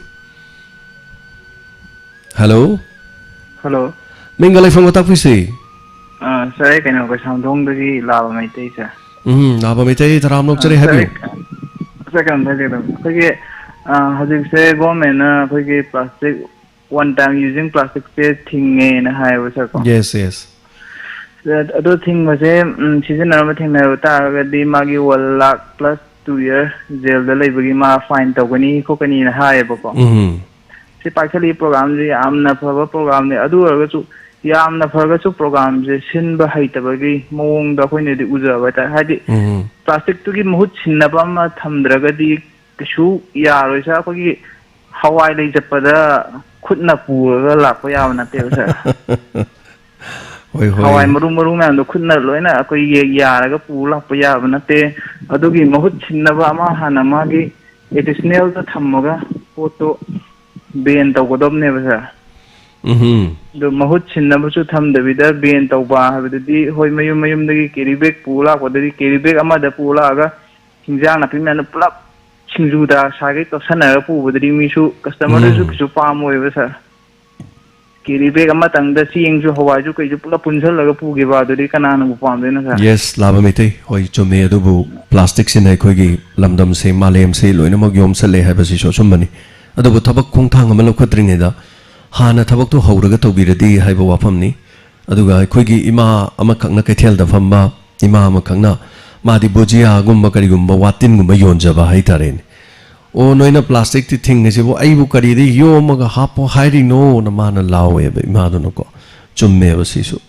ꯍꯜꯂꯣ꯫ ꯍꯜꯂꯣ꯫ ꯃꯤꯡꯒ ꯂꯩꯐꯝꯒ ꯇꯥꯛꯄꯤꯁꯤ꯫ ꯑꯥ, ꯁꯥꯔ, ꯑꯩ ꯀꯩꯅꯣ, ꯀꯩꯁꯥꯝꯊꯣꯡꯗꯒꯤ ꯂꯥꯕ ꯃꯩꯇꯩ, ꯁꯥꯔ꯫ ꯎꯝ, ꯂꯥꯕ ꯃꯩꯇꯩ, ꯇꯔꯥꯝꯅ ꯑꯣꯛꯆꯔꯤ, ꯑꯥ, ꯁꯥꯔ, ꯍꯥꯏꯕꯤꯌꯨ꯫ ꯑꯩ, ꯁꯥꯔ, ꯀꯩꯅꯣꯝꯇ ꯍꯥꯏꯖꯒꯦ ꯇꯧꯕ꯫ ꯑꯩꯈꯣꯏꯒꯤ, ꯑꯥ, ꯍꯧꯖꯤꯛꯁꯦ ꯒꯣꯔꯃꯦꯟꯅ ꯑꯩꯈꯣꯏꯒꯤ ꯄ꯭ꯂꯥꯁꯇꯤꯛ, ꯋꯥꯟ ꯇꯥꯏꯝ ꯌꯨꯖꯤꯡ ꯄ꯭ꯂꯥꯁꯇꯤꯛꯁꯦ ꯊꯤꯡꯉꯦꯅ ꯍꯥꯏꯌꯦꯕ, ꯁꯥꯔ, ꯀꯣ꯫ Yes, yes. ꯑꯗꯣ ꯊꯤꯡꯕꯁꯦ, ꯎꯝ, ꯁꯤꯖꯤꯟꯅꯔꯝꯕ ꯊꯦꯡꯅꯕ ꯇꯥꯔꯒꯗꯤ ꯃꯥꯒꯤ one lakh plus two year ꯖꯦꯜꯗ ꯂꯩꯕꯒꯤ ꯃꯥ ꯐꯥꯏꯟ ꯇꯧꯒꯅꯤ ꯈꯣꯠꯀꯅꯤꯅ ꯍꯥꯏꯌꯦꯕꯀꯣ꯫ ꯎꯝ꯫ ꯁꯤ ꯄꯥꯏꯈꯠꯂꯤ ꯄ꯭ꯔꯣꯒꯥꯝꯁꯤ ꯌꯥꯝꯅ ꯐꯕ ꯄ꯭ꯔꯣꯒꯥꯝꯅꯤ꯫ ꯑꯗꯨ ꯑꯣꯏꯔꯒꯁꯨ ꯌꯥꯝꯅ ꯐꯔꯒꯁꯨ ꯄ꯭ꯔꯣꯒꯥꯝꯁꯦ ꯁꯤꯟꯕ ꯍꯩꯇꯕꯒꯤ ꯃꯑꯣꯡꯗ ꯑꯩꯈꯣꯏꯅꯗꯤ ꯎꯖꯕ ꯍꯥꯏꯇꯥꯔꯦ꯫ ꯍꯥꯏꯗꯤ ꯎꯝ꯫ ꯄ꯭ꯂꯥꯁꯇꯤꯛꯇꯨꯒꯤ ꯃꯍꯨꯠ ꯁꯤꯟꯅꯕ ꯑꯃ ꯊꯝꯗ꯭ꯔꯒꯗꯤ ꯀꯩꯁꯨ ꯌꯥꯔꯣꯏ, ꯁꯥꯔ꯫ ꯑꯩꯈꯣꯏꯒꯤ ꯍꯋꯥꯏ ꯂꯩ ꯆꯠꯄꯗ ꯈꯨꯠꯅ ꯄꯨꯔꯒ ꯂꯥꯛꯄ ꯌꯥꯕ ꯅꯠꯇꯦꯕ, ꯁꯥꯔ꯫ ꯍꯣꯏ, ꯍꯣꯏ꯫ ꯍꯋꯥꯏ ꯃꯔꯨ ꯃꯔꯨ ꯃꯌꯥꯝꯗꯣ ꯈꯨꯠꯅ ꯂꯣꯏꯅ ꯑꯩꯈꯣꯏꯒꯤ ꯌꯥꯔꯒ ꯄꯨ ꯂꯥꯛꯄ ꯌꯥꯕ ꯅꯠꯇꯦ꯫ ꯑꯗꯨꯒꯤ ꯃꯍꯨꯠ ꯁꯤꯟꯅꯕ ꯑꯃ ꯍꯥꯟꯅ ꯃꯥꯒꯤ ꯑꯦꯗꯤꯁꯅꯦꯜꯗ ꯊꯝꯃꯒ ꯄꯣꯠꯇꯣ ꯕꯦꯟ ꯇꯧꯒꯗꯕꯅꯦꯕ, ꯁꯥꯔ꯫ ꯎꯝ꯫ ꯑꯗꯨ ꯃꯍꯨꯠ ꯁꯤꯟꯅꯕꯁꯨ ꯊꯝꯗꯕꯤꯗ ꯕꯦꯟ ꯇꯧꯕ ꯍꯥꯏꯕꯗꯨꯗꯤ, ꯍꯣꯏ, ꯃꯌꯨꯝ ꯃꯌꯨꯝꯗꯒꯤ ꯀꯦꯔꯤ ꯕꯦꯒ ꯄꯨ ꯂꯥꯛꯄꯗꯗꯤ, ꯀꯦꯔꯤ ꯕꯦꯒ ꯑꯃꯗ ꯄꯨ ꯂꯥꯛꯑꯒ ꯍꯤꯟꯖꯥꯡ ꯅꯥꯄꯤ ꯃꯌꯥꯝꯗꯣ ꯄꯨꯂꯞ ꯁꯤꯡꯖꯨꯗ ꯁꯥꯒꯩ ꯇꯣꯠꯁꯟꯅꯔꯒ ꯄꯨꯕꯗꯗꯤ ꯃꯤꯁꯨ, ꯀꯁꯇꯃꯔꯗꯁꯨ ꯎꯝ꯫ ꯀꯩꯁꯨ ꯄꯥꯝꯃꯣꯏꯕ, ꯁꯥꯔ꯫ ꯀꯦꯔꯤ ꯕꯦꯒ ꯑꯃꯇꯪꯗ ꯆꯦꯡꯁꯨ, ꯍꯋꯥꯏꯁꯨ, ꯀꯩꯁꯨ ꯄꯨꯂꯞ ꯄꯨꯟꯁꯤꯜꯂꯒ ꯄꯨꯈꯤꯕ ꯑꯗꯨꯗꯤ ꯀꯅꯥꯅꯕꯨ ꯄꯥꯝꯗꯣꯏꯅꯣ, ꯁꯥꯔ? ꯌꯦꯁ, ꯂꯥꯕ ꯃꯩꯇꯩ, ꯍꯣꯏ, ꯆꯨꯝꯃꯦ꯫ ꯑꯗꯨꯕꯨ ꯄ꯭ꯂꯥꯁꯇꯤꯛꯁꯤꯅ ꯑꯩꯈꯣꯏꯒꯤ ꯂꯝꯗꯝꯁꯦ, ꯃꯥꯂꯦꯝꯁꯦ ꯂꯣꯏꯅꯃꯛ ꯌꯣꯝꯁꯜꯂꯦ ꯍꯥꯏꯕꯁꯤꯁꯨ ꯑꯆꯨꯝꯕꯅꯤ꯫ ꯑꯗꯨꯕꯨ ꯊꯕꯛ ꯈꯣꯡꯊꯥꯡ ꯑꯃ ꯂꯧꯈꯠꯇ꯭ꯔꯤꯉꯩꯗ ꯍꯥꯟꯅ ꯊꯕꯛꯇꯨ ꯍꯧꯔꯒ ꯇꯧꯕꯤꯔꯗꯤ ꯍꯥꯏꯕ ꯋꯥꯐꯝꯅꯤ꯫ ꯑꯗꯨꯒ ꯑꯩꯈꯣꯏꯒꯤ ꯏꯃꯥ ꯑꯃꯈꯛꯅ, ꯀꯩꯊꯦꯜꯗ ꯐꯝꯕ ꯏꯃꯥ ꯑꯃꯈꯛꯅ, ꯃꯥꯗꯤ ꯕꯨꯖꯤꯌꯥꯒꯨꯝꯕ ꯀꯔꯤꯒꯨꯝꯕ ꯋꯥꯇꯤꯟꯒꯨꯝꯕ ꯌꯣꯟꯖꯕ ꯍꯥꯏꯇꯥꯔꯦꯅꯦ꯫ "ꯑꯣ, ꯅꯣꯏꯅ ꯄ꯭ꯂꯥꯁꯇꯤꯛꯇꯤ ꯊꯤꯡꯉꯤꯁꯤꯕꯨ, ꯑꯩꯕꯨ ꯀꯔꯤꯗ ꯌꯣꯝꯃꯒ ꯍꯥꯞꯄꯣ ꯍꯥꯏꯔꯤꯅꯣꯅ?" ꯃꯥꯅ ꯂꯥꯎꯋꯦꯕ ꯏꯃꯥꯗꯨꯅꯀꯣ꯫ ꯆꯨꯝꯃꯦꯕ ꯁꯤꯁꯨ꯫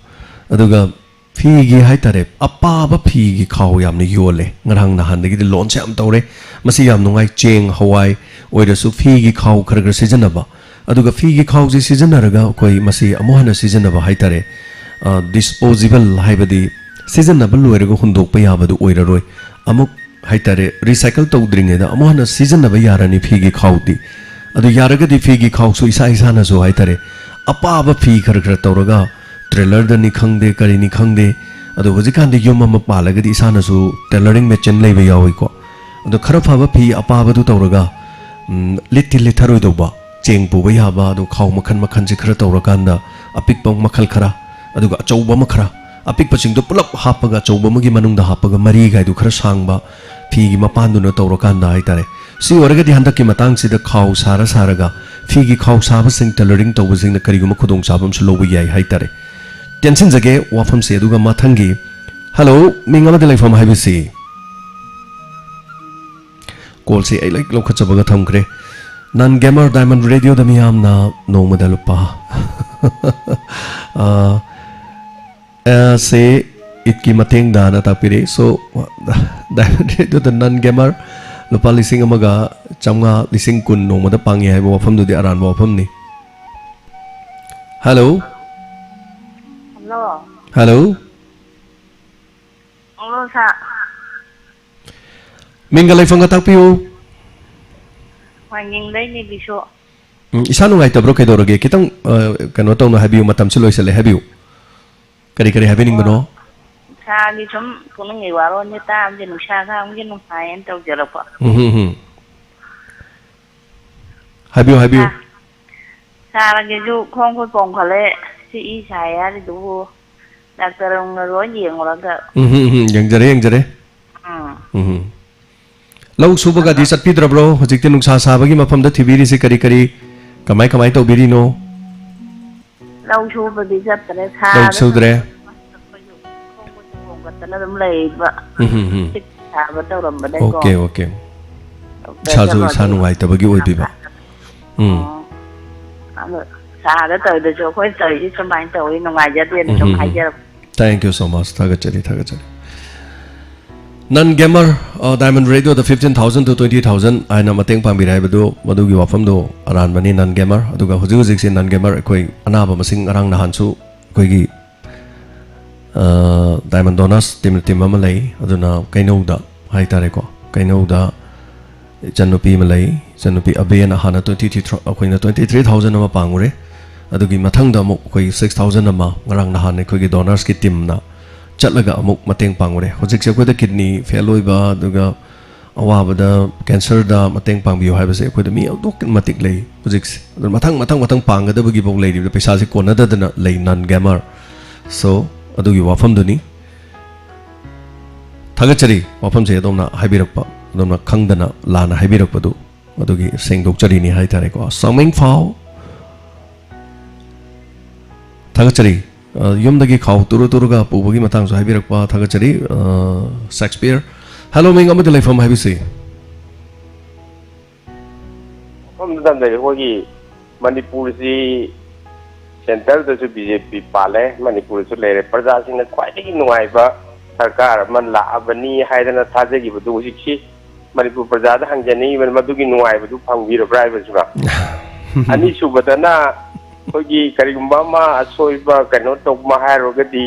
ꯑꯗꯨꯒ ꯐꯤꯒꯤ ꯍꯥꯏꯇꯥꯔꯦ, ꯑꯄꯥꯕ ꯐꯤꯒꯤ ꯈꯥꯎ ꯌꯥꯝꯅ ꯌꯣꯜꯂꯦ꯫ ꯉꯔꯥꯡ ꯅꯍꯥꯟꯗꯒꯤꯗꯤ ꯂꯣꯟꯁꯦ ꯌꯥꯝ ꯇꯧꯔꯦ꯫ ꯃꯁꯤ ꯌꯥꯝ ꯅꯨꯡꯉꯥꯏ꯫ ꯆꯦꯡ, ꯍꯋꯥꯏ ꯑꯣꯏꯔꯁꯨ ꯐꯤꯒꯤ ꯈꯥꯎ ꯈꯔ ꯈꯔ ꯁꯤꯖꯤꯟꯅꯕ꯫ ꯑꯗꯨꯒ ꯐꯤꯒꯤ ꯈꯥꯎꯁꯤ ꯁꯤꯖꯤꯟꯅꯔꯒ ꯑꯩꯈꯣꯏ ꯃꯁꯤ ꯑꯃꯨꯛ ꯍꯟꯅ ꯁꯤꯖꯤꯟꯅꯕ ꯍꯥꯏꯇꯥꯔꯦ꯫ ꯑ, ꯗꯤꯁꯄꯣꯖꯤꯕꯜ ꯍꯥꯏꯕꯗꯤ ꯁꯤꯖꯤꯟꯅꯕ ꯂꯣꯏꯔꯒ ꯍꯨꯟꯗꯣꯛꯄ ꯌꯥꯕꯗꯨ ꯑꯣꯏꯔꯔꯣꯏ꯫ ꯑꯃꯨꯛ ꯍꯥꯏꯇꯥꯔꯦ, ꯔꯤꯁꯥꯏꯀꯜ ꯇꯧꯗ꯭ꯔꯤꯉꯩꯗ ꯑꯃꯨꯛ ꯍꯟꯅ ꯁꯤꯖꯤꯟꯅꯕ ꯌꯥꯔꯅꯤ ꯐꯤꯒꯤ ꯈꯥꯎꯗꯤ꯫ ꯑꯗꯨ ꯌꯥꯔꯒꯗꯤ ꯐꯤꯒꯤ ꯈꯥꯎꯁꯨ ꯏꯁꯥ ꯏꯁꯥꯅꯁꯨ ꯍꯥꯏꯇꯥꯔꯦ, ꯑꯄꯥꯕ ꯐꯤ ꯈꯔ ꯈꯔ ꯇꯧꯔꯒ, ꯇ꯭ꯔꯦꯂꯔꯗꯅꯤ ꯈꯪꯗꯦ, ꯀꯔꯤꯅꯤ ꯈꯪꯗꯦ, ꯑꯗꯣ ꯍꯧꯖꯤꯛꯀꯥꯟꯗꯤ ꯌꯨꯝ ꯑꯃ ꯄꯥꯜꯂꯒꯗꯤ ꯏꯁꯥꯅꯁꯨ ꯇꯦꯂꯔꯤꯡ ꯃꯦꯆꯤꯟ ꯂꯩꯕ ꯌꯥꯎꯏꯀꯣ꯫ ꯑꯗꯣ ꯈꯔ ꯐꯕ ꯐꯤ ꯑꯄꯥꯕꯗꯨ ꯇꯧꯔꯒ, ꯎꯝ, ꯂꯤꯠꯇꯤ ꯂꯤꯠꯊꯔꯣꯏꯗꯧꯕ, ꯆꯦꯡ ꯄꯨꯕ ꯌꯥꯕ, ꯑꯗꯣ ꯈꯥꯎ ꯃꯈꯜ ꯃꯈꯜꯁꯦ ꯈꯔ ꯇꯧꯔꯀꯥꯟꯗ, ꯑꯄꯤꯛꯄ ꯃꯈꯜ ꯈꯔ, ꯑꯗꯨꯒ ꯑꯆꯧꯕ ꯑꯃ ꯈꯔ, ꯑꯄꯤꯛꯄꯁꯤꯡꯗꯣ ꯄꯨꯂꯞ ꯍꯥꯞꯄꯒ ꯑꯆꯧꯕ ꯑꯃꯒꯤ ꯃꯅꯨꯡꯗ ꯍꯥꯞꯄꯒ ꯃꯔꯤꯒꯥꯏꯗꯨ ꯈꯔ ꯁꯥꯡꯕ ꯐꯤꯒꯤ ꯃꯄꯥꯟꯗꯨꯅ ꯇꯧꯔꯀꯥꯟꯗ ꯍꯥꯏꯇꯥꯔꯦ꯫ ꯁꯤ ꯑꯣꯏꯔꯒꯗꯤ ꯍꯟꯗꯛꯀꯤ ꯃꯇꯥꯡꯁꯤꯗ ꯈꯥꯎ ꯁꯥꯔ ꯁꯥꯔꯒ ꯐꯤꯒꯤ ꯈꯥꯎ ꯁꯥꯕꯁꯤꯡ, ꯇꯦꯂꯔꯤꯡ ꯇꯧꯕꯁꯤꯡꯅ ꯀꯔꯤꯒꯨꯝꯕ ꯈꯨꯗꯣꯡꯆꯥꯕ ꯑꯃꯁꯨ ꯂꯧꯕ ꯌꯥꯏ ꯍꯥꯏꯇꯥꯔꯦ꯫ ꯇꯦꯟꯁꯤꯟꯖꯒꯦ ꯋꯥꯐꯝꯁꯦ꯫ ꯑꯗꯨꯒ ꯃꯊꯪꯒꯤ, ꯍꯜꯂꯣ, ꯃꯤꯡ ꯑꯃꯗ ꯂꯩꯐꯝ ꯍꯥꯏꯕꯁꯤ꯫ ꯀꯣꯜꯁꯦ ꯑꯩ ꯂꯣꯏ ꯂꯧꯈꯠꯆꯕꯒ ꯊꯝꯈ꯭ꯔꯦ꯫ ꯅꯟ ꯒꯦꯃꯔ ꯗꯥꯏꯃꯟ ꯔꯦꯗꯤꯑꯣꯗ ꯃꯤꯌꯥꯝꯅ ꯅꯣꯡꯃꯗ ꯂꯨꯄꯥ ꯑ, ꯑ, ꯁꯦ ꯏꯠꯀꯤ ꯃꯇꯦꯡꯗꯅ ꯇꯥꯛꯄꯤꯔꯛꯏ꯫ So, ꯗꯥꯏꯃꯟ ꯔꯦꯗꯤꯑꯣꯗ ꯅꯟ ꯒꯦꯃꯔ ꯂꯨꯄꯥ ꯂꯤꯁꯤꯡ ꯑꯃꯒ ꯆꯥꯝꯃꯉꯥ, ꯂꯤꯁꯤꯡ ꯀꯨꯟ ꯅꯣꯡꯃꯗ ꯄꯥꯡꯉꯤ ꯍꯥꯏꯕ ꯋꯥꯐꯝꯗꯨꯗꯤ ꯑꯔꯥꯟꯕ ꯋꯥꯐꯝꯅꯤ꯫ ꯍꯜꯂꯣ꯫ ꯍꯜꯂꯣ꯫ ꯍꯜꯂꯣ꯫ ꯍꯜꯂꯣ, ꯁꯥꯔ꯫ ꯃꯤꯡꯒ ꯂꯩꯐꯝꯒ ꯇꯥꯛꯄꯤꯌꯨ꯫ ꯋꯥꯡꯖꯤꯡꯗꯩꯅꯦ, ꯕꯤꯁꯨ꯫ ꯎꯝ, ꯏꯁꯥ ꯅꯨꯡꯉꯥꯏꯇꯕ꯭ꯔꯣ? ꯀꯩꯗꯧꯔꯒꯦ? ꯈꯤꯇꯪ, ꯑ, ꯀꯩꯅꯣ ꯇꯧꯅ ꯍꯥꯏꯕꯤꯌꯨ, ꯃꯇꯝꯁꯤ ꯂꯣꯏꯁꯜꯂꯦ, ꯍꯥꯏꯕꯤꯌꯨ꯫ ꯀꯔꯤ ꯀꯔꯤ ꯍꯥꯏꯕꯤꯅꯤꯡꯕꯅꯣ? ꯑꯣ, ꯁꯥꯔꯒꯤ ꯁꯨꯝ ꯄꯨꯛꯅꯤꯡꯒꯤ ꯋꯥꯔꯣꯜꯁꯦ ꯇꯥꯕꯁꯦ ꯅꯨꯡꯁꯥ ꯈꯥꯡꯕꯁꯦ ꯅꯨꯡꯉꯥꯏꯌꯦꯅ ꯇꯧꯖꯔꯛꯄ꯫ ꯎꯝ, ꯍꯝ, ꯍꯝ꯫ ꯍꯥꯏꯕꯤꯌꯨ, ꯍꯥꯏꯕꯤꯌꯨ꯫ ꯁꯥꯔ, ꯁꯥꯔꯒꯤꯁꯨ ꯈꯣꯡ ꯈꯨꯠ ꯄꯣꯝꯈꯠꯂꯦ, ꯁꯤ ꯏ ꯁꯥꯏ ꯍꯥꯏꯔꯤꯗꯨꯕꯨ ꯗꯥꯛꯇꯔ ꯑꯃꯒ ꯂꯣꯏ ꯌꯦꯡꯉꯨꯔꯒ꯫ ꯎꯝ, ꯍꯝ, ꯍꯝ, ꯌꯦꯡꯖꯔꯦ, ꯌꯦꯡꯖꯔꯦ꯫ ꯎꯝ꯫ ꯎꯝ, ꯍꯝ꯫ ꯂꯧ ꯁꯨꯕꯒꯗꯤ ꯆꯠꯄꯤꯗ꯭ꯔꯕ꯭ꯔꯣ? ꯍꯧꯖꯤꯛꯇꯤ ꯅꯨꯡꯁꯥ ꯁꯥꯕꯒꯤ ꯃꯐꯝꯗ ꯊꯤꯕꯤꯔꯤꯁꯤ ꯀꯔꯤ ꯀꯔꯤ, ꯀꯃꯥꯏ ꯀꯃꯥꯏ ꯇꯧꯕꯤꯔꯤꯅꯣ? ꯂꯧ ꯁꯨꯕꯗꯤ ꯆꯠꯇ꯭ꯔꯦ, ꯂꯧ ꯁꯥꯗ ꯁꯨꯗ꯭ꯔꯦ? ꯈꯣꯡ ꯈꯨꯠ ꯄꯣꯝꯈꯠꯇꯅ ꯑꯗꯨꯝ ꯂꯩꯕ꯫ ꯎꯝ, ꯍꯝ, ꯍꯝ꯫ ꯁꯥꯕ ꯇꯧꯔꯝꯕꯅꯦꯀꯣ꯫ Okay, okay. ꯗꯣꯛꯇꯔ ꯏꯁꯥꯁꯨ ꯆꯠꯂꯣ ꯏꯁꯥ ꯍꯥꯏꯔꯛꯑꯦ꯫ ꯅꯨꯡꯉꯥꯏꯇꯕꯒꯤ ꯑꯣꯏꯕꯤꯕ꯫ ꯎꯝ꯫ ꯑꯣ꯫ ꯑꯗꯣ ꯁꯥꯔꯗ ꯇꯧꯔꯤꯗꯨꯁꯨ ꯑꯩꯈꯣꯏ ꯇꯧꯔꯤꯁꯤ ꯁꯨꯃꯥꯏꯅ ꯇꯧꯋꯤ, ꯅꯨꯡꯉꯥꯏꯖꯗꯦꯅ ꯎꯝ, ꯁꯨꯝ ꯍꯝ, ꯍꯝ꯫ ꯍꯥꯏꯖꯔꯛꯄ꯫ Thank you so much. ꯊꯥꯒꯠꯆꯔꯤ, ꯊꯥꯒꯠꯆꯔꯤ꯫ ꯅꯟ ꯒꯦꯃꯔ, ꯑ, diamond ꯔꯦꯗꯤꯑꯣꯗ fifteen thousand to twenty thousand ꯍꯥꯏꯅ ꯃꯇꯦꯡ ꯄꯥꯡꯕꯤꯔꯦ ꯍꯥꯏꯕꯗꯨ, ꯃꯗꯨꯒꯤ ꯋꯥꯐꯝꯗꯣ ꯑꯔꯥꯟꯕꯅꯤ, ꯅꯟ ꯒꯦꯃꯔ꯫ ꯑꯗꯨꯒ ꯍꯧꯖꯤꯛ ꯍꯧꯖꯤꯛꯁꯦ ꯅꯟ ꯒꯦꯃꯔ ꯑꯩꯈꯣꯏ ꯑꯅꯥꯕ ꯃꯁꯤꯡ ꯉꯔꯥꯡ ꯅꯍꯥꯟꯁꯨ ꯑꯩꯈꯣꯏꯒꯤ ꯑ, ꯗꯥꯏꯃꯟ ꯗꯣꯅꯔꯁ ꯇꯤꯝ, ꯇꯤꯝ ꯑꯃ ꯂꯩ꯫ ꯑꯗꯨꯅ ꯀꯩꯅꯧꯗ ꯍꯥꯏꯇꯥꯔꯦꯀꯣ, ꯀꯩꯅꯧꯗ ꯏꯆꯟꯅꯨꯄꯤ ꯑꯃ ꯂꯩ, ꯏꯆꯟꯅꯨꯄꯤ ꯑꯕꯦꯅ ꯍꯥꯟꯅ ꯇ꯭ꯋꯦꯟꯇꯤ ꯊ꯭ꯔꯤ, ꯑꯩꯈꯣꯏꯅ ꯇ꯭ꯋꯦꯟꯇꯤ ꯊ꯭ꯔꯤ ꯊꯥꯎꯖꯟ ꯑꯃ ꯄꯥꯡꯉꯨꯔꯦ꯫ ꯑꯗꯨꯒꯤ ꯃꯊꯪꯗ ꯑꯃꯨꯛ ꯑꯩꯈꯣꯏ ꯁꯤꯛꯁ ꯊꯥꯎꯖꯟ ꯑꯃ ꯉꯔꯥꯡ ꯅꯍꯥꯟ ꯑꯩꯈꯣꯏꯒꯤ ꯗꯣꯅꯔꯁꯀꯤ ꯇꯤꯝꯅ ꯆꯠꯂꯒ ꯑꯃꯨꯛ ꯃꯇꯦꯡ ꯄꯥꯡꯉꯨꯔꯦ꯫ ꯍꯧꯖꯤꯛꯁꯦ ꯑꯩꯈꯣꯏꯗ ꯀꯤꯗꯅꯤ ꯐꯦꯜ ꯑꯣꯏꯕ, ꯑꯗꯨꯒ ꯑꯋꯥꯕꯗ, ꯀꯦꯟꯁꯔꯗ ꯃꯇꯦꯡ ꯄꯥꯡꯕꯤꯌꯨ ꯍꯥꯏꯕꯁꯦ ꯑꯩꯈꯣꯏꯗ ꯃꯤ ꯑꯗꯨꯛꯀꯤ ꯃꯇꯤꯛ ꯂꯩ꯫ ꯍꯧꯖꯤꯛꯁꯦ ꯑꯗꯨ ꯃꯊꯪ, ꯃꯊꯪ, ꯃꯊꯪ ꯄꯥꯡꯒꯗꯕꯒꯤꯐꯥꯎ ꯂꯩꯔꯤꯕꯗ ꯄꯩꯁꯥꯁꯦ ꯀꯣꯟꯅꯗꯗꯅ ꯂꯩ, ꯅꯟ ꯒꯦꯃꯔ꯫ ꯁꯣ, ꯑꯗꯨꯒꯤ ꯋꯥꯐꯝꯗꯨꯅꯤ꯫ ꯊꯥꯒꯠꯆꯔꯤ, ꯋꯥꯐꯝꯁꯦ ꯑꯗꯣꯝꯅ ꯍꯥꯏꯕꯤꯔꯛꯄ, ꯑꯗꯣꯝꯅ ꯈꯪꯗꯅ ꯂꯥꯟꯅ ꯍꯥꯏꯕꯤꯔꯛꯄꯗꯨ, ꯑꯗꯨꯒꯤ ꯁꯦꯡꯗꯣꯛꯆꯔꯤꯅꯤ ꯍꯥꯏꯇꯥꯔꯦꯀꯣ꯫ ꯁꯥꯃꯤꯡ ꯐꯥꯎ ꯊꯥꯒꯠꯆꯔꯤ꯫ ꯑ, ꯌꯨꯝꯗꯒꯤ ꯈꯥꯎ ꯇꯨꯔꯨ ꯇꯨꯔꯨꯒ ꯄꯨꯕꯒꯤ ꯃꯇꯥꯡꯁꯨ ꯍꯥꯏꯕꯤꯔꯛꯄ ꯊꯥꯒꯠꯆꯔꯤ, ꯑ, ꯁꯦꯛꯁꯄꯤꯌꯔ꯫ ꯍꯦꯂꯣ, ꯃꯤꯡ ꯑꯃꯗꯤ ꯂꯩꯐꯝ ꯍꯥꯏꯕꯤꯁꯤ꯫ ꯃꯐꯝꯗ ꯇꯝꯖꯔꯤ꯫ ꯑꯩꯈꯣꯏꯒꯤ ꯃꯅꯤꯄꯨꯔꯁꯤ ꯁꯦꯟꯇꯔꯗꯁꯨ ꯕꯤ ꯖꯦ ꯄꯤ ꯄꯥꯜꯂꯦ, ꯃꯅꯤꯄꯨꯔꯗꯁꯨ ꯂꯩꯔꯦ꯫ ꯄ꯭ꯔꯖꯥꯁꯤꯡꯅ ꯈ꯭ꯋꯥꯏꯗꯒꯤ ꯅꯨꯡꯉꯥꯏꯕ ꯁꯔꯀꯥꯔ ꯑꯃ ꯂꯥꯛꯑꯕꯅꯤ ꯍꯥꯏꯗꯅ ꯊꯥꯖꯈꯤꯕꯗꯨ ꯍꯧꯖꯤꯛꯁꯤ ꯃꯅꯤꯄꯨꯔ ꯄ꯭ꯔꯖꯥꯗ ꯍꯪꯖꯅꯤꯡꯉꯤꯕꯅꯤ, ꯃꯗꯨꯒꯤ ꯅꯨꯡꯉꯥꯏꯕꯗꯨ ꯐꯪꯕꯤꯔꯕ꯭ꯔꯥ ꯍꯥꯏꯕꯁꯤꯃ꯫ ꯑꯅꯤꯁꯨꯕꯗꯅ ꯑꯩꯈꯣꯏꯒꯤ ꯀꯔꯤꯒꯨꯝꯕ ꯑꯃ ꯑꯁꯣꯏꯕ ꯀꯩꯅꯣ ꯇꯧꯕ ꯍꯥꯏꯔꯨꯔꯒꯗꯤ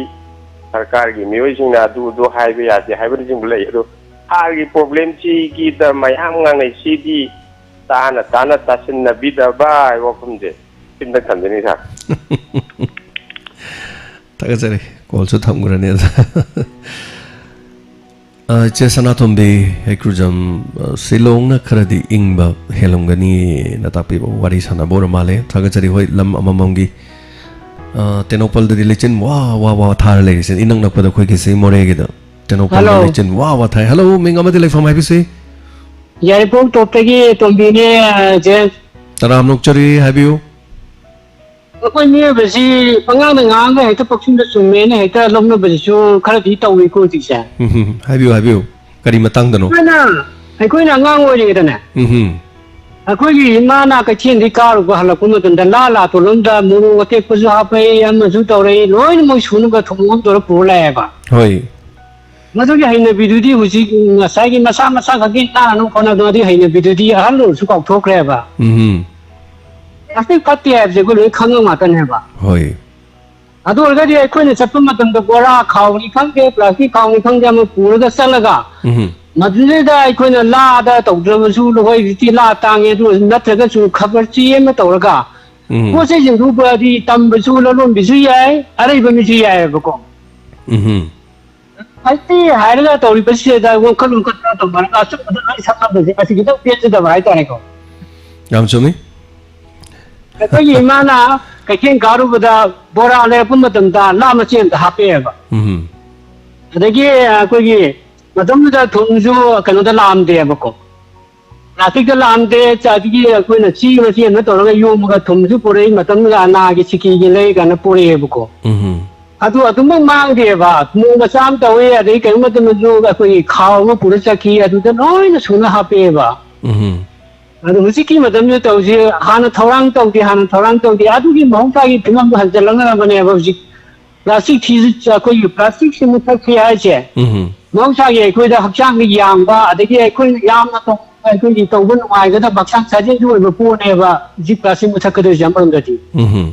ꯁꯔꯀꯥꯔꯒꯤ ꯃꯤꯑꯣꯏꯁꯤꯡꯅ ꯑꯗꯨ ꯑꯗꯨ ꯍꯥꯏꯕ ꯌꯥꯗꯦ ꯍꯥꯏꯕꯅꯆꯤꯡꯕ ꯂꯩ꯫ ꯑꯗꯣ ꯍꯥꯔꯒꯤ ꯄ꯭ꯔꯣꯕ꯭ꯂꯦꯝꯁꯤꯒꯤꯗ ꯃꯌꯥꯝ ꯉꯥꯡꯅꯩ꯫ ꯁꯤꯗꯤ ꯇꯥꯅ ꯇꯥꯅ ꯇꯥꯁꯤꯟꯅꯕꯤꯗꯕ ꯍꯥꯏꯕ ꯋꯥꯐꯝꯁꯦ ꯁꯤꯝꯇ ꯊꯝꯖꯅꯤꯡꯉꯤ, ꯁꯥꯔ꯫ ꯊꯥꯒꯠꯆꯔꯤ꯫ ꯀꯣꯜꯁꯨ ꯊꯝꯈ꯭ꯔꯅꯤ ꯑꯗ꯫ ꯑ, ꯏꯆꯦ ꯁꯅꯥꯇꯣꯝꯕꯤ ꯍꯩꯀ꯭ꯔꯨꯖꯝ, ꯑ, ꯁꯤꯂꯣꯡꯅ ꯈꯔꯗꯤ ꯏꯪꯕ ꯍꯦꯜꯂꯝꯒꯅꯤꯅ ꯇꯥꯛꯄꯤꯕ ꯋꯥꯔꯤ ꯁꯥꯟꯅꯕ ꯑꯣꯏꯔ ꯃꯥꯜꯂꯦ꯫ ꯊꯥꯒꯠꯆꯔꯤ꯫ ꯍꯣꯏ, ꯂꯝ ꯑꯃꯃꯝꯒꯤ, ꯑ, ꯇꯦꯡꯅꯧꯄꯜꯗꯗꯤ ꯂꯩꯆꯤꯟ ꯋꯥ ꯋꯥ ꯋꯥ ꯊꯥꯔ ꯂꯩꯔꯤꯁꯦ ꯏꯅꯛ ꯅꯛꯄꯗ ꯑꯩꯈꯣꯏꯒꯤ ꯁꯤ ꯃꯣꯔꯦꯒꯤꯗ꯫ ꯇꯦꯡꯅꯧꯄꯜꯗ ꯍꯜꯂꯣ꯫ ꯂꯩꯆꯤꯟ ꯋꯥ ꯋꯥ ꯊꯥꯏ꯫ ꯍꯜꯂꯣ, ꯃꯤꯡ ꯑꯃꯗꯤ ꯂꯩꯐꯝ ꯍꯥꯏꯕꯤꯁꯤ? ꯌꯥꯏꯔꯤꯄꯣꯛ ꯇꯣꯞꯇꯒꯤ ꯇꯣꯝꯕꯤꯅꯦ, ꯖꯦꯝꯁ꯫ ꯇꯔꯥꯝꯅ ꯑꯣꯛꯆꯔꯤ, ꯍꯥꯏꯕꯤꯌꯨ꯫ ꯑꯩꯈꯣꯏ ꯃꯤꯑꯣꯏꯕꯁꯤ ꯄꯉꯥꯡꯗ ꯉꯥꯡꯉꯒ ꯍꯦꯛꯇ ꯄꯪꯆꯨꯝꯗ ꯆꯨꯝꯃꯦꯅ ꯍꯦꯛꯇ ꯂꯧꯅꯕꯁꯤꯁꯨ ꯈꯔꯗꯤ ꯇꯧꯏꯀꯣ ꯍꯧꯖꯤꯛꯁꯦ꯫ ꯎꯝ, ꯍꯝ, ꯍꯥꯏꯕꯤꯌꯨ, ꯍꯥꯏꯕꯤꯌꯨ꯫ ꯀꯔꯤ ꯃꯇꯥꯡꯗꯅꯣ? ꯑꯩꯈꯣꯏꯅ, ꯑꯩꯈꯣꯏꯅ ꯑꯉꯥꯡ ꯑꯣꯏꯔꯤꯉꯩꯗꯅꯦ, ꯎꯝ, ꯍꯝ꯫ ꯑꯩꯈꯣꯏꯒꯤ ꯏꯃꯥꯅ ꯀꯩꯊꯦꯜꯗꯒꯤ ꯀꯥꯔꯨꯕ ꯍꯜꯂꯛꯄ ꯃꯇꯝꯗ ꯂꯥ ꯂꯥ ꯇꯣꯜꯂꯝꯗ ꯃꯣꯔꯣꯛ ꯑꯇꯦꯛꯄꯁꯨ ꯍꯥꯞꯄꯛꯏ, ꯑꯃꯁꯨ ꯇꯧꯔꯛꯏ, ꯂꯣꯏꯅꯃꯛ ꯁꯨꯅꯕ ꯊꯣꯡ ꯑꯃ ꯇꯧꯔ ꯄꯨꯔ ꯂꯥꯛꯑꯦꯕ꯫ ꯍꯣꯏ꯫ ꯃꯗꯨꯒꯤ ꯍꯩꯅꯕꯤꯗꯨꯗꯤ ꯍꯧꯖꯤꯛ ꯉꯁꯥꯏꯒꯤ ꯃꯁꯥ ꯃꯁꯥ ꯈꯛꯀꯤ ꯅꯥꯅꯕ ꯍꯣꯠꯅꯕ ꯑꯗꯨꯒꯤ ꯍꯩꯅꯕꯤꯗꯨꯗꯤ ꯑꯍꯜ ꯑꯣꯏꯔꯁꯨ ꯀꯥꯎꯊꯣꯛꯈ꯭ꯔꯦꯕ꯫ ꯎꯝ꯫ ꯄ꯭ꯂꯥꯁꯇꯤꯛ ꯐꯠꯇꯦ ꯍꯥꯏꯕꯁꯦ ꯑꯩꯈꯣꯏ ꯂꯣꯏ ꯈꯪꯉꯕ ꯉꯥꯛꯇꯅꯦꯕ꯫ ꯍꯣꯏ꯫ ꯑꯗꯨ ꯑꯣꯏꯔꯒꯗꯤ ꯑꯩꯈꯣꯏꯅ ꯆꯠꯄ ꯃꯇꯝꯗ ꯕꯣꯔꯥ ꯈꯥꯎꯅꯤ ꯈꯪꯗꯦ, ꯄ꯭ꯂꯥꯁꯇꯤꯛ ꯈꯥꯎꯅꯤ ꯈꯪꯗꯦ, ꯑꯃ ꯄꯨꯔꯒ ꯆꯠꯂꯒ ꯎꯝ꯫ ꯃꯗꯨꯗꯩꯗ ꯑꯩꯈꯣꯏꯅ ꯂꯥꯗ ꯇꯧꯗ꯭ꯔꯕꯁꯨ, ꯍꯧꯖꯤꯛꯇꯤ ꯂꯥ ꯇꯥꯡꯉꯦ, ꯑꯗꯨ ꯅꯠꯇ꯭ꯔꯒꯁꯨ ꯈꯕꯔ ꯆꯦ ꯑꯃ ꯇꯧꯔꯒ ꯎꯝ꯫ ꯄꯣꯠ ꯆꯩꯁꯤꯡꯗꯨꯕꯨꯗꯤ ꯇꯝꯕꯁꯨ ꯂꯂꯣꯟꯕꯤꯁꯨ ꯌꯥꯏ, ꯑꯔꯩꯕ ꯃꯤꯁꯨ ꯌꯥꯏꯑꯕꯀꯣ꯫ ꯎꯝ꯫ ꯍꯧꯖꯤꯛꯇꯤ ꯍꯥꯏꯔꯒ ꯇꯧꯔꯤꯕꯁꯤꯗ ꯋꯥꯈꯜ ꯋꯥꯈꯜ ꯇꯧꯅꯔꯒ ꯑꯆꯨꯝꯕꯗ ꯂꯣꯏ ꯁꯛꯅꯕꯁꯦ ꯃꯁꯤ ꯈꯤꯇꯪ ꯄꯦꯟꯖꯗꯕ ꯍꯥꯏꯇꯥꯔꯦꯀꯣ꯫ ꯌꯥꯝ ꯆꯨꯝꯃꯤ꯫ ꯑꯩꯈꯣꯏꯒꯤ ꯏꯃꯥꯅ ꯀꯩꯊꯦꯜ ꯀꯥꯔꯨꯕꯗ ꯕꯣꯔꯥ ꯂꯩꯔꯛꯄ ꯃꯇꯝꯗ ꯂꯥ ꯃꯆꯦ ꯑꯃꯗ ꯍꯥꯞꯄꯛꯑꯦꯕ꯫ ꯎꯝ꯫ ꯑꯗꯒꯤ ꯑꯩꯈꯣꯏꯒꯤ ꯃꯇꯝꯗꯨꯗ ꯊꯨꯝꯁꯨ ꯀꯩꯅꯣꯗ ꯂꯥꯛꯑꯝꯗꯦꯕꯀꯣ, ꯄ꯭ꯂꯥꯁꯇꯤꯛꯇ ꯂꯥꯛꯑꯝꯗꯦ꯫ ꯑꯗꯒꯤ ꯑꯩꯈꯣꯏꯅ ꯆꯦ ꯃꯆꯦ ꯑꯃ ꯇꯧꯔꯒ ꯌꯣꯝꯃꯒ ꯊꯨꯝꯁꯨ ꯄꯨꯔꯛꯏ꯫ ꯃꯇꯝꯗꯨꯗ ꯑꯅꯥꯒꯤ ꯁꯤꯀꯤꯒꯤ ꯂꯩ ꯀꯥꯏꯅ ꯄꯨꯔꯛꯑꯦꯕꯀꯣ꯫ ꯎꯝ꯫ ꯑꯗꯨ ꯑꯗꯨꯃꯛ ꯃꯥꯡꯗꯦꯕ꯫ ꯃꯣꯡ ꯃꯆꯥ ꯑꯃ ꯇꯧꯋꯤ, ꯑꯗꯩ ꯀꯩꯅꯣ ꯃꯇꯝꯗꯁꯨ ꯑꯩꯈꯣꯏꯒꯤ ꯈꯥꯎ ꯑꯃ ꯄꯨꯔ ꯆꯠꯈꯤ, ꯑꯗꯨꯗ ꯂꯣꯏꯅ ꯁꯨꯅ ꯍꯥꯞꯄꯛꯑꯦꯕ꯫ ꯎꯝ꯫ ꯑꯗꯣ ꯍꯧꯖꯤꯛꯀꯤ ꯃꯇꯝꯗ ꯇꯧꯁꯤ, ꯍꯥꯟꯅ ꯊꯧꯔꯥꯡ ꯇꯧꯗꯦ, ꯍꯥꯟꯅ ꯊꯧꯔꯥꯡ ꯇꯧꯗꯦ꯫ ꯑꯗꯨꯒꯤ ꯃꯍꯧꯁꯥꯒꯤ ꯐꯤꯕꯝꯗꯣ ꯍꯟꯖꯜꯂꯛꯅꯕꯅꯦꯕ ꯍꯧꯖꯤꯛ꯫ ꯄ꯭ꯂꯥꯁꯇꯤꯛ ꯊꯤꯁꯨ ꯑꯩꯈꯣꯏꯒꯤ ꯄ꯭ꯂꯥꯁꯇꯤꯛꯁꯤ ꯃꯨꯊꯠꯈꯤ ꯍꯥꯏꯁꯦ꯫ ꯎꯝ꯫ ꯃꯍꯧꯁꯥꯒꯤ ꯑꯩꯈꯣꯏꯗ ꯍꯛꯆꯥꯡꯗ ꯌꯥꯡꯕ, ꯑꯗꯒꯤ ꯑꯩꯈꯣꯏꯅ ꯌꯥꯝꯅ ꯇꯧ-, ꯑꯩꯈꯣꯏꯒꯤ ꯇꯧꯕ ꯅꯨꯡꯉꯥꯏꯒꯗꯕ, ꯍꯛꯆꯥꯡ ꯁꯥꯖꯦꯜꯁꯨ ꯑꯣꯏꯕ ꯄꯣꯠꯅꯦꯕ ꯍꯧꯖꯤꯛ ꯄ꯭ꯂꯥꯁꯇꯤꯛ ꯃꯨꯊꯠꯀꯗꯣꯏꯁꯦ ꯑꯃꯔꯣꯝꯗꯗꯤ꯫ ꯎꯝ꯫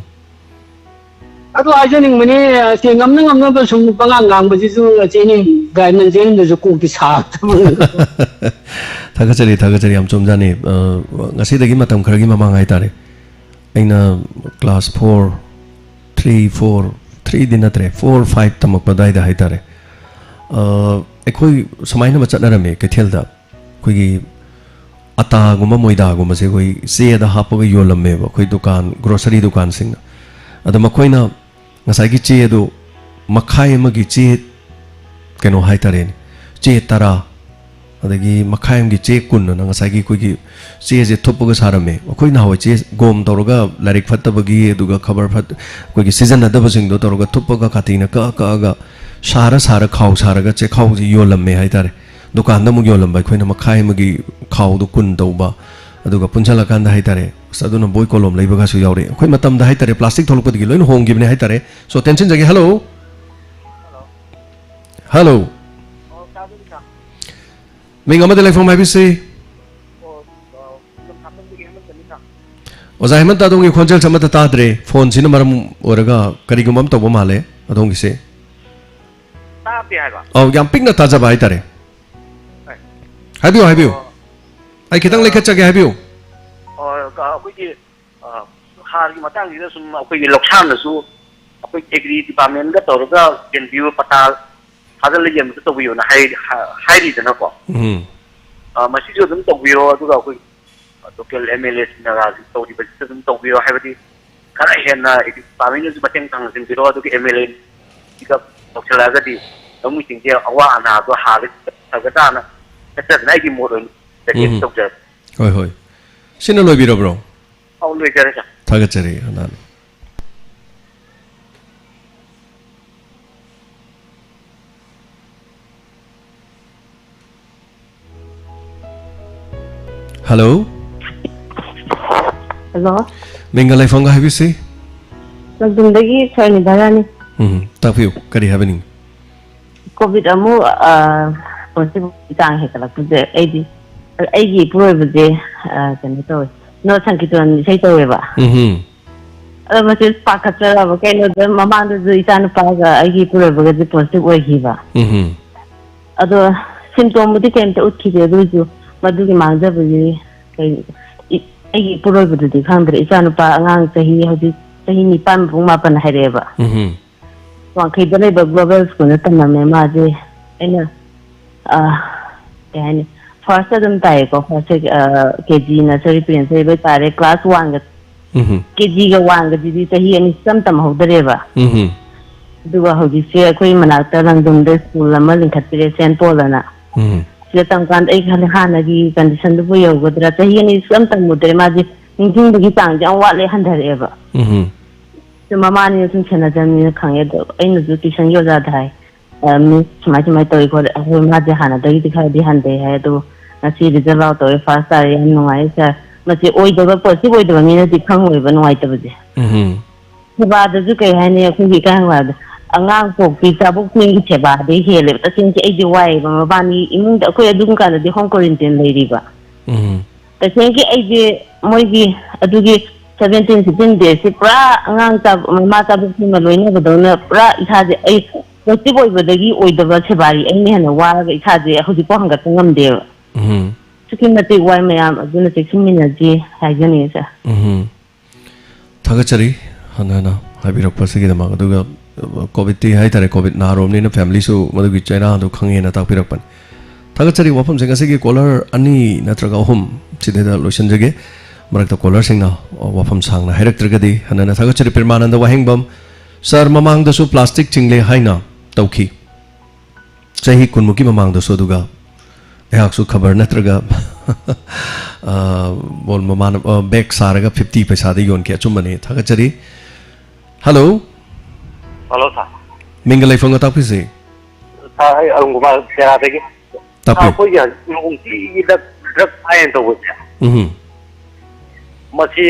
ꯑꯗꯨ ꯍꯥꯏꯖꯅꯤꯡꯕꯅꯤ, ꯁꯦ, ꯉꯝꯅ ꯉꯝꯅꯕ ꯁꯨꯝ ꯄꯉꯥꯡ ꯉꯥꯡꯕꯁꯤꯁꯨ ꯆꯦꯅꯤꯡ ꯒꯥꯏꯃꯟ ꯆꯦꯅꯤꯡꯗꯁꯨ ꯀꯣꯛꯇꯤ ꯁꯥ-, ꯊꯥꯒꯠꯆꯔꯤ, ꯊꯥꯒꯠꯆꯔꯤ, ꯌꯥꯝ ꯆꯨꯝꯖꯥꯠꯅꯤ꯫ ꯑ, ꯉꯁꯤꯗꯒꯤ ꯃꯇꯝ ꯈꯔꯒꯤ ꯃꯃꯥꯡ ꯍꯥꯏꯇꯥꯔꯦ, ꯑꯩꯅ class four, three, four, threeꯗꯤ ꯅꯠꯇ꯭ꯔꯦ, four, five ꯇꯝꯃꯛꯄ ꯑꯗꯨꯋꯥꯏꯗ ꯍꯥꯏꯇꯥꯔꯦ, ꯑ, ꯑꯩꯈꯣꯏ ꯁꯨꯃꯥꯏꯅ ꯑꯃ ꯆꯠꯅꯔꯝꯃꯦ ꯀꯩꯊꯦꯜꯗ꯫ ꯑꯩꯈꯣꯏꯒꯤ ꯑꯇꯥꯒꯨꯝꯕ ꯃꯣꯏꯗꯥꯒꯨꯝꯕꯁꯦ ꯑꯩꯈꯣꯏ ꯆꯦꯗ ꯍꯥꯞꯄꯒ ꯌꯣꯜꯂꯝꯃꯦꯕ, ꯑꯩꯈꯣꯏ ꯗꯨꯀꯥꯟ, grocery ꯗꯨꯀꯥꯟꯁꯤꯡꯅ꯫ ꯑꯗꯣ ꯃꯈꯣꯏꯅ ꯉꯁꯥꯏꯒꯤ ꯆꯦ ꯑꯗꯨ ꯃꯈꯥꯏ ꯑꯃꯒꯤ ꯆꯦ, ꯀꯩꯅꯣ ꯍꯥꯏꯇꯥꯔꯦꯅꯦ, ꯆꯦ ꯇꯔꯥ, ꯑꯗꯒꯤ ꯃꯈꯥꯏ ꯑꯃꯒꯤ ꯆꯦ ꯀꯨꯟ ꯑꯅ ꯉꯁꯥꯏꯒꯤ ꯑꯩꯈꯣꯏꯒꯤ ꯆꯦꯁꯦ ꯊꯨꯞꯄꯒ ꯁꯥꯔꯝꯃꯦ꯫ ꯑꯩꯈꯣꯏ ꯅꯍꯥꯟꯋꯥꯏ ꯆꯦ ꯒꯣꯝ ꯇꯧꯔꯒ ꯂꯥꯏꯔꯤꯛ ꯐꯠꯇꯕꯒꯤ, ꯑꯗꯨꯒ ꯈꯕꯔ ꯐꯠ-, ꯑꯩꯈꯣꯏꯒꯤ ꯁꯤꯖꯤꯟꯅꯗꯕꯁꯤꯡꯗꯣ ꯇꯧꯔꯒ ꯊꯨꯞꯄꯒ ꯀꯥꯇꯤꯅ ꯀꯛꯑ ꯀꯛꯑꯒ ꯁꯥꯔ ꯁꯥꯔ ꯈꯥꯎ ꯁꯥꯔꯒ ꯆꯦꯈꯥꯎꯁꯦ ꯌꯣꯜꯂꯝꯃꯦ ꯍꯥꯏꯇꯥꯔꯦ꯫ ꯗꯨꯀꯥꯟꯗ ꯑꯃꯨꯛ ꯌꯣꯜꯂꯝꯕ, ꯑꯩꯈꯣꯏꯅ ꯃꯈꯥꯏ ꯑꯃꯒꯤ ꯈꯥꯎꯗꯣ ꯀꯨꯟ ꯇꯧꯕ, ꯑꯗꯨꯒ ꯄꯨꯟꯁꯤꯜꯂꯀꯥꯟꯗ ꯍꯥꯏꯇꯥꯔꯦ, ꯑꯁ, ꯑꯗꯨꯅ ꯕꯣꯏ ꯀꯣꯂꯣꯝ ꯂꯩꯕꯒꯁꯨ ꯌꯥꯎꯔꯛꯑꯦ꯫ ꯑꯩꯈꯣꯏ ꯃꯇꯝꯗ ꯍꯥꯏꯇꯥꯔꯦ, ꯄ꯭ꯂꯥꯁꯇꯤꯛ ꯊꯣꯛꯂꯛꯄꯗꯒꯤ ꯂꯣꯏꯅ ꯍꯣꯡꯈꯤꯕꯅꯦ ꯍꯥꯏꯇꯥꯔꯦ꯫ So, ꯇꯦꯟꯁꯤꯟꯖꯒꯦ꯫ Hello? Hello? ꯃꯤꯡ ꯑꯃꯗꯤ ꯂꯩꯐꯝ ꯍꯥꯏꯕꯤꯁꯤ꯫ ꯑꯣꯖꯥ ꯍꯦꯃꯟꯇ, ꯑꯗꯣꯝꯒꯤ ꯈꯣꯟꯖꯦꯜꯁꯦ ꯑꯃꯠꯇ ꯇꯥꯗ꯭ꯔꯦ꯫ ꯐꯣꯟꯁꯤꯅ ꯃꯔꯝ ꯑꯣꯏꯔꯒ ꯀꯔꯤꯒꯨꯝꯕ ꯑꯃ ꯇꯧꯕ ꯃꯥꯜꯂꯦ ꯑꯗꯣꯝꯒꯤꯁꯦ꯫ ꯇꯥꯗꯦ ꯍꯥꯏꯕ? ꯑꯧ, ꯌꯥꯝ ꯄꯤꯛꯅ ꯇꯥꯖꯕ ꯍꯥꯏꯇꯥꯔꯦ꯫ ꯑꯦ, ꯍꯥꯏꯕꯤꯌꯨ, ꯍꯥꯏꯕꯤꯌꯨ꯫ ꯑꯩ ꯈꯤꯇꯪ ꯂꯩꯈꯠꯆꯒꯦ, ꯍꯥꯏꯕꯤꯌꯨ꯫ ꯑꯣ, ꯑꯩꯈꯣꯏꯒꯤ, ꯑ, ꯍꯥꯔꯒꯤ ꯃꯇꯥꯡꯁꯤꯗ ꯁꯨꯝ ꯑꯩꯈꯣꯏꯒꯤ ꯂꯧꯁꯥꯟꯅꯁꯨ ꯑꯩꯈꯣꯏ ꯑꯦꯒ꯭ꯔꯤ ꯗꯤꯄꯥꯔꯠꯃꯦꯟꯒ ꯇꯧꯔꯒ ꯀꯦꯟꯕꯤꯌꯨ, ꯄꯇꯥ ꯊꯥꯖꯤꯜꯂ ꯌꯦꯟꯕꯗ ꯇꯧꯕꯤꯌꯣꯅ ꯍꯥꯏ-, ꯍꯥ-, ꯍꯥꯏꯔꯤꯗꯅꯀꯣ꯫ ꯎꯝ꯫ ꯑ, ꯃꯁꯤꯁꯨ ꯑꯗꯨꯝ ꯇꯧꯕꯤꯔꯣ, ꯑꯗꯨꯒ ꯑꯩꯈꯣꯏ ꯂꯣꯀꯦꯜ ꯑꯦꯝ ꯑꯦꯜ ꯑꯦꯁꯤꯡꯅꯒ ꯇꯧꯔꯤꯕꯁꯤꯗ ꯑꯗꯨꯝ ꯇꯧꯕꯤꯔꯣ, ꯍꯥꯏꯕꯗꯤ ꯈꯔ ꯍꯦꯟꯅ ꯗꯤꯄꯥꯔꯠꯃꯦꯟꯅꯁꯨ ꯃꯇꯦꯡ ꯄꯥꯡꯁꯤꯟꯕꯤꯔꯣ, ꯑꯗꯨꯒ ꯑꯦꯝ ꯑꯦꯜ ꯑꯦꯁꯤꯒ ꯇꯧꯁꯤꯜꯂꯛꯑꯒꯗꯤ ꯂꯧꯃꯤꯁꯤꯡꯁꯦ ꯑꯋꯥ ꯑꯅꯥꯗꯣ ꯍꯥꯜꯂꯒ ꯐꯒꯗ꯭ꯔꯥꯅ ꯅꯠꯇ꯭ꯔꯒꯅ ꯑꯩꯒꯤ ꯃꯣꯠ ꯑꯣꯏꯅ ꯁꯖꯦꯁ ꯎꯝ꯫ ꯇꯧꯖꯔꯛꯀꯦ꯫ ꯍꯣꯏ, ꯍꯣꯏ꯫ ꯁꯤꯅ ꯂꯣꯏꯕꯤꯔꯕ꯭ꯔꯣ? ꯑꯧ, ꯂꯣꯏꯖꯔꯦ, ꯁꯥꯔ꯫ ꯊꯥꯒꯠꯆꯔꯤ, ꯑꯅꯥꯜ꯫ ꯍꯜꯂꯣ꯫ ꯍꯜꯂꯣ꯫ ꯃꯤꯡꯒ ꯂꯩꯐꯝꯒ ꯍꯥꯏꯕꯤꯁꯤ꯫ ꯂꯝꯗꯣꯡꯗꯒꯤ ꯁꯥꯔ ꯅꯤꯕꯥꯔꯥꯅꯤ꯫ ꯎꯝ, ꯇꯥꯛꯄꯤꯌꯨ, ꯀꯔꯤ ꯍꯥꯏꯕꯤꯅꯤꯡ? ꯀꯣꯚꯤꯗ ꯑꯃꯨꯛ, ꯑ, ꯄꯣꯖꯤꯇꯤꯚ ꯆꯥꯡ ꯍꯦꯟꯒꯠꯂꯛꯄꯁꯦ ꯑꯩꯗꯤ, ꯑꯩꯒꯤ ꯏꯄꯨꯔꯣꯏꯕꯁꯦ, ꯑ, ꯀꯩꯅꯣ ꯇꯧꯋꯦ, ꯅꯣꯠ ꯁꯪꯀꯤꯔꯇꯟ ꯏꯁꯩ ꯇꯧꯋꯦꯕ꯫ ꯎꯝꯍꯨꯝ꯫ ꯑꯗꯣ ꯃꯁꯤ ꯄꯥꯈꯠꯆꯔꯕ, ꯀꯩꯅꯣꯗ ꯃꯃꯥꯡꯗꯁꯨ ꯏꯆꯥ ꯅꯨꯄꯥꯒ ꯑꯩꯒꯤ ꯏꯄꯨꯔꯣꯏꯕꯒꯁꯦ ꯄꯣꯖꯤꯇꯤꯚ ꯑꯣꯏꯈꯤꯕ꯫ ꯎꯝꯍꯨꯝ꯫ ꯑꯗꯣ ꯁꯤꯝꯇꯣꯝꯕꯨꯗꯤ ꯀꯩꯝꯇ ꯎꯠꯈꯤꯗꯦ, ꯑꯗꯨ ꯑꯣꯏꯔꯁꯨ ꯃꯗꯨꯒꯤ ꯃꯥꯡꯖꯕꯒꯤ ꯀꯩ, ꯏ-, ꯑꯩꯒꯤ ꯏꯄꯨꯔꯣꯏꯕꯗꯨꯗꯤ ꯈꯪꯗ꯭ꯔꯦ, ꯏꯆꯥ ꯅꯨꯄꯥ ꯑꯉꯥꯡ ꯆꯍꯤ, ꯍꯧꯖꯤꯛ ꯆꯍꯤ ꯅꯤꯄꯥꯟ ꯃꯄꯨꯡ ꯃꯥꯄꯟ ꯍꯥꯏꯔꯛꯑꯦꯕ꯫ ꯎꯝꯍꯨꯝ꯫ ꯋꯥꯡꯈꯩꯗ ꯂꯩꯕ ꯒ꯭ꯂꯣꯕꯦꯜ ꯁ꯭ꯀꯨꯜꯗ ꯇꯝꯂꯝꯃꯦ ꯃꯥꯁꯦ꯫ ꯑꯩꯅ, ꯑ, ꯀꯩ ꯍꯥꯏꯅꯤ, ꯐꯥꯔꯁꯇ ꯑꯗꯨꯝ ꯇꯥꯏꯌꯦꯀꯣ, ꯐꯥꯔꯁ, ꯑ, ꯀꯦ ꯖꯤ, ꯅꯁꯔꯤ, ꯄ꯭ꯔꯤ ꯅꯁꯔꯤ ꯂꯣꯏ ꯇꯥꯔꯦ, ꯀ꯭ꯂꯥꯁ ꯋꯥꯟꯒ, ꯎꯝꯍꯨꯝ꯫ ꯀꯦ ꯖꯤꯒ ꯋꯥꯟꯒꯗꯨꯗꯤ ꯆꯍꯤ ꯑꯅꯤ ꯏꯆꯝ ꯇꯝꯍꯧꯗꯔꯦꯕ꯫ ꯎꯝꯍꯨꯝ꯫ ꯑꯗꯨꯒ ꯍꯧꯖꯤꯛꯁꯦ ꯑꯩꯈꯣꯏ ꯃꯅꯥꯛꯇ ꯂꯪꯗꯨꯝꯗ ꯁ꯭ꯀꯨꯜ ꯑꯃ ꯂꯤꯡꯈꯠꯄꯤꯔꯦ, ꯁꯦꯟꯠ ꯄꯣꯜ ꯑꯅ꯫ ꯎꯝ꯫ ꯁꯤꯗ ꯇꯝꯀꯥꯟꯗ ꯑꯩ ꯈꯜꯂꯦ, ꯍꯥꯟꯅꯒꯤ ꯀꯟꯗꯤꯁꯟꯗꯨꯕꯨ ꯌꯧꯒꯗ꯭ꯔꯥ? ꯆꯍꯤ ꯑꯅꯤ ꯁꯨꯛꯇꯝ ꯇꯝꯃꯨꯗ꯭ꯔꯦ, ꯃꯥꯁꯦ ꯅꯤꯡꯁꯤꯡꯕꯒꯤ ꯆꯥꯡꯁꯦ ꯌꯥꯝ ꯋꯥꯠꯂꯦ, ꯍꯟꯊꯔꯛꯑꯦꯕ꯫ ꯎꯝ꯫ ꯑꯗꯨ ꯃꯃꯥꯅꯤꯅ ꯁꯨꯝ ꯁꯦꯟꯅꯖꯕꯅꯤꯅ ꯈꯪꯉꯦ꯫ ꯑꯗꯣ ꯑꯩꯅꯁꯨ ꯇ꯭ꯋꯤꯁꯟꯒꯤ ꯑꯣꯖꯥꯗ ꯍꯥꯏ, "ꯑ, ꯃꯤꯁ, ꯁꯨꯃꯥꯏ ꯁꯨꯃꯥꯏ ꯇꯧꯏ ꯈꯣꯠꯂꯦ, ꯑꯩꯈꯣꯏ ꯃꯥꯁꯦ ꯍꯥꯟꯅꯗꯒꯤꯗꯤ ꯈꯔꯗꯤ ꯍꯟꯊꯩ" ꯍꯥꯏ꯫ ꯑꯗꯨꯕꯨ ꯉꯁꯤ ꯔꯤꯖꯜ ꯑꯥꯎꯠ ꯇꯧꯔꯦ, ꯐꯥꯔꯁ ꯇꯥꯔꯦ, ꯌꯥꯝ ꯅꯨꯡꯉꯥꯏꯔꯦ ꯁꯥꯔ꯫ ꯃꯁꯤ ꯑꯣꯏꯗꯕ, ꯄꯣꯖꯤꯇꯤꯚ ꯑꯣꯏꯗꯕ ꯃꯤꯅꯗꯤ ꯈꯪꯉꯣꯏꯕ ꯅꯨꯡꯉꯥꯏꯇꯕꯁꯦ꯫ ꯎꯝ꯫ ꯁꯦꯕꯥꯗꯁꯨ ꯀꯩ ꯍꯥꯏꯅꯤ, ꯑꯩꯈꯣꯏꯒꯤ ꯏꯀꯥꯏ ꯍꯪꯒꯣꯏꯕꯗ ꯑꯉꯥꯡ ꯄꯣꯛꯄꯤ ꯆꯥꯕꯣꯛꯁꯤꯡꯒꯤ ꯁꯦꯕꯥꯗꯩ ꯍꯦꯜꯂꯦꯕ꯫ ꯇꯁꯦꯡꯅ ꯑꯩꯗꯤ ꯋꯥꯏꯌꯦꯕ, ꯃꯕꯥꯅꯤ ꯏꯃꯨꯡꯗ, ꯑꯩꯈꯣꯏ ꯑꯗꯨꯝ ꯀꯥꯟꯗꯗꯤ ꯍꯣꯝ ꯀ꯭ꯋꯥꯔꯦꯟꯇꯤꯟ ꯂꯩꯔꯤꯕ꯫ ꯎꯝ꯫ ꯇꯁꯦꯡꯒꯤ ꯑꯩꯁꯦ ꯃꯣꯏꯒꯤ ꯑꯗꯨꯒꯤ ꯁꯚꯦꯟꯇꯤꯟ, ꯐꯤꯐꯇꯤꯟ ꯗꯦꯁꯁꯦ ꯄꯨꯔꯥ ꯑꯉꯥꯡ ꯆꯥ-, ꯃꯃꯥ ꯆꯥꯕꯣꯛꯁꯤꯡꯒ ꯂꯣꯏꯅꯕꯗꯧꯅ ꯄꯨꯔꯥ ꯏꯁꯥꯁꯦ, ꯑꯩ ꯄꯣꯖꯤꯇꯤꯚ ꯑꯣꯏꯕꯗꯒꯤ ꯑꯣꯏꯗꯕ ꯁꯦꯕꯥꯔꯤ ꯑꯩꯅ ꯍꯦꯟꯅ ꯋꯥꯔꯒ ꯏꯁꯥꯁꯦ ꯍꯧꯖꯤꯛꯐꯥꯎ ꯍꯪꯒꯠꯄ ꯉꯝꯗꯦꯕ꯫ ꯎꯝ꯫ ꯑꯁꯨꯛꯀꯤ ꯃꯇꯤꯛ ꯋꯥꯏ ꯃꯌꯥꯝ, ꯑꯗꯨꯅ ꯆꯦꯛꯁꯤꯟꯃꯤꯟꯅꯁꯤ ꯍꯥꯏꯖꯅꯤꯡꯉꯤ, ꯁꯥꯔ꯫ ꯎꯝ꯫ ꯊꯥꯒꯠꯆꯔꯤ ꯍꯟꯅ ꯍꯟꯅ ꯍꯥꯏꯕꯤꯔꯛꯄꯁꯤꯒꯤꯗꯃꯛ꯫ ꯑꯗꯨꯒ, ꯑ, ꯀꯣꯚꯤꯗꯇꯤ ꯍꯥꯏꯇꯥꯔꯦ, ꯀꯣꯚꯤꯗ ꯅꯥꯔꯣꯝꯅꯤꯅ ꯐꯦꯃꯤꯂꯤꯁꯨ ꯃꯗꯨꯒꯤ ꯆꯩꯅꯥꯗꯣ ꯈꯪꯉꯦꯅ ꯇꯥꯛꯄꯤꯔꯛꯄꯅꯤ꯫ ꯊꯥꯒꯠꯆꯔꯤ ꯋꯥꯐꯝꯁꯦ꯫ ꯉꯁꯤꯒꯤ ꯀꯣꯂꯔ ꯑꯅꯤ ꯅꯠꯇ꯭ꯔꯒ ꯑꯍꯨꯝ ꯁꯤꯗꯩꯗ ꯂꯣꯏꯁꯤꯟꯖꯒꯦ꯫ ꯃꯔꯛꯇ ꯀꯣꯂꯔꯁꯤꯡꯅ, ꯑ, ꯋꯥꯐꯝ ꯁꯥꯡꯅ ꯍꯥꯏꯔꯛꯇ꯭ꯔꯒꯗꯤ꯫ ꯍꯟꯅ ꯍꯟꯅ ꯊꯥꯒꯠꯆꯔꯤ꯫ ꯄ꯭ꯔꯦꯃꯥꯅꯟꯗ ꯋꯥꯍꯦꯡꯕꯝ ꯁꯥꯔ, ꯃꯃꯥꯡꯗꯁꯨ ꯄ꯭ꯂꯥꯁꯇꯤꯛ ꯆꯤꯡꯂꯦ ꯍꯥꯏꯅ ꯇꯧꯈꯤ꯫ ꯆꯍꯤ ꯀꯨꯟꯃꯨꯛꯀꯤ ꯃꯃꯥꯡꯗꯁꯨ꯫ ꯑꯗꯨꯒ ꯑꯩꯍꯥꯛꯁꯨ ꯈꯕꯔ ꯅꯠꯇ꯭ꯔꯒ, ꯑ, ꯕꯣꯜ ꯃꯃꯥꯟꯅꯕ, ꯑ, ꯕꯦꯛ ꯁꯥꯔꯒ ꯐꯤꯐꯇꯤ ꯄꯩꯁꯥꯗ ꯌꯣꯟꯈꯤ꯫ ꯑꯆꯨꯝꯕꯅꯤ꯫ ꯊꯥꯒꯠꯆꯔꯤ꯫ ꯍꯜꯂꯣ꯫ ꯍꯜꯂꯣ, ꯁꯥꯔ꯫ ꯃꯤꯡꯒ ꯂꯩꯐꯝꯒ ꯇꯥꯛꯄꯤꯁꯤ꯫ ꯁꯥꯔ, ꯑꯩ ꯑꯔꯨꯟ ꯀꯨꯃꯥꯔ ꯇꯦꯔꯥꯗꯒꯤ꯫ ꯇꯥꯛꯄꯤꯌꯨ꯫ ꯑꯩꯈꯣꯏꯒꯤ ꯍꯧꯖꯤꯛ ꯅꯨꯡꯇꯤꯒꯤ ꯗ꯭ꯔꯒ, ꯗ꯭ꯔꯒ ꯐꯥꯏꯅ ꯇꯧꯕꯁꯦ꯫ ꯎꯝ꯫ ꯃꯁꯤ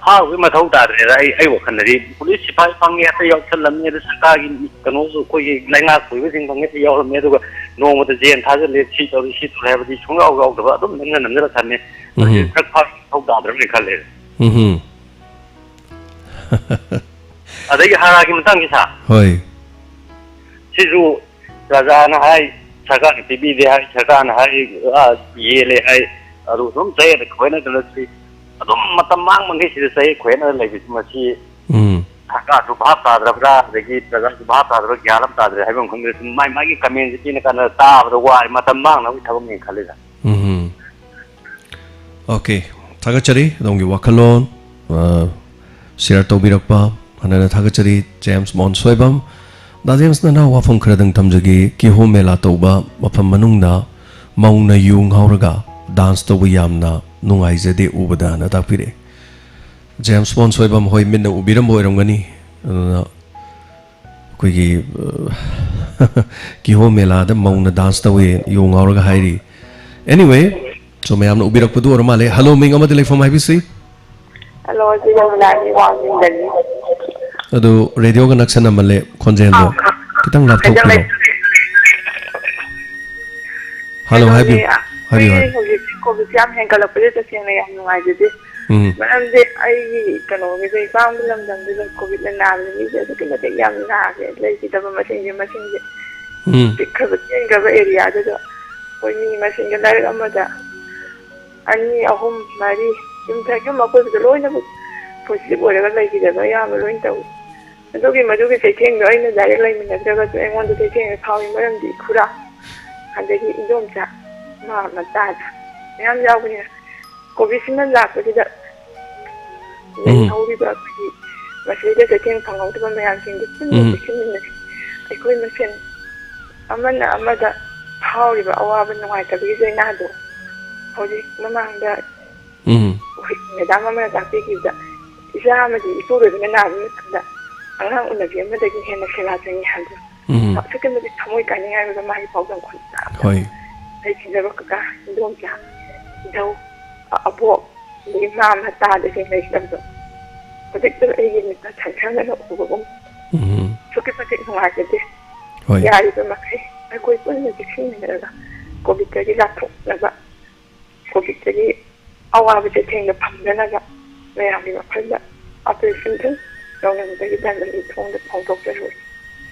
ꯐꯥꯔꯨꯕꯒꯤ ꯃꯊꯧ ꯇꯥꯗ꯭ꯔꯦꯗ꯫ ꯑꯩ, ꯑꯩ ꯋꯥꯈꯜꯗꯗꯤ ꯄꯨꯂꯤꯁ ꯁꯤꯐꯥꯏ ꯐꯪꯉꯦ, ꯍꯦꯛꯇ ꯌꯥꯎꯁꯜꯂꯝꯃꯤ, ꯑꯗ ꯁꯔꯀꯥꯔꯒꯤ ꯀꯩꯅꯣꯁꯨ, ꯑꯩꯈꯣꯏꯒꯤ ꯂꯩꯉꯥꯛ ꯄꯨꯔꯤꯕꯁꯤꯡ ꯐꯪꯉꯦ, ꯍꯦꯛꯇ ꯌꯥꯎꯔꯝꯃꯤ, ꯑꯗꯨꯒ ꯅꯣꯡꯃꯗ ꯖꯦꯜ ꯊꯥꯖꯤꯜꯂꯦ, ꯁꯤ ꯇꯧꯔꯦ, ꯁꯤ ꯇꯧꯔꯦ ꯍꯥꯏꯕꯗꯤ ꯁꯨꯡꯌꯥꯎ ꯌꯥꯎꯗꯕ, ꯑꯗꯨꯝ ꯅꯝꯅ ꯅꯝꯖꯜꯂ ꯊꯝꯃꯦ꯫ ꯃꯁꯤ ꯎꯝ꯫ ꯗ꯭ꯔꯒ ꯐꯥꯕꯒꯤ ꯃꯊꯧ ꯇꯥꯗ꯭ꯔꯕꯅꯤ ꯈꯜꯂꯦ꯫ ꯎꯝ꯫ ꯑꯗꯒꯤ ꯍꯥꯔꯥꯒꯤ ꯃꯇꯥꯡꯁꯤ, ꯁꯥꯔ꯫ ꯍꯣꯏ꯫ ꯁꯤꯁꯨ ꯄ꯭ꯔꯖꯥꯅ ꯍꯥꯏ, ꯁꯔꯀꯥꯔꯅ ꯄꯤꯕꯤꯗꯦ ꯍꯥꯏ, ꯁꯔꯀꯥꯔꯅ ꯍꯥꯏ, ꯑꯥ, ꯌꯦꯜꯂꯦ ꯍꯥꯏ, ꯑꯗꯨ ꯑꯗꯨꯝ ꯆꯌꯦꯠꯅ ꯈꯣꯏꯅꯗꯅ ꯁꯤ ꯑꯗꯨꯝ ꯃꯇꯝ ꯃꯥꯡꯕꯈꯩ ꯁꯤꯗ ꯆꯌꯦꯠ ꯈꯣꯏꯅꯗꯅ ꯂꯩꯕꯁꯤ, ꯃꯁꯤ ꯎꯝ꯫ ꯁꯔꯀꯥꯔꯁꯨ ꯚꯥꯞ ꯇꯥꯗ꯭ꯔꯕ꯭ꯔꯥ, ꯑꯗꯒꯤ ꯄ꯭ꯔꯖꯥꯁꯨ ꯚꯥꯞ ꯇꯥꯗ꯭ꯔꯕ꯭ꯔꯥ, ꯒ꯭ꯌꯥꯟ ꯑꯃ ꯇꯥꯗ꯭ꯔꯦ ꯍꯥꯏꯕ ꯑꯃ ꯈꯪꯗ꯭ꯔꯦ꯫ ꯁꯨꯝ ꯃꯥꯏ ꯃꯥꯒꯤ ꯀꯃꯦꯟꯁꯦ ꯄꯤꯅ ꯀꯥꯟꯗ ꯇꯥꯕꯗ ꯋꯥꯔꯦ, ꯃꯇꯝ ꯃꯥꯡꯅꯕꯒꯤ ꯊꯕꯛꯅꯦꯅ ꯈꯜꯂꯤꯗ꯫ ꯎꯝ꯫ ꯑꯣꯀꯦ, ꯊꯥꯒꯠꯆꯔꯤ ꯑꯗꯣꯝꯒꯤ ꯋꯥꯈꯜꯂꯣꯟ, ꯑ, ꯁꯤꯌꯔ ꯇꯧꯕꯤꯔꯛꯄ꯫ ꯍꯟꯅ ꯍꯟꯅ ꯊꯥꯒꯠꯆꯔꯤ, ꯖꯦꯝꯁ ꯃꯣꯍꯟ ꯁꯣꯏꯕꯝ꯫ ꯗꯥ ꯖꯦꯝꯁ, ꯅꯅꯥꯎ ꯋꯥꯐꯝ ꯈꯔꯗꯪ ꯊꯝꯖꯒꯦ꯫ ꯀꯤꯍꯣꯝ ꯃꯦꯂꯥ ꯇꯧꯕ ꯃꯐꯝ ꯃꯅꯨꯡꯗ ꯃꯧꯅ ꯌꯨ ꯉꯥꯎꯔꯒ ꯗꯥꯟꯁ ꯇꯧꯕ ꯌꯥꯝꯅ ꯅꯨꯡꯉꯥꯏꯖꯗꯦ ꯎꯕꯗꯅ ꯇꯥꯛꯄꯤꯔꯛꯑꯦ꯫ ꯖꯦꯝꯁ ꯃꯣꯍꯟ ꯁꯣꯏꯕꯝ, ꯍꯣꯏ, ꯃꯤꯠꯅ ꯎꯕꯤꯔꯝꯕ ꯑꯣꯏꯔꯝꯒꯅꯤ꯫ ꯑꯗꯨꯅ ꯑꯩꯈꯣꯏꯒꯤ, ꯑ, ꯀꯤꯍꯣꯝ ꯃꯦꯂꯥꯗ ꯃꯧꯅ ꯗꯥꯟꯁ ꯇꯧꯋꯦ, ꯌꯨ ꯉꯥꯎꯔꯒ ꯍꯥꯏꯔꯤ꯫ Anyway, so ꯃꯌꯥꯝꯅ ꯎꯕꯤꯔꯛꯄꯗꯨ ꯑꯣꯏꯔ ꯃꯥꯜꯂꯦ꯫ ꯍꯜꯂꯣ, ꯃꯤꯡ ꯑꯃꯗꯤ ꯂꯩꯐꯝ ꯍꯥꯏꯕꯤꯁꯤ? ꯍꯜꯂꯣ, ꯁꯤ ꯌꯃꯨꯅꯥꯒꯤ ꯋꯥꯡꯖꯤꯡꯗꯒꯤ꯫ ꯑꯗꯨ ꯔꯦꯗꯤꯑꯣꯒ ꯅꯛꯁꯟꯅꯃꯜꯂꯦ ꯈꯣꯟꯖꯦꯜꯗꯣ꯫ ꯑꯥ, ꯑꯥ꯫ ꯈꯤꯇꯪ ꯂꯥꯞꯊꯣꯛꯄꯤꯔꯣ꯫ ꯍꯥꯏꯖꯜꯂꯦ꯫ ꯍꯜꯂꯣ, ꯀꯩꯅꯣꯅꯦ, ꯍꯥꯏꯕꯤꯌꯨ, ꯍꯥꯏꯕꯤꯌꯨ, ꯑꯩꯈꯣꯏ ꯍꯥꯏꯕꯤꯌꯨ꯫ ꯍꯧꯖꯤꯛꯁꯦ ꯀꯣꯚꯤꯗꯁꯦ ꯌꯥꯝ ꯍꯦꯟꯒꯠꯂꯛꯄꯁꯦ ꯇꯁꯦꯡꯅ ꯌꯥꯝ ꯅꯨꯡꯉꯥꯏꯖꯗꯦ꯫ ꯎꯝ꯫ ꯃꯔꯝꯗꯤ ꯑꯩꯒꯤ ꯀꯩꯅꯣꯒꯤꯗ, ꯏꯄꯥꯝꯒꯤ ꯂꯝꯗꯝꯗꯨꯗ ꯀꯣꯚꯤꯗꯅ ꯅꯥꯕꯗ ꯃꯤꯁꯦ ꯑꯗꯨꯛꯀꯤ ꯃꯇꯤꯛ ꯌꯥꯝ ꯅꯥꯈ꯭ꯔꯦ, ꯂꯩꯈꯤꯗꯕ ꯃꯁꯤꯡꯁꯦ, ꯃꯁꯤꯡꯁꯦ ꯎꯝ꯫ ꯄꯤꯛꯈ꯭ꯔꯕ ꯆꯦꯟꯈ꯭ꯔꯕ ꯑꯦꯔꯤꯌꯥꯗꯨꯗ꯫ ꯑꯩꯈꯣꯏ ꯃꯤ ꯃꯁꯤꯡꯗ ꯂꯥꯏꯔꯤꯛ ꯑꯃꯗ ꯑꯅꯤ, ꯑꯍꯨꯝ, ꯃꯔꯤ, ꯌꯨꯝꯊꯛ, ꯌꯨꯝ ꯑꯀꯣꯏꯕꯗ ꯂꯣꯏꯅꯃꯛ positive ꯑꯣꯏꯔꯒ ꯂꯩꯈꯤꯗꯕ ꯑꯌꯥꯝꯕ ꯂꯣꯏꯅ ꯇꯧꯏ꯫ ꯑꯗꯨꯒꯤ, ꯃꯗꯨꯒꯤ ꯆꯩꯊꯦꯡꯗꯣ ꯑꯩꯅ direct ꯂꯩꯃꯤꯟꯅꯗ꯭ꯔꯒꯁꯨ ꯑꯩꯉꯣꯟꯗ ꯆꯩꯊꯦꯡꯗꯣ ꯐꯥꯎꯏ, ꯃꯔꯝꯗꯤ ꯏꯈꯨꯔꯥ, ꯑꯗꯒꯤ ꯏꯟꯗꯣꯝꯆꯥ, ꯃꯥ ꯃꯆꯥꯗ ꯃꯌꯥꯝ ꯌꯥꯎꯕꯅꯤꯅ꯫ Covidꯁꯤꯅ ꯂꯥꯛꯄꯁꯤꯗ ꯎꯝ꯫ ꯂꯩꯍꯧꯔꯤꯕ ꯑꯩꯈꯣꯏꯒꯤ ꯃꯁꯤꯗ ꯆꯩꯊꯦꯡ ꯐꯪꯍꯧꯗꯕ ꯃꯌꯥꯝꯁꯤꯡꯗꯨ ꯄꯨꯟꯅ ꯎꯝ꯫ ꯆꯦꯛꯁꯤꯟꯃꯤꯟꯅꯁꯤ꯫ ꯑꯩꯈꯣꯏ ꯃꯁꯦꯟ ꯑꯃꯅ ꯑꯃꯗ ꯐꯥꯎꯔꯤꯕ ꯑꯋꯥꯕ ꯅꯨꯡꯉꯥꯏꯇꯕꯒꯤ ꯆꯩꯅꯥꯗꯣ ꯍꯧꯖꯤꯛ ꯃꯃꯥꯡꯗ ꯎꯝ꯫ ꯑꯩꯈꯣꯏ madam ꯑꯃꯅ ꯇꯥꯛꯄꯤꯈꯤꯕꯗ, ꯏꯆꯥ ꯑꯃꯗꯤ ꯏꯄꯨꯔꯣꯏꯕꯅ ꯅꯥꯕ ꯃꯇꯝꯗ ꯑꯉꯥꯡ ꯎꯅꯕꯤ ꯑꯃꯗꯒꯤ ꯍꯦꯟꯅ ꯁꯦꯕꯥ ꯆꯪꯉꯤ ꯍꯥꯏꯕꯗꯣ ꯎꯝ꯫ ꯑꯁꯨꯛꯀꯤ ꯃꯇꯤꯛ ꯊꯃꯣꯏ ꯀꯥꯏꯅꯤꯡꯉꯥꯏ ꯑꯣꯏꯕ ꯃꯥꯒꯤ ꯄꯥꯎꯗꯝ ꯈꯣꯟꯖꯦꯜ꯫ ꯍꯣꯏ꯫ ꯂꯩꯈꯤꯗ꯭ꯔꯕ ꯀꯀꯥ, ꯏꯟꯗꯣꯝꯆꯥ, ꯏꯙꯧ, ꯑ-, ꯑꯕꯣꯛ, ꯑꯗꯒꯤ ꯏꯃꯥ, ꯃꯆꯥꯗꯒꯤ ꯂꯩꯈꯤꯗꯕꯗꯣ ꯍꯧꯖꯤꯛꯇ ꯑꯩꯒꯤ ꯃꯤꯠꯇ ꯁꯪꯁꯪꯅꯅ ꯎꯕꯒꯨꯝ ꯎꯝ꯫ ꯑꯁꯨꯛꯀꯤ ꯃꯇꯤꯛ ꯅꯨꯡꯉꯥꯏꯖꯗꯦ꯫ ꯍꯣꯏ꯫ ꯌꯥꯔꯤꯕ ꯃꯈꯩ ꯑꯩꯈꯣꯏ ꯄꯨꯟꯅ ꯆꯦꯛꯁꯤꯟꯃꯤꯟꯅꯔꯒ Covidꯇꯒꯤ ꯂꯥꯞꯊꯣꯛꯅꯕ, Covidꯇꯒꯤ ꯑꯋꯥꯕ ꯆꯩꯊꯦꯡꯗ ꯐꯪꯗꯅꯕ ꯃꯌꯥꯝꯒꯤ ꯋꯥꯈꯜꯗ ꯑꯄꯤꯜ ꯁꯤꯟꯊꯨꯡ ꯅꯧꯅꯕꯗꯒꯤ ꯗꯟꯗꯅꯤ ꯊꯣꯡꯗ ꯐꯣꯡꯗꯣꯛꯆꯔꯨꯔꯦ꯫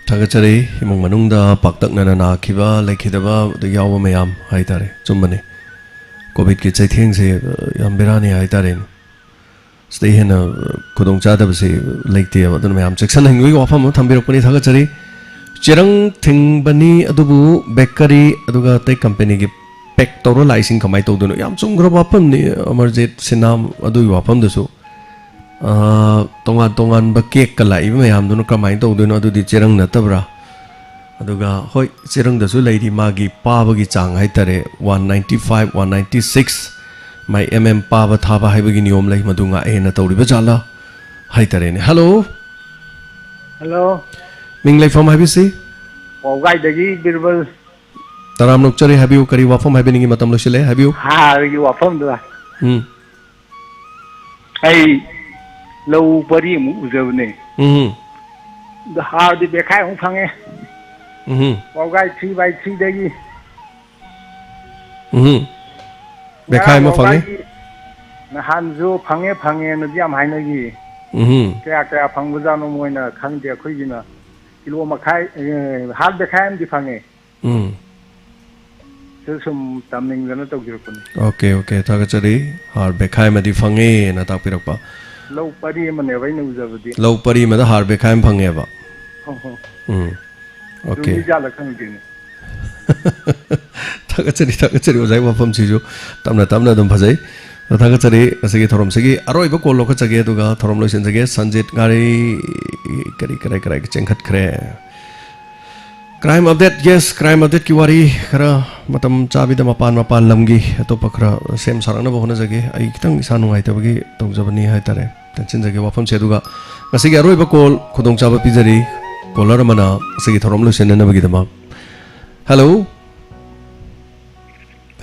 ꯊꯥꯒꯠꯆꯔꯤ꯫ ꯏꯃꯨꯡ ꯃꯅꯨꯡꯗ ꯄꯥꯛꯇꯛꯅꯅ ꯅꯥꯈꯤꯕ, ꯂꯩꯈꯤꯗꯕ ꯑꯗꯨ ꯌꯥꯎꯕ ꯃꯌꯥꯝ ꯍꯥꯏꯇꯥꯔꯦ꯫ ꯆꯨꯝꯕꯅꯤ꯫ Covidꯀꯤ ꯆꯩꯊꯦꯡꯁꯦ, ꯑ, ꯌꯥꯝ ꯕꯦꯔꯥꯅꯤ ꯍꯥꯏꯇꯥꯔꯦꯅꯦ꯫ ꯁꯤꯗꯩ ꯍꯦꯟꯅ, ꯑ, ꯈꯨꯗꯣꯡꯆꯥꯗꯕꯁꯤ ꯂꯩꯇꯦꯕ꯫ ꯑꯗꯨꯅ ꯃꯌꯥꯝ ꯆꯦꯛꯁꯤꯟꯍꯟꯕꯒꯤ ꯋꯥꯐꯝ ꯑꯃ ꯊꯝꯕꯤꯔꯛꯄꯅꯤ, ꯊꯥꯒꯠꯆꯔꯤ꯫ ꯆꯦꯔꯪ ꯊꯤꯡꯕꯅꯤ, ꯑꯗꯨꯕꯨ bakery ꯑꯗꯨꯒ ꯑꯇꯩ companyꯒꯤ pack ꯇꯧꯔ ꯂꯥꯛꯏꯁꯤꯡ ꯀꯃꯥꯏꯅ ꯇꯧꯗꯣꯏꯅꯣ? ꯌꯥꯝ ꯆꯨꯝꯈ꯭ꯔꯕ ꯋꯥꯐꯝꯅꯤ, ꯑꯃꯔꯖꯤꯠ ꯁꯤꯅꯥꯝ, ꯑꯗꯨꯒꯤ ꯋꯥꯐꯝꯗꯨꯁꯨ꯫ ꯑ, ꯇꯣꯉꯥꯟ ꯇꯣꯉꯥꯟꯕ cakeꯀ ꯂꯥꯛꯏꯕ ꯃꯌꯥꯝꯗꯨꯅ ꯀꯃꯥꯏꯅ ꯇꯧꯗꯣꯏꯅꯣ? ꯑꯗꯨꯗꯤ ꯆꯦꯔꯪ ꯅꯠꯇꯕ꯭ꯔꯥ? ꯑꯗꯨꯒ ꯍꯣꯏ, ꯆꯦꯔꯪꯗꯁꯨ ꯂꯩꯔꯤ ꯃꯥꯒꯤ ꯄꯥꯕꯒꯤ ꯆꯥꯡ ꯍꯥꯏꯇꯥꯔꯦ, one ninety five, one ninety six, ꯃꯥꯏ M M ꯄꯥꯕ ꯊꯥꯕ ꯍꯥꯏꯕꯒꯤ ꯅꯤꯌꯣꯝ ꯂꯩ, ꯃꯗꯨ ꯉꯥꯛꯑꯦꯅ ꯇꯧꯔꯤꯕ ꯖꯥꯠꯂꯥ ꯍꯥꯏꯇꯥꯔꯦꯅꯦ꯫ Hello꯫ Hello꯫ ꯃꯤꯡ ꯂꯩꯐꯝ ꯍꯥꯏꯕꯤꯁꯤ? ꯄꯥꯎꯒꯥꯏꯗꯒꯤ ꯕꯤꯔꯕꯜ꯫ ꯇꯔꯥꯝꯅ ꯑꯣꯛꯆꯔꯤ, ꯍꯥꯏꯕꯤꯌꯨ, ꯀꯔꯤ ꯋꯥꯐꯝ ꯍꯥꯏꯕꯤꯅꯤꯡꯉꯤ? ꯃꯇꯝ ꯂꯣꯏꯁꯤꯜꯂꯛꯑꯦ, ꯍꯥꯏꯕꯤꯌꯨ꯫ ꯍꯥꯔꯒꯤ ꯋꯥꯐꯝꯗꯨꯗ꯫ ꯎꯝ꯫ ꯑꯩ ꯂꯧ ꯄꯔꯤ ꯑꯃꯨꯛ ꯎꯖꯕꯅꯦ꯫ ꯎꯝ꯫ ꯑꯗ ꯍꯥꯔꯗꯤ ꯕꯦꯈꯥꯏ ꯑꯃꯨꯛ ꯐꯪꯉꯦ꯫ ꯎꯝ꯫ ꯄꯥꯎꯒꯥꯏ three by threeꯗꯒꯤ꯫ ꯎꯝ꯫ ꯕꯦꯈꯥꯏ ꯉꯔꯥꯡ ꯑꯃ ꯐꯪꯉꯦ꯫ ꯄꯥꯎꯒꯥꯏꯒꯤ ꯅꯍꯥꯟꯁꯨ ꯐꯪꯉꯦ, ꯐꯪꯉꯦꯅꯗꯤ ꯌꯥꯝ ꯍꯥꯏꯅꯈꯤ꯫ ꯎꯝ꯫ ꯀꯌꯥ, ꯀꯌꯥ ꯐꯪꯕꯖꯥꯠꯅꯣ ꯃꯣꯏꯅ ꯈꯪꯗꯦ꯫ ꯑꯩꯈꯣꯏꯒꯤꯅ ꯀꯤꯂꯣ ꯃꯈꯥꯏ, ꯑꯦ, ꯍꯥꯔꯠ ꯕꯦꯈꯥꯏ ꯑꯃꯗꯤ ꯐꯪꯉꯦ꯫ ꯎꯝ꯫ ꯁꯨꯝ ꯇꯝꯅꯤꯡꯗꯅ ꯇꯧꯖꯔꯛꯄꯅꯤ꯫ ꯑꯣꯀꯦ ꯑꯣꯀꯦ, ꯊꯥꯒꯠꯆꯔꯤ꯫ ꯍꯥꯔ ꯕꯦꯈꯥꯏ ꯑꯃꯗꯤ ꯐꯪꯉꯦꯅ ꯇꯥꯛꯄꯤꯔꯛꯄ꯫ ꯂꯧ ꯄꯔꯤ ꯑꯃꯅꯦꯕ ꯑꯩꯅ ꯎꯖꯕꯗꯤ꯫ ꯂꯧ ꯄꯔꯤ ꯑꯃꯗ ꯍꯥꯔ ꯕꯦꯈꯥꯏ ꯑꯃ ꯐꯪꯉꯦꯕ꯫ ꯍꯣ, ꯍꯣ꯫ ꯎꯝ, ꯑꯣꯀꯦ꯫ ꯆꯨꯝꯃꯤꯖꯥꯠꯂ ꯈꯪꯗꯦꯅꯦ꯫ ꯊꯥꯒꯠꯆꯔꯤ, ꯊꯥꯒꯠꯆꯔꯤ ꯑꯣꯖꯥꯒꯤ ꯋꯥꯐꯝꯁꯤꯁꯨ ꯇꯞꯅ ꯇꯞꯅ ꯑꯗꯨꯝ ꯐꯖꯩ꯫ ꯑꯗꯣ ꯊꯥꯒꯠꯆꯔꯤ꯫ ꯉꯁꯤꯒꯤ ꯊꯧꯔꯝꯁꯤꯒꯤ ꯑꯔꯣꯏꯕ ꯀꯣꯜ ꯂꯧꯈꯠꯆꯒꯦ, ꯑꯗꯨꯒ ꯊꯧꯔꯝ ꯂꯣꯏꯁꯤꯟꯖꯒꯦ꯫ ꯁꯟꯖꯤꯠ ꯉꯥꯔꯤ ꯀꯔꯤ ꯀꯔꯥꯏ ꯀꯔꯥꯏ ꯆꯦꯟꯈꯠꯈ꯭ꯔꯦ꯫ ꯀ꯭ꯔꯥꯏꯝ ꯑꯞꯗꯦꯠ, ꯌꯦꯁ, ꯀ꯭ꯔꯥꯏꯝ ꯑꯞꯗꯦꯠꯀꯤ ꯋꯥꯔꯤ ꯈꯔ ꯃꯇꯝ ꯆꯥꯕꯤꯗ ꯃꯄꯥꯟ ꯃꯄꯥꯟ ꯂꯝꯒꯤ ꯑꯇꯣꯞꯄ ꯈꯔ ꯁꯦꯝ ꯁꯥꯔꯛꯅꯕ ꯍꯣꯠꯅꯖꯒꯦ꯫ ꯑꯩ ꯈꯤꯇꯪ ꯏꯁꯥ ꯅꯨꯡꯉꯥꯏꯇꯕꯒꯤ ꯇꯧꯖꯕꯅꯤ ꯍꯥꯏꯇꯥꯔꯦ, ꯇꯦꯟꯁꯤꯟꯖꯒꯦ ꯋꯥꯐꯝꯁꯦ꯫ ꯑꯗꯨꯒ ꯉꯁꯤꯒꯤ ꯑꯔꯣꯏꯕ ꯀꯣꯜ ꯈꯨꯗꯣꯡꯆꯥꯕ ꯄꯤꯖꯔꯤ꯫ ꯀꯣꯂꯔ ꯑꯃꯅ ꯉꯁꯤꯒꯤ ꯊꯧꯔꯝ ꯂꯣꯏꯁꯤꯟꯅꯅꯕꯒꯤꯗꯃꯛ꯫ ꯍꯜꯂꯣ꯫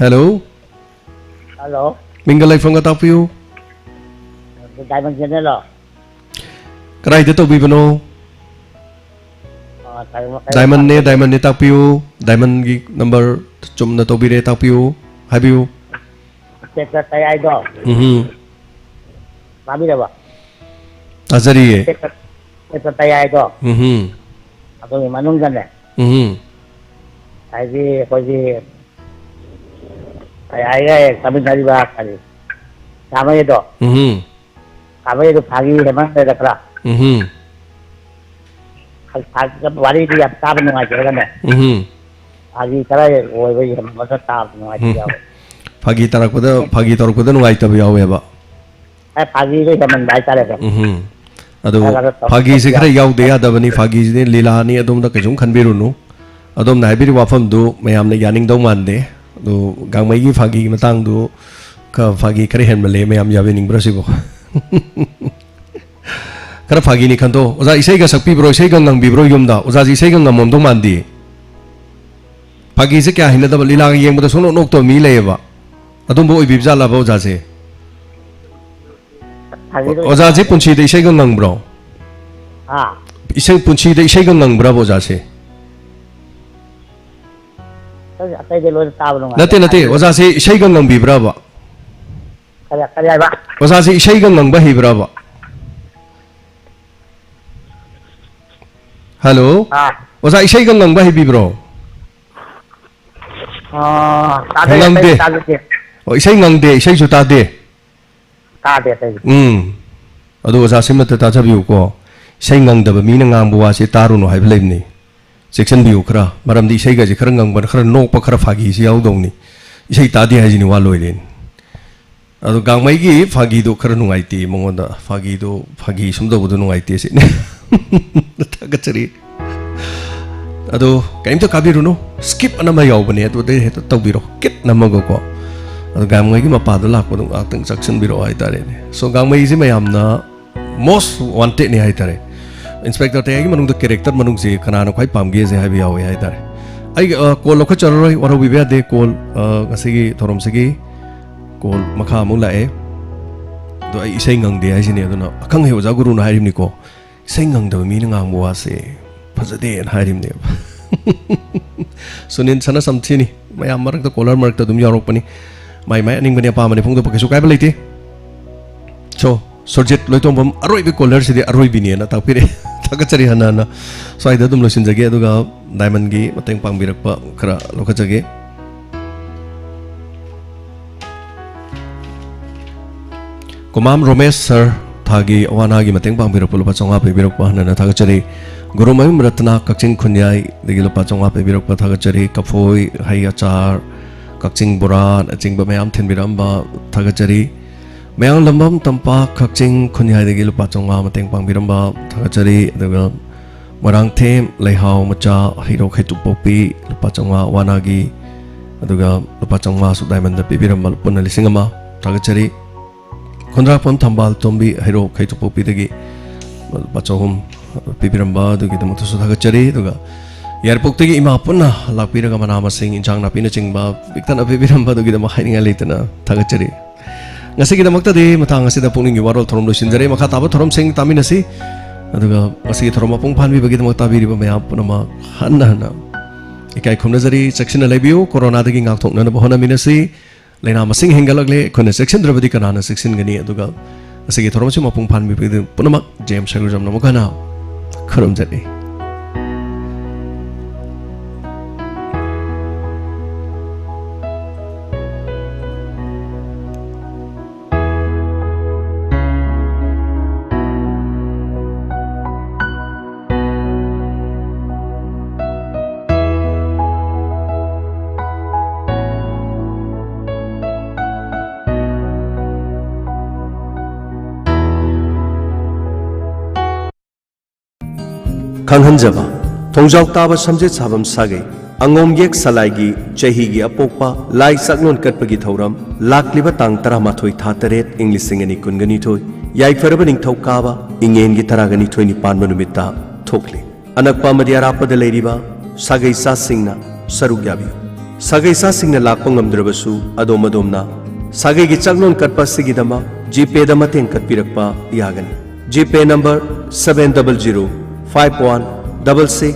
ꯍꯜꯂꯣ꯫ ꯍꯜꯂꯣ꯫ ꯃꯤꯡꯒ ꯂꯩꯐꯝꯒ ꯇꯥꯛꯄꯤꯌꯨ꯫ ꯗꯥꯏꯃꯟ ꯆꯦꯅꯦꯜꯂꯣ? ꯀꯗꯥꯏꯗ ꯇꯧꯕꯤꯕꯅꯣ? ꯑꯥ, ꯗꯥꯏꯃꯟ, ꯀꯩꯅꯣ, ꯗꯥꯏꯃꯟꯅꯦ, ꯗꯥꯏꯃꯟꯅꯦ, ꯇꯥꯛꯄꯤꯌꯨ꯫ ꯗꯥꯏꯃꯟꯒꯤ ꯅꯝꯕꯔ ꯆꯨꯝꯅ ꯇꯧꯕꯤꯔꯦ, ꯇꯥꯛꯄꯤꯌꯨ꯫ ꯍꯥꯏꯕꯤꯌꯨ꯫ ꯁꯦꯛꯇꯔ ꯇꯌꯥꯏꯗꯣ ꯎꯝ꯫ ꯇꯥꯕꯤꯔꯕ? ꯇꯥꯖꯔꯤꯌꯦ꯫ ꯁꯦꯛꯇꯔ, ꯁꯦꯛꯇꯔ ꯇꯌꯥꯏꯗꯣ ꯎꯝ꯫ ꯑꯗꯨꯒꯤ ꯃꯅꯨꯡꯗꯅꯦ, ꯎꯝ꯫ ꯍꯥꯏꯗꯤ ꯑꯩꯈꯣꯏꯒꯤ ꯇꯌꯥꯏꯒ ꯍꯦꯛ ꯆꯠꯃꯤꯟꯅꯔꯤꯕ ꯀꯔꯤ ꯁꯥꯃꯩꯗꯣ, ꯎꯝ꯫ ꯁꯥꯃꯩꯗꯣ ꯐꯥꯒꯤ ꯍꯦꯃꯟꯈ꯭ꯔꯦꯗ ꯈꯔ꯫ ꯎꯝ꯫ ꯋꯥꯔꯤꯗꯤ ꯌꯥꯝ ꯇꯥꯕ ꯅꯨꯡꯉꯥꯏꯖꯔꯒꯅꯦ, ꯎꯝ꯫ ꯐꯥꯒꯤ ꯈꯔ ꯍꯦꯛ ꯑꯣꯏꯕ ꯍꯦꯟꯕꯗ ꯇꯥꯕ ꯅꯨꯡꯉꯥꯏꯇꯕ ꯌꯥꯎꯋꯦ꯫ ꯐꯥꯒꯤ ꯇꯥꯔꯛꯄꯗ, ꯐꯥꯒꯤ ꯇꯧꯔꯛꯄꯗ ꯅꯨꯡꯉꯥꯏꯇꯕ ꯌꯥꯎꯋꯦꯕ꯫ ꯑꯦ, ꯐꯥꯒꯤꯗꯣ ꯍꯦꯟꯃꯟꯕ ꯍꯥꯏꯇꯥꯔꯦꯀꯣ꯫ ꯎꯝ꯫ ꯑꯗꯨ ꯈꯔ ꯈꯔ ꯇꯧ-, ꯐꯥꯒꯤꯁꯦ ꯈꯔ ꯌꯥꯎ-, ꯌꯥꯎꯗ ꯌꯥꯗꯕꯅꯤ꯫ ꯐꯥꯒꯤꯁꯤꯗꯤ ꯂꯤꯂꯥꯅꯤ, ꯑꯗꯣꯝꯗ ꯀꯩꯁꯨꯝ ꯈꯟꯕꯤꯔꯨꯅꯨ꯫ ꯑꯗꯣꯝꯅ ꯍꯥꯏꯕꯤꯔꯤꯕ ꯋꯥꯐꯝꯗꯨ ꯃꯌꯥꯝꯅ ꯌꯥꯅꯤꯡꯗꯧ ꯃꯥꯟꯗꯦ꯫ ꯑꯗꯨ ꯒꯥꯡꯃꯩꯒꯤ ꯐꯥꯒꯤꯒꯤ ꯃꯇꯥꯡꯗꯨ ꯈ-, ꯐꯥꯒꯤ ꯈꯔ ꯍꯦꯟꯃꯜꯂꯦ, ꯃꯌꯥꯝ ꯌꯥꯕꯤꯅꯤꯡꯕ꯭ꯔꯥ ꯁꯤꯕꯣ? ꯈꯔ ꯐꯥꯒꯤꯅꯤ ꯈꯟꯗꯣꯛ꯫ ꯑꯣꯖꯥ ꯏꯁꯩꯒ ꯁꯛꯄꯤꯕ꯭ꯔꯣ, ꯏꯁꯩꯒ ꯉꯪꯕꯤꯕ꯭ꯔꯣ ꯌꯨꯝꯗ? ꯑꯣꯖꯥꯁꯤ ꯏꯁꯩꯒ ꯉꯝꯃꯝꯗꯧ ꯃꯥꯟꯗꯦ꯫ ꯐꯥꯒꯤꯁꯦ ꯀꯌꯥ ꯍꯩꯅꯗꯕ, ꯂꯤꯂꯥꯒ ꯌꯦꯡꯕꯗ ꯁꯨꯡꯅꯣꯛ ꯅꯣꯛꯇꯕ ꯃꯤ ꯂꯩꯌꯦꯕ꯫ ꯑꯗꯨꯝꯕ ꯑꯣꯏꯕꯤꯕ ꯖꯥꯠꯂꯕ ꯑꯣꯖꯥꯁꯦ? ꯐꯥꯒꯤꯗꯣ ꯑꯣꯖꯥꯁꯦ ꯄꯨꯟꯁꯤꯗ ꯏꯁꯩꯒ ꯉꯪꯕ꯭ꯔꯣ? ꯍꯥ? ꯏꯁꯩ, ꯄꯨꯟꯁꯤꯗ ꯏꯁꯩꯒ ꯉꯪꯕ꯭ꯔꯕ ꯑꯣꯖꯥꯁꯦ? ꯑꯇꯩ-, ꯑꯇꯩꯗꯤ ꯂꯣꯏꯅ ꯇꯥꯕ ꯅꯨꯡꯉꯥꯏ꯫ ꯅꯠꯇꯦ, ꯅꯠꯇꯦ, ꯑꯣꯖꯥꯁꯦ ꯏꯁꯩꯒ ꯉꯪꯕꯤꯕ꯭ꯔꯕ? ꯀꯔꯤ, ꯀꯔꯤ ꯍꯥꯏꯕ? ꯑꯣꯖꯥꯁꯦ ꯏꯁꯩꯒ ꯉꯪꯕ ꯍꯩꯕ꯭ꯔꯕ? ꯍꯜꯂꯣ? ꯑꯥ꯫ ꯑꯣꯖꯥ, ꯏꯁꯩꯒ ꯉꯪꯕ ꯍꯩꯕꯤꯕ꯭ꯔꯣ? ꯑꯥ, ꯇꯥꯖꯩ, ꯉꯪꯗꯦ꯫ ꯑꯇꯩꯗꯤ ꯇꯥꯖꯗꯦ꯫ ꯑꯣ, ꯏꯁꯩ ꯉꯪꯗꯦ, ꯏꯁꯩꯁꯨ ꯇꯥꯗꯦ꯫ ꯇꯥꯗꯦ ꯑꯇꯩꯗꯤ꯫ ꯎꯝ꯫ ꯑꯗꯨ ꯑꯣꯖꯥ ꯁꯤꯃꯠꯇ ꯇꯥꯖꯕꯤꯌꯨꯀꯣ꯫ ꯏꯁꯩ ꯉꯪꯗꯕ ꯃꯤꯅ ꯉꯥꯡꯕ ꯋꯥꯁꯦ ꯇꯥꯔꯨꯅꯨ ꯍꯥꯏꯕ ꯂꯩꯕꯅꯤ꯫ ꯆꯦꯛꯁꯤꯟꯕꯤꯌꯨ ꯈꯔ꯫ ꯃꯔꯝꯗꯤ ꯏꯁꯩꯒꯁꯦ ꯈꯔ ꯉꯪꯕꯅ, ꯈꯔ ꯅꯣꯛꯄ, ꯈꯔ ꯐꯥꯒꯤꯁꯤ ꯌꯥꯎꯗꯧꯅꯤ꯫ ꯏꯁꯩ ꯇꯥꯗꯦ ꯍꯥꯏꯁꯤꯅꯤ ꯋꯥ ꯂꯣꯏꯔꯦꯅꯦ꯫ ꯑꯗꯣ ꯒꯥꯡꯃꯩꯒꯤ ꯐꯥꯒꯤꯗꯣ ꯈꯔ ꯅꯨꯡꯉꯥꯏꯇꯦ, ꯃꯉꯣꯟꯗ ꯐꯥꯒꯤꯗꯣ, ꯐꯥꯒꯤ ꯁꯨꯝ ꯇꯧꯕꯗꯣ ꯅꯨꯡꯉꯥꯏꯇꯦ ꯁꯤꯅꯤ꯫ ꯊꯥꯒꯠꯆꯔꯤ꯫ ꯑꯗꯣ ꯀꯔꯤꯝꯇ ꯀꯥꯕꯤꯔꯨꯅꯨ, skip ꯑꯅ ꯑꯃ ꯌꯥꯎꯕꯅꯦ, ꯑꯗꯨꯗꯩ ꯍꯦꯛꯇ ꯇꯧꯕꯤꯔꯣ, ꯀꯤꯠ ꯅꯝꯃꯒꯀꯣ꯫ ꯑꯗꯣ ꯒꯥꯡꯃꯩꯒꯤ ꯃꯄꯥꯗꯣ ꯂꯥꯛꯄꯗꯣ ꯉꯥꯛꯇꯪ ꯆꯥꯛꯁꯤꯟꯕꯤꯔꯛꯑꯣ ꯍꯥꯏꯇꯥꯔꯦꯅꯦ꯫ So ꯒꯥꯡꯃꯩꯁꯤ ꯃꯌꯥꯝꯅ most wantedꯅꯤ ꯍꯥꯏꯇꯥꯔꯦ꯫ Inspector ꯇꯌꯥꯏꯒꯤ ꯃꯅꯨꯡꯗ character ꯃꯅꯨꯡꯁꯤ ꯀꯅꯥꯅ ꯈ꯭ꯋꯥꯏ ꯄꯥꯝꯒꯦꯁꯦ ꯍꯥꯏꯕ ꯌꯥꯎꯋꯦ ꯍꯥꯏꯇꯥꯔꯦ꯫ ꯑꯩ, ꯑ, call ꯂꯧꯈꯠꯆꯔꯔꯣꯏ, ꯋꯥꯔꯧꯕꯤꯕ ꯌꯥꯗꯦ꯫ Call, ꯑ, ꯉꯁꯤꯒꯤ ꯊꯧꯔꯝꯁꯤꯒꯤ call ꯃꯈꯥ ꯑꯃꯨꯛ ꯂꯥꯛꯑꯦ꯫ ꯑꯗꯣ ꯑꯩ ꯏꯁꯩ ꯉꯪꯗꯦ ꯍꯥꯏꯁꯤꯅꯦ, ꯑꯗꯨꯅ ꯑꯈꯪ ꯑꯍꯩ ꯑꯣꯖꯥ ꯒꯨꯔꯨꯅ ꯍꯥꯏꯔꯤꯕꯅꯤꯀꯣ, ꯏꯁꯩ ꯉꯪꯗꯕ ꯃꯤꯅ ꯉꯥꯡꯕ ꯋꯥꯁꯦ ꯐꯖꯗꯦꯅ ꯍꯥꯏꯔꯤꯕꯅꯦꯕ꯫ ꯁꯨꯅꯤꯜ ꯁꯅꯥꯁꯝ ꯊꯤꯅꯤ, ꯃꯌꯥꯝ ꯃꯔꯛꯇ, caller ꯃꯔꯛꯇ ꯑꯗꯨꯝ ꯌꯥꯎꯔꯛꯄꯅꯤ꯫ ꯃꯥꯏ ꯃꯥꯏ ꯑꯅꯤꯡꯕꯅꯤ, ꯑꯄꯥꯝꯕꯅꯤ ꯐꯣꯡꯗꯣꯛꯄ ꯀꯩꯁꯨ ꯀꯥꯏꯕ ꯂꯩꯇꯦ꯫ So, ꯁꯨꯔꯖꯤꯠ ꯂꯣꯏꯇꯣꯡꯕꯝ, ꯑꯔꯣꯏꯕ callerꯁꯤꯗꯤ ꯑꯔꯣꯏꯕꯤꯅꯦꯅ ꯇꯥꯛꯄꯤꯔꯛꯑꯦ꯫ ꯊꯥꯒꯠꯆꯔꯤ ꯍꯟꯅ ꯍꯟꯅ꯫ ꯁ꯭ꯋꯥꯏꯗ ꯑꯗꯨꯝ ꯂꯣꯏꯁꯤꯟꯖꯒꯦ, ꯑꯗꯨꯒ Diamondꯒꯤ ꯃꯇꯦꯡ ꯄꯥꯡꯕꯤꯔꯛꯄ ꯈꯔ ꯂꯧꯈꯠꯆꯒꯦ꯫ ꯀꯨꯃꯥꯝ ꯔꯣꯃꯦꯁ sir, ꯊꯥꯒꯤ ꯑꯋꯥ ꯑꯅꯥꯒꯤ ꯃꯇꯦꯡ ꯄꯥꯡꯕꯤꯔꯛꯄ ꯂꯨꯄꯥ ꯆꯥꯝꯃꯉꯥ ꯄꯤꯕꯤꯔꯛꯄ ꯍꯟꯅ ꯍꯟꯅ ꯊꯥꯒꯠꯆꯔꯤ꯫ ꯒꯨꯔꯨꯃꯌꯨꯝ ꯔꯇꯅꯥ, ꯀꯛꯆꯤꯡ ꯈꯨꯟꯌꯥꯏꯗꯒꯤ ꯂꯨꯄꯥ ꯆꯥꯝꯃꯉꯥ ꯄꯤꯕꯤꯔꯛꯄ ꯊꯥꯒꯠꯆꯔꯤ꯫ ꯀꯐꯣꯏ, ꯍꯩ ꯑꯆꯥꯔ, ꯀꯛꯆꯤꯡ ꯕꯣꯔꯥꯅꯆꯤꯡꯕ ꯃꯌꯥꯝ ꯊꯤꯟꯕꯤꯔꯛꯑꯝꯕ ꯊꯥꯒꯠꯆꯔꯤ꯫ ꯃꯌꯥꯡꯂꯝꯕꯝ ꯇꯝꯄꯥꯛ, ꯀꯛꯆꯤꯡ ꯈꯨꯟꯌꯥꯏꯗꯒꯤ ꯂꯨꯄꯥ ꯆꯥꯝꯃꯉꯥ ꯃꯇꯦꯡ ꯄꯥꯡꯕꯤꯔꯝꯕ ꯊꯥꯒꯠꯆꯔꯤ꯫ ꯑꯗꯨꯒ ꯃꯣꯏꯔꯥꯡꯊꯦꯝ ꯂꯩꯍꯥꯎ ꯃꯆꯥ, ꯍꯩꯔꯣꯛ ꯍꯩꯇꯨꯞꯄꯣꯛꯄꯤ, ꯂꯨꯄꯥ ꯆꯥꯝꯃꯉꯥ ꯑꯋꯥ ꯑꯅꯥꯒꯤ, ꯑꯗꯨꯒ ꯂꯨꯄꯥ ꯆꯥꯝꯃꯉꯥꯁꯨ Diamondꯗ ꯄꯤꯕꯤꯔꯝꯕ, ꯄꯨꯟꯅ ꯂꯤꯁꯤꯡ ꯑꯃ ꯊꯥꯒꯠꯆꯔꯤ꯫ ꯈꯨꯟꯗ꯭ꯔꯥꯛꯄꯝ ꯊꯝꯕꯥꯜ ꯇꯣꯝꯕꯤ, ꯍꯩꯔꯣꯛ ꯍꯩꯇꯨꯞꯄꯣꯛꯄꯤꯗꯒꯤ ꯂꯨꯄꯥ ꯆꯍꯨꯝ ꯄꯤꯕꯤꯔꯝꯕ, ꯑꯗꯨꯒꯤꯗꯃꯛꯇꯁꯨ ꯊꯥꯒꯠꯆꯔꯤ꯫ ꯑꯗꯨꯒ ꯌꯥꯏꯔꯤꯄꯣꯛꯇꯒꯤ ꯏꯃꯥ ꯄꯨꯟꯅ ꯂꯥꯛꯄꯤꯔꯒ ꯃꯅꯥ ꯃꯁꯤꯡ, ꯏꯟꯁꯥꯡ ꯅꯥꯄꯤꯅꯆꯤꯡꯕ ꯄꯤꯛꯇꯅ ꯄꯤꯕꯤꯔꯝꯕ, ꯑꯗꯨꯒꯤꯗꯃꯛ ꯍꯥꯏꯅꯤꯡꯉꯥꯏ ꯂꯩꯇꯅ ꯊꯥꯒꯠꯆꯔꯤ꯫ ꯉꯁꯤꯒꯤꯗꯃꯛꯇꯗꯤ ꯃꯇꯥꯡ ꯑꯁꯤꯗ ꯄꯨꯛꯅꯤꯡꯒꯤ ꯋꯥꯔꯣꯜ ꯊꯧꯔꯝ ꯂꯣꯏꯁꯤꯟꯖꯔꯦ꯫ ꯃꯈꯥ ꯇꯥꯕ ꯊꯧꯔꯝꯁꯤꯡ ꯇꯥꯃꯤꯟꯅꯁꯤ꯫ ꯑꯗꯨꯒ ꯉꯁꯤꯒꯤ ꯊꯧꯔꯝ ꯃꯄꯨꯡ ꯐꯥꯍꯟꯕꯤꯕꯒꯤꯗꯃꯛ ꯇꯥꯕꯤꯔꯤꯕ ꯃꯌꯥꯝ ꯄꯨꯝꯅꯃꯛ ꯍꯟꯅ ꯍꯟꯅ ꯏꯀꯥꯏ ꯈꯨꯝꯅꯖꯔꯤ꯫ ꯆꯦꯛꯁꯤꯟꯅ ꯂꯩꯕꯤꯌꯨ꯫ ꯀꯣꯔꯣꯅꯥꯗꯒꯤ ꯉꯥꯛꯊꯣꯛꯅꯅꯕ ꯍꯣꯠꯅꯃꯤꯟꯅꯁꯤ꯫ ꯂꯥꯏꯅꯥ ꯃꯁꯤꯡ ꯍꯦꯟꯒꯠꯂꯛꯂꯦ꯫ ꯑꯩꯈꯣꯏꯅ ꯆꯦꯛꯁꯤꯟꯗ꯭ꯔꯕꯗꯤ ꯀꯅꯥꯅ ꯆꯦꯛꯁꯤꯟꯒꯅꯤ? ꯑꯗꯨꯒ ꯉꯁꯤꯒꯤ ꯊꯧꯔꯝ ꯑꯁꯤ ꯃꯄꯨꯡ ꯐꯥꯍꯟꯕꯤꯕꯒꯤꯗꯃꯛ ꯄꯨꯝꯅꯃꯛ J M ꯁꯔꯒꯨꯖꯝꯅ ꯑꯃꯨꯛ ꯍꯟꯅ ꯈꯨꯔꯨꯝꯖꯔꯤ꯫ ꯈꯪꯍꯟꯖꯕ, ꯊꯣꯡꯖꯥꯎ ꯇꯥꯕ ꯁꯝꯖꯦꯠ ꯁꯥꯕꯝ ꯁꯥꯒꯩ ꯑꯉꯣꯝ ꯌꯦꯛ ꯁꯂꯥꯏꯒꯤ ꯆꯍꯤꯒꯤ ꯑꯄꯣꯛꯄ ꯂꯥꯏ ꯆꯥꯛꯂꯣꯟ ꯀꯠꯄꯒꯤ ꯊꯧꯔꯝ ꯂꯥꯛꯂꯤꯕ ꯇꯥꯡ ꯇꯔꯥꯃꯥꯊꯣꯏ ꯊꯥ ꯇꯔꯦꯠ ꯏꯪ ꯂꯤꯁꯤꯡ ꯑꯅꯤ ꯀꯨꯟꯒ ꯅꯤꯊꯣꯏ, ꯌꯥꯏꯐꯔꯕ ꯅꯤꯡꯊꯧꯀꯥꯕ ꯏꯉꯦꯟꯒꯤ ꯇꯔꯥꯒ ꯅꯤꯊꯣꯏꯅꯤ ꯄꯥꯟꯕ ꯅꯨꯃꯤꯠꯇ ꯊꯣꯛꯂꯤ꯫ ꯑꯅꯛꯄ ꯑꯃꯗꯤ ꯑꯔꯥꯞꯄꯗ ꯂꯩꯔꯤꯕ ꯁꯥꯒꯩ ꯆꯥꯁꯤꯡꯅ ꯁꯔꯨꯛ ꯌꯥꯕꯤꯌꯨ꯫ ꯁꯥꯒꯩ ꯆꯥꯁꯤꯡꯅ ꯂꯥꯛꯄ ꯉꯝꯗ꯭ꯔꯕꯁꯨ ꯑꯗꯣꯝ ꯑꯗꯣꯝꯅ ꯁꯥꯒꯩꯒꯤ ꯆꯥꯛꯂꯣꯟ ꯀꯠꯄ ꯑꯁꯤꯒꯤꯗꯃꯛ GPayꯗ ꯃꯇꯦꯡ ꯀꯠꯄꯤꯔꯛꯄ ꯌꯥꯒꯅꯤ꯫ GPay number seven double zero five one double six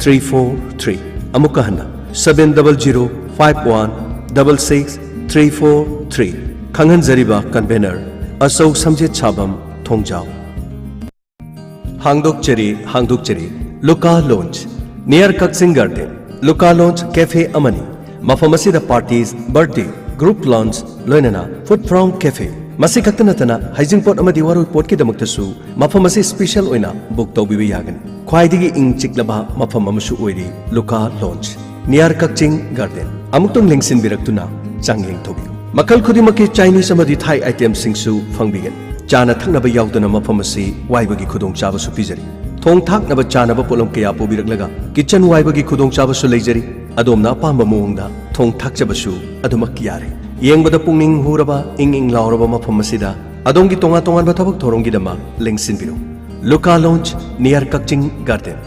three four three꯫ ꯑꯃꯨꯛꯀ ꯍꯟꯅ, seven double zero five one double six three four three꯫ ꯈꯪꯍꯟꯖꯔꯤꯕ convener ꯑꯆꯧ ꯁꯝꯖꯦꯠ ꯁꯥꯕꯝ ꯊꯣꯡꯖꯥꯎ꯫ ꯍꯥꯡꯗꯣꯛꯆꯔꯤ, ꯍꯥꯡꯗꯣꯛꯆꯔꯤ꯫ Luka Lounge, near Kakching Garden꯫ Luka Lounge cafe ꯑꯃꯅꯤ꯫ ꯃꯐꯝ ꯑꯁꯤꯗ parties, birthday, group lunch, ꯂꯣꯏꯅꯅ food from cafe꯫ ꯃꯁꯤ ꯈꯛꯇ ꯅꯠꯇꯅ ꯍꯩꯖꯤꯡꯄꯣꯠ ꯑꯃꯗꯤ ꯋꯥꯔꯣꯏꯄꯣꯠꯀꯤꯗꯃꯛꯇꯁꯨ ꯃꯐꯝ ꯑꯁꯤ special ꯑꯣꯏꯅ book ꯇꯧꯕꯤꯕ ꯌꯥꯒꯅꯤ꯫ ꯈ꯭ꯋꯥꯏꯗꯒꯤ ꯏꯪ ꯆꯤꯛꯂꯕ ꯃꯐꯝ ꯑꯃꯁꯨ ꯑꯣꯏꯔꯤ Luka Lounge, near Kakching Garden꯫ ꯑꯃꯨꯛꯇꯪ ꯂꯦꯡꯁꯤꯟꯕꯤꯔꯛꯇꯨꯅ ꯆꯥꯡꯌꯦꯡ ꯇꯧꯕꯤꯌꯨ꯫ ꯃꯈꯜ ꯈꯨꯗꯤꯡꯃꯛꯀꯤ Chinese ꯑꯃꯗꯤ Thai itemꯁꯤꯡꯁꯨ ꯐꯪꯕꯤꯒꯅꯤ꯫ ꯆꯥꯅ ꯊꯛꯅꯕ ꯌꯥꯎꯗꯅ ꯃꯐꯝ ꯑꯁꯤ ꯋꯥꯏꯕꯒꯤ ꯈꯨꯗꯣꯡꯆꯥꯕꯁꯨ ꯄꯤꯖꯔꯤ꯫ ꯊꯣꯡ ꯊꯥꯛꯅꯕ ꯆꯥꯅꯕ ꯄꯣꯠꯂꯝ ꯀꯌꯥ ꯄꯨꯕꯤꯔꯛꯂꯒ kitchen ꯋꯥꯏꯕꯒꯤ ꯈꯨꯗꯣꯡꯆꯥꯕꯁꯨ ꯂꯩꯖꯔꯤ꯫ ꯑꯗꯣꯝꯅ ꯑꯄꯥꯝꯕ ꯃꯑꯣꯡꯗ ꯊꯣꯡ ꯊꯥꯛꯆꯕꯁꯨ ꯑꯗꯨꯃꯛ ꯌꯥꯔꯦ꯫ ꯌꯦꯡꯕꯗ ꯄꯨꯛꯅꯤꯡ ꯍꯨꯔꯕ, ꯏꯪ ꯏꯪ ꯂꯥꯎꯔꯕ ꯃꯐꯝ ꯑꯁꯤꯗ ꯑꯗꯣꯝꯒꯤ ꯇꯣꯉꯥꯟ ꯇꯣꯉꯥꯟꯕ ꯊꯕꯛ ꯊꯧꯔꯝꯒꯤꯗꯃꯛ ꯂꯦꯡꯁꯤꯟꯕꯤꯔꯨ꯫ Luka Lounge, near Kakching Garden꯫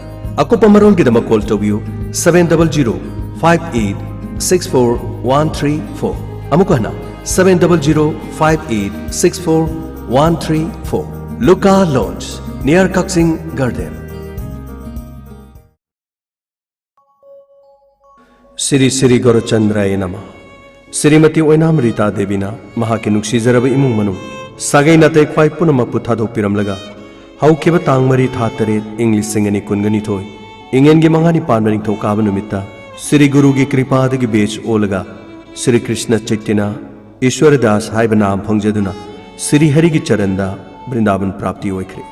ꯑꯀꯨꯞꯄ ꯃꯔꯣꯜꯒꯤꯗꯃꯛ call ꯇꯧꯕꯤꯌꯨ, seven double zero five eight six four one three four꯫ ꯑꯃꯨꯛ ꯍꯟꯅ, seven double zero five eight six four one three four꯫ Luka Lounge, near Kakching Garden꯫ Shri Shri ꯒꯧꯔꯆꯟꯗ꯭ꯔꯥꯌ ꯅꯃ꯫ ꯁ꯭ꯔꯤꯃꯇꯤ ꯑꯣꯏꯅꯥꯝ ꯔꯤꯇꯥ ꯗꯦꯕꯤꯅ ꯃꯍꯥꯛꯀꯤ ꯅꯨꯡꯁꯤꯖꯔꯕ ꯏꯃꯨꯡ ꯃꯅꯨꯡ, ꯁꯥꯒꯩ ꯅꯥꯇꯩ ꯈ꯭ꯋꯥꯏ ꯄꯨꯝꯅꯃꯛꯄꯨ ꯊꯥꯗꯣꯛꯄꯤꯔꯝꯂꯒ, ꯍꯧꯈꯤꯕ ꯇꯥꯡ ꯃꯔꯤ ꯊꯥ ꯇꯔꯦꯠ ꯏꯪ ꯂꯤꯁꯤꯡ ꯑꯅꯤ ꯀꯨꯟꯒ ꯅꯤꯊꯣꯏ, ꯏꯉꯦꯟꯒꯤ ꯃꯉꯥꯅꯤ ꯄꯥꯟꯕ ꯅꯤꯡꯊꯧꯀꯥꯕ ꯅꯨꯃꯤꯠꯇ ꯁ꯭ꯔꯤ ꯒꯨꯔꯨꯒꯤ ꯀ꯭ꯔꯤꯄꯥꯗꯒꯤ ꯕꯦꯖ ꯑꯣꯜꯂꯒ ꯁ꯭ꯔꯤ ꯀ꯭ꯔꯤꯁꯅ ꯆꯩꯇꯟꯌ ꯏꯁ꯭ꯋꯔ ꯗꯥꯁ ꯍꯥꯏꯕ ꯅꯥꯝ ꯐꯪꯖꯗꯨꯅ ꯁ꯭ꯔꯤ ꯍꯔꯤꯒꯤ ꯆꯔꯟꯗ ꯕ꯭ꯔꯤꯟꯗꯥꯕꯟ ꯄ꯭ꯔꯥꯞꯇꯤ ꯑꯣꯏꯈ꯭ꯔꯦ꯫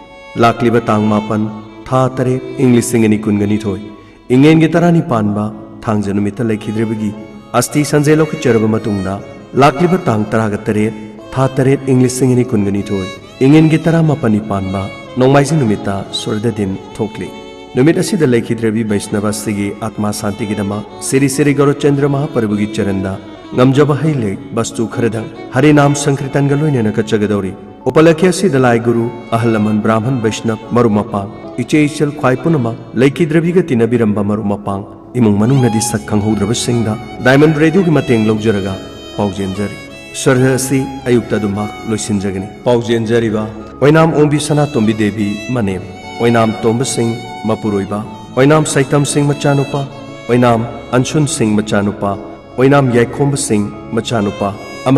ꯂꯥꯛꯂꯤꯕ ꯇꯥꯡ ꯃꯥꯄꯟ ꯊꯥ ꯇꯔꯦꯠ ꯏꯪ ꯂꯤꯁꯤꯡ ꯑꯅꯤ ꯀꯨꯟꯒ ꯅꯤꯊꯣꯏ, ꯏꯉꯦꯟꯒꯤ ꯇꯔꯥꯅꯤ ꯄꯥꯟꯕ ꯊꯥꯡꯖ ꯅꯨꯃꯤꯠꯇ ꯂꯩꯈꯤꯗ꯭ꯔꯤꯕꯒꯤ ꯑꯁꯇꯤ ꯁꯟꯖꯦ ꯂꯧꯈꯠꯆꯔꯕ ꯃꯇꯨꯡꯗ, ꯂꯥꯛꯂꯤꯕ ꯇꯥꯡ ꯇꯔꯥꯒ ꯇꯔꯦꯠ ꯊꯥ ꯇꯔꯦꯠ ꯏꯪ ꯂꯤꯁꯤꯡ ꯑꯅꯤ ꯀꯨꯟꯒ ꯅꯤꯊꯣꯏ, ꯏꯉꯦꯟꯒꯤ ꯇꯔꯥꯃꯥꯄꯟꯅꯤ ꯄꯥꯟꯕ ꯅꯣꯡꯃꯥꯏꯖꯤꯡ ꯅꯨꯃꯤꯠꯇ ꯁ꯭ꯋꯔꯗ ꯗꯤꯟ ꯊꯣꯛꯂꯤ꯫ ꯅꯨꯃꯤꯠ ꯑꯁꯤꯗ ꯂꯩꯈꯤꯗ꯭ꯔꯕꯤ ꯕꯩꯁꯅꯕ ꯑꯁꯤꯒꯤ ꯑꯥꯠꯃꯥ ꯁꯥꯟꯇꯤꯒꯤꯗꯃꯛ ꯁꯤꯔꯤ ꯁꯤꯔꯤ ꯒꯧꯔꯆꯟꯗ꯭ꯔ ꯃꯍꯥꯄ꯭ꯔꯚꯨꯒꯤ ꯆꯔꯟꯗ ꯉꯝꯖꯕ ꯍꯩ ꯂꯩ ꯕꯁꯇꯨ ꯈꯔꯗꯪ ꯍꯔꯤꯅꯥꯝ ꯁꯪꯀ꯭ꯔꯤꯇꯟꯒ ꯂꯣꯏꯅꯅ ꯀꯠꯆꯒꯗꯧꯔꯤ꯫ ꯎꯄꯂꯛꯈꯤ ꯑꯁꯤꯗ ꯂꯥꯏ ꯒꯨꯔꯨ, ꯑꯍꯜ ꯂꯃꯟ, ꯕ꯭ꯔꯥꯍꯃꯟ, ꯕꯩꯁꯅꯕ, ꯃꯔꯨꯞ ꯃꯄꯥꯡ, ꯏꯆꯦ ꯏꯆꯜ ꯈ꯭ꯋꯥꯏ ꯄꯨꯝꯅꯃꯛ, ꯂꯩꯈꯤꯗ꯭ꯔꯕꯤꯒ ꯇꯤꯟꯅꯕꯤꯔꯝꯕ ꯃꯔꯨꯞ ꯃꯄꯥꯡ, ꯏꯃꯨꯡ ꯃꯅꯨꯡꯅꯗꯤ ꯁꯛ ꯈꯪꯍꯧꯗ꯭ꯔꯕꯁꯤꯡꯗ ꯗꯥꯏꯃꯟ ꯔꯦꯗꯤꯑꯣꯒꯤ ꯃꯇꯦꯡ ꯂꯧꯖꯔꯒ ꯄꯥꯎꯖꯦꯟꯖꯔꯤ꯫ ꯁ꯭ꯔꯥꯗ ꯑꯁꯤ ꯑꯌꯨꯛꯇ ꯑꯗꯨꯃꯛ ꯂꯣꯏꯁꯤꯟꯖꯒꯅꯤ꯫ ꯄꯥꯎꯖꯦꯟꯖꯔꯤꯕ ꯑꯣꯏꯅꯥꯝ ꯑꯣꯡꯕꯤ ꯁꯅꯥꯇꯣꯝꯕꯤ ꯗꯦꯕꯤ ꯃꯅꯦꯝ, ꯑꯣꯏꯅꯥꯝ ꯇꯣꯝꯕ ꯁꯤꯡ ꯃꯄꯨꯔꯣꯏꯕ, ꯑꯣꯏꯅꯥꯝ ꯁꯩꯇꯝ ꯁꯤꯡ ꯃꯆꯥꯅꯨꯄꯥ, ꯑꯣꯏꯅꯥꯝ ꯑꯟꯁꯨꯟ ꯁꯤꯡ ꯃꯆꯥꯅꯨꯄꯥ, ꯑꯣꯏꯅꯥꯝ ꯌꯥꯏꯈꯣꯝꯕ ꯁꯤꯡ ꯃꯆꯥꯅꯨꯄꯥ,